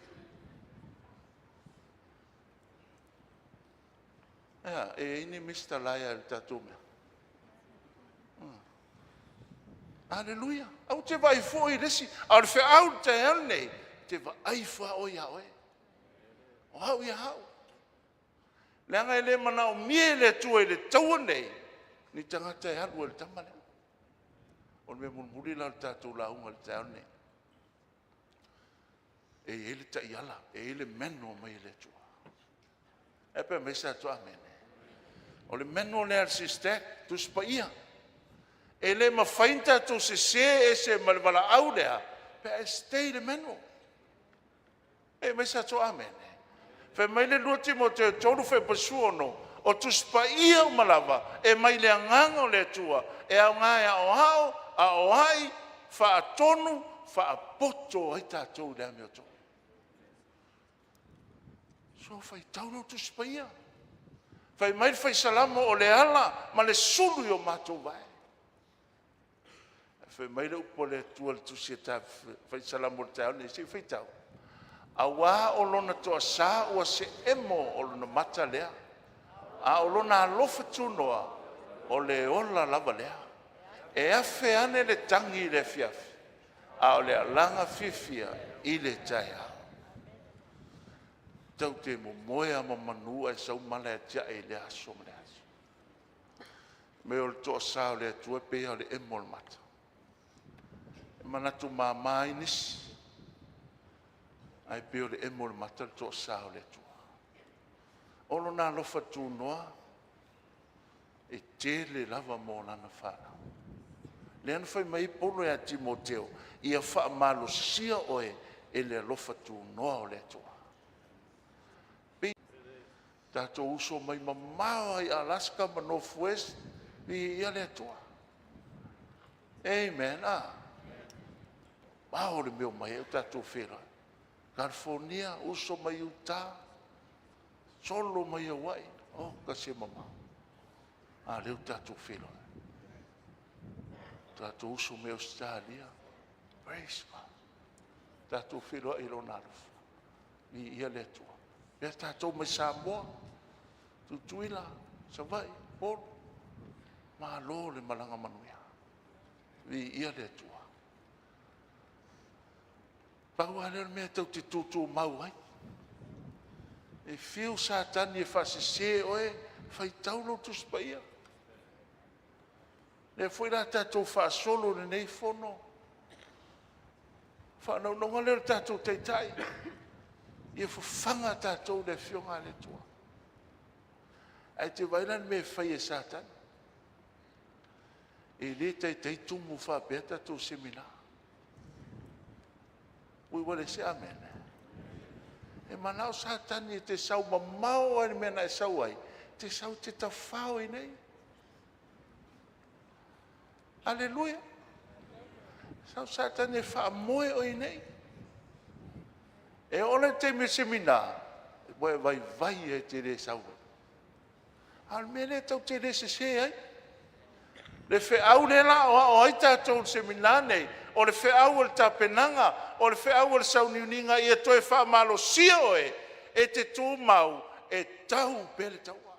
Ea, e i ai ni Mr. Liar i le tatou mea. Aleluia. Aua te vaai fua i le isi. A o le feau i le taeao lenei, te vaai fua oe ia oe. O au ia au. Leaga e le manaomia e le Atua i le taua lenei, ni tagata e alu ai i le tama lea. O le mea mulimuli la o le tatou lauga i le taeao lenei. E i ai le taiala, e i ai le manual mai le Atua. E pe mai sa atu amene. O le manual lea a le SISTAC, Tusi Paia. E le mafai ona tatou sese ese ma le valaau lea, pe a e stay i le manual. E mai sa atu amene. Fai mai le 2 Timoteo 3 fepa 16, o Tusi Paia uma lava, e mai le agaga o le Atua, e aoga e aoao, aoai, faatonu, faapoto ai tatou i le amiotonu. So faitau lau Tusi Paia. Fai mai le Fai Salamo o le ala ma le sulu i o matou vae. Fai mai le upu a le Atua i le tusi a Fai Salamo i le taeao lenei, se i faitau. Auā o lona toasā ua seemo o lona mata lea, a o lona alofa tunoa, o le ola lava lea. E afe ane le tagi i le afiafi, a o le alaga fiafia i le taeao. Tatou te momoe lava ma manu ae sau mala e atiae i lea aso ma lea aso. Mea o le toasa o le Atua e pei lava o le emo o le mata. E manatu mama ai nisi, ae pei o le emo o le mata le toasa o le Atua. O lona alofa tunoa e tele lava mo lana fanau. Lea na fai mai ai Paulo ia Timoteo, ia faamalosia oe e le alofa tunoa o le Atua. Tatou uso mai mamao lava i Alaska ma North West, viia le Atua. Amen. Ah. Mao le mea o mai ai o tatou feiloai. California, uso mai Utah, solo mai Hawaii, oh, kasi e mamao. A lea ua tatou feiloai. Tatou uso mai Ausetalia, praise God. Tatou feiloai i lona alofa. Viia le Atua. Lea tatou mai Samoa, Tutuila, Savaii, Upolu, malo le malaga manuia. Viia le Atua. Pau lava lea o le mea tou te tutumau ai. E fiu Satani e faasese oe, faitau lou Tusi Paia. Lea foi la tatou faasolo i lenei fono. Faanaunaua lea o le tatou Taitai, ia fafaga tatou i le Afioga a le Atua. Ae te vaai la i le mea e fai e Satani. E le taitai tumu faapea tatou semina. Ui ua le se amene. E manao Satani e te sau mamao ai le mea na e sau ai, te sau te tafao i nei. Aleluia. Sau Satani e faamoe oe i nei. E oo la i le taimi o le semina, ua e vaivai e te le sau ai. A o le mea lea tatou te le sese ai. Le feau lea la aoao ai tatou i le semina nei, o le feau o le tapenaga, o le feau o le sauniuniga ia toe faamalosia oe e te tumau e tau pea le taua.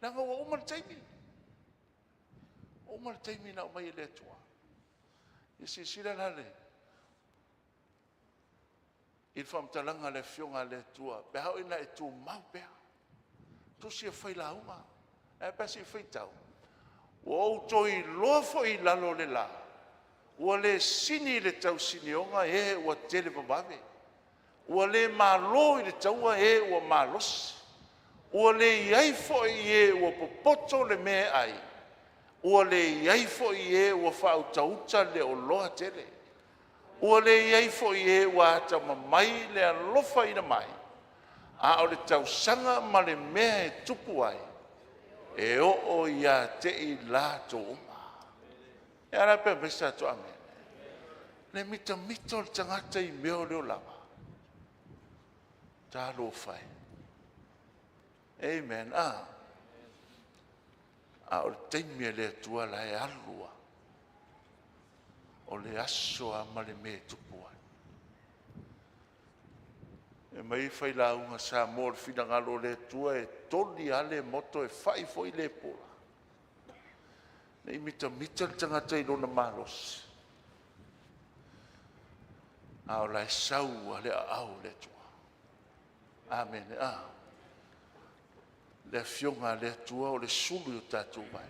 Leaga ua uma le taimi. Ua uma le taimi na aumai e le Atua. Ia silasila la le i le faamatalaga a le Afioga a le Atua, pe a oo ina e tumau pea. Tusi o Failauga, ae a pe a se i faitau. Ua ou toe iloa foi i lalo o le la, ua le sini i le tausinioga e ua televavave, ua le malo i le taua e ua malosi, ua le i ai foi i e ua popoto le mea e ai, ua le i ai foi i e ua faautauta le oloa tele, ua le i ai foi i e ua atamamai le alofaina mai, a o le tausaga ma le mea e tupu ai, e oo ia te i latou uma. E a la pe aumai se tatou amene? Le mitamita o le tagata i mea o le olaga. Talofa e. Amen. A. A o le taimi a le Atua la e alu lava. O le aso lava ma le mea e tupu ai. E aumai failauga Samoa o le finagalo o le Atua e toli lava le moto e fai foi le pula. Ne i mitamita le tagata i lona malosi, a o la e sau lava le aao o le Atua. Amene. A. Le Afioga a le Atua o le sulu i o tatou vae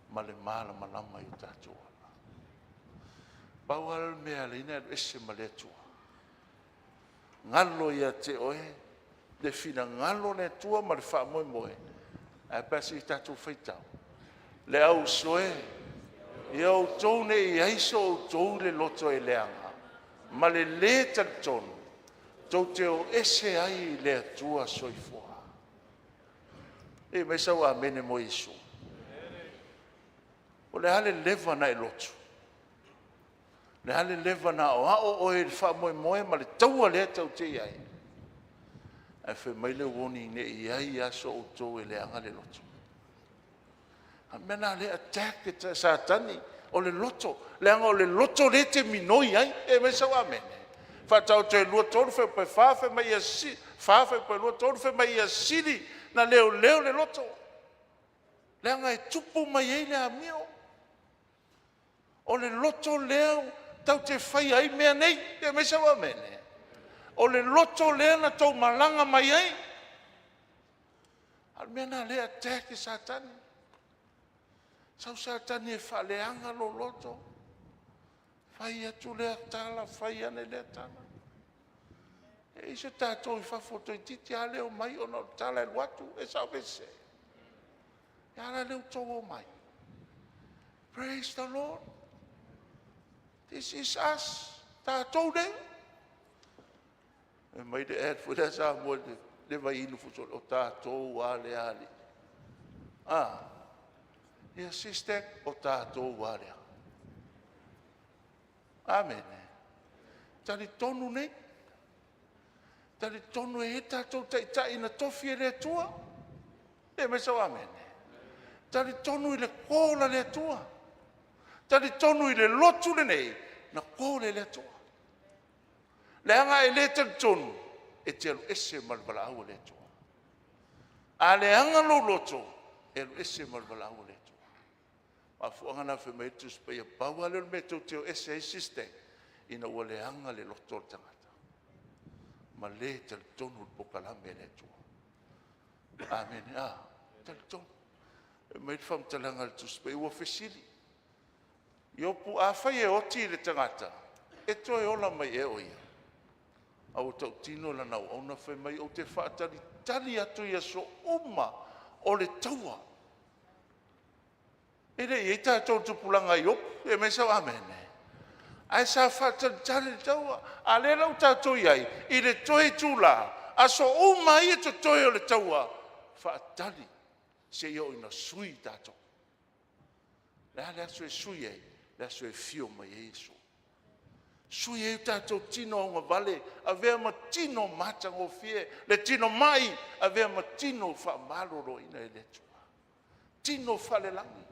ma le malamalama i o tatou ala. Pau lava le mea e ala ai ona e alu ese ma le Atua, galo ia te oe le finagalo o le Atua ma le faamoemoe. Ae a pe a se i tatou faitau. Le au uso e, ia outou ne i i ai so outou le loto e leaga ma le lē talitonu, tou te o ese ai i le Atua soifua. E mai sau amene mo Iesu. O le a le leva ona e lotu? O le a le leva ona aoao oe i le faamoemoe ma le taua lea tatou te i ai? Ae fai mai le warning, ne i i ai lava so outou e leaga le loto. A o le mea lena o lea e attack e Satani, o le loto. Leaga o le loto lea e te minoi ai. E aumai sau amene. Faataoto e 2, 3, fuaiupu e 4, fai mai ia 4 fuaiupu e 2, 3, fai mai ia sili na leoleo le loto. Leaga e tupu mai ai le amio. O le loto lea tatou te faia ai mea nei. E aumai sau amene. O le loto lea na tou malaga mai ai. A o le mea lena o lea e attack e Satani. Sau Satani e faaleaga lou loto. Fai atu lea tala, fai ane lea tala. E i ai se tatou i fafo toeitiiti lava le omai ona o le tala e alu atu, e sao pe sese? E a la lea ua outou omai? Praise the Lord. This is us. Tatou lea. E mai le ad foi lea Samoa le vaiinu fusoli, o tatou lava lea alii. Ah, ia sister, o tatou lava lea. Amene. Talitonu nei. Talitonu e i ai tatou taitai na tofi e le Atua. E mai sau amene. Talitonu i le call a le Atua. Talitonu i le lotu lenei na call e le Atua. Leaga e le talitonu, e te alu ese ma le valaau a le Atua. A leaga lou loto, e alu ese ma le valaau a le Atua. Mafuaaga na fai mai ai le Tusi Paia, pau lava lea o le mea tou te o ese ai sister, ina ua leaga le loto o le tagata ma le talitonu i le polokalame a le Atua. Amene. A, talitonu. E mai le faamatalaga a le Tusi Paia, ua fesili. Iopu, afai e oti le tagata, e toe ola mai ea o ia? A ua tautino lana auauna fai mai, ou te faatalitali atu i aso uma o le taua. E le i i ai tatou i le tupulaga a Iopu, e aumai sau amene. Ae sa faatalitali le taua. A lea la ua tatou i ai i le toe itula, aso uma ia totoe o le taua, faatali seia oo ina sui tatou. Le a le aso e sui ai? Le aso e afio mai ai Iesu. Sui ai o tatou tino augavale, avea ma tino matagofie, le tino mai, avea ma tino faamaloloina e le Atua. Tino faalelagi.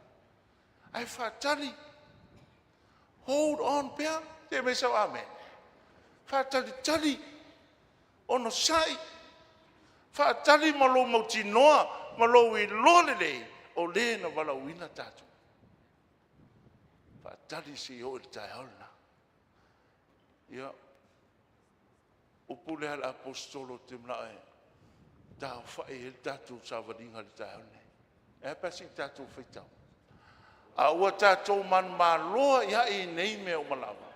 Ae faatali. Hold on pea. Te mea sau amen. Faatalitali. Onosai. Faatali ma lou mautinoa ma lou iloa lelei o le na valaauina tatou. Faatali seia oo i le taeao lena. Ia, upu lea a le Aposetolo ou te manao e taaofai ai le tatou savaliga i le taeao lenei. E a pe a se i tatou faitau? A ua tatou manumalo ai i nei mea uma lava,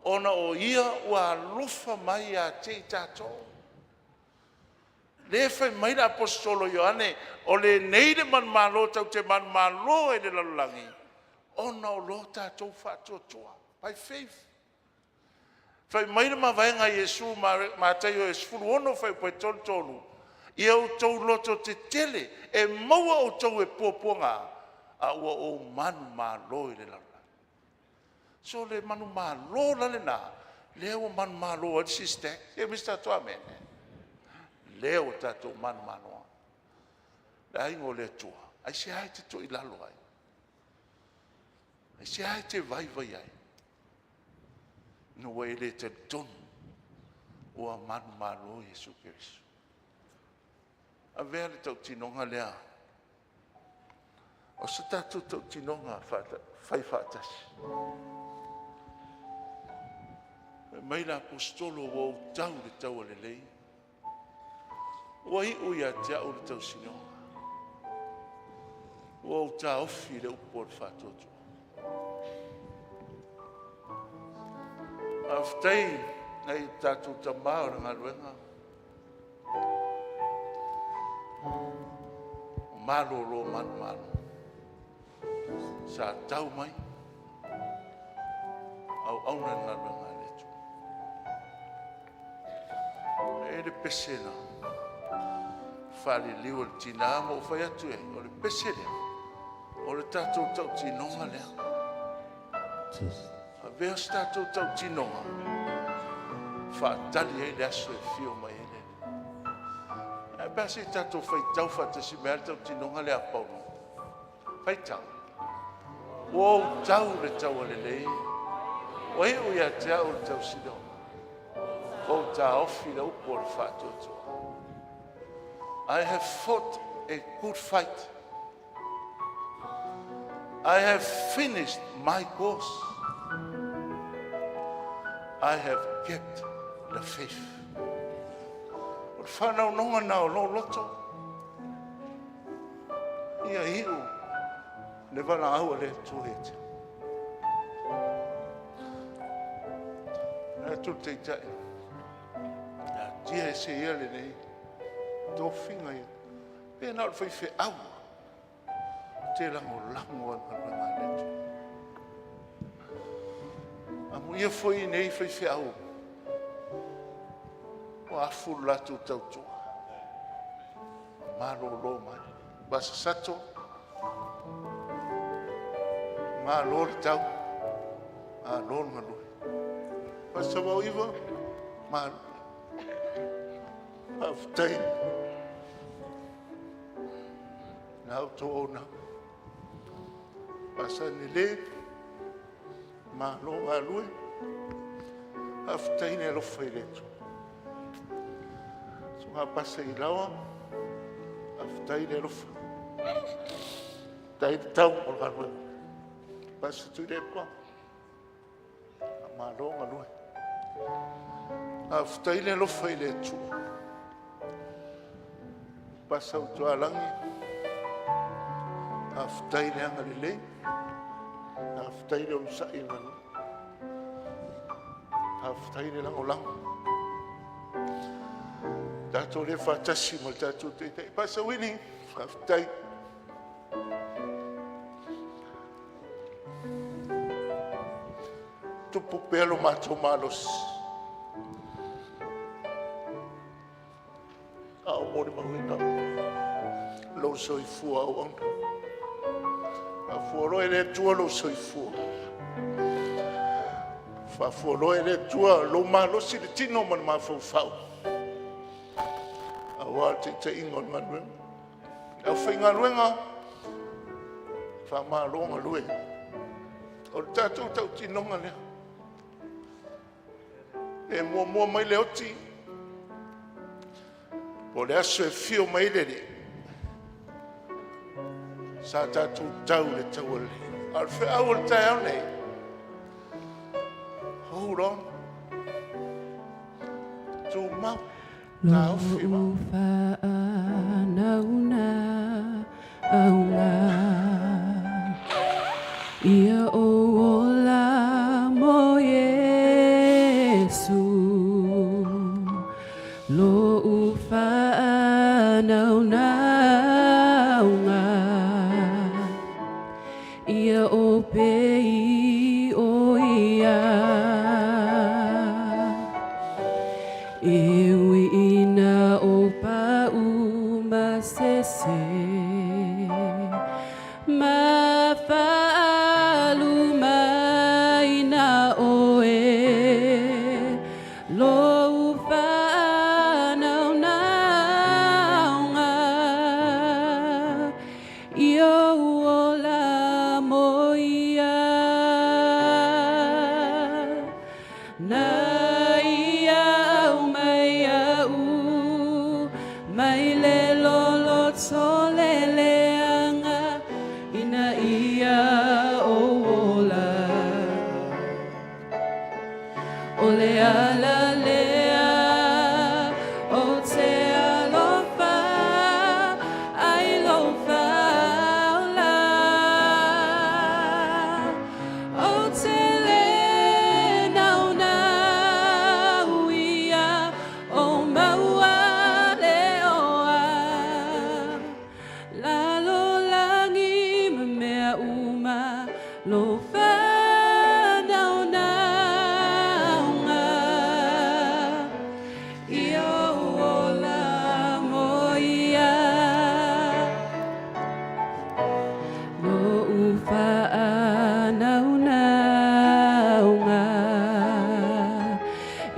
ona o Ia ua alofa mai ia te i tatou. Lea e fai mai le Aposetolo Ioane, o lenei le manumalo tatou te manumalo ai i le lalolagi, ona o lo tatou faatuatua, by faith. Fai mai le mavaega a Iesu Mataio e 16 fuaiupu e 33, ia outou lototetele e maua outou e puapuaga, a ua ou manumalo i le lalolagi. So le manumalo la lena, lea ua manumalo ai le SISTAC. Se i fai mai se tatou amene. Lea ua tatou manumalo. Le aiga o le Atua, aisea e te toilalo ai? Aisea e te vaivai ai? Ina ua e le talitonu ua manumalo Iesu Keriso. Avea le tautinoga lea o se tatou tautinoga fai faatasi. Fai mai le Aposetolo, ua ou tau le taua lelei, ua iu ia te au le tausinioga, ua ou taofi le upu o le faatuatua. Faafetai nai o tatou tama o le galuega, o malolo manumalo, sa tau mai auauna i le galuega a le Atua. E i ai le pese na faaliliu e le tina ma ou fai atu i ai, o le pese lea, o le tatou tautinoga lea. Avea se tatou tautinoga, faatali ai le aso e afio mai ai le Alii. Ae pe a se i tatou faitau faatasi mai lava le tautinoga lea a Paulo. Faitau. Ua ou tau le taua lelei, ua iu ia te au le tausinioga, ua ou taofi le upu o le faatuatua. I have fought a good fight. I have finished my course. I have kept the faith. O le faanaunaug na o lou loto, ia iu le valaau a le Atua ia te au. E atu le taitai, taatia ese ia lenei tofiga ia, pe na o le faifeau te lagolago ai i galuega a le Atua. Amuia foi nei faifeau ua afu le latou tautua, malolo mai. Pasi Sato, malo le tau, malo le galue. Pasi Savao Iva, malo. Faafetai na outou auaunaga. Pasi Nele, malo galue. Faafetai le alofa i le Atua. Susuga Pasi Ilaoa, faafetai le alofa. Faafetai le tau mo le galuega. Pasi Tuilaepa, malo galue. Faafetai le alofa i le Atua. Pasi Utualagi, faafetai le agalelei, faafetai le onosai i le galuega, faafetai le lagolago. Tatou le faatasi ma le tatou taitai. Pasi Uini, faafetai. Tupu pea lo matou malosi. A o molimauina lou soifua auauna. Faafualoa e le Atua lou soifua. Faafualoa e le Atua lou malosi i le tino ma le mafaufau. Aua le taitaiga o le galuega. Le aufaigaluega, Faamalo galue. O le tatou tautinoga lea. E muamua mai le oti, po o le aso e fio mai ai le Alii, sa tatou tau i le taua lelei. A o le feau o le taeao nei, hold on, tumau, taofi ma. Ia o ola mo Iesu Lo u whaanaunauga Ia o pei o ia E ui ina o pau masese Ma whaalu mai na oe Lo u whaanaunauga Ia ola mo ia Na ia au mai au Mai le lolo tole leanga Ina ia o ola O le ala lea o te alofa ai lo whaola O te le nau nau ia o maua le oa Lalo langi ma mea uma lo whanaunauga Ia ola mo ia Lo u whaanaunauga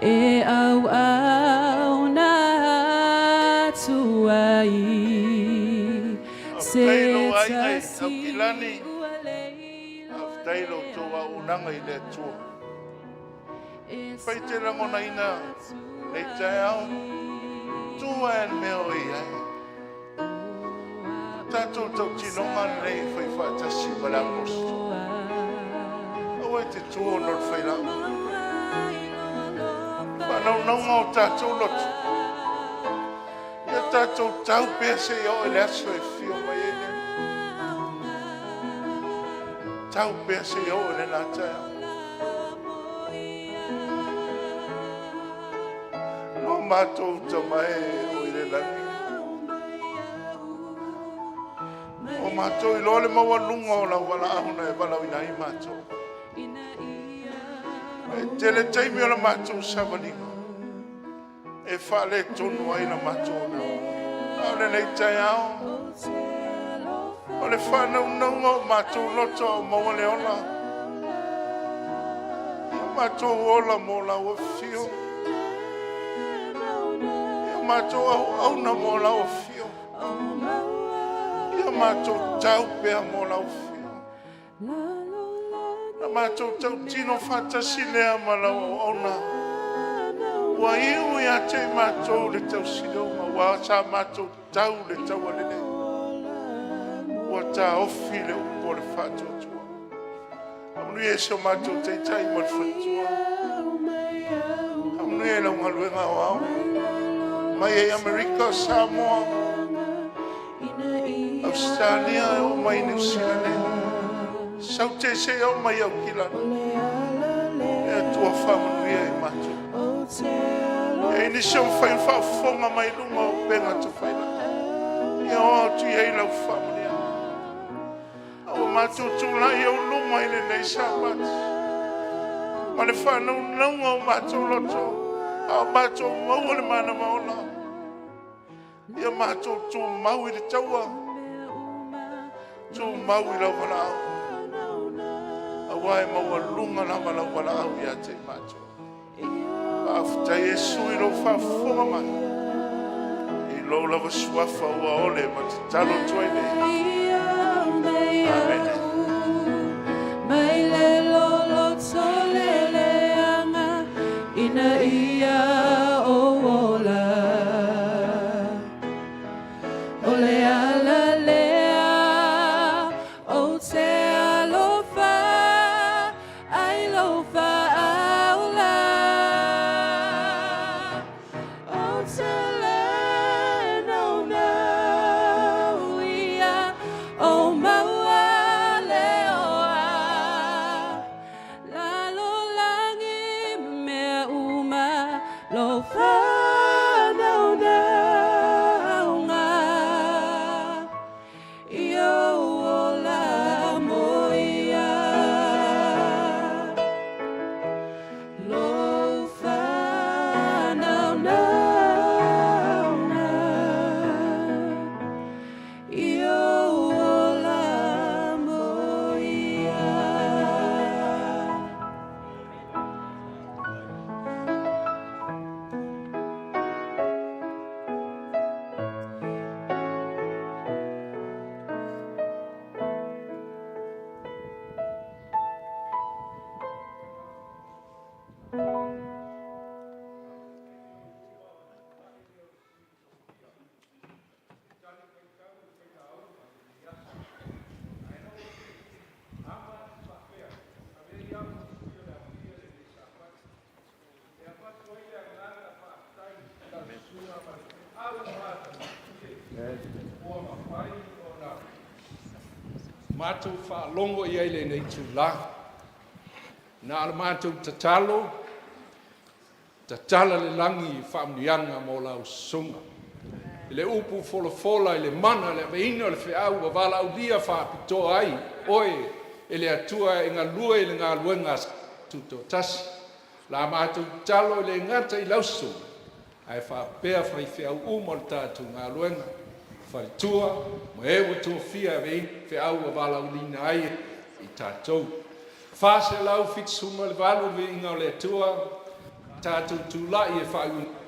E au au na atu ai Se Faafetai lou aiga i tasi Aukilani. Faafetai lo outou auaunaga i le Atua. Fai te lagonaina nei taeao, tu ae le mea o i ai. O tatou tautinoga lenei e fai faatasi ma le aposetolo. Aua e te tu ona o le failau. Faanaunauga o tatou loto. Ia tatou tau pea seia oo i le aso e fio mai ai le. Tau pea seia oo i lena taeao. Lo matou Tama e o i le lagi. O matou iloa le maualuga o lau valaau na e valaauina ai matou. E tele taimi o le matou savaliga e faaletonu ai la matou ona. A o lenei taeao, o le faanaunauga o matou loto o maua le ola. Ia matou ola mo lau afio. Ia matou auauna mo lau afio. Ia matou tau pea mo lau afio. Na matou tautino faatasi lea ma lau auauna. Ua iu ia te i matou le tausiloga, ua sa matou tau le taua lelei. Ua taofi le upu o le faatuatua. Faamanuia i si o matou taitai ma le faletua. Faamanuia i lau galuega aoao. Mai ai Amerika, Samoa, Australia, e oo mai Niu Sila nei. Saute se i oo mai Aukilani. E Atua faamanuia i matou. E nisi o mafai ona faafofoga mai luga o upega tafailagi. Ia o atu i ai lau faamanuiaga. A ua matou tulai au luma i lenei Sapati. Ma le faanaunauga o matou loto, a o matou maua le manava ola. Ia matou tumau i le taua, tumau i lau valaau. Aua e maualuga lava lau valaau ia te i matou. Faafetai Iesu i lou faafofoga mai. I lou lava suafa ua ole ma tatalo atu ai nei. Amene. Matou faalogo i ai i lenei itulā. Na o le matou tatalo, tatala le lagi i faamanuiaga mo lau susuga. I le upu folafola i le mana i le aveina o le feau ua valaaulia faapitoa ai oe e le Atua e galue i le galuega tutoatasi. O la matou tatalo e le gata i lau susuga ae faapea faifeau uma o le tatou galuega, faletua ma e ua tofia e aveina feau ua valaauina ai i tatou. 478 le viiga o le Atua, tatou tulai e faaiuina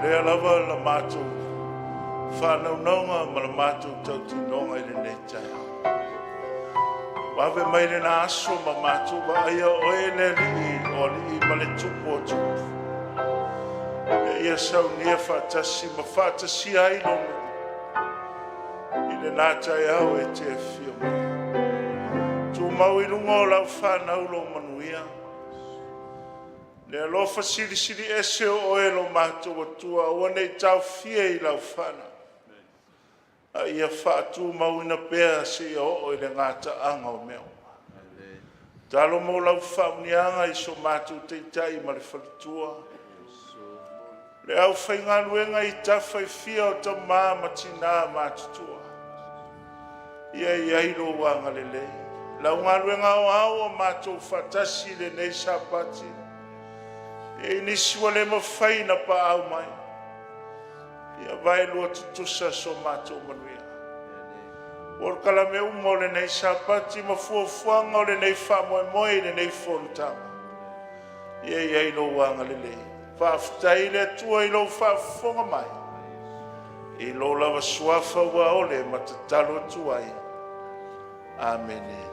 Lea lava la matou faanaunaug ma le matou tautinoga i lenei taeao. Vave mai lena aso ma matou vaaia oe le Alii o alii ma le Tupu o tupu. Ina ia saunia faatasi ma faatasia ai lou nuu i lena taeao e te afio mai. Tumau i luga o lau fanau lou manuia. Le alofa silisili ese o oe lo matou Atua, aua ne i taofia i lau fanau, a ia faatumauina pea seia oo i le gataaga o mea uma. Tatalo mo lau faamanuiaga i so matou Taitai ma le faletua, le aufaigaluega i tafa e fia o tama ma tina matutua, ia i ai lou agalelei. Lau galuega aoao ua matou faatasi i lenei Sapati, e i ai nisi ua le mafai ona paau mai, ia vaelua tutusa so matou manuia. Polokalame uma o lenei Sapati ma fuafuaga o lenei faamoemoe i lenei fonotaga, ia i ai lou agalelei. Faafetai i le Atua i lou faafofoga mai. I lou lava suafa ua ole ma tatalo atu ai. Amene.